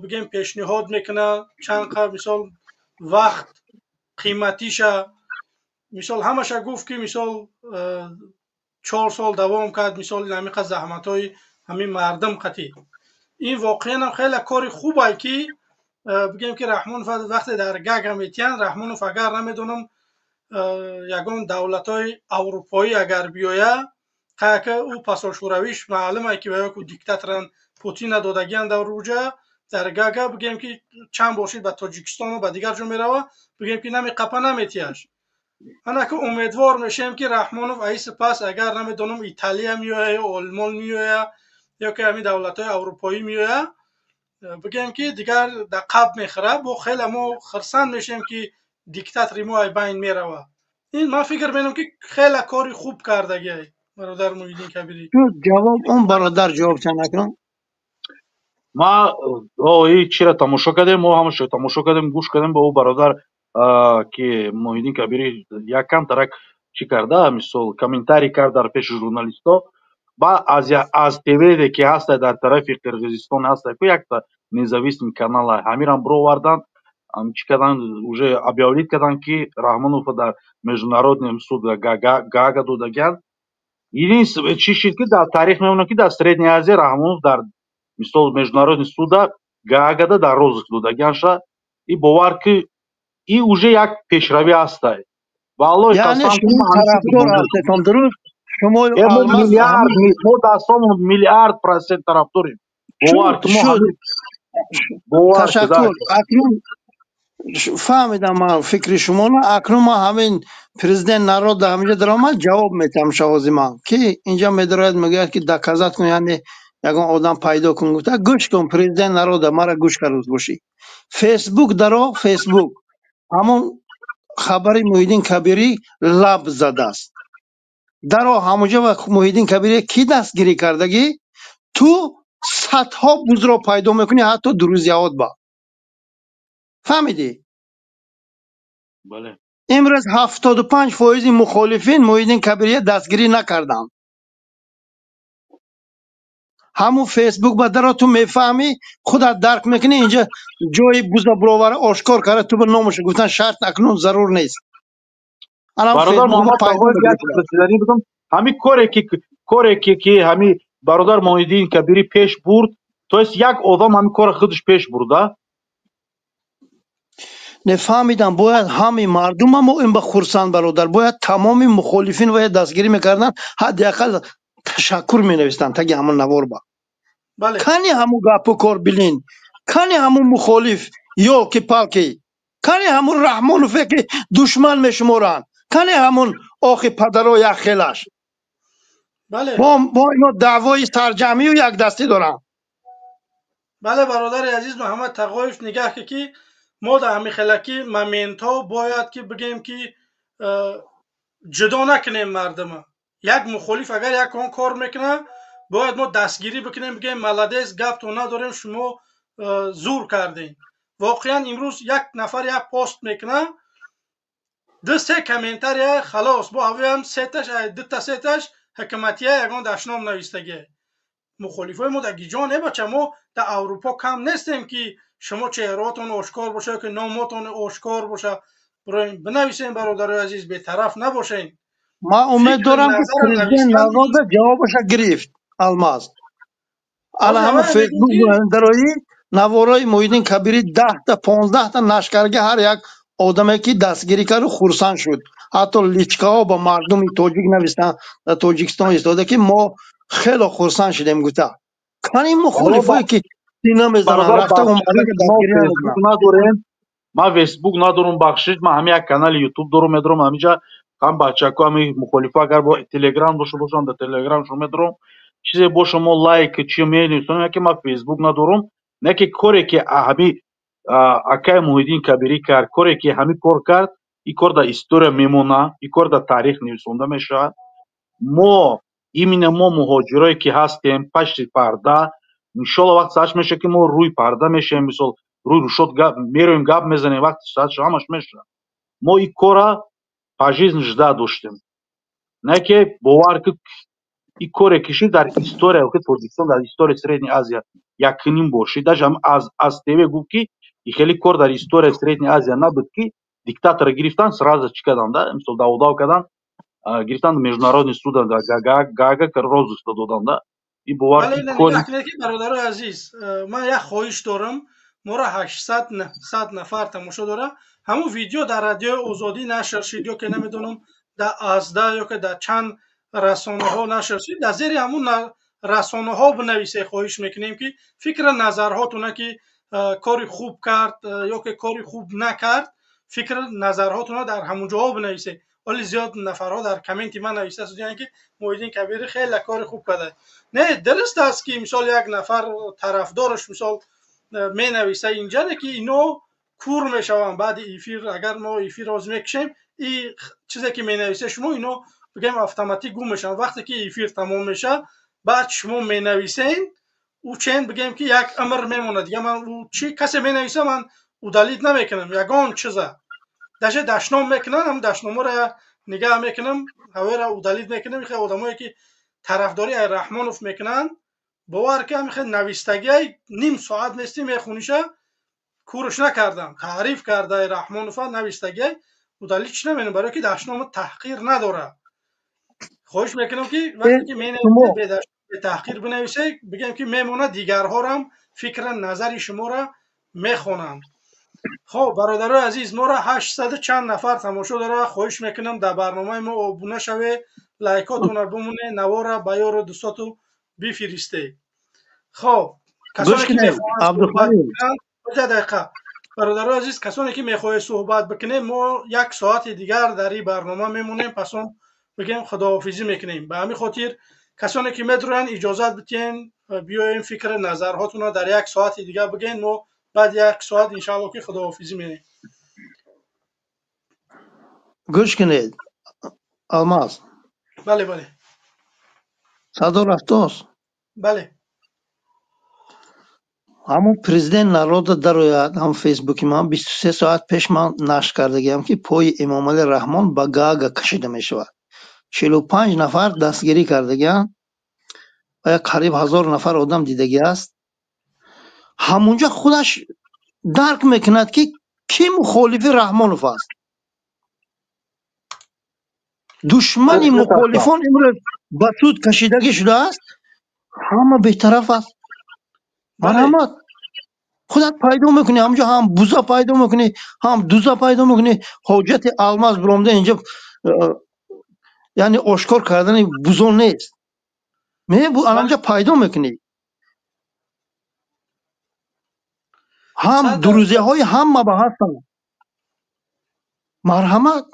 бигем пешниҳод мекунад, чанд қа мисол вақт қиматиша, мисол ҳамаша гуфт, ки мисол 4 сол давом кард, мисол ҳамин қа заҳматҳои ҳамин мардум қатӣ. Ин воқеан ҳам хеле кори хубае, ки бигем ки Раҳмонов вақте дар Гага метиҳанд, Раҳмонов агар намедонам ягон давлатҳои аврупоӣ агар биёяд, қаяка ӯ пасошӯравиш маълуме, ки ку диктаторан Путина додагиан дар руҷа дар Гага, бигем ки чанд бошид ба Тоҷикистону ба дигар ҷо мерава, бигем ки намеқапа, наметиҳаш. Ана ки умедвор мешавем, ки Раҳмонов аи сипас агар намедонам Италия меояд ё Олмон меояд ё ки ҳамин давлатҳои аврупоӣ меояд, бигем ки дигар дар қаб мехӯрад. Бо хеле мо хурсанд мешавем, ки диктатори мо ай байн мерава. Ин ман фикр менам, ки хеле кори хуб кардагиай бародар Муҳиддин Кабирӣ. Ҷавоб он бародар ҷавоб чанд накунам. Ма чира тамошо кардем, мо ҳамаша тамошо кардем, гӯш кардем ба ӯ бародар, ки Муҳиддин Кабирӣ якам тарак чӣ карда, мисол комментарий кард дар пеши журналистҳо. Ба аз ТВде ки ҳаста дар тарафи Қирғизистон ҳаста ку якта независимый канал, ҳамирам бировардан, чӣ кардан, уже объявить кардан, ки Раҳмонов дар международный суд Гаага додагианд. Единственное чӣ шид, ки дар таърих мемонад, ки дар Средняя Азия Раҳмонов дар мисол международный суда Гаагада дар розыск додагианша. И бовар ки и уже як пешравӣ ҳастай. Ва Аллоҳи Яъне шумо тарафдор ҳастетон, дуруст? Шумо Миллиард, мо дастомон миллиард процент тарафдорем. Бовар ки мо бовар. Ташаккур. Акнун фаҳмидам ман фикри шуморо. Акнун ман ҳамин президент народ дар ҳаминҷа даромад, ҷавоб метиҳам. Шавози ман ки инҷа медарояд, мегӯяд, ки доказать кун, яъне ягон одам пайдо кун, гуфта. Гӯш кун, президент народа, мара гӯш кард бошӣ. Фейсбук даро, Фейсбук ҳамон хабари Муҳиддин Кабирӣ лаб задааст. Даро ҳамонҷо ва Муҳиддин Кабирӣ кӣ дастгирӣ кардагӣ, ту садҳо бузро пайдо мекунӣ, ҳатто друзьяҳот ба. Фаҳмидӣ? Бале. Имрӯз 75 фоизи мухолифин Муҳиддин Кабирия дастгирӣ накарданд. Ҳамун Фейсбук ба даро, ту мефаҳмӣ, худат дарк мекунӣ. Инҷа ҷои буза бировара ошкор карда, ту ба номаша гуфтан шарт акнун зарур нест. Бародар Муҳаммад, будам ҳамин коре ки ҳамин бародар Муҳиддин Кабирӣ пеш бурд, то есть як одам ҳамин кора худаш пеш бурда. Нефаҳмидам, бояд ҳамин мардума мо ин ба хурсанд, бародар, бояд тамоми мухолифин вая дастгирӣ мекарданд, ҳадди ақал ташаккур менавистанд таги ҳамон навор ба. Кани ҳамун гапу кор билин, кани ҳамун мухолиф, ёлки-палки, кани ҳамун Раҳмонове, ки душман мешуморанд, кани ҳамун охи падаро як хелаш. Бо ино даъвои сарҷамъию якдастӣ доранд. Бале, бародари азиз Муҳаммад Тағоев, нигаҳ ки мо дар ҳамин хелаки моментҳо бояд ки бигем, ки Ҷудо накунем мардума. Як мухолиф агар як он кор мекунад, бояд мо дастгирӣ бикунем, бигӯем молодец, гаптон надорем, шумо зур кардем. Воқеан имрӯз як нафар як пост мекунад, ду се комментария, халос, бо ҳавоям сеташ, дута сеташ ҳукуматия, ягон дашном навистагия. Мухолифои мо дар гиҷо не, бача, мо дар Аврупо кам нестем, ки шумо чеҳраотон ошкор боша ё ки номотон ошкор боша. Бинависем, бародарои азиз, бетараф набошем. Ман умед дорам, ки президент народа ҷавобаша гирифт, Алмаз. Ала ҳама Фейсбук дарои наворои Муҳиддин Кабири 10-та, 15-та нашр карда, ҳар як одаме ки дастгирӣ кард, хурсанд шуд. Ҳатто личкаҳо ба мардуми тоҷик навистанд, дар Тоҷикистон истода, ки мо хело хурсанд шудем, гуфта. Кани мухолифое ки сина мезананд, рафта надорем. Ман Фейсбук надорам, бахшид, ман ҳами як канали Ютуб дорам, медорам ҳаминҷа, ҳам бачако, ҳами мухолифо агар бо Телеграм дошта бошанд, дар Телеграмшон медорам, чизе боша, мо лайк чи менависонем, яке ман Фейсбук надорам. Не ки коре ки ҳами акай Муҳиддин Кабирӣ кард, коре ки ҳами кор кард, ин кор дар история мемона, ин кор дар таърих нависонда мешавад. Мо именно мо муҳоҷирое ки ҳастем пашти парда, иншолло вақт сааш мешавад, ки мо рӯи парда мешавем, мисол рӯи рӯшод мероем, гап мезанем, вақти саат ҳамаш мешавад. Мо ин кора пожизненно ждать доштем, не ки бовар ки ин коре ки шуд дар история Тоҷикистон, дар историяи Средняя Азия якним бор шуд. Даже аз ТВ гуфт, ки и хеле кор дар историяи Средняя Азия набуд, ки диктатора гирифтан, сразу чӣ карданд, да, мисол даводав карданд, гирифтанд, международный суд Гаага розыск доданд, да. И бовар. Бародарои азиз, ман як хоҳиш дорам. Моро 800 900 нафар тамошо дора. Ҳамун видео дар Радиои Озодӣ нашр шид ё ки намедонам, дар Азда ё ки дар чанд расонаҳо нашр шид, дар зери ҳамун расонаҳо бинависе, хоҳиш мекунем, ки фикри назарҳотона, ки кори хуб кард ё ки кори хуб накард, фикри назарҳотона дар ҳамун ҷоҳо бинависе. Вале зиёд нафарҳо дар комменти ман нависта шуданд, ки Муҳиддин Кабирӣ хеле кори хуб карда. Не, дуруст аст, ки мисол як нафар тарафдораш мисол менависа инҷа, не ки ино кур мешаванд баъди эфир. Агар мо эфир ҳозир мекушем, и чизе ки менависе шумо, ино бигем автоматик гум мешаванд. Вақте ки эфир тамом мешавад, баъд шумо менависен, ӯ чен бигем ки як амр мемонад. Дига ман ӯ чи касе менависа, ман удалить намекунам ягон чиза. Даже дашном мекунанд, ҳам дашноморо нигаҳ мекунам, ҳавоеро удалить мекунам. Ихе одамое ки тарафдорӣ ай Раҳмонов мекунанд, бовар ки ҳамихе навистагиай ним соат нести мехуниша, курш накардам, таъриф кардаи Раҳмонова навистагиай, удалить чӣ наменам, барое ки дашнома таҳқир надорад. Хоҳиш мекунам, ки вақте ки менависед, бетаҳқир бинависед, бигем ки мемонад, дигарҳорам фикра назари шуморо мехонанд. Хоб, бародарои азиз, моро 800 чанд нафар тамошо дорад. Хоҳиш мекунам, дар барномаи мо обуна шавед, лайкотонро бимонед, навора ба ёру дӯстоту бифиристед. Хоб, касоне ки мехоҳанд, дақиқа, бародарои азиз, касоне ки мехоҳед суҳбат бикунем, мо як соати дигар дар ин барнома мемонем, пас он бигем худоҳофизӣ мекунем. Ба ҳамин хотир касоне ки медроянд, иҷозат битиҳем, биёем, фикри назарҳотонро дар як соати дигар бигӯем. Мо баъд як соат иншаалло ки худоҳофизӣ менем. Гӯш кунед, Алмаз. Бале, бале. Садо рафтост? Бале. Ҳамон президент народа дарояд, ҳам Фейсбуки ман 23 соат пеш ман нашр кардагиам, ки пои Эмомалӣ Раҳмон ба Гаага кашида мешавад. 45 нафар дастгирӣ кардагианд ва як қариб 1000 нафар одам дидагӣ аст. Ҳамунҷа худаш дарк мекунад, ки кӣ мухолифи Раҳмонов аст. Душмани мухолифон имрӯз ба суд кашидагӣ шудааст, ҳама бетараф аст. Марҳамат, худат пайдо мекунӣ, ҳамҷо ҳам буза пайдо мекунӣ, ҳам дуза пайдо мекунӣ. Ҳоҷати Алмаз биромда инҷа, яъне ошкор кардани бузон нест. Анамҷа пайдо мекунӣ. Ҳам друзьяҳои ҳама ба ҳастанд. Марҳамат,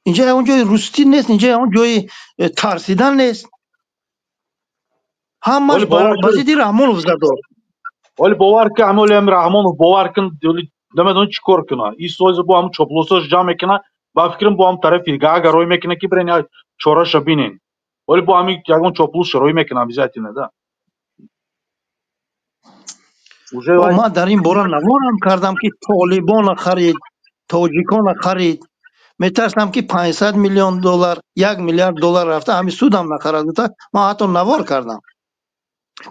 инҷа ягон ҷои рустӣ нест, инҷа ягон ҷои тарсидан нест. Ҳамаш ба зидди Раҳмонов задор. Вале бовар ки ҳамоли ҳами Раҳмонов, бовар кун, намедонам чӣ кор куна. Ин сози бо ҳамн чоплусош ҷамъ мекуна, Ба фикрам, бо ҳам тарафи Гаага рой мекунад, ки бирен як чораша бинен. Вале бо ҳамин ягон чоплус рой мекунад обязательно, да. Уже ман дар ин бора наворам кардам, ки Толибона харид, тоҷикона харид. Метарсам, ки 500 миллион доллар, 1 миллиард доллар рафта, ҳамин судам нахарад гуфта, ман ҳатто навор кардам.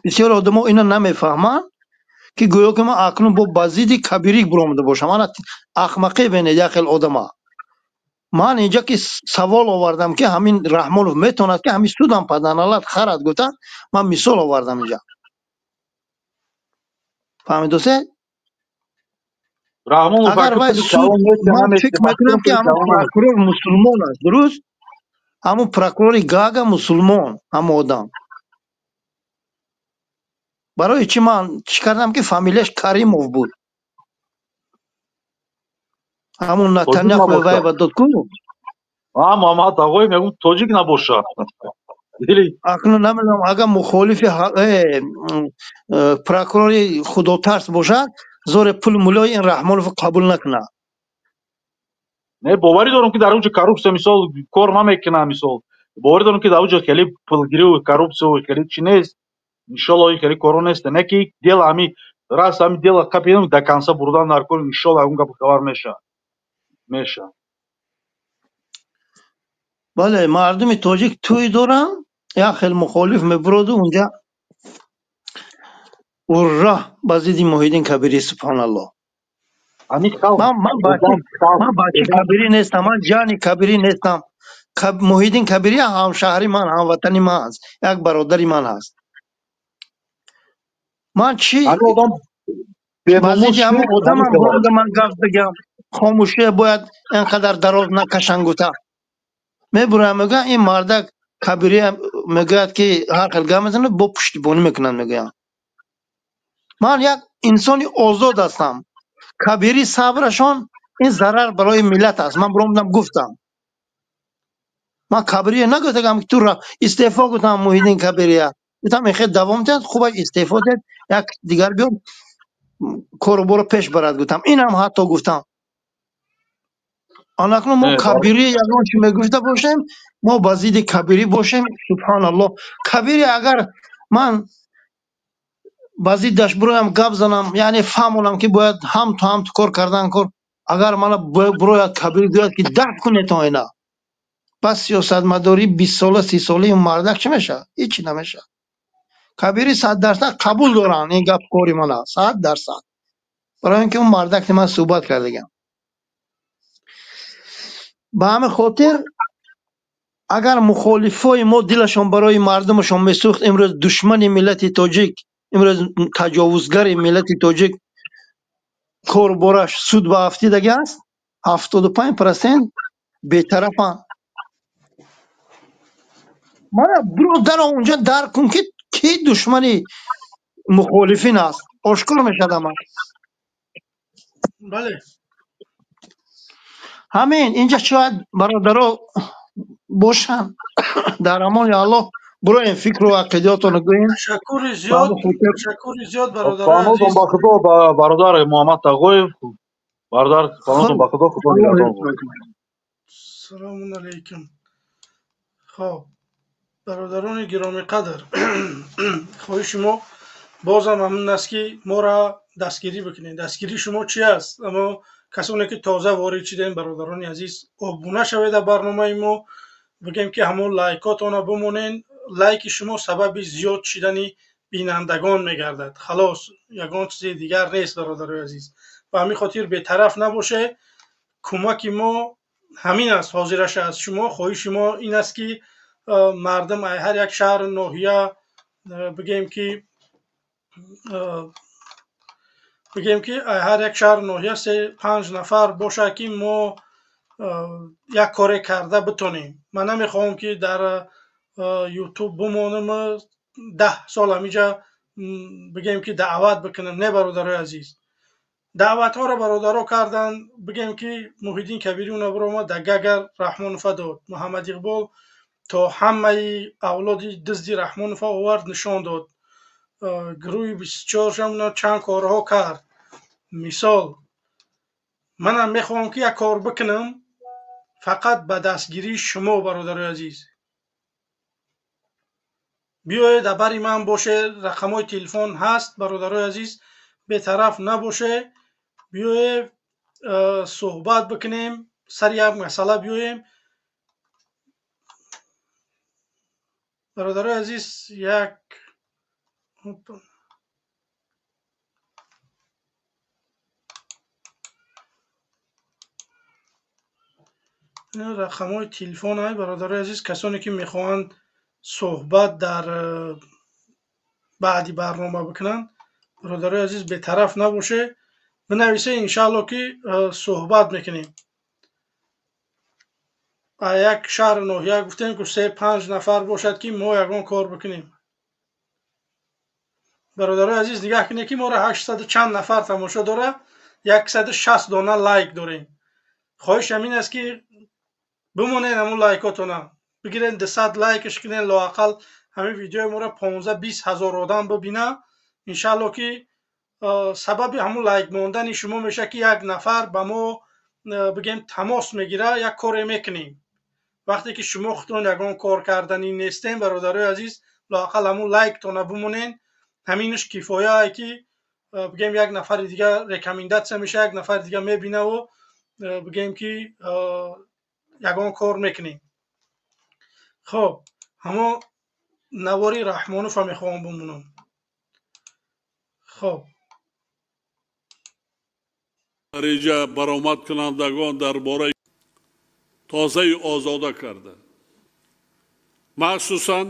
Бисёр одамо ина намефаҳманд, ки гӯё ки ман акнун бо ба зидди Кабирик буромада бошам. Ана ахмақӣ бинед як хел одама. Ман инҷа ки савол овардам, ки ҳамин Раҳмонов метавонад, ки ҳамин судам паданалат харад гуфта, ман мисол овардам инҷа. Фаҳмидосе? Раҳмонов Агар вай суд, ман фикр мекунам, ки ҳамон прокурор мусулмон аст, дуруст? Ҳамон прокурори Гаага мусулмон, ҳамон одам. Барои чӣ ман чӣ кардам, ки фамилияш Каримов буд, ҳамон Натаньяху вай ба дод ку. Муҳаммад Тағоев, мегӯм, тоҷик набошад. Акнун намедонам, агар мухолифи прокурори худотарс бошад, зоре пул мулои ин Раҳмонов қабул накунад. Не, боварӣ дорам, ки дар онҷо коррупсия, мисол, кор намекунад. Мисол, боварӣ дорам, ки дар онҷо хеле пулгирию коррупсия хеле чи нест. Иншолло, хеле коро нест. Не ки дело ҳами раз ҳами дело қапидам, до конца бурдан дар кор. Иншолло, ягон гап хабар меша. Бале, мардуми тоҷик тӯй доранд, як хел мухолиф мебуроду унҷа урра ба зидди Муҳиддин Кабирӣ. Субҳоналлоҳ! Ман бачаи Кабирӣ нестам, ман ҷани Кабирӣ нестам. Муҳиддин Кабирӣ ҳамшаҳри ман, ҳамватани ман аст, як бародари ман аст. Ман чӣ ба зидди ҳамон одамам бурда, ман гап бигам, хомӯшия бояд инқадар дароз накашанд гуфта мебурам. Мегӯям, ин мардак Кабирия мегӯяд, ки ҳар хел гап мезанад, бо пуштибонӣ мекунанд. Мегӯям, ман як инсони озод ҳастам. Кабирӣ сабрашон ин зарар барои миллат аст. Ман биромадам, гуфтам, ман Кабирия нагуфтагам, ки ту истеъфо гуфтам. Муҳиддин Кабирия гуфтам, ин хел давом диҳад, хуб истеъфо диҳад, як дигар биёд, кору боро пеш барад гуфтам. Инам ҳатто гуфтам. Анакнун мо Кабирӣ ягон чи мегуфта бошем, мо ба зидди Кабирӣ бошем. Субҳоналлоҳ! Кабирӣ агар ман ба зиддаш бироям, гап занам, яъне фаҳмонам, ки бояд ҳамту ҳамту кор кардан кор, агар мана бирояд Кабирӣ, гӯяд, ки дафт кунед ина, пас сиёсатмадории 20-сола, 30-солаи мардак чӣ мешавад? Ҳечи намешавад. Кабирӣ 100% қабул доранд ин гап кори мана, 100%, барои ин ки он мардак ман суҳбат кардагам. Ба ҳамин хотир, агар мухолифои мо дилашон барои мардумашон месӯхт, имрӯз душмани миллати тоҷик, имрӯз таҷовузгари миллати тоҷик корубораш суд ба афтидаги аст, 75% бетарафанд. Мана биро дар онҷа дарк кун, ки ки душмани мухолифин аст, ошкор мешавад ама. Бале. Ҳамин инҷа шояд бародаро бошанд. Дар амони Аллоҳ, бироем, фикру ақидаотонро гӯем. Ташаккури зиёд, ташаккури зиёд, бародарои Панотон азиз. Ба худо, ба бародар Муҳаммад Тағоев, бародар, панотон ба худо, худо нигаҳдон. Салому алайкум. Хоб, бародарони гиромиқадр, хоҳиши мо бозам ҳамин аст, ки моро дастгирӣ бикунед. Дастгирии шумо чи аст? Аммо касоне ки тоза ворид шудем, бародарони азиз, обуна шавед дар барномаи мо, бигем ки ҳамон лайкотонро бимонен. Лайки шумо сабаби зиёд шидани бинандагон мегардад. Халос, ягон чизи дигар нест, бародарои азиз. Ба ҳамин хотир бетараф набоше. Кӯмаки мо ҳамин аст ҳозираша аз шумо. Хоҳиши мо ин аст, ки мардум ҳар як шаҳру ноҳия, бигем ки ҳар як шаҳру ноҳия се панҷ нафар бошад, ки мо як коре карда битонем. Ман намехоҳам, ки дар Ютуб бимонам, 10 сол ҳаминҷа, бигем ки даъват бикунам. Не, бародарои азиз, даъватҳоро бародаро карданд. Бигем ки Муҳиддин Кабирӣ уна биромад, дар Гага Раҳмонова дод. Муҳаммад Иқбол то ҳамаи авлоди дизди Раҳмонова овард, нишон дод. Гурӯҳи 24-шам чанд корҳо кард. Мисол, манам мехоҳам, ки як кор бикунам. Фақат ба дастгирии шумо, бародарои азиз. Биёед, бари ман боше, рақамҳои телефон ҳаст, бародарои азиз, бетараф набоше, биёед суҳбат бикунем, сари як масъала биёем. Бародарои азиз, як рақамҳои телефон ҳай, бародарои азиз, касоне ки мехоҳанд суҳбат дар баъди барнома бикунанд, бародарои азиз, бетараф набоше, бинависе, иншаалло ки суҳбат мекунем. Як шаҳру ноҳия гуфтем, ки 3-5 нафар бошад, ки мо ягон кор бикунем. Бародарои азиз, нигаҳ кунед, ки моро 800 чанд нафар тамошо дорад, 160 дона лайк дорем. Хоҳиш ҳамин аст, ки бимонед ҳамун лайкотона, бигирен 200 лайкаш кунен, лоақал ҳамин видеои моро 15-20 ҳазор одам бибина. Иншаалло ки сабаби ҳамун лайк мондани шумо мешавад, ки як нафар ба мо бигем тамос мегира, як коре мекунем. Вақте ки шумо худтон ягон кор карданӣ нестем, бародарои азиз, лоақал ҳамун лайктона бимонен, ҳаминаш кифоя, ки бигем як нафари дига рекомендатсия мешавад, як нафари дига мебинаву бигем ки ягон кор мекунем. Хоб, ҳамо навори Раҳмонова мехоҳам бимонам. Хоб, дар инҷа баромадкунандагон дар бораи тозаи озода карда, махсусан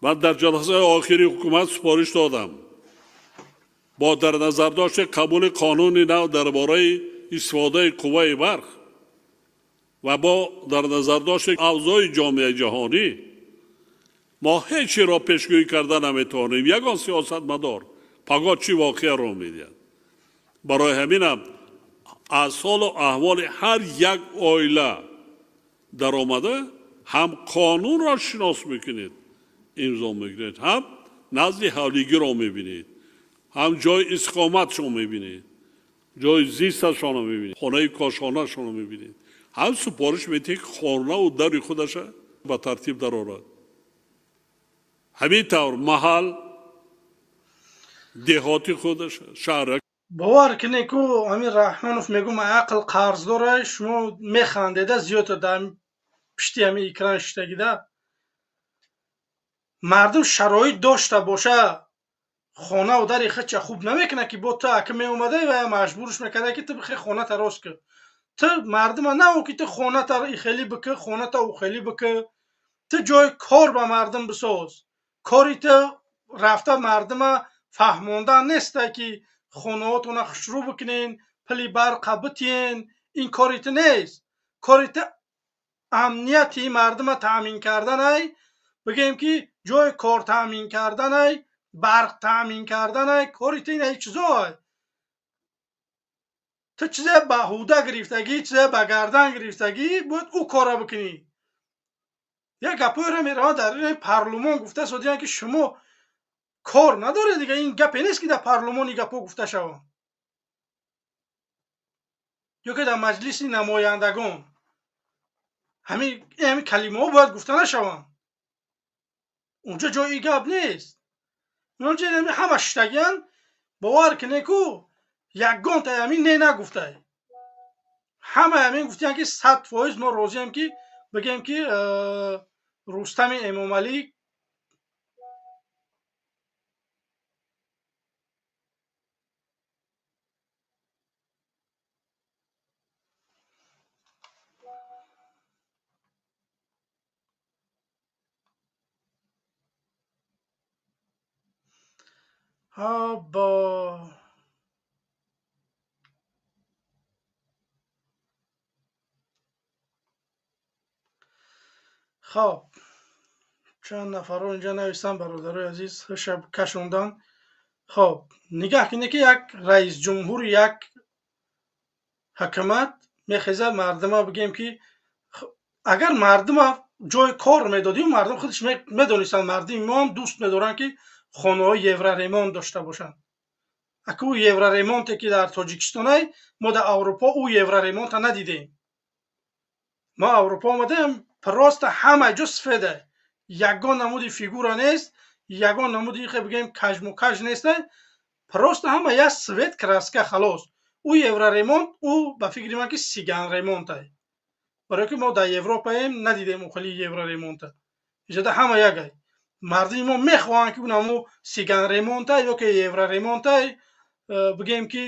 ман дар ҷаласаи охири ҳукумат супориш додам бо дар назардошти қабули қонуни нав дар бораи истифодаи қувваи барқ ва бо дар назардошти авзои ҷомеаи ҷаҳонӣ мо ҳеҷ чиро пешгӯӣ карда наметавонем. Ягон сиёсатмадор пагоҳ чӣ воқеа рӯ медиҳад. Барои ҳаминам аз ҳолу аҳволи ҳар як оила даромада ҳам қонунро шинос мекунед, имзо мекунед, ҳам назди ҳавлигиро мебинед, ҳам ҷои истиқоматшон мебинед, ҷои зисташонро мебинед, хонаи кошонашонро мебинед, ҳам супориш медиҳед, ки хонаву дари худаша ба тартиб дарорад. Ҳамин тавр маҳал, деҳоти худаша, шаҳра. Бовар кунед, ку ҳамин Раҳмонов мегӯ, ман ақл қарз дора, шумо механдеда зиёда дар пишти ҳамин экран шиштагида. Мардум шароит дошта боша, хонаву дари худша хуб намекунад, ки бо ту ака меомада ва маҷбурш мекарда, ки ту бихе хоната рост кун. Ту мардума на ки ту хоната ихелӣ бикӣ, хоната ухелӣ бикӣ, ту ҷои кор ба мардум бисоз. Кори ту рафта мардума фаҳмондан неста, ки хонаҳотона хушрӯ бикунен, пули барқа битиен, ин кори ту нест. Кори ту амнияти мардума таъмин карданай, бигем ки ҷои кор таъмин карданай, барқ таъмин карданай, кори ту ин чизоай. Ту чизе ба ҳуда гирифтагӣ, чизе ба гардан гирифтагӣ, бояд ӯ кора бикунӣ. Як гапҳоеро меравад дар парлумон гуфта содиянд, ки шумо кор надоред, дига ин гапе нест, ки дар парлумон ин гапҳо гуфта шаванд, ё ки дар маҷлиси намояндагон ҳамин калимаҳо бояд гуфта нашаванд. Унҷо ҷои ин гап нест. Унҷо ҳама шиштагиянд, бовар кунед, ку ягонтаи ҳамин не нагуфтай. Ҳамаи ҳамин гуфтиянд, ки 100% мо розием, ки бигем, ки Рустами Эмомалӣ бо хоб чанд нафарро инҷа навистам, бародарои азиз, шаб кашондан. Хоб, нигаҳ кунед, ки як раисҷумҳури як ҳукумат мехезад мардума бигем, ки агар мардума ҷои кор медодим, мардум худаш медонистанд, мардуми мо ҳам дӯст медоранд, ки хонаҳои евроремонт дошта бошанд. Аку евроремонте, ки дар Тоҷикистонай, мо дар Аврупо ӯ евроремонта надидем. Мо Аврупо омадаем, просто ҳама ҷо сафеда, ягон намуди фигура нест, ягон намуди хе бигем кажмукаж нест, просто ҳама як цвет краска, халос. Ӯ евроремонт, ӯ ба фикри ман ки сиган ремонтай, барое ки мо дар Европаем, надидем ӯ хели евроремонта. Иҷода ҳама ягай. Мардуми мо мехоҳанд ки унамо сиган ремонтай ё ки евроремонтай, бигем ки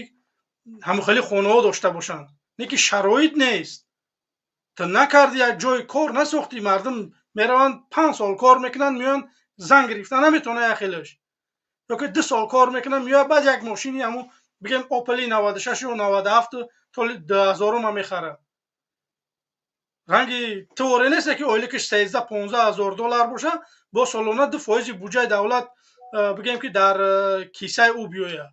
ҳамон хели хонаҳо дошта бошанд, не ки шароит нест. Ту накарди, як ҷои кор насохтӣ, мардум мераванд 5 сол кор мекунанд, меоянд зан гирифта наметавонад як хелаш, ё ки 2 сол кор мекунанд, меояд баъд як мошини ҳамун бигем Опели 96 ё 97 толи 2000 мехарад. Ранги ту оре нест ки ойликаш 13-15 ҳазор доллар боша, бо солона 2% буҷаи давлат бигем ки дар кисаи ӯ биёяд.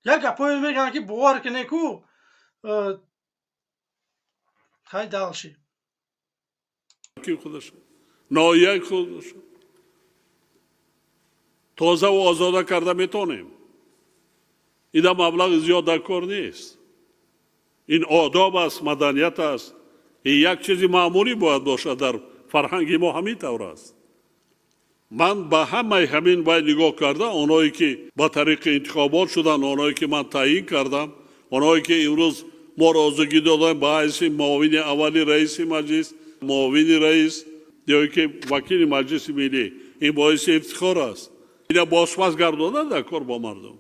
Як гапое мегӯянд ки бовар кунед ку хай далши ноҳияи худаш тозаву озода карда метавонем. Ида маблағи зиёд дар кор нест. Ин одоб аст, маданият аст. Ин як чизи маъмулӣ бояд бошад, дар фарҳанги мо ҳамин тавр аст. Ман ба ҳамаи ҳамин вай нигоҳ карда, онҳое ки ба тариқи интихобот шуданд, онҳое ки ман таъйин кардам, онҳое ки имрӯз мо розигӣ додем ба ҳайси муовини аввали раиси маҷлис, муовини раис ё ки вакили маҷлиси миллӣ, ин боиси ифтихор аст. Ина бозпас гардонад дар кор бо мардум.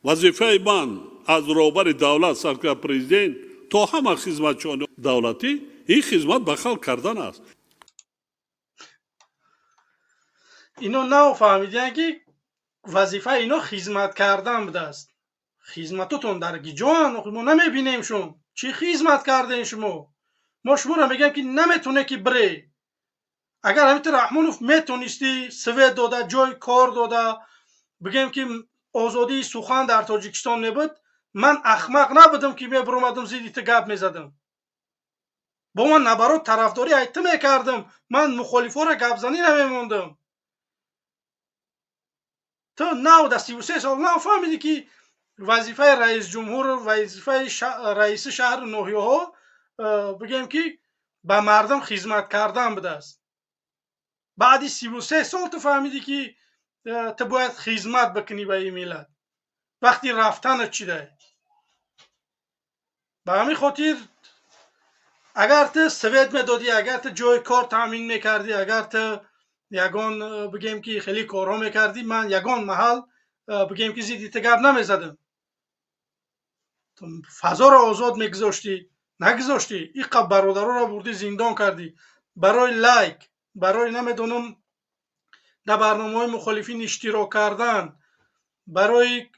Вазифаи ман аз роҳбари давлат саркар президент то ҳама хизматчиёни давлатӣ ин хизмат ба халқ кардан аст. Ино нафаҳмидиянд ки вазифаи ино хизмат кардан будааст. Хизматотон дар гиҷоанд, мо намебинем шум. Чӣ хизмат кардем шумо? Мо шуморо мегӯем ки наметоне ки бире. Агар ҳамин Раҳмонов метонистӣ свет дода, ҷои кор дода, бигӯем ки озодии сухан дар Тоҷикистон мебуд, ман ахмақ набудам ки мебуромадам зидди ту гап мезадам. Бо ман наоборот тарафдорӣ ай ту мекардам, ман мухолифоро гапзанӣ намемондам. Ту нав дар 33 сол нав фаҳмидӣ ки вазифаи раисҷумҳур, вазифаи раиси шаҳру ноҳияҳо бигӯем ки ба мардум хизмат кардан будааст. Баъди 33 сол ту фаҳмидӣ ки ту бояд хизмат бикунӣ ба ин миллат. Вақти рафтанат чидай? Ба ҳамин хотир агар ту свет медодӣ, агар ту ҷои кор таъмин мекардӣ, агар ту ягон бигем ки хеле корҳо мекардӣ, ман ягон маҳал бигем ки зидди ту гап намезадам. Фазоро озод мегузоштӣ, нагузоштӣ, иқа бародароро бурдӣ зиндон кардӣ барои лайк, барои намедонам дар барномаҳои мухолифин иштирок кардан, барои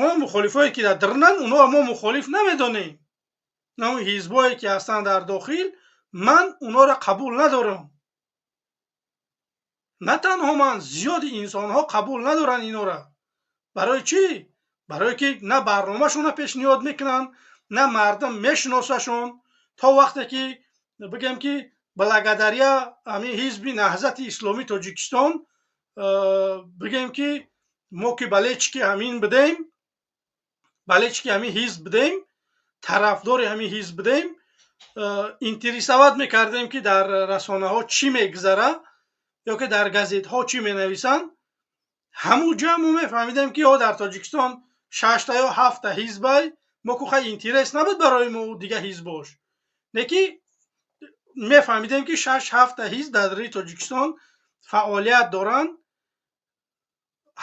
он мухолифое ки дар дарунанд, онҳоро мо мухолиф намедонем. Он ҳизбое ки ҳастанд дар дохил, ман онҳоро қабул надорам. На танҳо ман, зиёди инсонҳо қабул надоранд инора. Барои чӣ? Барое ки на барномашонро пешниҳод мекунанд, на мардум мешиносашон. То вақте ки бигем ки благодаря ҳамин ҳизби Наҳзати Исломии Тоҷикистон, бигем ки мо ки болельщики ҳамин будем, болельщики ҳамин ҳизб будем, тарафдори ҳамин ҳизб будем, интересовать мекардем ки дар расонаҳо чӣ мегузара ё ки дар газетҳо чӣ менависанд. Ҳамун ҷо мо мефаҳмидем ки ё дар Тоҷикистон 6 ё 7 ҳизбай, мо ку хай интерес набуд барои мо дига ҳизбош, не ки мефаҳмидем ки 6-7 ҳизб дар даруни Тоҷикистон фаъолият доранд.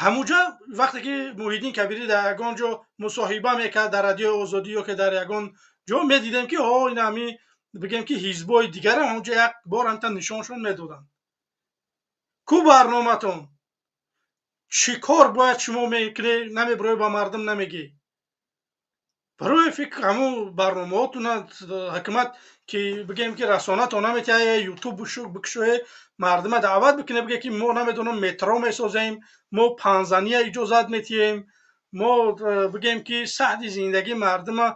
Ҳамунҷо вақте ки Муҳиддин Кабирӣ дар ягон ҷо мусоҳиба мекард дар радиои Озодӣ ё ки дар ягон ҷо, медидем ки ҳо ин ҳами бигем ки ҳизбҳои дигарам ҳамунҷо як бор ҳамта нишоншон медоданд. Ку барноматон? Чӣ кор бояд шумо мекунед, намебироӣ ба мардум намегӣ? Барои фикр ҳамун барномаҳотуна ҳукумат ки бигем ки расонатон наметиҳад, ютуб бикушоед, мардума даъват бикунед, бигӯед ки мо намедонам метро месозем, мо панзания иҷозат метиҳем, мо бигем ки саҳди зиндагии мардума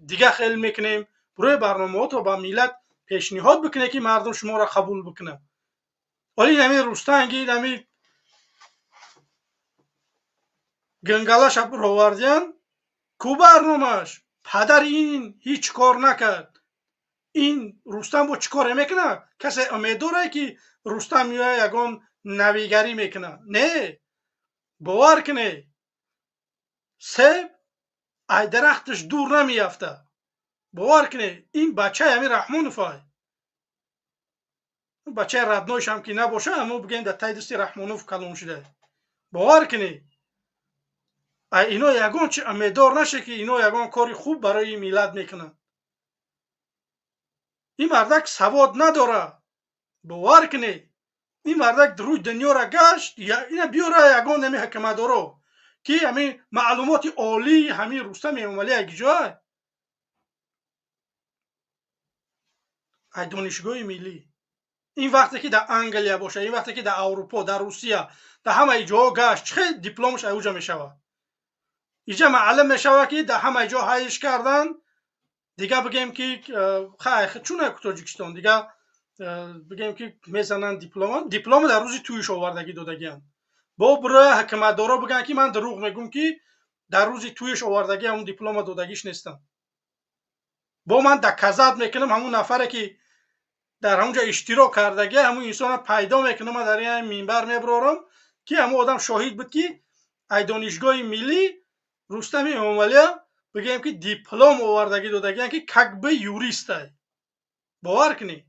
дига хел мекунем. Барои барномаҳото ба миллат пешниҳод бикунед ки мардум шуморо қабул бикунад. Вале ин ҳамин Рустанги, ин ҳамин Гингалаша бировардиян, ку барномааш? Падари ин ҳеҷ кор накард. Ин Рустам бо чӣ коре мекунад? Касе умед дорад, ки Рустам меояд, ягон навигарӣ мекунад? Не, бовар кунед, себ ай дарахташ дур намеафтад. Бовар кунед, ин бачаи ҳамин Раҳмоновай, бачаи роднойшам ки набошад, аммо бигӯем дар таи дасти Раҳмонов калон шуда. Бовар кунед, ай ино ягон чи умеддор наше, ки ино ягон кори хуб барои миллат мекунанд. Ин мардак савод надорад. Бовар кунед, ин мардак рӯи дунёра гашт, ина биёра ягон ҳамин ҳукуматдоро, ки ҳамин маълумоти олии ҳамин Рустам Эмомалӣ якҷоя ай донишгоҳи миллӣ. Ин вақте ки дар Англия бошад, ин вақте ки дар Аврупо, дар Русия, дар ҳамаи ҷоҳо гашт, чӣ хел дипломаш ай уҷа мешавад? Иҷа маълум мешавад, ки дар ҳамаи ҷо ҳайш кардан. Дига бигем, ки чун Тоҷикистон дига бигем, ки мезананд диплома, диплома дар рӯзи тӯйиш овардагӣ додагианд. Бо бироя ҳукуматдоро бигӯянд, ки ман дурӯғ мегӯм, ки дар рӯзи тӯйиш овардагӣ ҳамун диплома додагиш нестам. Бо ман доказать мекунам, ҳамун нафаре ки дар ҳамунҷо иштирок кардагӣ, ҳамун инсонро пайдо мекунам, ман дар ин минбар мебарорам, ки ҳамун одам шоҳид буд, ки ай донишгоҳи миллӣ Рустами Эмомалия бигӯем, ки диплом овардагӣ додагианд, ки как бы юристай. Бовар кунед.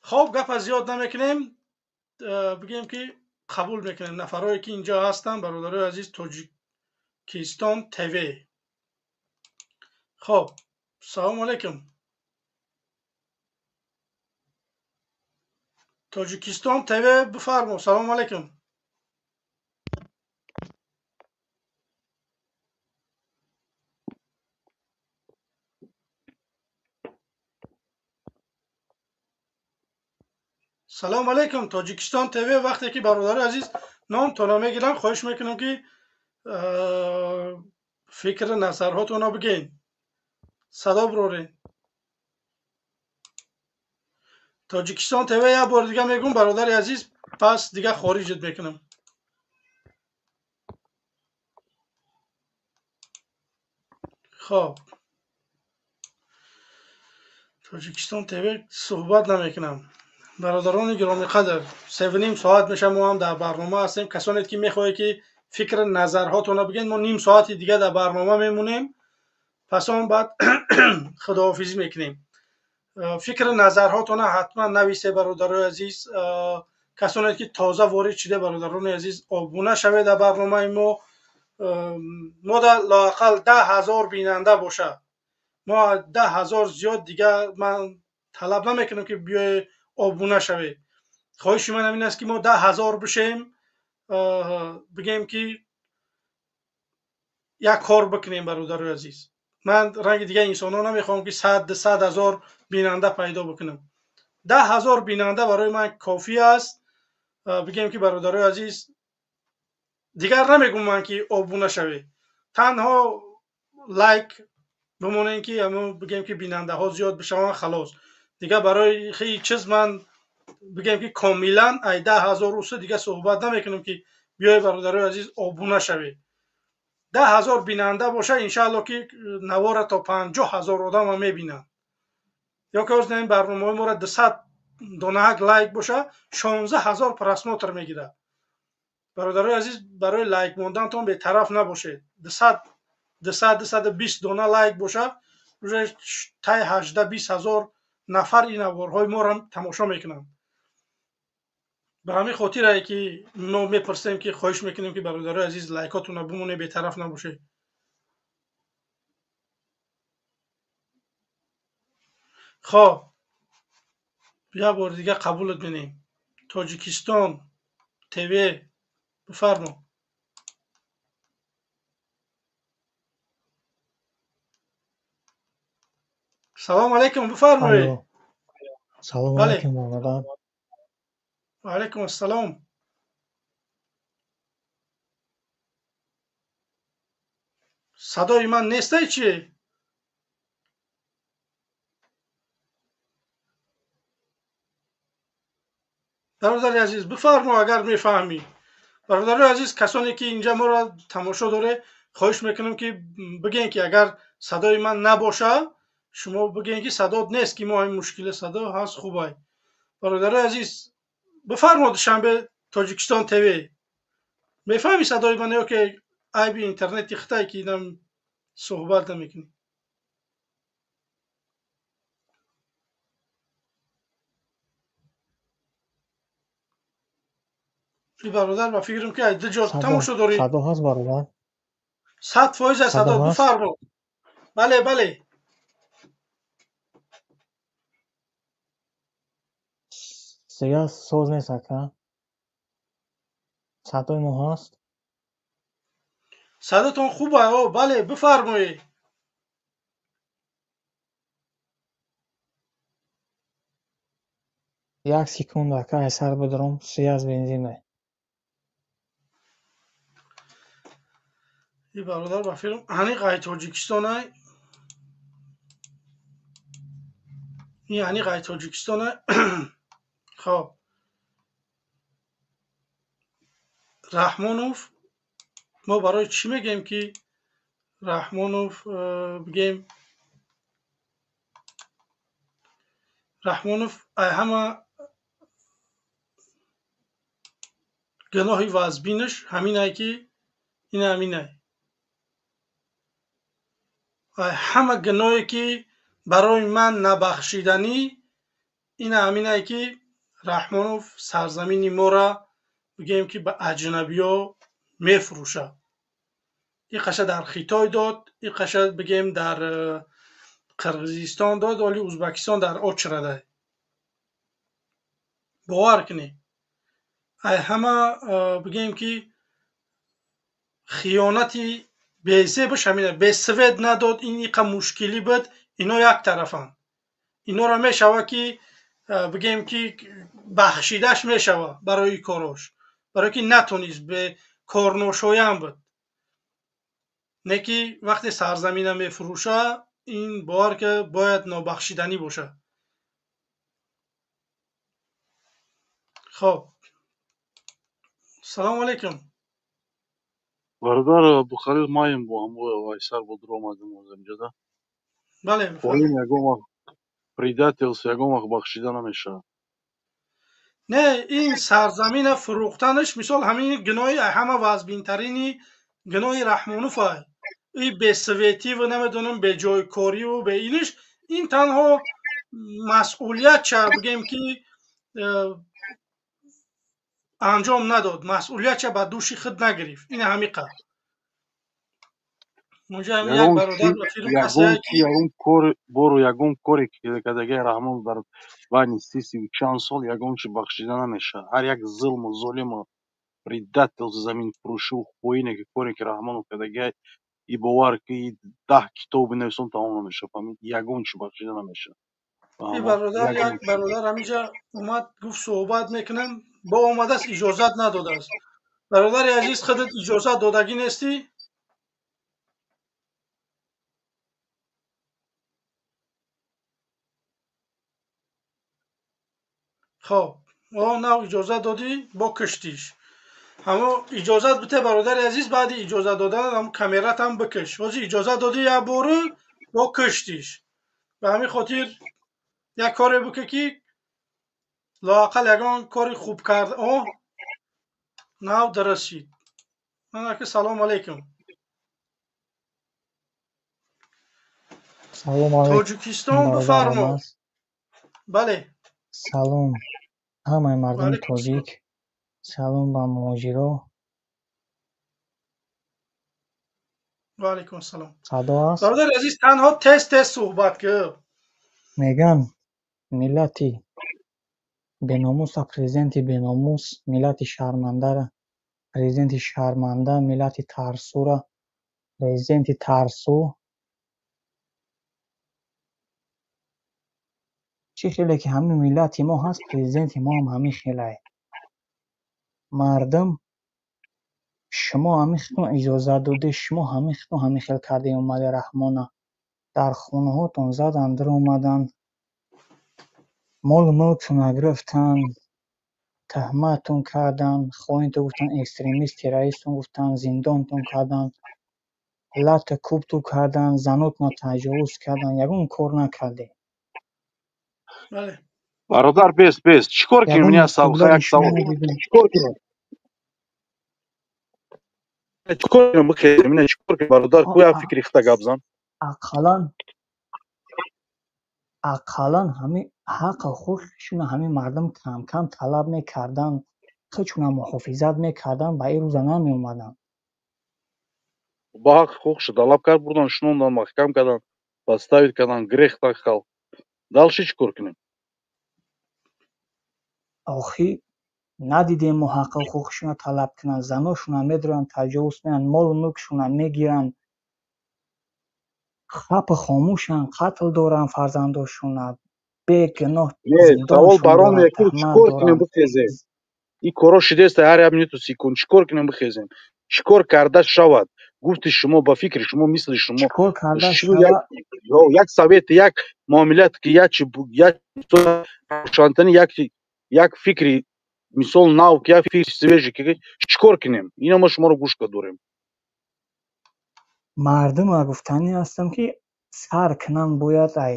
Хоб, гапа зиёд намекунем, бигӯем, ки қабул мекунем нафарое ки инҷо ҳастанд. Бародарои азиз, Тоҷикистон ТВ. Хоб, салому алайкум, Тоҷикистон ТВ, бифармо. Салому алайкум. Салому алайкум, Тоҷикистон ТВ. Вақте ки, бародари азиз, номтонро мегирам, хоҳиш мекунам, ки фикру назарҳотонро бигӯед, садо бироред. Тоҷикистон ТВ, як бори дига мегӯм, бародари азиз, пас дига хориҷат мекунам. Хоб, Тоҷикистон ТВ суҳбат намекунам. Бародарони гиромиқадр, 3:30 соат меша, мо ҳам дар барнома ҳастем. Касоне ки мехоҳед, ки фикру назарҳотонро бигӯед, мо ним соати дига дар барнома мемонем, пас он баъд худоҳофизӣ мекунем. Фикру назарҳотонро ҳатман нависед, бародарои азиз. Касоне ки тоза ворид шуда, бародарони азиз, обуна шавед дар барномаи мо. Мо дар лоақал 10 000 бинанда бошад. Мо 10 000 зиёд дига ман талаб намекунам, ки биёед обуна шавед. Хоҳиши ман ҳамин аст, ки мо 10 000 бишем, бигем, ки як кор бикунем. Бародарои азиз, ман ранги дигар инсонҳо намехоҳам, ки сад, 200 000 бинанда пайдо бикунам. 10 000 бинанда барои ман кофӣ аст. Бигем, ки, бародарои азиз, дигар намегӯм ман, ки обуна шавед, танҳо лайк бимонем, ки ҳамун бигем, ки бинандаҳо зиёд бишаванд, халос. Дигар барои ҳеҷ чиз ман, бигем, ки комилан ай 10 000 уса дига суҳбат намекунам, ки биёед, бародарои азиз, обуна шавед. 10 000 бинанда боша, иншаалло, ки навора то 50 000 одама мебинанд. Ё ки ҳозир ин барномаҳои моро 200 донаҳак лайк боша, 16 000 просмотр мегирад. Бародарои азиз, барои лайк мондантон бетараф набошед. 200, 200, 220 дона лайк боша, уже таи 18-20 ҳазор нафар ин наворҳои моро тамошо мекунанд. Ба ҳамин хотирае, ки мо мепурсем, ки хоҳиш мекунем, ки, бародарои азиз, лайкотонро бимонед, бетараф набошед. Хоб, як бори дига қабулат менем. Тоҷикистон ТВ, бифармо. Салому алайкум, бифармоед. Алло. Салом Бале. алайкум, бародар. Ва алайкум ассалом. Садои ман нестай чи, бародари азиз? Бифармо, агар мефаҳмӣ. Бародарои азиз, касоне ки инҷа моро тамошо доре, хоҳиш мекунам ки бигӯен ки агар садои ман набоша, шумо бигӯен ки садо нест, ки мо ҳамин мушкили садо ҳаст, хубай. Бародарои азиз, бифармо Душанбе Тоҷикистон ТВ. Мефаҳми садои ман ё ки айби интернети хитай ки инам суҳбат намекунӣ? И бародар, ба фикрам ки ай ду ҷо Садо тамошо дорӣ. Садо ҳаст, бародар? 100% Садо садо ҳаст? Бифармо. Бале, бале. Связь соз нест, ака. Садои мо ҳаст? Садотон хуб ай, о, бале, бифармоед. Як секунд, ака, ай сар бидорам, связь бензин. И бародар, ба фикрам аниқ ай Тоҷикистон ай. Ин аниқ ай Тоҷикистон ай. Хоб. Раҳмонов, мо барои чӣ мегӯем ки Раҳмонов, бигӯем Раҳмонов ай ҳама гуноҳи вазбинаш ҳаминай ки ин ҳаминай. Ай ҳама гуноҳе ки барои ман набахшиданӣ ин ҳаминай ки Раҳмонов сарзамини моро бигӯем ки ба аҷнабиё мефурӯшад. Ин қаша дар Хитой дод, ин қаша бигӯем дар Қирғизистон дод, оли Узбекистон дар очрадай. Бовар кунед. Ай ҳама бигӯем ки хиёнати безебаш ҳамина, бесвет надод, ин иқа мушкилӣ буд, ино як тарафанд. Инора мешава ки бигӯем ки бахшидаш мешава барои корош, барое ки натонист, бе корношоям буд. Не ки вақте сарзамина мефурӯша, ин бовар ки бояд нобахшиданӣ бошад. Хоб, салому алайкум. Бародар Абдухалил, маем бо ҳамои Вайсар бо дуромадем озамҷода. Бале, Хоин ягон вақт предательство ягон вақт бахшида намешавад. Не, ин сарзамина фурӯхтанаш мисол ҳамин гуноҳи ҳама вазбинтарини гуноҳи Раҳмонов ай. И бесветиву намедонам беҷойкориву беиниш, ин танҳо масъулият ча бигем ки анҷом надод, масъулиятша ба дӯши худ нагирифт. Ин ҳамиқа. Унҷа ҳамин як Ягон бародар чи ба фирм ягон касае чи ки ягон кор бору ягон коре ки кадагаи Раҳмон дар байни сисиву чанд сол ягон чи бахшида намешавад. Ҳар як зулму золиму предатель, заминфурӯшиву хоине ки коре ки Раҳмонов кадагай, и бовар ки 10 китоб бинависам тамом намешавад. Фаҳмид? Ягон чи бахшида намешавад. И Фаҳмо? бародар, Ягон як чи. бародар ҳаминҷа омад, гуфт суҳбат мекунам, бо омадааст, иҷозат надодааст. Бародари азиз, худат иҷозат додагӣ нестӣ? Хоб, о нав иҷозат додӣ, бо киштиш. Ҳамо иҷозат бите, бародари азиз, баъди иҷозат додан ҳамо камератам бикиш. Ҳозир иҷозат додӣ як бору, бо киштиш. Ба ҳамин хотир як коре бикӣ ки лоақал ягон кори хуб кард. О, нав дарасид. Анаки салом алейкум. Салом алейкум, Тоҷикистон бародар бифармо. Алмаз. Бале. Салом ҳамаи мардуми Алейкум салом. тоҷик. Салом ба муҳоҷиро. Ва алейкум салом. Садо аст? Бародари азиз, танҳо тез тез суҳбат кӣ. Меган миллати беномуса президенти беномус, миллати шармандара президенти шарманда, миллати тарсура президенти тарсу. Чӣ хеле ки ҳамин миллати мо ҳаст, президенти мо ҳам ҳамин хелае. Мардум, шумо ҳамин хитон иҷозат додед, шумо ҳамин хитон ҳамин хел кардед, Эмомалӣ Раҳмона. Дар хонаҳотон задан, даромаданд, молу мулктонро гирифтанд, Туҳматтон карданд, хоинтон гуфтанд, экстремист, террористтон гуфтанд, зиндонтон карданд, лату кӯбтон карданд, занотонро таҷовуз карданд. Ягон кор накардем. Бале. Бародар, бес, бес, чӣ кор кунем? Ягон Ин истиқлоли як шумо савол. надидем. Чӣ кор кунем? Чӣ кор кунем, бихезем? Ина чӣ кор кунем, бародар? Ку як фикри хита гап зан. Ақаллан ҳамин ҳаққу ҳуқуқшуна ҳамин мардум кам-кам талаб мекарданд, худшуна муҳофизат мекарданд, ба ин рӯза намеомаданд. Ба ҳаққи ҳуқуқша талаб кард, бурдан, шунондан, маҳкам кардан, подставить кардан, гирехтан халқ. Дальше чӣ кор кунем? Охир надидем мо ҳаққу ҳуқуқшуна талаб кунанд, заношуна медуранд, таҷовуз мекунанд, молу мулкшуна мегиранд, хапу хомӯшанд, қатл доранд фарзандошуна, бегуноҳ Не, савол зиндоншон баром доранд, якум, чӣ туҳмат кор кунем, доранд. бихезем? Ин коро шидеста ҳар як минуту секунд. Чӣ кор кунем, бихезем? Чӣ кор карда шавад? Гуфти шумо, ба фикри шумо, мисли шумо. Чӣ кор карда Як шавад? Як совет, як муомилат, ки як чи як равшантани, як фикри мисол нав, ки як фикри свежий, ки чӣ кор кунем? Ино мо шуморо гӯш дорем. Мардума гуфтанӣ ҳастам, ки сар кунанд бояд ай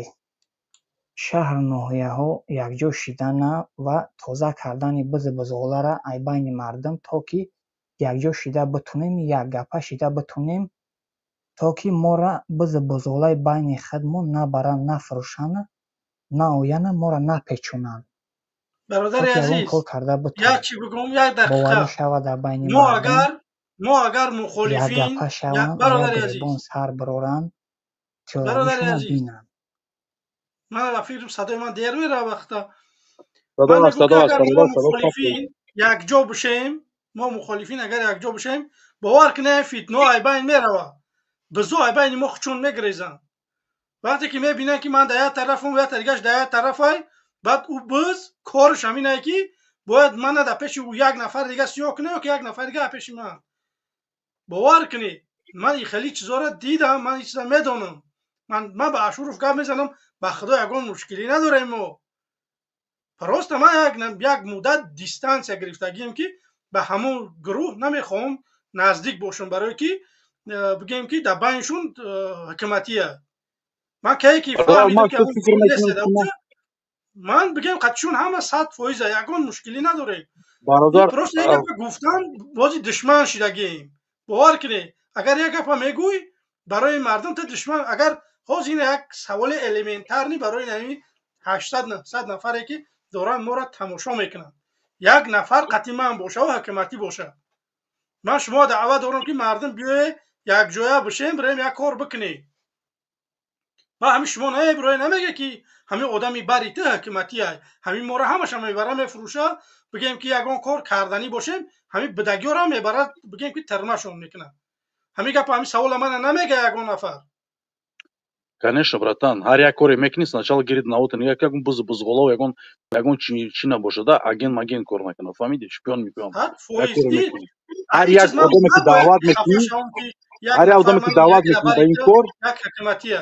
шаҳру ноҳияҳо якҷо шидана ва тоза кардани бизу бузғолара ай байни мардум, то ки якҷо шида битонем, якгапа шида битонем, то ки моро бизу бузғолаи байни худмон набаранд, нафурӯшанд, наоянд, моро напечонанд. То Бародари ки ягон азиз, кор карда як битонем. чӣ бигӯм, як дақиқа. Боварӣ шавад дар байни Мо мардум, агар мо агар мухолифин якгапа шаванд, як бародари азиз, гиребон сар бироранд, бародари тиёрагишонро азиз, бинанд. Ман ба фикрам, садои ман дер мерава вақта. Садо Ман аст, мегӯм, ки садо аст, агар мо бародар, садо паст. мухолифин якҷо бишем, мо мухолифин агар якҷо бишем, бовар кунед, фитно ай байн мерава. Бизо ай байни мо хучун мегрезанд. Вақте ки мебинанд, ки ман дар як тарафам, як дигаш дар як тарафай, баъд ӯ биз корш ҳаминае, ки бояд мана дар пеши ӯ як нафар дига сиёҳ кунад ё ки як нафар дига пеши ман. Бовар кунед, ман и хеле чизоро дидам, ман ин чиза медонам. Ман ба Ашуров гап мезанам, ба худо, ягон мушкилӣ надорем мо. Просто ман як муддат дистанция гирифтагием, ки ба ҳамон гурӯҳ намехоҳам наздик бошам, барое ки бигӯем, ки дар байншун ҳукуматия. Ман кае ки Бародар, фаҳмидам, ман ки ту ҳамон фикр гурӯҳ мекунам, нест ки ма дар, ман бигӯем, қатишон ҳама 100%, ягон мушкилӣ надорем. Бародар, Просто як гапа гуфтан, бози душман шидагием. Бовар кунед, агар як гапа мегӯй, барои мардум ту душман. Агар ҳозир ин як саволи элементарный барои ҳамин 800 900 нафаре, ки доранд моро тамошо мекунанд, як нафар қатъи ман боша ва ҳукуматӣ боша, ман шумо даъват дорам, ки мардум биёе, якҷоя бишем, бирем, як кор бикунем. Ва ҳамин шумо намебироe, намеге, ки ҳамин одами бари ту ҳукуматия, ҳамин моро ҳамаша мебара, мефурӯша. Бигем, ки ягон кор карданӣ бошем, ҳамин бидагиёро мебарад, бигем, ки тирмашон мекунад. Ҳамин гапа, ҳамин савола мана намега ягон нафар. Конечно, братан, ҳар як коре мекунӣ, сначала гирид навота нигоҳ, ягон бузу бузғоло, ягон чи набошад, да, агент маген кор накунад, фаҳмидӣ, шпион мепиён. Ҳад Як фоиз коре ки мекунӣ. Ҳар ин як чиз ман одаме, ки набояд даъват хафа мекунӣ, шавам, ки як ҳар як нафар одаме, ки ман даъват як мекунӣ ба набари ин ту кор, як ҳукуматия.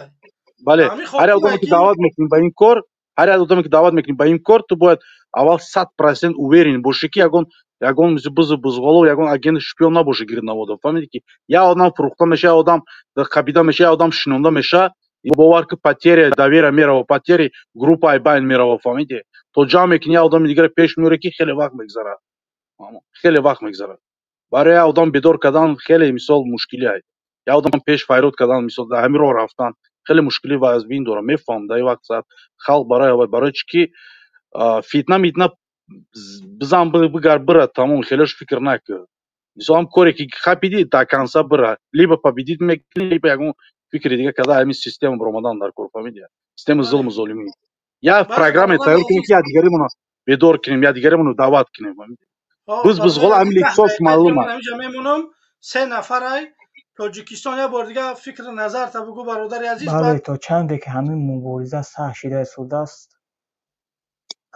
Бале, Ҳамин ҳар як хотира одаме, ки ки даъват мекунӣ ба ин кор, ҳар як одаме, ки даъват мекунӣ ба ин кор, ту бояд аввал 100% уверен бошӣ, ки ягон бузу бузғоло, ягон агент, шпион набоша гирид навода. Фаҳмидӣ, ки як одам фурӯхта меша, як одам қабида меша, як одам шинонда меша, бовар ки потеря доверия мерава, потери группа ай байн мерава, фаҳмидӣ? То ҷамъ мекунӣ, як одами дигаре пеш меорӣ, ки хеле вақт мегзарад. Хеле вақт мегзарад. Барои як одам бедор кардан хеле мисол мушкилӣ ай. Як одам пеш файрод кардан, мисол, дар ҳамин роҳ рафтан хеле мушкилӣ ва аз бин дорам. Мефаҳмам, дар ин вақт саат халқ барои чӣ ки фитна митна бизан, бигар, бира, тамом, хелеш фикр накун. Мисол, ҳам коре ки хапидӣ, до конца бира, либо победить мекунӣ, либо ягон фикри дига карда, ҳамин система баромадан дар кор, фаҳмидӣ? Система зулму золимӣ. Як программе тайёр кунем, ки якдигаримонро бедор кунем, якдигаримонро даъват кунем. Биз бизғола ҳамин лицош маълум аст. Ҳаминҷа мемонам, се нафарай Тоҷикистон. Як бор дига фикри назарта бугӯ, бародари азиз. Бале, то чанде ки ҳамин мубориза сар шида истодааст,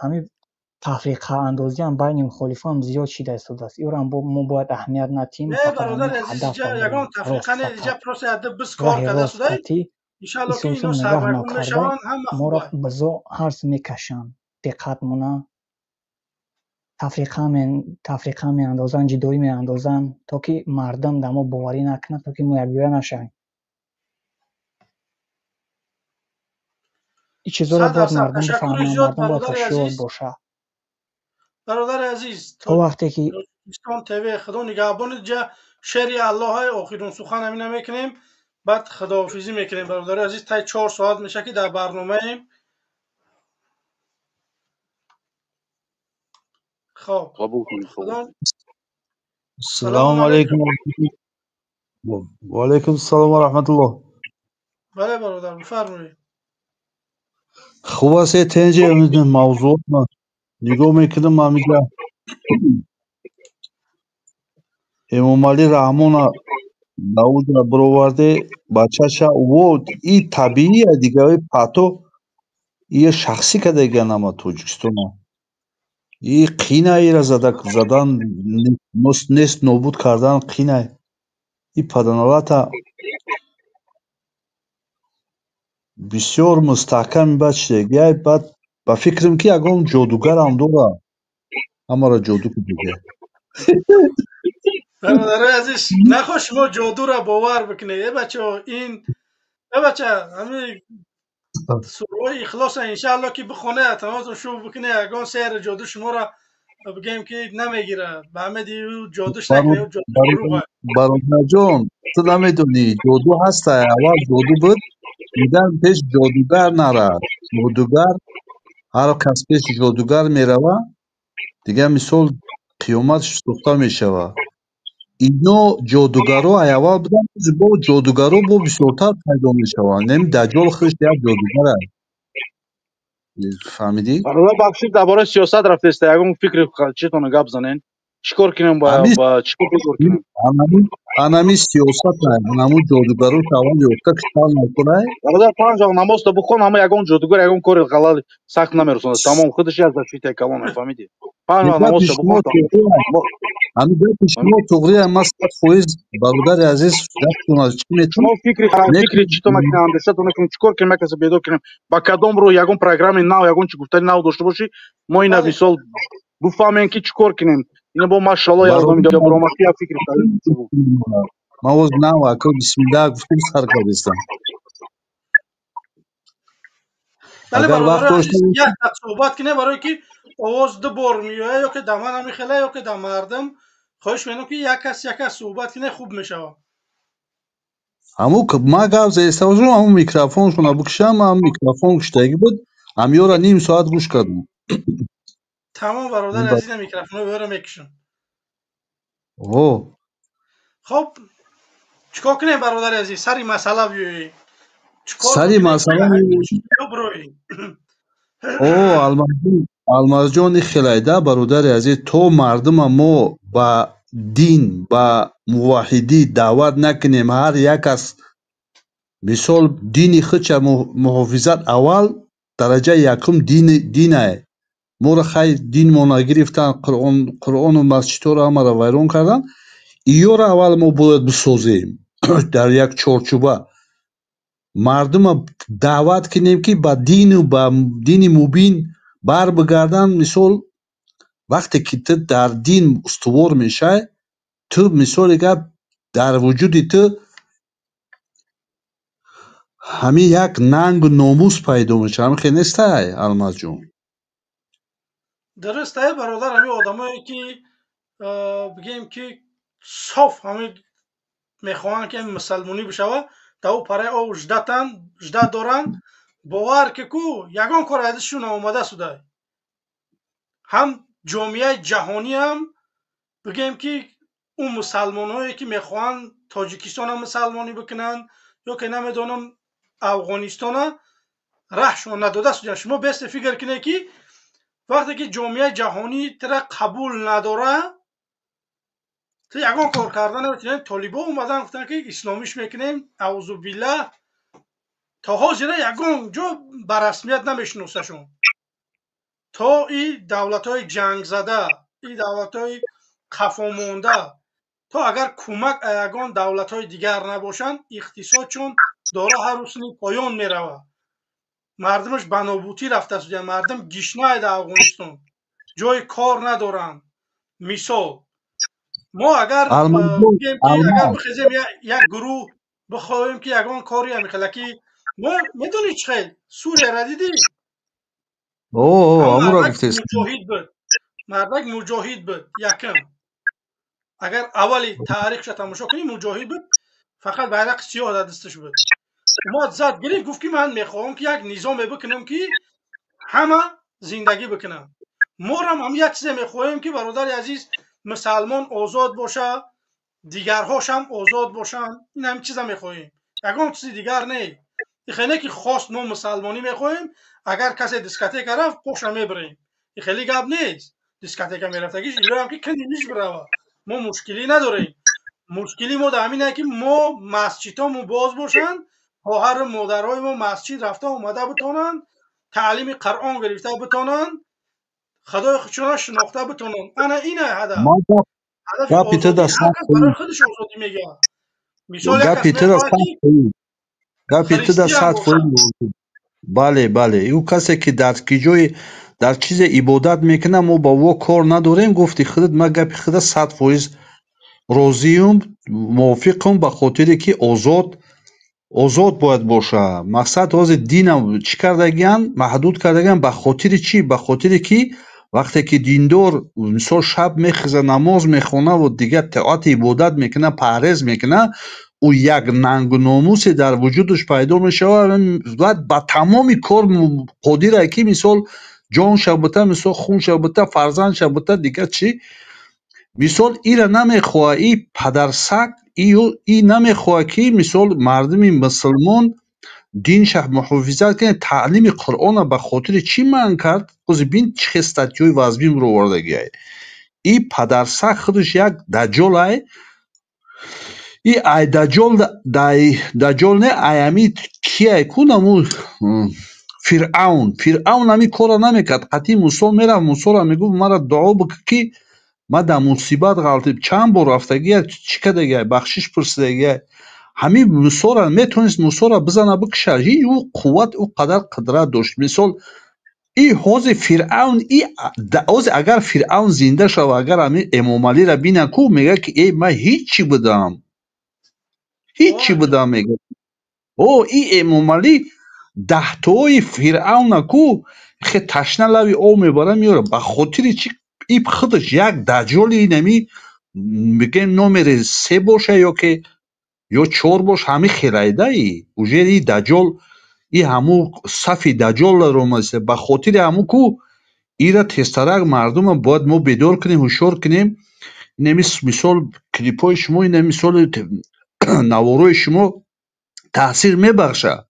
ҳамин тафриқаандозиам байни мухолифон зиёд шида истодааст. Инро мо бояд аҳамият надиҳем. Не, бародари азиз, иҷа ягон тафриқа не, иҷа просто яде биз кор Роҳи карда рост судай. қатӣ Иншалло, ки исоса ино нигоҳ сарнагун нокарда мешаванд, ҳама моро хуб. бизо ҳарс мекашанд. Диққат мона. Тафриқа меандозанд, ҷудоӣ меандозанд, то ки мардум дар мо боварӣ накунад, то ки мо якҷоя нашавем. Ин чизҳоро бояд 100%. мардум Ташаккури бифаҳманд, зиёд, мардум бояд бародари ҳушёр азиз. бошад. Бародари азиз, То вақте ки Тоҷикистон ТВ, худо нигаҳбонит. Ҷа шери Аллоҳай, охирун сухан ҳамина мекунем, баъд худоҳофизӣ мекунем. Бародари азиз, тай 4 соат меша, ки дар барномаем. Хоб, Қабул кунед. худо Салому алейкум. Ва алейкум салом ва раҳматуллоҳ. Бале, бародар, бифармоед. Хуб аст, тенҷи мавзӯъ нигоҳ мекунам, ҳамиҷа Эмомалӣ Раҳмона Дауда бироварде, бачаша во и табиия, дигари пато ия шахсӣ кардагиан ама Тоҷикистона. И қина ира зада задан нест, нобуд кардан қина. И паданалата бисёр мустаҳками бад шидагиай, баъд ба фикрам, ки ягон ҷодугарам дора, ҳамаро ҷоду кардага. Бародарои азиз, нахоҳ шумо ҷодура бовар бикунед. Э, бачаҳо, ин, э, бача, ҳами сураҳои Ихлоса иншаалло ки бихоне, тамозу шӯ бикуне, ягон сеҳри ҷоду шуморо бигем ки намегира. Ба ҳамеди ӯ ҷодуш накунед, ӯ ҷоду дурӯға. Бародарҷон, ту намедонӣ, ҷоду ҳаста, аввал ҷоду буд, мегӯянд пеш ҷодугар нара. Ҷодугар, ҳар кас пеши ҷодугар мерава, дигар мисол қиёматш сӯхта мешавад. Ино ҷодугаро ай аввал буданд, бо ҷодугаро бо бисёртар пайдо мешаванд. Неми Даҷҷол худаш як ҷодугар аст. Фаҳмидӣ? Бародар, бахшид, дар бораи сиёсат рафтеста, ягон фикри читона гап занен. Чӣ кор кунем, ба чӣ кор бигор кунем? Анами сиёсат, анаму ҷодугаро аввал ёфта кишвар накунай. Бародар, панҷ вақт намозта бихон, ҳама ягон ҷодугар ягон кори ғалат сахт намерасонад. Тамом, худаш як защита калон, фаҳмидӣ? Панҷ вақт Гапи намозта шумо бихон. туғри, ҳами гапи шумо туғри, ман 100%, бародари азиз, гаптон аз чӣ метавон? Шумо фикри читона кунем, андешатона кунем, чӣ кор кунем, як каса бедор кунем, ба кадом рӯ, ягон программаи нав, ягон чӣ гуфтани нав дошта бошӣ, мо ина мисол бифаҳмем, ки чӣ кор кунем. Ина бо машалло як одам инҷо баромад, ки як фикри Ман боз нав ако бисмиллаҳ гуфтем, сар кардистам. Бале, Агар вақт бародарои дошта азиз, як дақиқа суҳбат кунем, барое ки овоз ду бор меояд, ё ки дар ман ҳамин хела, ё ки дар мардум. Хоҳиш мекунам, ки як кас, як кас суҳбат кунед, хуб мешавад. Ҳаму ман гап заиста бошам, ҳамун микрофоншона бикушам, ҳам микрофон куштагӣ буд, ҳамёра ним соат гӯш кардам. Тамом, бародари азиз, микрофонро бера мекушам. О. Хоб, чӣ кор кунем, бародари азиз? Сари масъала биёед, чӣ кор Сари бикунем, ки масъала бироем? О, Алмазҷон, Алмазҷони хелайда, бародари азиз, то мардума мо ба дин, ба муваҳҳидӣ даъват накунем, ҳар як кас мисол дини худша муҳофизат, аввал дараҷаи якум динае. Моро хай динмона гирифтан, Қуръону масҷидҳоро ҳамаро вайрон кардан. Иёро аввал мо бояд бисозем дар як чорчӯба. Мардума даъват кунем, ки ба дину ба дини мубин бар бигарданд. Мисол, вақте ки ту дар дин устувор мешавӣ, ту, мисоли гап, дар вуҷуди ту ҳамин як нангу номус пайдо мешавад. Ҳамин хел нестай, Алмазҷон? Дуруст ай, бародар. Ҳамин одамое ки, бигем ки соф ҳамин мехоҳанд, ки мусалмонӣ бишавад, дар ӯ параи ов ждатан ждат доранд. Бовар ки ку ягон кор аз дастшон наомада судай. Ҳам ҷомеаи ҷаҳонӣ ҳам, бигем ки ӯ мусалмонҳое ки мехоҳанд Тоҷикистона мусалмонӣ бикунанд ё ки намедонам Афғонистона, раҳшон надода судянд. Шумо бесте фикр кунед, ки вақте ки ҷомеаи ҷаҳонӣ тира қабул надора, ту ягон кор карда наметавонӣ. Толибо омадан, гуфтанд, ки исломиш мекунем, аузубиллаҳ, то ҳозира ягон ҷо ба расмият намешиносашон. То и давлатҳои ҷангзада, и давлатҳои қафомонда, то агар кӯмак ягон давлатҳои дигар набошанд, иқтисодшон дора ҳар рӯз сини поён меравад, мардумаш ба нобудӣ рафтааст. Мардум гишнаи дар Афғонистон. Ҷои кор надоранд. Мисол, мо агар бигем ки агар бихезем, як гурӯҳ бихоҳем ки ягон кори ҳамихела ки мо медонӣ чӣ хел Сурияра дидӣ? Амура гуфтест. Муҷоҳид буд, мардак муҷоҳид буд. Якм, агар аввали таърихша тамошо кунӣ, муҷоҳид буд, фақат байрақи сиёҳ дар дасташ буд. Омад, зад, гирифт, гуфт ки ман мехоҳам ки як низоме бикунам ки ҳама зиндагӣ бикунанд. Морам ҳам як чизе мехоҳем ки, бародари азиз, мусалмон озод боша, дигарҳошам озод бошанд. Ин ҳамин чиза мехоҳем, ягон чизи дигар не. Ихеле ки хост мо мусалмонӣ мехоҳем, агар касе дискотека рафт, поша мебирем, и хеле гап нест. Дискотека мерафтагиш илоям ки кини бирава, мо мушкилӣ надорем. Мушкили мо дар ҳамин ки мо масҷидҳомо боз бошанд, хоҳару модарҳои мо масҷид рафта омада битонанд, таълими Қуръон гирифта битонанд, Худои худшона шинохта битонанд. Ана ина ҳадаф. Ҳадафи озодӣ. Ҳар кас барои худаш озодӣ мегӯяд. Мисол, як кас мехоҳад ки Гапи ту да 100%. Бале, бале, ӯ касе ки дар ки ҷои дар чизе ибодат мекунад, мо ба ӯ кор надорем. Гуфти худат, ман гапи худа 100% розиюм, мувофиқам, ба хотире ки озод, озод бояд боша. Мақсад, ҳозир динам чӣ кардагиян? Маҳдуд кардагиян. Ба хотири чӣ? Ба хотире ки вақте ки диндор, мисол, шаб мехеза, намоз мехонаву дигар тоати ибодат мекунад, парҳез мекунад, ӯ як нангу номусе дар вуҷудаш пайдо мешавад, баъд ба тамоми кор қодире ки, мисол, ҷонша бута, мисол, хунша бута, фарзандша бута, дигар чӣ. Мисол, ира намехоҳа и падарсаг, и намехоҳа ки, мисол, мардуми мусулмон динша муҳофизат кунад. Таълими Қуръона ба хотири чӣ манъ кард? Ҳозир бин, чӣ хел статьёи вазминро овардагиай. И падарсаг худаш як даҷҷолай. И ай даҷҷол, даҷҷол не, ай ами кияй ку, наму Фиръавн. Фиръавн ҳамин корро намекард. Қатъи Мусо мерафт, Мусоро мегуфт: «Мара дуо бикун ки ман дар мусибат ғалтиб». Чанд бор рафтагия, чӣ кардагиай? Бахшиш пурсидагиай. Ҳамин Мусоро метавонист, Мусоро бизана, бикуша. Ҳеҷ ӯ қувват, ӯ қадар қудрат дошт. Мисол, и ҳозир Фиръавн, и ҳозир агар Фиръавн зинда шава, агар ҳамин Эмомалиро бина ку, мегӯяд ки э, ман ҳичи будам, ҳичи будам, мегӯяд. О, и Эмомалӣ даҳтои Фиръавна ку хе ташна лави об мебара, меёра. Ба хотири чӣ? И худаш як даҷҷоли инами, мегӯем, номери се боша ё ки ё чор бош, ҳамин хелайда. И уже и даҷҷол, и ҳамун сафи даҷҷолро омадаст. Ба хотири ҳамун ку ира тезтарак мардума бояд мо бедор кунем, ҳушёр кунем. Инами, мисол, клипҳои шумо, ина, мисоли, наворои шумо таъсир мебахшад.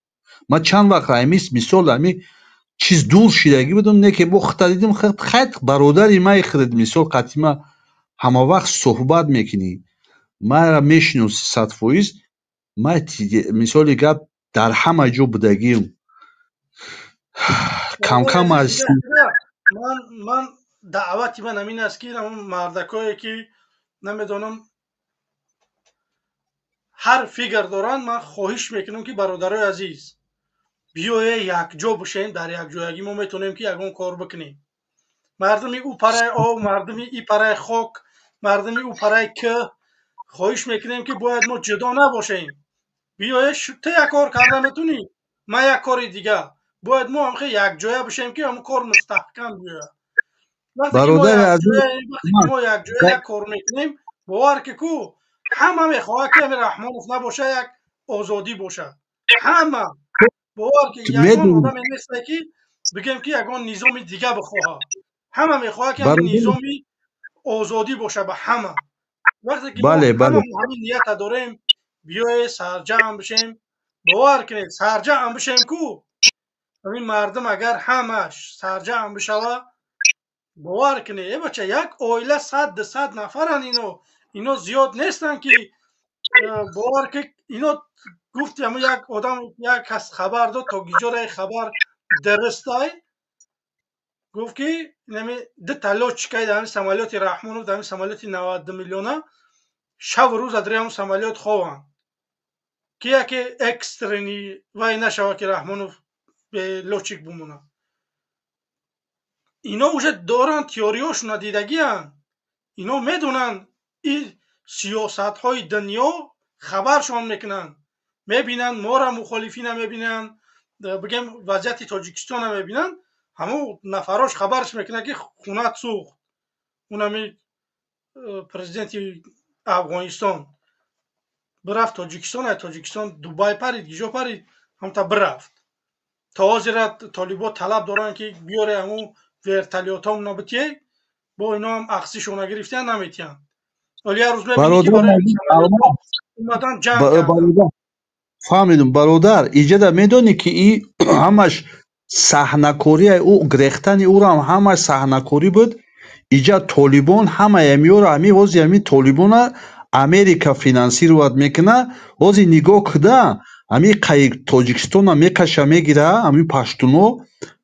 Ман чанд вақт ҳамис, мисол, ҳами чиз дур шидагӣ будам, не ки бо худта дидим. Хайр, бародари май худат, мисол, қатъи ҳама вақт суҳбат мекунӣ, маро мешиноси 100%. Ман, мисоли гап, дар ҳама ҷо будагиам, камкам аз Ман даъвати ман ҳамин аст ки мардакое ки намедонам ҳар фикр доранд, ман хоҳиш мекунам ки, бародарои азиз, биёе якҷо бошем. Дар якҷоягӣ мо метавонем ки ягон кор бикунем. Мардуми ӯ параи об, мардуми и параи хок, мардуми ӯ параи кӯҳ, хоҳиш мекунем ки бояд мо ҷудо набошем. Биёе, ту як кор карда метавонӣ, ман як кори дигар, бояд мо ҳамхе якҷоя бошем ки ҳамон кор мустаҳкам биёяд. Вақте ки мо якҷоя як кор мекунем, бовар ки ку ҳама мехоҳад ки ҳамин Раҳмонов набоша, як озодӣ бошад. Ҳама, бовар ки, ягон одаме несте ки бигем ки ягон низоми дига бихоҳад. Ҳама мехоҳад ки ҳамин низоми озодӣ боша ба ҳама. Вақте ки мо ҳамин нията дорем, биёе сарҷамъ бишем. Бовар кунед, сарҷамъ бишем ку, ҳамин мардум агар ҳамаш сарҷамъ бишава, бовар кунед, э бача, як оила 100, 200 нафаранд. Ино зиёд нестанд ки, бовар ки, ино гуфти ҳамн як одам, як кас хабар дод, то гиҷораи хабар дурустай, гуфт ки инами дута лётчикаи дар ҳамин самолёти Раҳмонов, дар ҳамин самолёти 92 миллиона, шабу рӯз дар ҳамн самолёт хованд ки яке экстренный вай нашава, ки Раҳмонов бе лётчик бимонад. Ино уже доранд, теориёшона дидагианд, ино медонанд, ин сиёсатҳои дунё хабаршон мекунанд, мебинанд мора, мухолифина мебинанд, бигем, вазъияти Тоҷикистона мебинанд. Ҳамун нафарош хабарш мекунад, ки хунат сӯхт. Унами президенти Афғонистон бирафт Тоҷикистон, ай Тоҷикистон Дубай парид, гиҷо парид, ҳамта бирафт. То ҳозира толибо талаб доранд, ки биёре ҳамун вертолётҳомона битие, бо иноам ақсишона гирифтиян, наметиҳанд. Вале як рӯз мебинӣ, ки барои омадан ҷанг карданд. Фаҳмидум, бародар. Иҷада медонӣ, ки и ҳамаш саҳнакории ӯ, грехтани ӯрам ҳамаш саҳнакорӣ буд. Иҷа толибон ҳамаи амиёро, ами ҳози ами толибона Америка финансировать мекуна. Ҳози нигоҳ куда, ами қай Тоҷикистона мекаша, мегира, ами паштуно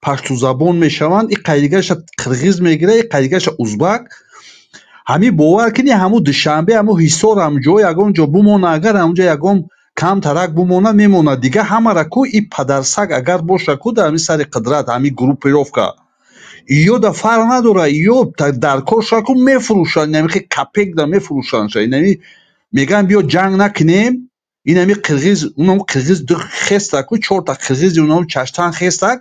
паштузабон мешаванд, и қайдигаша қирғиз мегира, и қайдигаша узбак. Ҳами бовар кини, ҳаму Душанбе, ҳаму Ҳисор, ҳам ҷо ягон ҷо бумона, агар ҳамунҷо ягон камтарак бумона, мемонад. Дига ҳамара ку и падарсаг агар боша ку дар ҳами сари қудрат, ҳами группировка ё да фарқ надора, ё дар кор ку мефурӯшанд, инами капек да мефурӯшанд. Инами мегӯянд, биё ҷанг накунем. Инами қирғиз, унам қирғиз хестак ку, чорта қирғизи унам чаштан хестак,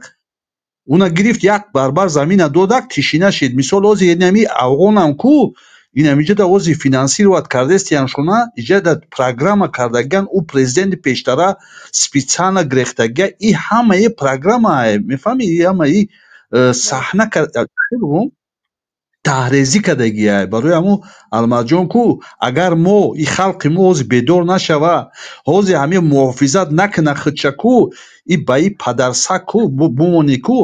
уна гирифт, як барбар замина додак, тишина шид. Мисол, ҳози инами афғонам ку инамиҷода ҳози финансировать кардестияншона, иҷода программа кардагиан, ӯ президенти пештара специально грехтагия. И ҳамаи программа, мефаҳми, и ҳамаи саҳна таҳрезӣ кардагия. Барои ҳамун, Алмазҷон, ку агар мо и халқи мо ҳози бедор нашава, ҳози ҳамин муҳофизат накуна худша ку, и ба и падарсаг ку бумонӣ ку,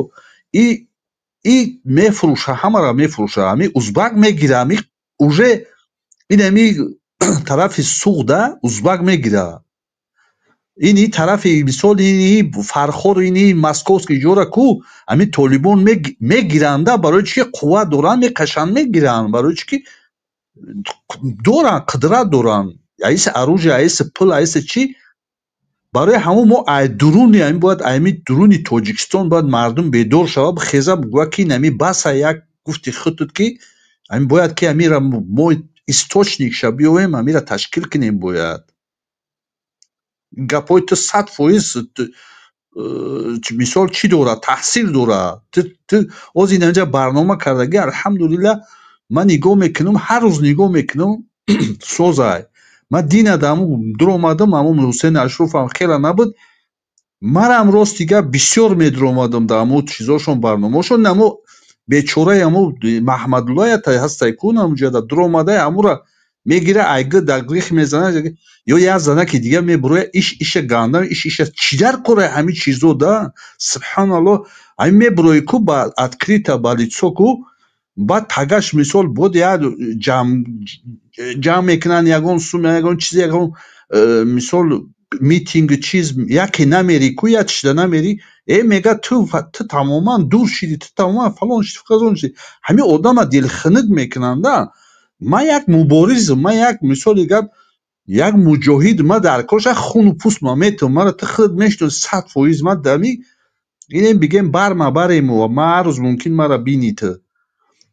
и мефурӯша, ҳамаро мефурӯша. Ҳами узбак мегира, ҳами уже инами тарафи Суғда узбак мегира, ини тарафи, мисол, ини Фархор, ини московский ҷора ку ҳами толибон мегиранда. Барои чи ки қувват доранд, мекашанд, мегиранд. Барои чи ки доранд, қудрат доранд, аиси оружие, аиси пул, аиси чӣ. Барои ҳамон мо ай дуруни ами бояд, ами дуруни Тоҷикистон бояд мардум бедор шава, хеза, бигӯяд, ки инами баса. Як гуфти худтуд, ки ами бояд, ки амира мо источник ша биёвем, амира ташкил кунем бояд. Гапҳои ту 100%, мисол, чӣ дорад, таҳсил дорад. Ту оз инҷа барнома кардагӣ, алҳамдулилла. Ман нигоҳ мекунам, ҳар рӯз нигоҳ мекунам, созай. Ман дина даму дуромадам, ҳамун Ҳусейни Ашруфам хела набуд. Манам, рости гап, бисёр медуромадам да ҳамун чизошон, барномаошон. Намо бечораи ҳамун Маҳмадуллоя ҳастай ку, ҳамунҷода дуромадай, ҳамура мегира, айгы дар грих мезана, ё як занаки дига мебуроя, иш иша ганда, иш иша чӣ дар кора ҳамин чизо да. Субҳаналлоҳ, ҳамин мебурои ку ба открыто, ба лицо ку, баъд тагаш, мисол, буд як ҷамъ мекунанд, ягон сум, ягон чизе, ягон мисол, митинг, чиз, яке намери ку, як чида намери, мега, ту тамоман дур шидӣ, ту тамоман фалон шидӣ, фалон шидӣ. Ҳамин одама дилхунук мекунанда. Ман як муборизм, ман як, мисоли гап, як муҷоҳид. Ман дар корша хуну пӯст ма метавон. Мара ту худат мешиноси 100%. Ман дами инем, бигем, барма барему, ман ҳар рӯз мумкин мара бинӣ,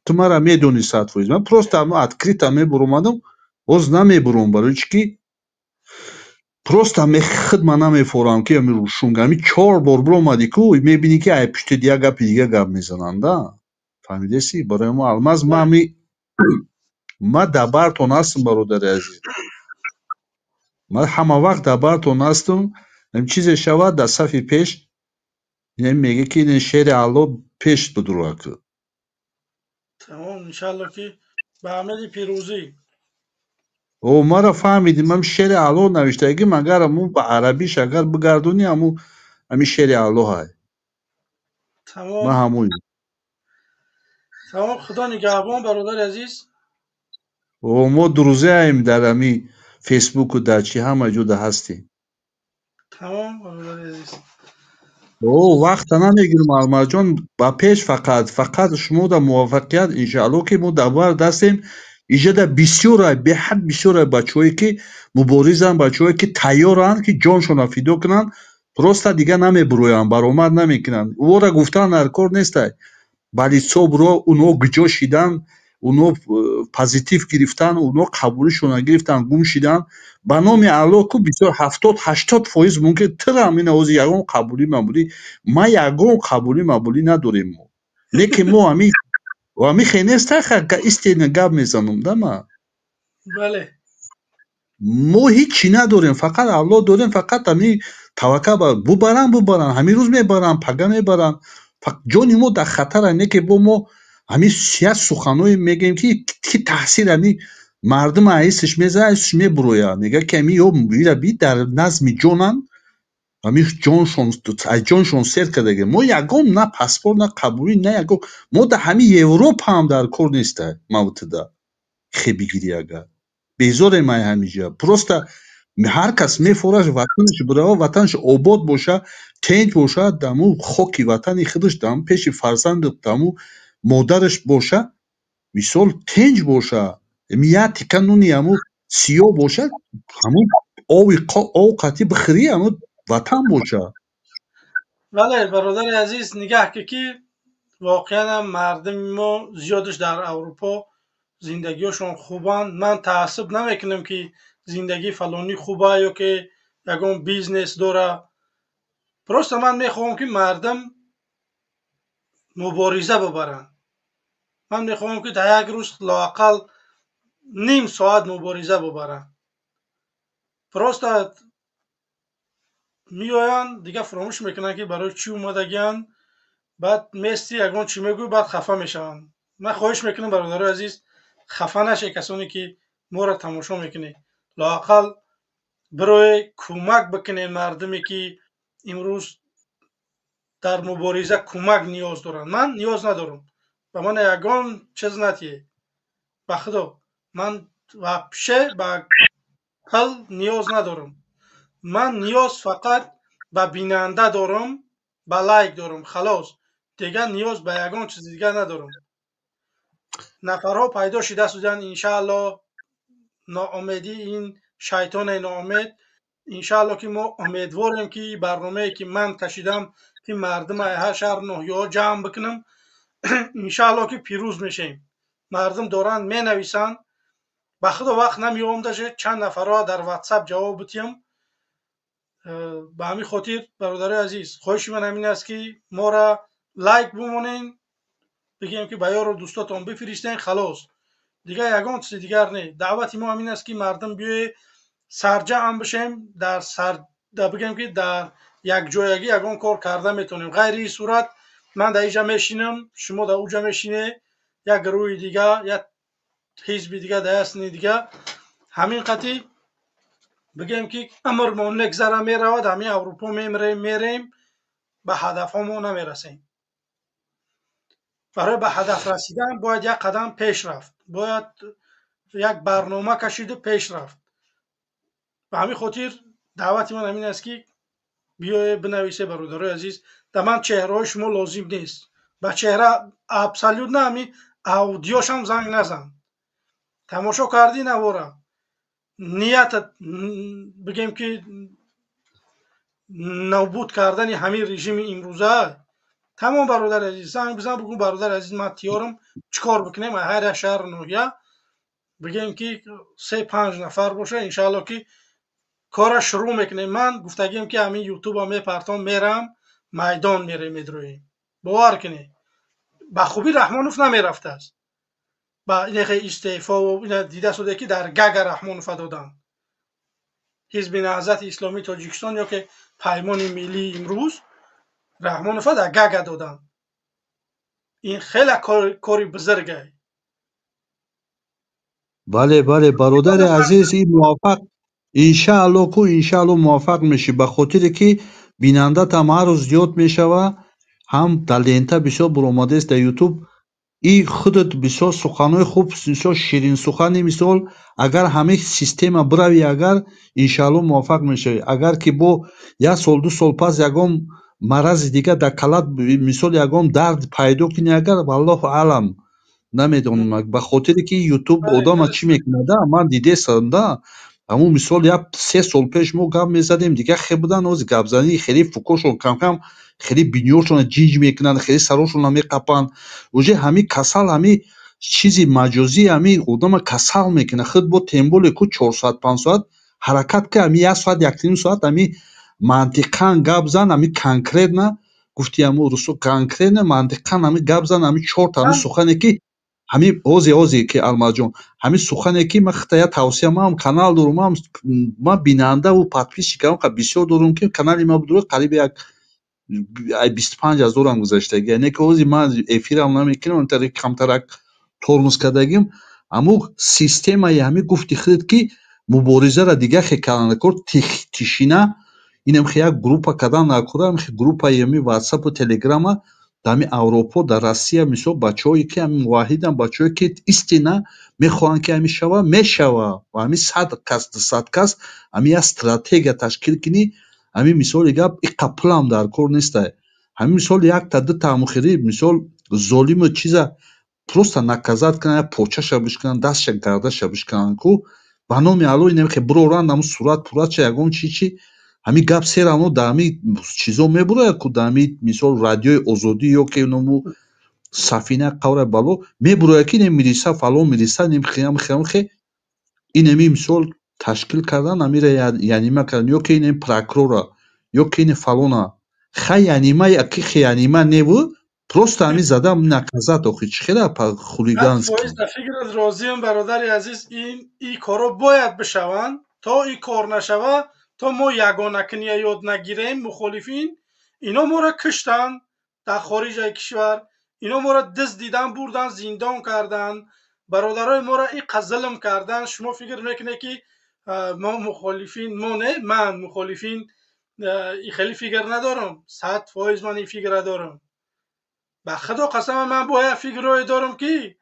ту мара медонӣ 100%. Ман просто ҳамо открыто мебуромадам, боз намебуром. Барои чӣ ки просто худ ман намефорам, ки ами рӯшунг ами чор бор буромадӣ ку, мебинӣ, ки ай пуштит як гапи дига гап мезананда. Фаҳмидеси? Барои мо, Алмаз, ма ами ман дар бартон ҳастам, бародари азиз, ман ҳама вақт дар бартон ҳастам. Чизе шавад, дар сафи пеш мега, ки ин шери Алло пеш бидурак. Тамом, иншалло, ки ба амали пирӯзӣ. О, мара фаҳмидӣ, ман шери Алло навиштагим. Агар аму ба арабиш агар бигардонӣ, аму ами шери Аллоҳай. Тамом. Ман ҳамун. Тамом, Худо нигаҳбон, бародари азиз. О, мо друзья ем, дар ами Фейсбуку, дар чи, ҳама ҷода ҳастем. Тамом, бародари азиз. О, вақта намегирам, Алмазҷон. Ба пеш, фақат фақат шумо дар муваффақият, иншаалло, ки мо дар бар дастем. Иҷода бисёра, беҳад бисёра бачаҳое, ки муборизанд, бачаҳое, ки тайёранд, ки ҷоншонро фидо кунанд. Просто дига намебуроянд, баромад намекунанд. Ора гуфтан дар кор нестай. Больницо буро, уно гиҷо шидан, уно позитив гирифтан, уно қабулишона гирифтан, гум шидан. Ба номи Аллоҳ, ку бисёр 70-80% мумкин тирам ина ози ягон қабулӣ мабулӣ, ма ягон қабулӣ мабулӣ надорем мо. Лекин мо ҳами ҳами хе нест, истина гап мезанам да ма. Бале. Мо ҳичи надорем, фақат Аллоҳ дорем, фақат ҳами таваккал. Бубаран, бубаран, ҳамин рӯз мебаранд, пага мебаранд, ҷони мо дар хатара. Не ки бо мо ҳамин як суханое мегӯем, ки таъсир ҳами мардум аисш мезанад, аисш мебурояд, мегӯяд, ки ҳами ё ира би дар назми ҷонанд, ҳами ҷоншон аз ҷоншон сер кардаги. Мо ягон на паспорт, на қабулӣ, на ягон, мо дар ҳамин Европа ҳам дар кор неста мавтида хе бигирӣ. Агар безорем ай ҳамиҷа, просто ҳар кас мефораш ватанаш бурава, ватанаш обод боша, тенҷ боша, даму хоки ватани худаш, даму пеши фарзанду, даму модараш боша, мисол, тенҷ боша, як тика нуни ҳаму сиёҳ боша, ҳамун ови ов қатӣ бихӯрӣ, ҳамун ватан боша. Бале, бародари азиз, нигаҳ ки воқеан ҳам мардуми мо зиёдаш дар Аврупо зиндагиҳошон хубанд. Ман таассуб намекунам, ки зиндагии фалонӣ хуба ё ки ягон бизнес дора. Просто ман мехоҳам, ки мардум мубориза бибаранд. Ман мехоҳам, ки дар як рӯз лоақал ним соат мубориза бибаранд. Просто меоянд, дигар фуромӯш мекунанд, ки барои чӣ омадагианд. Баъд мести ягон чӣ мегӯй, баъд хафа мешаванд. Ман хоҳиш мекунам, бародарои азиз, хафа нашед, касоне ки моро тамошо мекунед. Лоақал бирои кӯмак бикунед мардуме, ки имрӯз дар мубориза кӯмак ниёз доранд. Ман ниёз надорам, ба ман ягон чиз натиҳед, ба худо, ман вообще ба пул ниёз надорам. Ман ниёз фақат ба бинанда дорам, ба лайк дорам, халос. Дигар ниёз ба ягон чизи дигар надорам. Нафарҳо пайдо шуда суданд, иншаалло. Ноумедӣ ин шайтоне ноумед. Иншаалло, ки мо умедворем, ки барномае, ки ман кашидам, ки мардум ҳар шаҳр ноҳияҳо ҷамъ бикунам, иншаалло, ки пирӯз мешавем. Мардум доранд менависанд. Ба худо, вақт намеёбам даже чанд нафарҳо дар Ватсап ҷавоб битиҳам. Ба ҳамин хотир, бародарои азиз, хоҳиши ман ҳамин аст, ки моро лайк бимонен, бигем, ки ба ёру дӯстотон бифиристен, халос. Дигар ягон чизи дигар не. Даъвати мо ҳамин аст, ки мардум биёе сарҷамъ бишем, дар сар бигем, ки дар якҷоягӣ ягон кор карда метавонем. Ғайри ин сурат ман дар инҷа мешинам, шумо дар уҷа мешине, як гурӯҳи дига, як ҳизби дига дар ясни дига, ҳамин қатӣ бигем, ки умрмон мегзара, меравад, ҳамин Аврупо мемирем, мерем, ба ҳадафҳомо намерасем. Барои ба ҳадаф расидан бояд як қадам пеш рафт, бояд як барнома кашиду пеш рафт. Ба ҳамин хотир даъвати ман ҳамин аст, ки биёе бинависе, бародарои азиз. Дар ман чеҳраҳои шумо лозим нест, ба чеҳра абсолютно, ҳамин аудиошам занг назан. Тамошо кардӣ навора, ниятат бигем, ки нобуд кардани ҳамин режими имрӯза, тамом, бародари азиз, занг бизан, бугӯ: «Бародари азиз, ман тиёрам, чӣ кор бикунем?» Ҳар як шаҳру ноҳия бигем, ки се панҷ нафар боша, иншаалло, ки кора шурӯъ мекунем. Ман гуфтагием, ки ҳамин Ютуба мепартом, мерам майдон, мерем, медроем. Бовар кунед, ба хубӣ Раҳмонов намерафтааст ба инехе истеъфо. Ина дида шуде, ки дар Гага Раҳмонова доданд. Ҳизби Наҳзати Исломии Тоҷикистон ё ки Паймони Миллии имрӯз Раҳмонова дар Гага доданд. Ин хеле кори бузурге. Бале, бале, бародари азиз, ин муваффақ, иншаалло, ку иншаалло муваффақ мешӣ, ба хотире ки бинандатам ҳар рӯз зиёд мешава, ҳам дар лента бисёр буромадааст дар Ютуб. И худат бисёр суханҳои хуб, бисёр ширинсухани. Мисол, агар ҳамин система биравӣ, агар иншаалло муваффақ мешавӣ. Агар ки бо як сол, 2 сол пас ягон марази дигар дар калат, мисол, ягон дард пайдо кунӣ, агар, валлоҳу аълам, намедонам, ба хотире ки Ютуб одама чӣ мекунада, ман дидесам да. Ҳамун мисол як 3 сол пеш мо гап мезадем, дигар хел будан, ҳозир гапзанӣ хеле фукошон кам-кам, хеле бинёшона ҷинҷ мекунанд, хеле сарошонро меқапанд. Уже ҳами касал, ҳами чизи маҷозӣ ҳами одама касал мекунад. Худ бо темболе ку 4 соат, 5 соат ҳаракат ки ҳами як соат, якним соат ҳами мантиқан гап зан, ҳами конкретно гуфти ҳаму русо конкретно мантиқан ҳами гап зан, ҳами чорта ҳами сухане ки ҳами ҳози ки Алмазҷон, ҳами сухане ки ман хита я тавсия, ман канал дорум, ман бинандаву подписчикам бисёр дорум, ки канали ма будура қариб як 25 ҳазорам гузаштаги. Яъне ки ҳози ман эфирам намекунам, тари камтарак тормоз кардагим. Аммо системаи ҳами гуфти худат ки муборизаро дигар хе кардан кор тишина, инам хе як группа кардан накора, хе группаи ҳами ватсапу телеграма дар ҳами Авропо, дар Россия мисол бачаҳое ки ҳами муваҳидан, бачаҳое ки истина мехоҳанд ки ҳами шава, мешава. Ва ҳами 100 кас, 200 кас ҳами як стратегия ташкил кунӣ, ҳами мисоли гап иқа пулам дар кор нестай. Ҳами мисол якта дута ҳамухири мисол золиму чиза просто наказать кунанд, як почаша бишкананд, дастша гардаша бишкананд ку ба номи Алло инам хе буроранд ҳамун сурат пуратша ягон чи чи ҳами гап серамо дар ҳами чизо мебурояд ку дар ҳами мисол радиои Озодӣ ё ки ному Сафина қавра бало мебурояд ки инем милиса фалон милиса нем хиям хиям хе инеми мисол ташкил кардан, ҳамира янима кардан, ё ки инем прокурора, ё ки ине фалона хай янима яки хиянима неву просто ҳами зада наказать. Охи чӣ хела хулиганский. Дар фикрат розиам, бародари азиз, ин корҳо бояд бишаванд. То ин кор нашава, то мо ягонакиния ёд нагирем, мухолифин ино моро киштанд дар хориҷаи кишвар, ино моро дуздидан бурдан, зиндон карданд, бародарои моро иқа зулм карданд. Шумо фикр мекунед ки мо мухолифин, мо не, ман мухолифин хеле фикр надорам, 100% ман ин фикрро дорам. Ба худо қасам, ман бояд фикрҳое дорам ки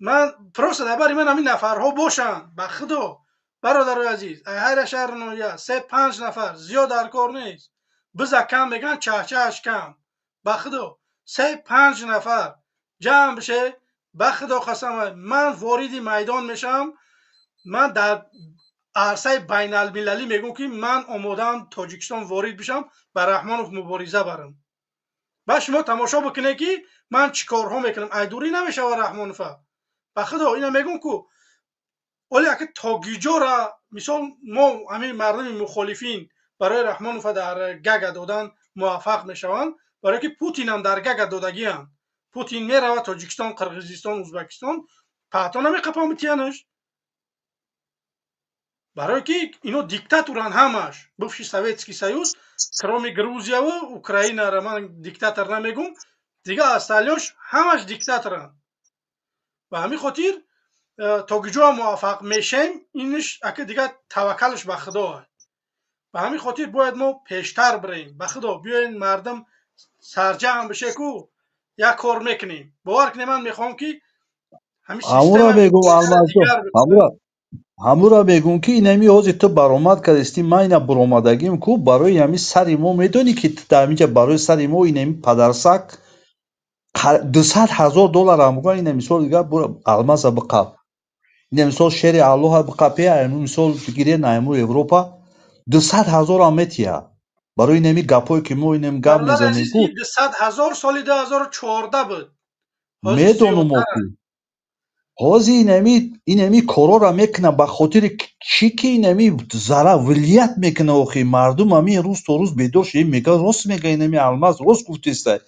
ман просто дар бари ман ҳамин нафарҳо бошанд. Ба худо, бародарои азиз, ҳар шаҳру ноҳия 3-5 нафар зиёд дар кор нест. Биза кам мегӯянд, чахчааш кам. Ба худо 3-5 нафар ҷамъ бише, ба худо қасам, ман вориди майдон мешавам. Ман дар арсаи байналмилалӣ мегӯям ки ман омодаам Тоҷикистон ворид бишам, ба Раҳмонов мубориза барам. Ба шумо тамошо бикунед ки ман чӣ корҳо мекунам. Айдурӣ намешава Раҳмонова. Ба худо ина мегӯм ку оли аки то гиҷора мисол мо ҳамин мардуми мухолифин барои Раҳмонова дар Гага додан муваффақ мешаванд, барое ки Путинам дар Гага додагианд. Путин меравад Тоҷикистон, Қирғизистон, Узбекистон, паҳто намеқапам битиянаш, барое ки ино диктаторанд ҳамаш. Бывший Советский Союз, кроме Грузияву Украинара ман диктатор намегум, дигар остальнош ҳамаш диктаторанд. Ба ҳамин хотир то гиҷоа муваффақ мешем, инш аки дигар таваккалш ба худо. Ба ҳамин хотир бояд мо пештар бирем. Ба худо биёен мардум сарҷамъ бише ку як кор мекунем. Бовар кунед, ман мехоҳам ки ҳамин ҳамура мегум, ҳамура мегум ки инами ҳозир ту баромад кардисти, ман ина буромадагим ку барои ҳами сари мо, медонӣ ки дар ҳаминҷа барои сари мо инами падарсак 200 ҳазор доллар мегӯянд. Ина мисол дигар алмаза биқаб, ина мисол шери Аллоҳа биқапе, айму мисол бигирен айму Европа 200 ҳазорам метиҳад барои инами гапҳое ки мо инам гап мезанем ку. 200 ҳазор соли 2014 буд. Медонум охи ҳозир инами корора мекунад ба хотири чӣ ки инами зарар вилият мекунад. Охи мардум ҳамин рӯз то рӯз бедор шуда мегӯяд, рост мега инами Алмаз рост гуфтеста.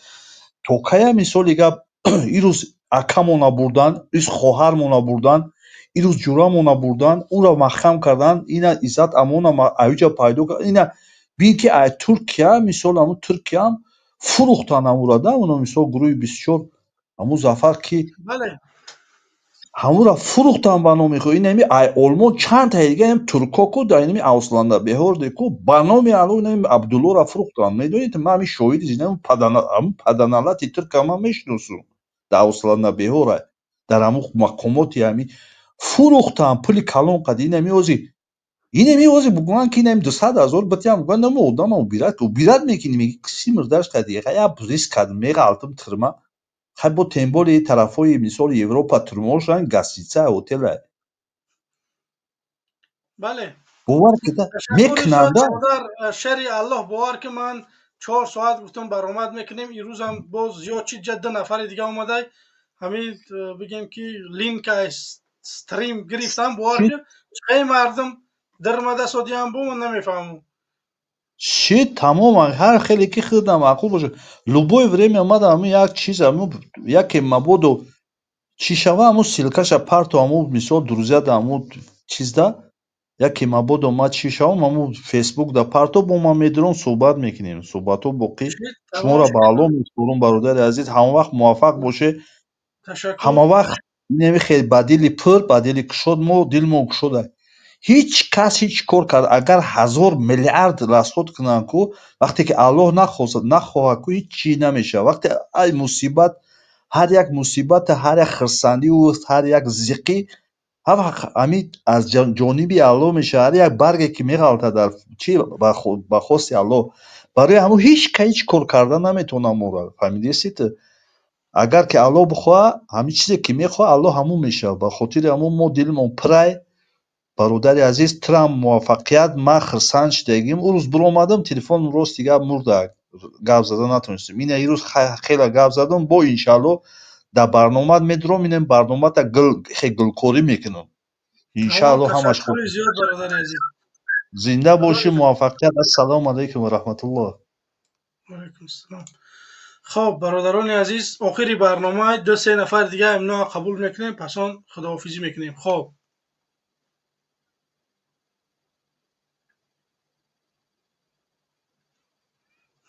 То кая мисоли гап ирӯз акамона бурдан, ирӯз хоҳармона бурдан, ирӯз ҷурамона бурдан, ӯро маҳкам кардан, ина иззат амона аюҷа пайдо кард. Ина бин ки ай Туркия мисол ҳамун Туркияам фурӯхтан ҳамура да, уно мисол гурӯҳи 24 ҳамун Зафар ки ҳамура фурӯхтан ба номи худ. Инами ай Олмон чанд таи дига ам турко ку дар инами Авсланда беҳорде ку ба номи Алло инами Абдуллоро фурӯхтан. Медонед, ман ҳамин шоҳиди зинам, ҳамун паданалати турка ман мешиносум дар Авсланда беҳора, дар ҳамун мақомоти ҳамин фурӯхтан пули калон қад. Инами ҳозир инами ҳозир бигӯянд ки инами 200 ҳазор битиям, бигӯянд намо одама убират убират мекунӣ, меги киси мурдаш қади я риск кардам, меғалтам тирма. Хай бо темболи тарафҳои мисоли Европа турмошан гостиница, ҳотела. Бале. Бовар кида мекунанда. Шери Аллоҳ, бовар ки ман 4 соат гуфтам баромад мекунем, ирӯзам боз зиёд чи ҷа 2 нафари дига омадай, ҳамин бигем ки линка стрим гирифтам, бовар ки чӣ мардум дармада содиям бу ман намефаҳмам. Ши тамоман ҳар хеле ки худам маъқул бошад. Любое время омада ҳамин як чиз, ҳамин яке мабодо чӣ шава, ҳамун ссылкаша парту, ҳамун мисол друзьяда, ҳамун чизда яке мабодо ма чӣ шавам, ҳамун фейсбукда парто, бо ман медурам, суҳбат мекунем. Суҳбатҳо боқӣ. Шуморо ба Аллоҳ месупорам, бародари азиз, ҳамавақт муваффақ боше. Ҳамавақт инами хел ба дили пур, ба дили кушод, мо дилмон кушода. Ҳеҷ кас ҳеҷ кор кард, агар 1000 миллиард расход кунанд ку, вақте ки Аллоҳ нахоҳад ку, ҳеҷ чиз намешавад. Вақте ай мусибат, ҳар як мусибат, ҳар як хирсандию ҳар як зиқӣ, ҳар вақт ҳамин аз ҷониби Аллоҳ мешавад, ҳар як барге ки меғалтад дар чи ба хости Аллоҳ. Барои ҳамун ҳеҷ ка ҳеҷ кор карда наметавонад моро. Фаҳмидистед? Агар ки Аллоҳ бихоҳад, ҳамин чизе ки мехоҳад, Аллоҳ ҳамун мешавад. Ба хотири ҳамун мо дилмон пурай. Бародари азиз, Трамп муваффақият, ман хирсанд шудагим. Ӯ рӯз биромадам, телефонам рости гап мурда, гап зада натонистем. Ина ирӯз хеле гап задам, бо иншааллоҳ дар барномат медурам, инам барномата хе гулкорӣ мекунам. Иншааллоҳ ҳамаш хуб. Зинда бошӣ, муваффақият. Ассалому алайкум ва раҳматуллоҳ. Ва алайкум ассалом. Хоб, бародарони азиз, охири барнома 2-3 нафар дига имно қабул мекунем, пас он худоҳофизӣ мекунем. Хоб,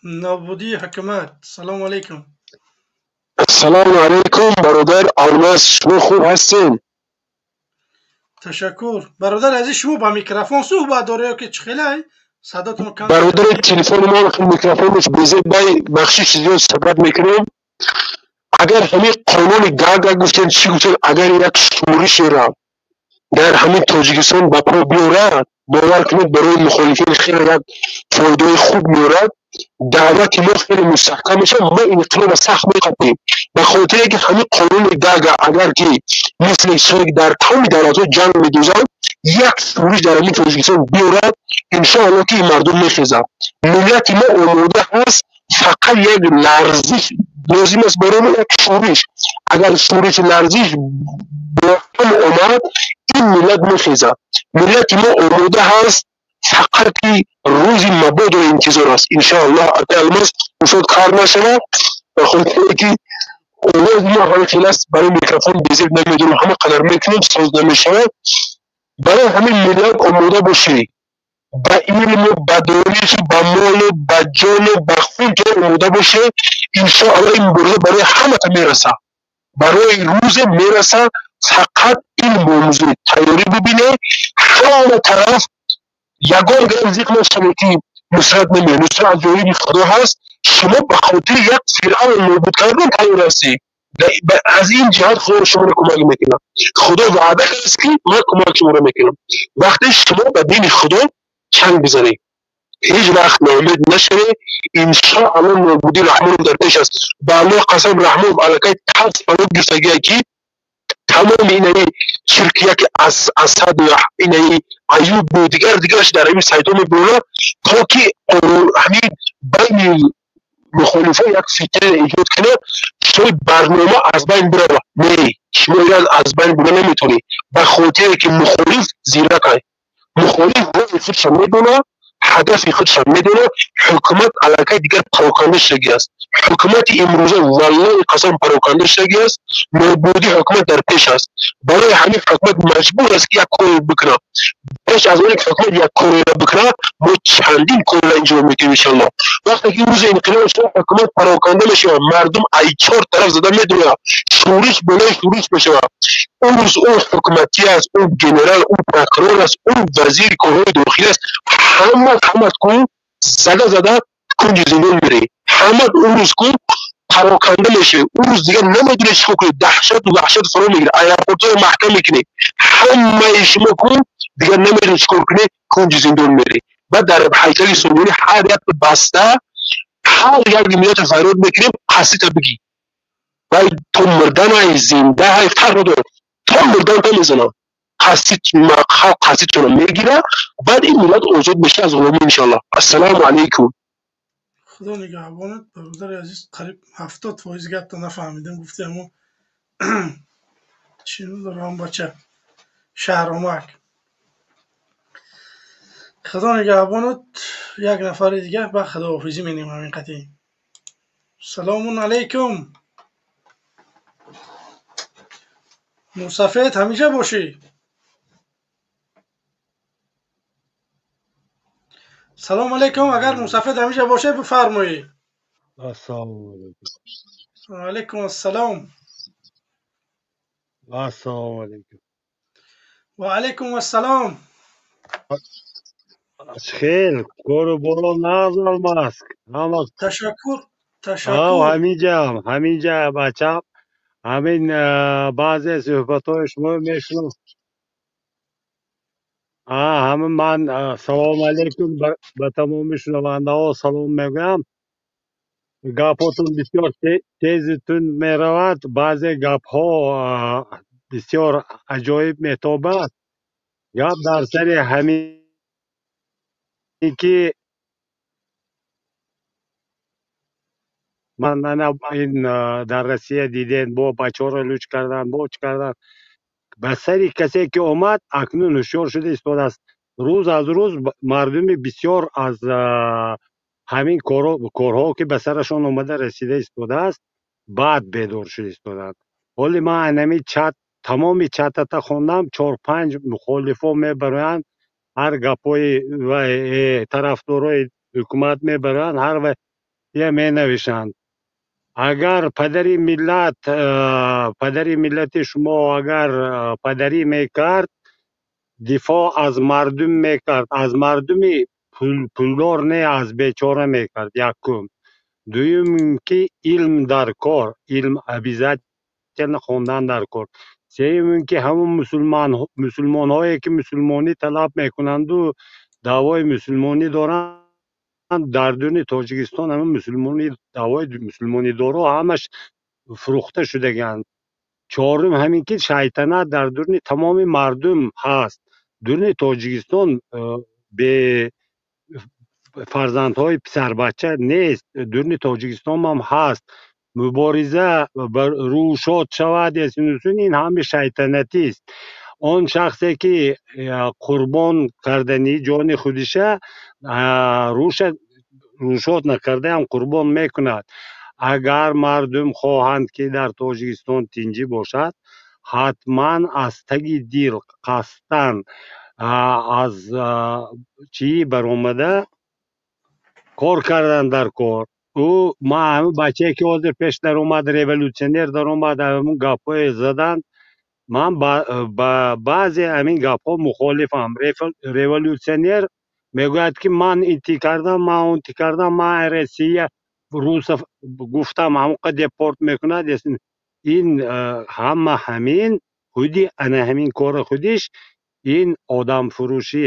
нобудии ҳукумат. Салому алайкум. Ассалому алайкум, бародар Алмаз, шумо хуб ҳастед? Ташаккур. Бародари азиз, шумо ба микрофон суҳбат доред ё ки чӣ хелай? Садотон кам. Бародари, телефони мо микрофонаш безеб, бай бахшиш зиёд суҳбат мекунем. Агар ҳамин қонуни Гага гуфтем, чӣ гуфтем, агар як шӯришеро дар ҳамин Тоҷикистон ба по биёрад, бовар кунед, барои мухолифин хеле як фоидаи хуб меорад. Даъвати мо хеле мустаҳкам мешавад, мо инқилобро сахт меқапем. Ба хотире ки ҳамин қонуни Гага агар ки мисли ки дар тамоми давлатҳо ҷанг медӯзанд, як шӯриш дар ҳамин Тоҷикистон биёрад, иншоаллоҳ ки ин мардум мехезад. Миллати мо омода ҳаст, фақат як ларзиш лозим аст барои мо, як шӯриш. Агар шӯриши ларзиш бо ҳам омад, ин миллат мехезад. Миллати мо омода ҳаст, фақат ки рӯзи мабодро интизор аст. Иншоаллоҳ, акай Алмаз, ушод кар нашавад, ба хотире ки овози мо ҳамин хел аст, барои микрофон безеб намедонем, ҳама қадар мекунем, соз намешавад. Барои ҳамин миллат омода бошед, ба илму ба донишу ба молу ба ҷону ба хун омода бошед. Иншоаллоҳ ин мубориза барои ҳамата мерасад, барои рӯзе мерасад. Фақат илм омӯзед, тайёрӣ бибинед, ҳама тараф ягон гап зиқ нашавед ки нусрат намеяд. Нусрат аз ҷониби Худо ҳаст. Шумо ба хотири як фиръавн нобуд кардан тайёр ҳастед. Аз ин ҷиҳат Худо шуморо кӯмак мекунад. Худо ваъда кардааст ки ман кӯмак шуморо мекунам. Вақте шумо ба дини Худо чанг бизанед, ҳеҷ вақт ноумед нашавед. Иншоаллоҳ нобудии Раҳмонов дар пеш аст. Ба Аллоҳ қасам, Раҳмонов аллакай тарс фаро гирифтагие ки тамоми инаи чиркия ки аз Асаду инаи Аюбу дигар дигараш дар ҳамин сайтҳо мебурад, то ки ҳамин байни мухолифон як фитна эҷод кунад, шумо барнома аз байн бирава. Не, шумо инро аз байн бурда наметавонед, ба хотире ки мухолиф зиракай, мухолиф роҳи худша медонад, ҳадафи худша медонад. Ҳукумат аллакай дигар пароканда шудагӣ аст. Ҳукумати имрӯза валлоҳи қасам пароканда шудагӣ аст. Нобудии ҳукумат дар пеш аст. Барои ҳамин ҳукумат маҷбур аст ки як коре бикунад. Пеш аз оне ки ҳукумат як кореро бикунад, мо чандин корро иҷро мекунем иншоаллоҳ. Вақте ки рӯзи инқилоб шуд, ҳукумат пароканда мешавад, мардум ай чор тараф зада медояд, шӯриш болои шӯриш мешавад. Ӯ рӯз ӯ ҳукуматӣ аст, ӯ генерал, ӯ прокурор аст, ӯ вазири корҳои дохилӣ аст, ҳама ҳамат ку зада зада кунҷи зиндон мерӣ. Ҳамат ӯ рӯз ку пароканда мешавӣ. Ӯ рӯз дигар намедонӣ чӣ кор кунӣ, даҳшату ваҳшат фаро мегирад, аэропортҳоро маҳкам мекунӣ. Ҳамаи шумо ку дигар намедонӣ чӣ кор кунӣ, кунҷи зиндон мерӣ. Баъд дар ҳайкали сомонӣ ҳар як баста, ҳар як миллатро фарёд мекунем, қасдита бигӣ. Вай то мурданай зиндаҳай фарқ надорад, то мурдан то мезанам. Халқ ҳаститонро мегирад, баъд ин миллат озод мешавад аз ғуломӣ, иншоаллоҳ. Ассалому алайкум. Худо нигаҳбонат, бародари азиз. Қариб 70% гапта нафаҳмидам. Гуфти ҳамо чӣ дорам, бача шаҳромак. Худо нигаҳбонат. Як нафари дига, ба худоҳофизӣ менем ҳамин қатъи. Салому алайкум, мусафед, ҳамиҷа бошӣ? Салому алайкум. Агар мусафед ҳамиҷа боше, бифармоед. Ассалому алайкум. Алайкум ассалом. Ассалому алайкум. Ва алайкум ассалом. Хел кору боро нағз, Алмаск. Ҳама Ташаккур. Ав. Ташаккур. Ҳаминҷаам, ҳаминҷа, бачам. Ҳамин баъзе суҳбатҳои шумо мешунавам. Ҳама ман салому алайкум, ба тамоми шунавандаҳо салом мегӯям. Гапотон бисёр тезу тунд меравад, баъзе гапҳо бисёр аҷоиб метобад. Гап дар сари ҳамин ки ман ана ин дар Россия дидем, бо бачаҳоро луч кардан, бо чӣ кардан, ба сари касе ки омад, акнун ҳушёр шуда истодааст. Рӯз аз рӯз мардуми бисёр аз ҳамин корҳо ки ба сарашон омада расида истодааст, баъд бедор шуда истодаанд. Ҳоли ман анами чат, тамоми чатата хондам, чор панҷ мухолифо мебароянд, ҳар гапҳои тарафдорои ҳукумат мебароянд, ҳар я менавишанд. Агар падари миллат, падари миллати шумо агар падарӣ мекард, дифоъ аз мардум мекард, аз мардуми пулдор не, аз бечора мекард, якум. Дуюм ки илм дар кор, илм обязательно хондан дар кор. Сеюм ки ҳамун мусулмонҳое ки мусулмонӣ талаб мекунанду даъвои мусулмонӣ доранд, дар дуни Тоҷикистон ҳамун мусулмонӣ, даъвои мусулмонидоро ҳамаш фурӯхта шудагианд. Чорум ҳамин ки шайтанат дар дуни тамоми мардум ҳаст. Дуни Тоҷикистон бе фарзандҳои писарбача нест, дуни Тоҷикистон ҳам ҳаст. Мубориза рӯшод шавад, ясинусун, ин ҳами шайтанатист. Он шахсе ки қурбон кардани ҷони худиша рӯшод накардаам қурбон мекунад. Агар мардум хоҳанд ки дар Тоҷикистон тинҷӣ бошад, ҳатман аз таги дил қасдан аз чӣ баромада кор кардан дар кор. Ӯ ман ҳамун бачае ки ҳозир пеш даромад, революционер даромад, ҳамун гапҳое заданд, ман ба баъзе ҳамин гапҳо мухолифам. Революционер мегӯяд ки ман инти кардам, ман онти кардам, ман Россия русов гуфтам, ҳамонқа депорт мекунад. Ин ҳама ҳамин худи ана ҳамин кори худиш, ин одамфурӯшӣ.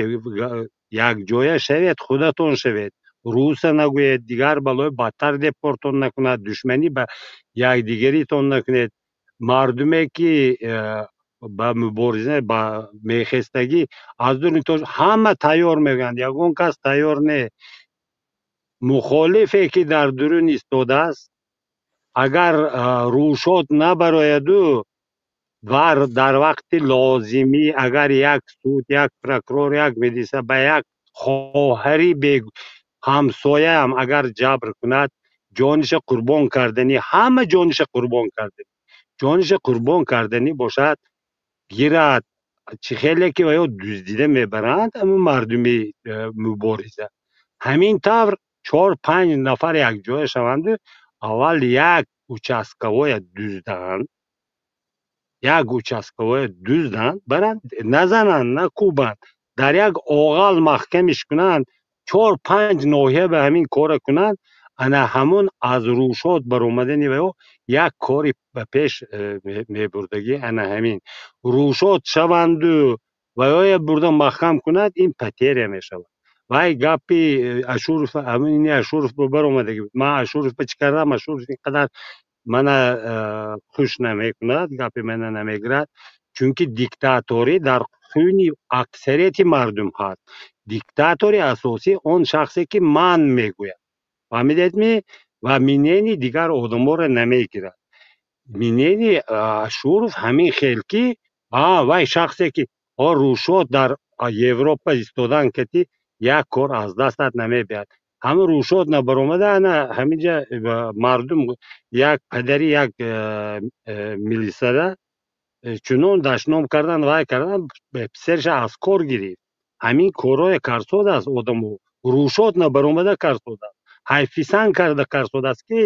Якҷоя шавед, худатон шавед, руса нагӯед, дигар балои бадтар депортон накунад, душманӣ ба якдигаритон накунед. Мардуме ки ба мубориза ба мехестагӣ аз дуни тоҷ ҳама тайёр мегӯянд, ягон кас тайёр не. Мухолифе ки дар дурун истодааст, агар рӯшод набарояду дар вақти лозимӣ, агар як суд, як прокурор, як милиса ба як хоҳари ҳамсояам агар ҷабр кунад, ҷониша қурбон кардани, ҳама ҷониша қурбон кардани, ҷониша қурбон карданӣ бошад, гирад чӣ хеле ки ва ё дуздида мебаранд ҳамун мардуми мубориза. Ҳамин тавр чор панҷ нафар якҷоя шаванду аввал як участковоя дузданд, як участковоя дузданд, баранд, назананд, накӯбанд, дар як оғал маҳкамиш кунанд, чор панҷ ноҳия ба ҳамин кора кунанд. Ана ҳамун аз рӯшод баромадани ва ё як кори ба пеш мебурдагӣ. Ана ҳамин рӯшод шаванду ва ёя бурда маҳкам кунад, ин потеря мешавад. Вай гапи Ашуров, ҳамин Ашуров баромадагӣ буд. Ман Ашуров ба чӣ кардам? Ашуров ин қадар мана хуш намекунад, гапи мана намегирад, Чунки диктаторӣ дар хуни аксарияти мардум ҳаст. Диктатори асосӣ он шахсе ки ман мегӯяд. Фаҳмидед ми? Ва мнение дигар одаморо намегирад. Мнение Ашуров ҳамин хел ки вай шахсе ки рӯшод дар Европа истодан кати як кор аз дастат намебиҳад. Ҳамин рӯшод набаромада ана ҳаминҷа мардум як падари як милисара чунон дашном кардан вай кардан писарша аз кор гирифт. Ҳамин корҳое карсодааст одамо. Рӯшод набаромада карсодааст. Ҳайфисан карда карсодааст ки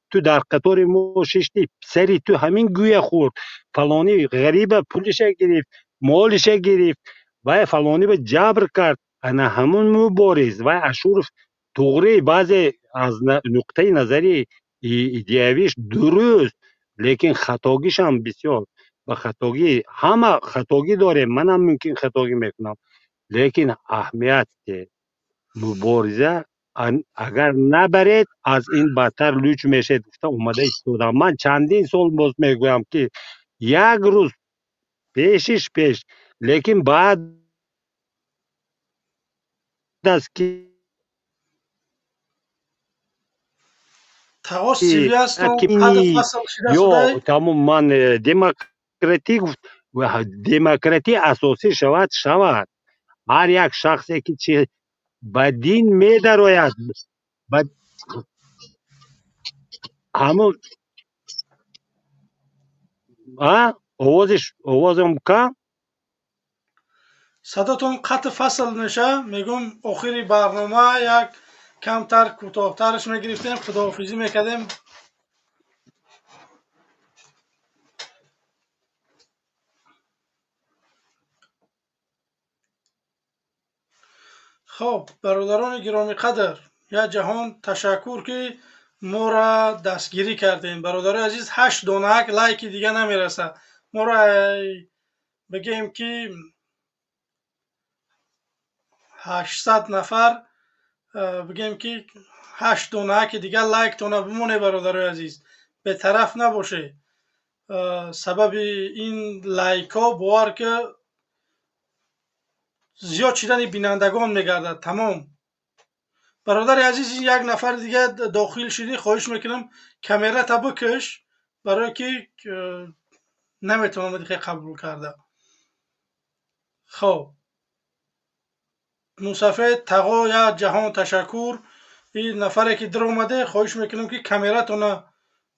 ту дар қатори мо шишти, писари ту ҳамин гӯя хӯрд, фалони ғариба пулиша гирифт, молиша гирифт, вай фалониба ҷабр кард. Ана ҳамун мубориз вай Ашуров туғри баъзе аз нуқтаи назари идеявиш дуруст, лекин хатогишам бисёр. Ба хатогӣ ҳама хатогӣ дорем, манам мумкин хатогӣ мекунам, лекин аҳамият мубориза агар набаред аз ин бадтар луч мешед гуфта омада истодам. Ман чандин сол боз мегӯям ки як рӯз пешиш пеш, лекин баъд аз ки ё тамом ман демократӣ демократӣ асосӣ шавад шавад. Ҳар як шахсе ки чи ба дин медарояд ҳамун овозам кам садотон қатъ фасл меша. Мегӯм охири барнома як камтар кӯтоҳтараш мегирифтем, худоҳофизӣ мекардем. Хоб, бародарони гиромиқадр, як ҷаҳон ташаккур ки моро дастгирӣ кардем. Бародарои азиз, 8 донак лайки дига намерасад. Моро бигем ки 800 нафар, бигем ки 8 донаки дига лайктона бимоне. Бародарои азиз, бетараф набоше. Сабаби ин лайкҳо бовар ки зиёд шидани бинандагон мегардад. Тамом. Бародари азиз, ин як нафари дига дохил шудӣ, хоҳиш мекунам камерата бикаш, барое ки наметавонам дига қабул карда. Хоб, мусафед тағо, як ҷаҳон ташаккур. Ин нафаре ки даромаде, хоҳиш мекунам ки камератона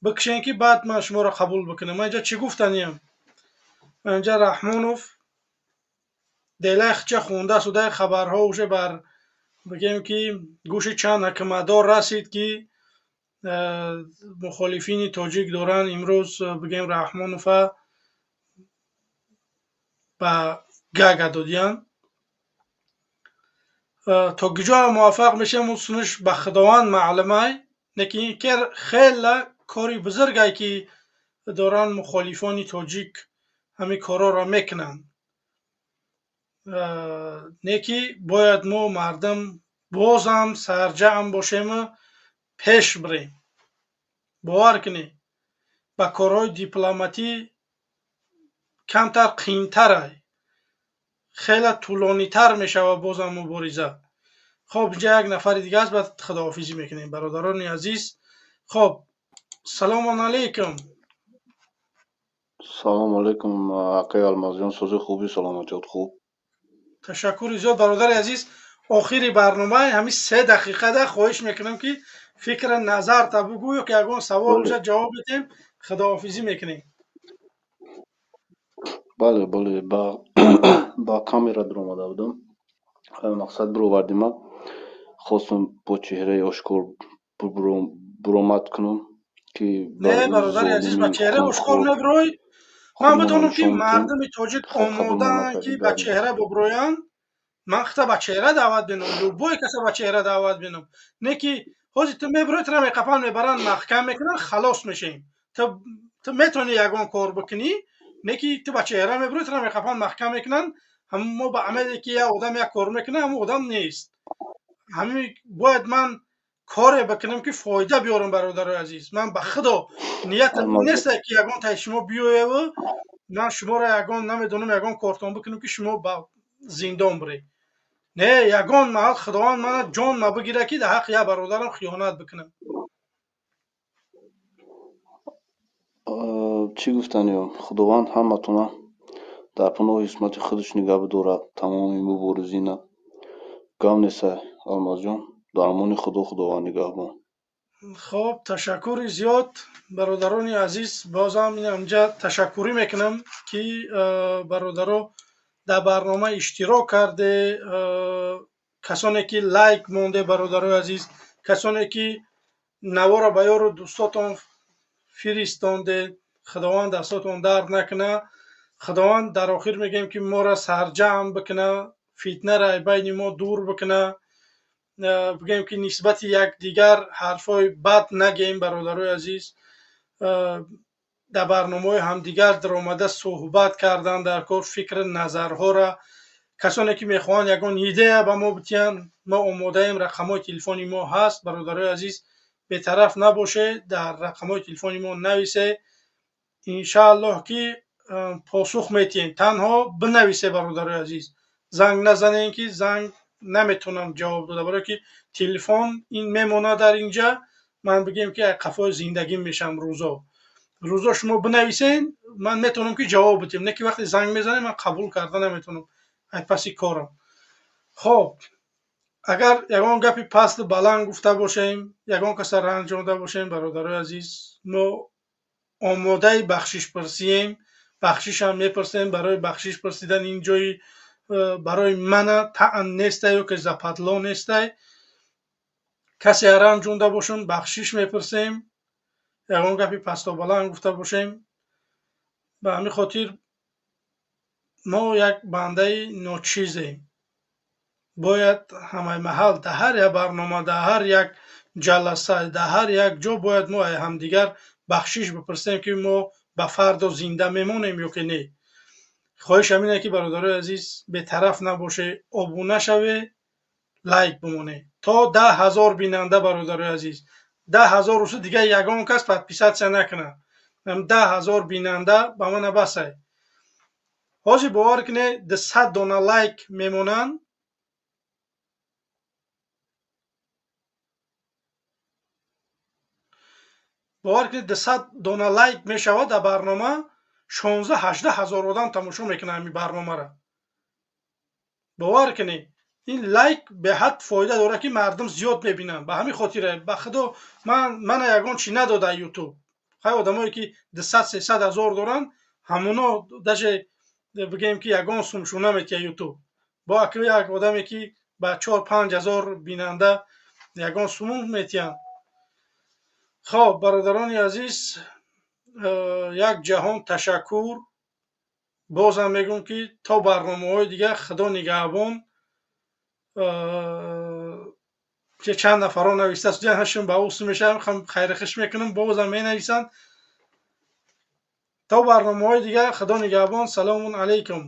бикшен ки баъд ман шуморо қабул бикунам. Ман инҷа чӣ гуфтаниям? Ман инҷа Раҳмонов делахча хонда судаи хабарҳо уже бар бигем ки гӯши чанд ҳакимадор расид ки мухолифини тоҷик доранд имрӯз бигем Раҳмонова ба гага додиянд. То куҷо муваффақ мешавем сунаш ба Худованд маълумай, лекин хеле кори бузургай ки доранд мухолифони тоҷик ҳамин корҳоро мекунанд. Не ки бояд мо мардум бозам сарҷамъ бошему пеш бирем. Бовар кунед, ба корҳои дипломатӣ камтар қиинтарай, хеле тӯлонитар мешавад бозам мубориза. Хоб, инҷа як нафари дига аст, баъд худоҳофизӣ мекунем. Бародарони азиз, хоб, салому алайкум. Салому алайкум, акаи Алмазҷон, сози хуби, саломатиёт хуб. Ташаккури зиёд, бародари азиз. Охири барнома ҳамин 3 дақиқада хоҳиш мекунам ки фикра назарта бугӯ ё ки ягон савол боша ҷавоб бидем, худоҳофизӣ мекунем. Бале, бале, ба камера даромада будам. Мақсад бировардима. Хостам бо чеҳраи ошкор буромад кунам ки не, бародари азиз, ба чеҳраи ошкор мебирой. Ман бидонам ки мардуми тоҷик омодаанд ки ба чеҳра бубироянд. Ман хита ба чеҳра даъват бинам, любой каса ба чеҳра даъват бинам. Не ки ҳозир ту мебирои, тура меқапан мебаранд, маҳкам мекунанд, халос мешавем. Ту метавонӣ ягон кор бикунӣ, не ки ту ба чеҳра мебирои, тура меқапан маҳкам мекунанд. Ҳамн мо ба амале ки як одам як кор мекунад, ҳамн одам нест. Ҳамин бояд ман коре бикунам ки фоида биёрам, бародарои азиз. Ман ба худо ниятам нест ки ягон таи шумо биёеву Ман шуморо ягон намедонам, ягон кортон бикунам, ки шумо ба зиндон биред. Не, ягон маҳал Худованд мана ҷон мабигира, ки дар ҳаққи як бародарам хиёнат бикунам. Чӣ гуфтаниём, Худованд ҳаматона дар паноҳи исмати худаш нигаҳ бидорад, тамоми муборизина. Гап неста, Алмазҷон, дар амони Худо, Худованд нигаҳбон. Хоб, ташаккури зиёд, бародарони азиз. Бозам инҷа ташаккурӣ мекунам, ки бародаро дар барнома иштирок карде, касоне ки лайк монде, бародарои азиз, касоне ки навора ба ёру дӯстотон фиристонде. Худованд дастотон дард накуна. Худованд дар охир мегӯем, ки моро сарҷамъ бикуна, фитнаро байни мо дур бикуна, бигӯем, ки нисбати якдигар ҳарфҳои бад нагӯем. Бародарои азиз, дар барномаҳои ҳамдигар даромада суҳбат кардан дар кор, фикру назарҳоро. Касоне ки мехоҳанд ягон идея ба мо битиҳанд, мо омодаем. Рақамҳои телефони мо ҳаст, бародарои азиз, бетараф набошед, дар рақамҳои телефони мо нависе, иншааллоҳ ки посух метиҳем. Танҳо бинависе, бародарои азиз, занг назанем, ки занг наметавонам ҷавоб дода, барое ки телефон ин мемонад дар инҷа. Ман бигӯем, ки қафои зиндагим мешавам. Рӯзо рӯзо шумо бинависен, ман метавонам, ки ҷавоб бидиҳам, не ки вақте занг мезанем, ман қабул карда наметавонам, ай паси корам. Хоб, агар ягон гапи пасту баланд гуфта бошем, ягон каса ранҷонда бошем, бародарои азиз, мо омодаи бахшишпурсием, бахшишам мепурсем. Барои бахшиш пурсидан ин ҷои барои мана таън нестай ё ки западло нестай. Касе ранҷонда бошем, бахшиш мепурсем, ягон гапи пасту баланд гуфта бошем. Ба ҳамин хотир мо як бандаи ночизем, бояд ҳамаи маҳал дар ҳар як барнома, дар ҳар як ҷаласа, дар ҳар як ҷо бояд мо ҳамдигар бахшиш бипурсем, ки мо ба фардо зинда мемонем ё ки не. Хоҳиш ҳамине, ки бародарои азиз, бетараф набоше, обуна шаве, лайк бимоне то 10 000 бинанда. Бародарои азиз, 10 000 рӯзу дигар ягон кас подписаться накунад, 10 000 бинанда ба мана басай. Ҳозир бовар кунед, 200 дона лайк мемонанд. Бовар кунед, 200 дона лайк мешавад дар барнома, 16-18 ҳазор одам тамошо мекунад ҳамин барномаро. Бовар кунед, ин лайк беҳад фоида дорад, ки мардум зиёд мебинанд. Ба ҳамин хотире, ба Худо, ман мана ягон чӣ надода Ютуб. Хай, одамое ки 200, 300 ҳазор доранд, ҳамоно даже бигӯем, ки ягон сумшу наметиҳад Ютуб. Бо аки як одаме ки ба 4-5 ҳазор бинанда ягон сумум метиҳанд. Хоб, бародарони азиз, як ҷаҳон ташаккур. Бозам мегӯм, ки то барномаҳои дигар Худо нигаҳбон. Чанд нафарро нависта ҳашм ба усу мешавам, хайрихиш мекунам, бозам менависанд. То барномаҳои дигар Худо нигаҳбон. Салому алайкум.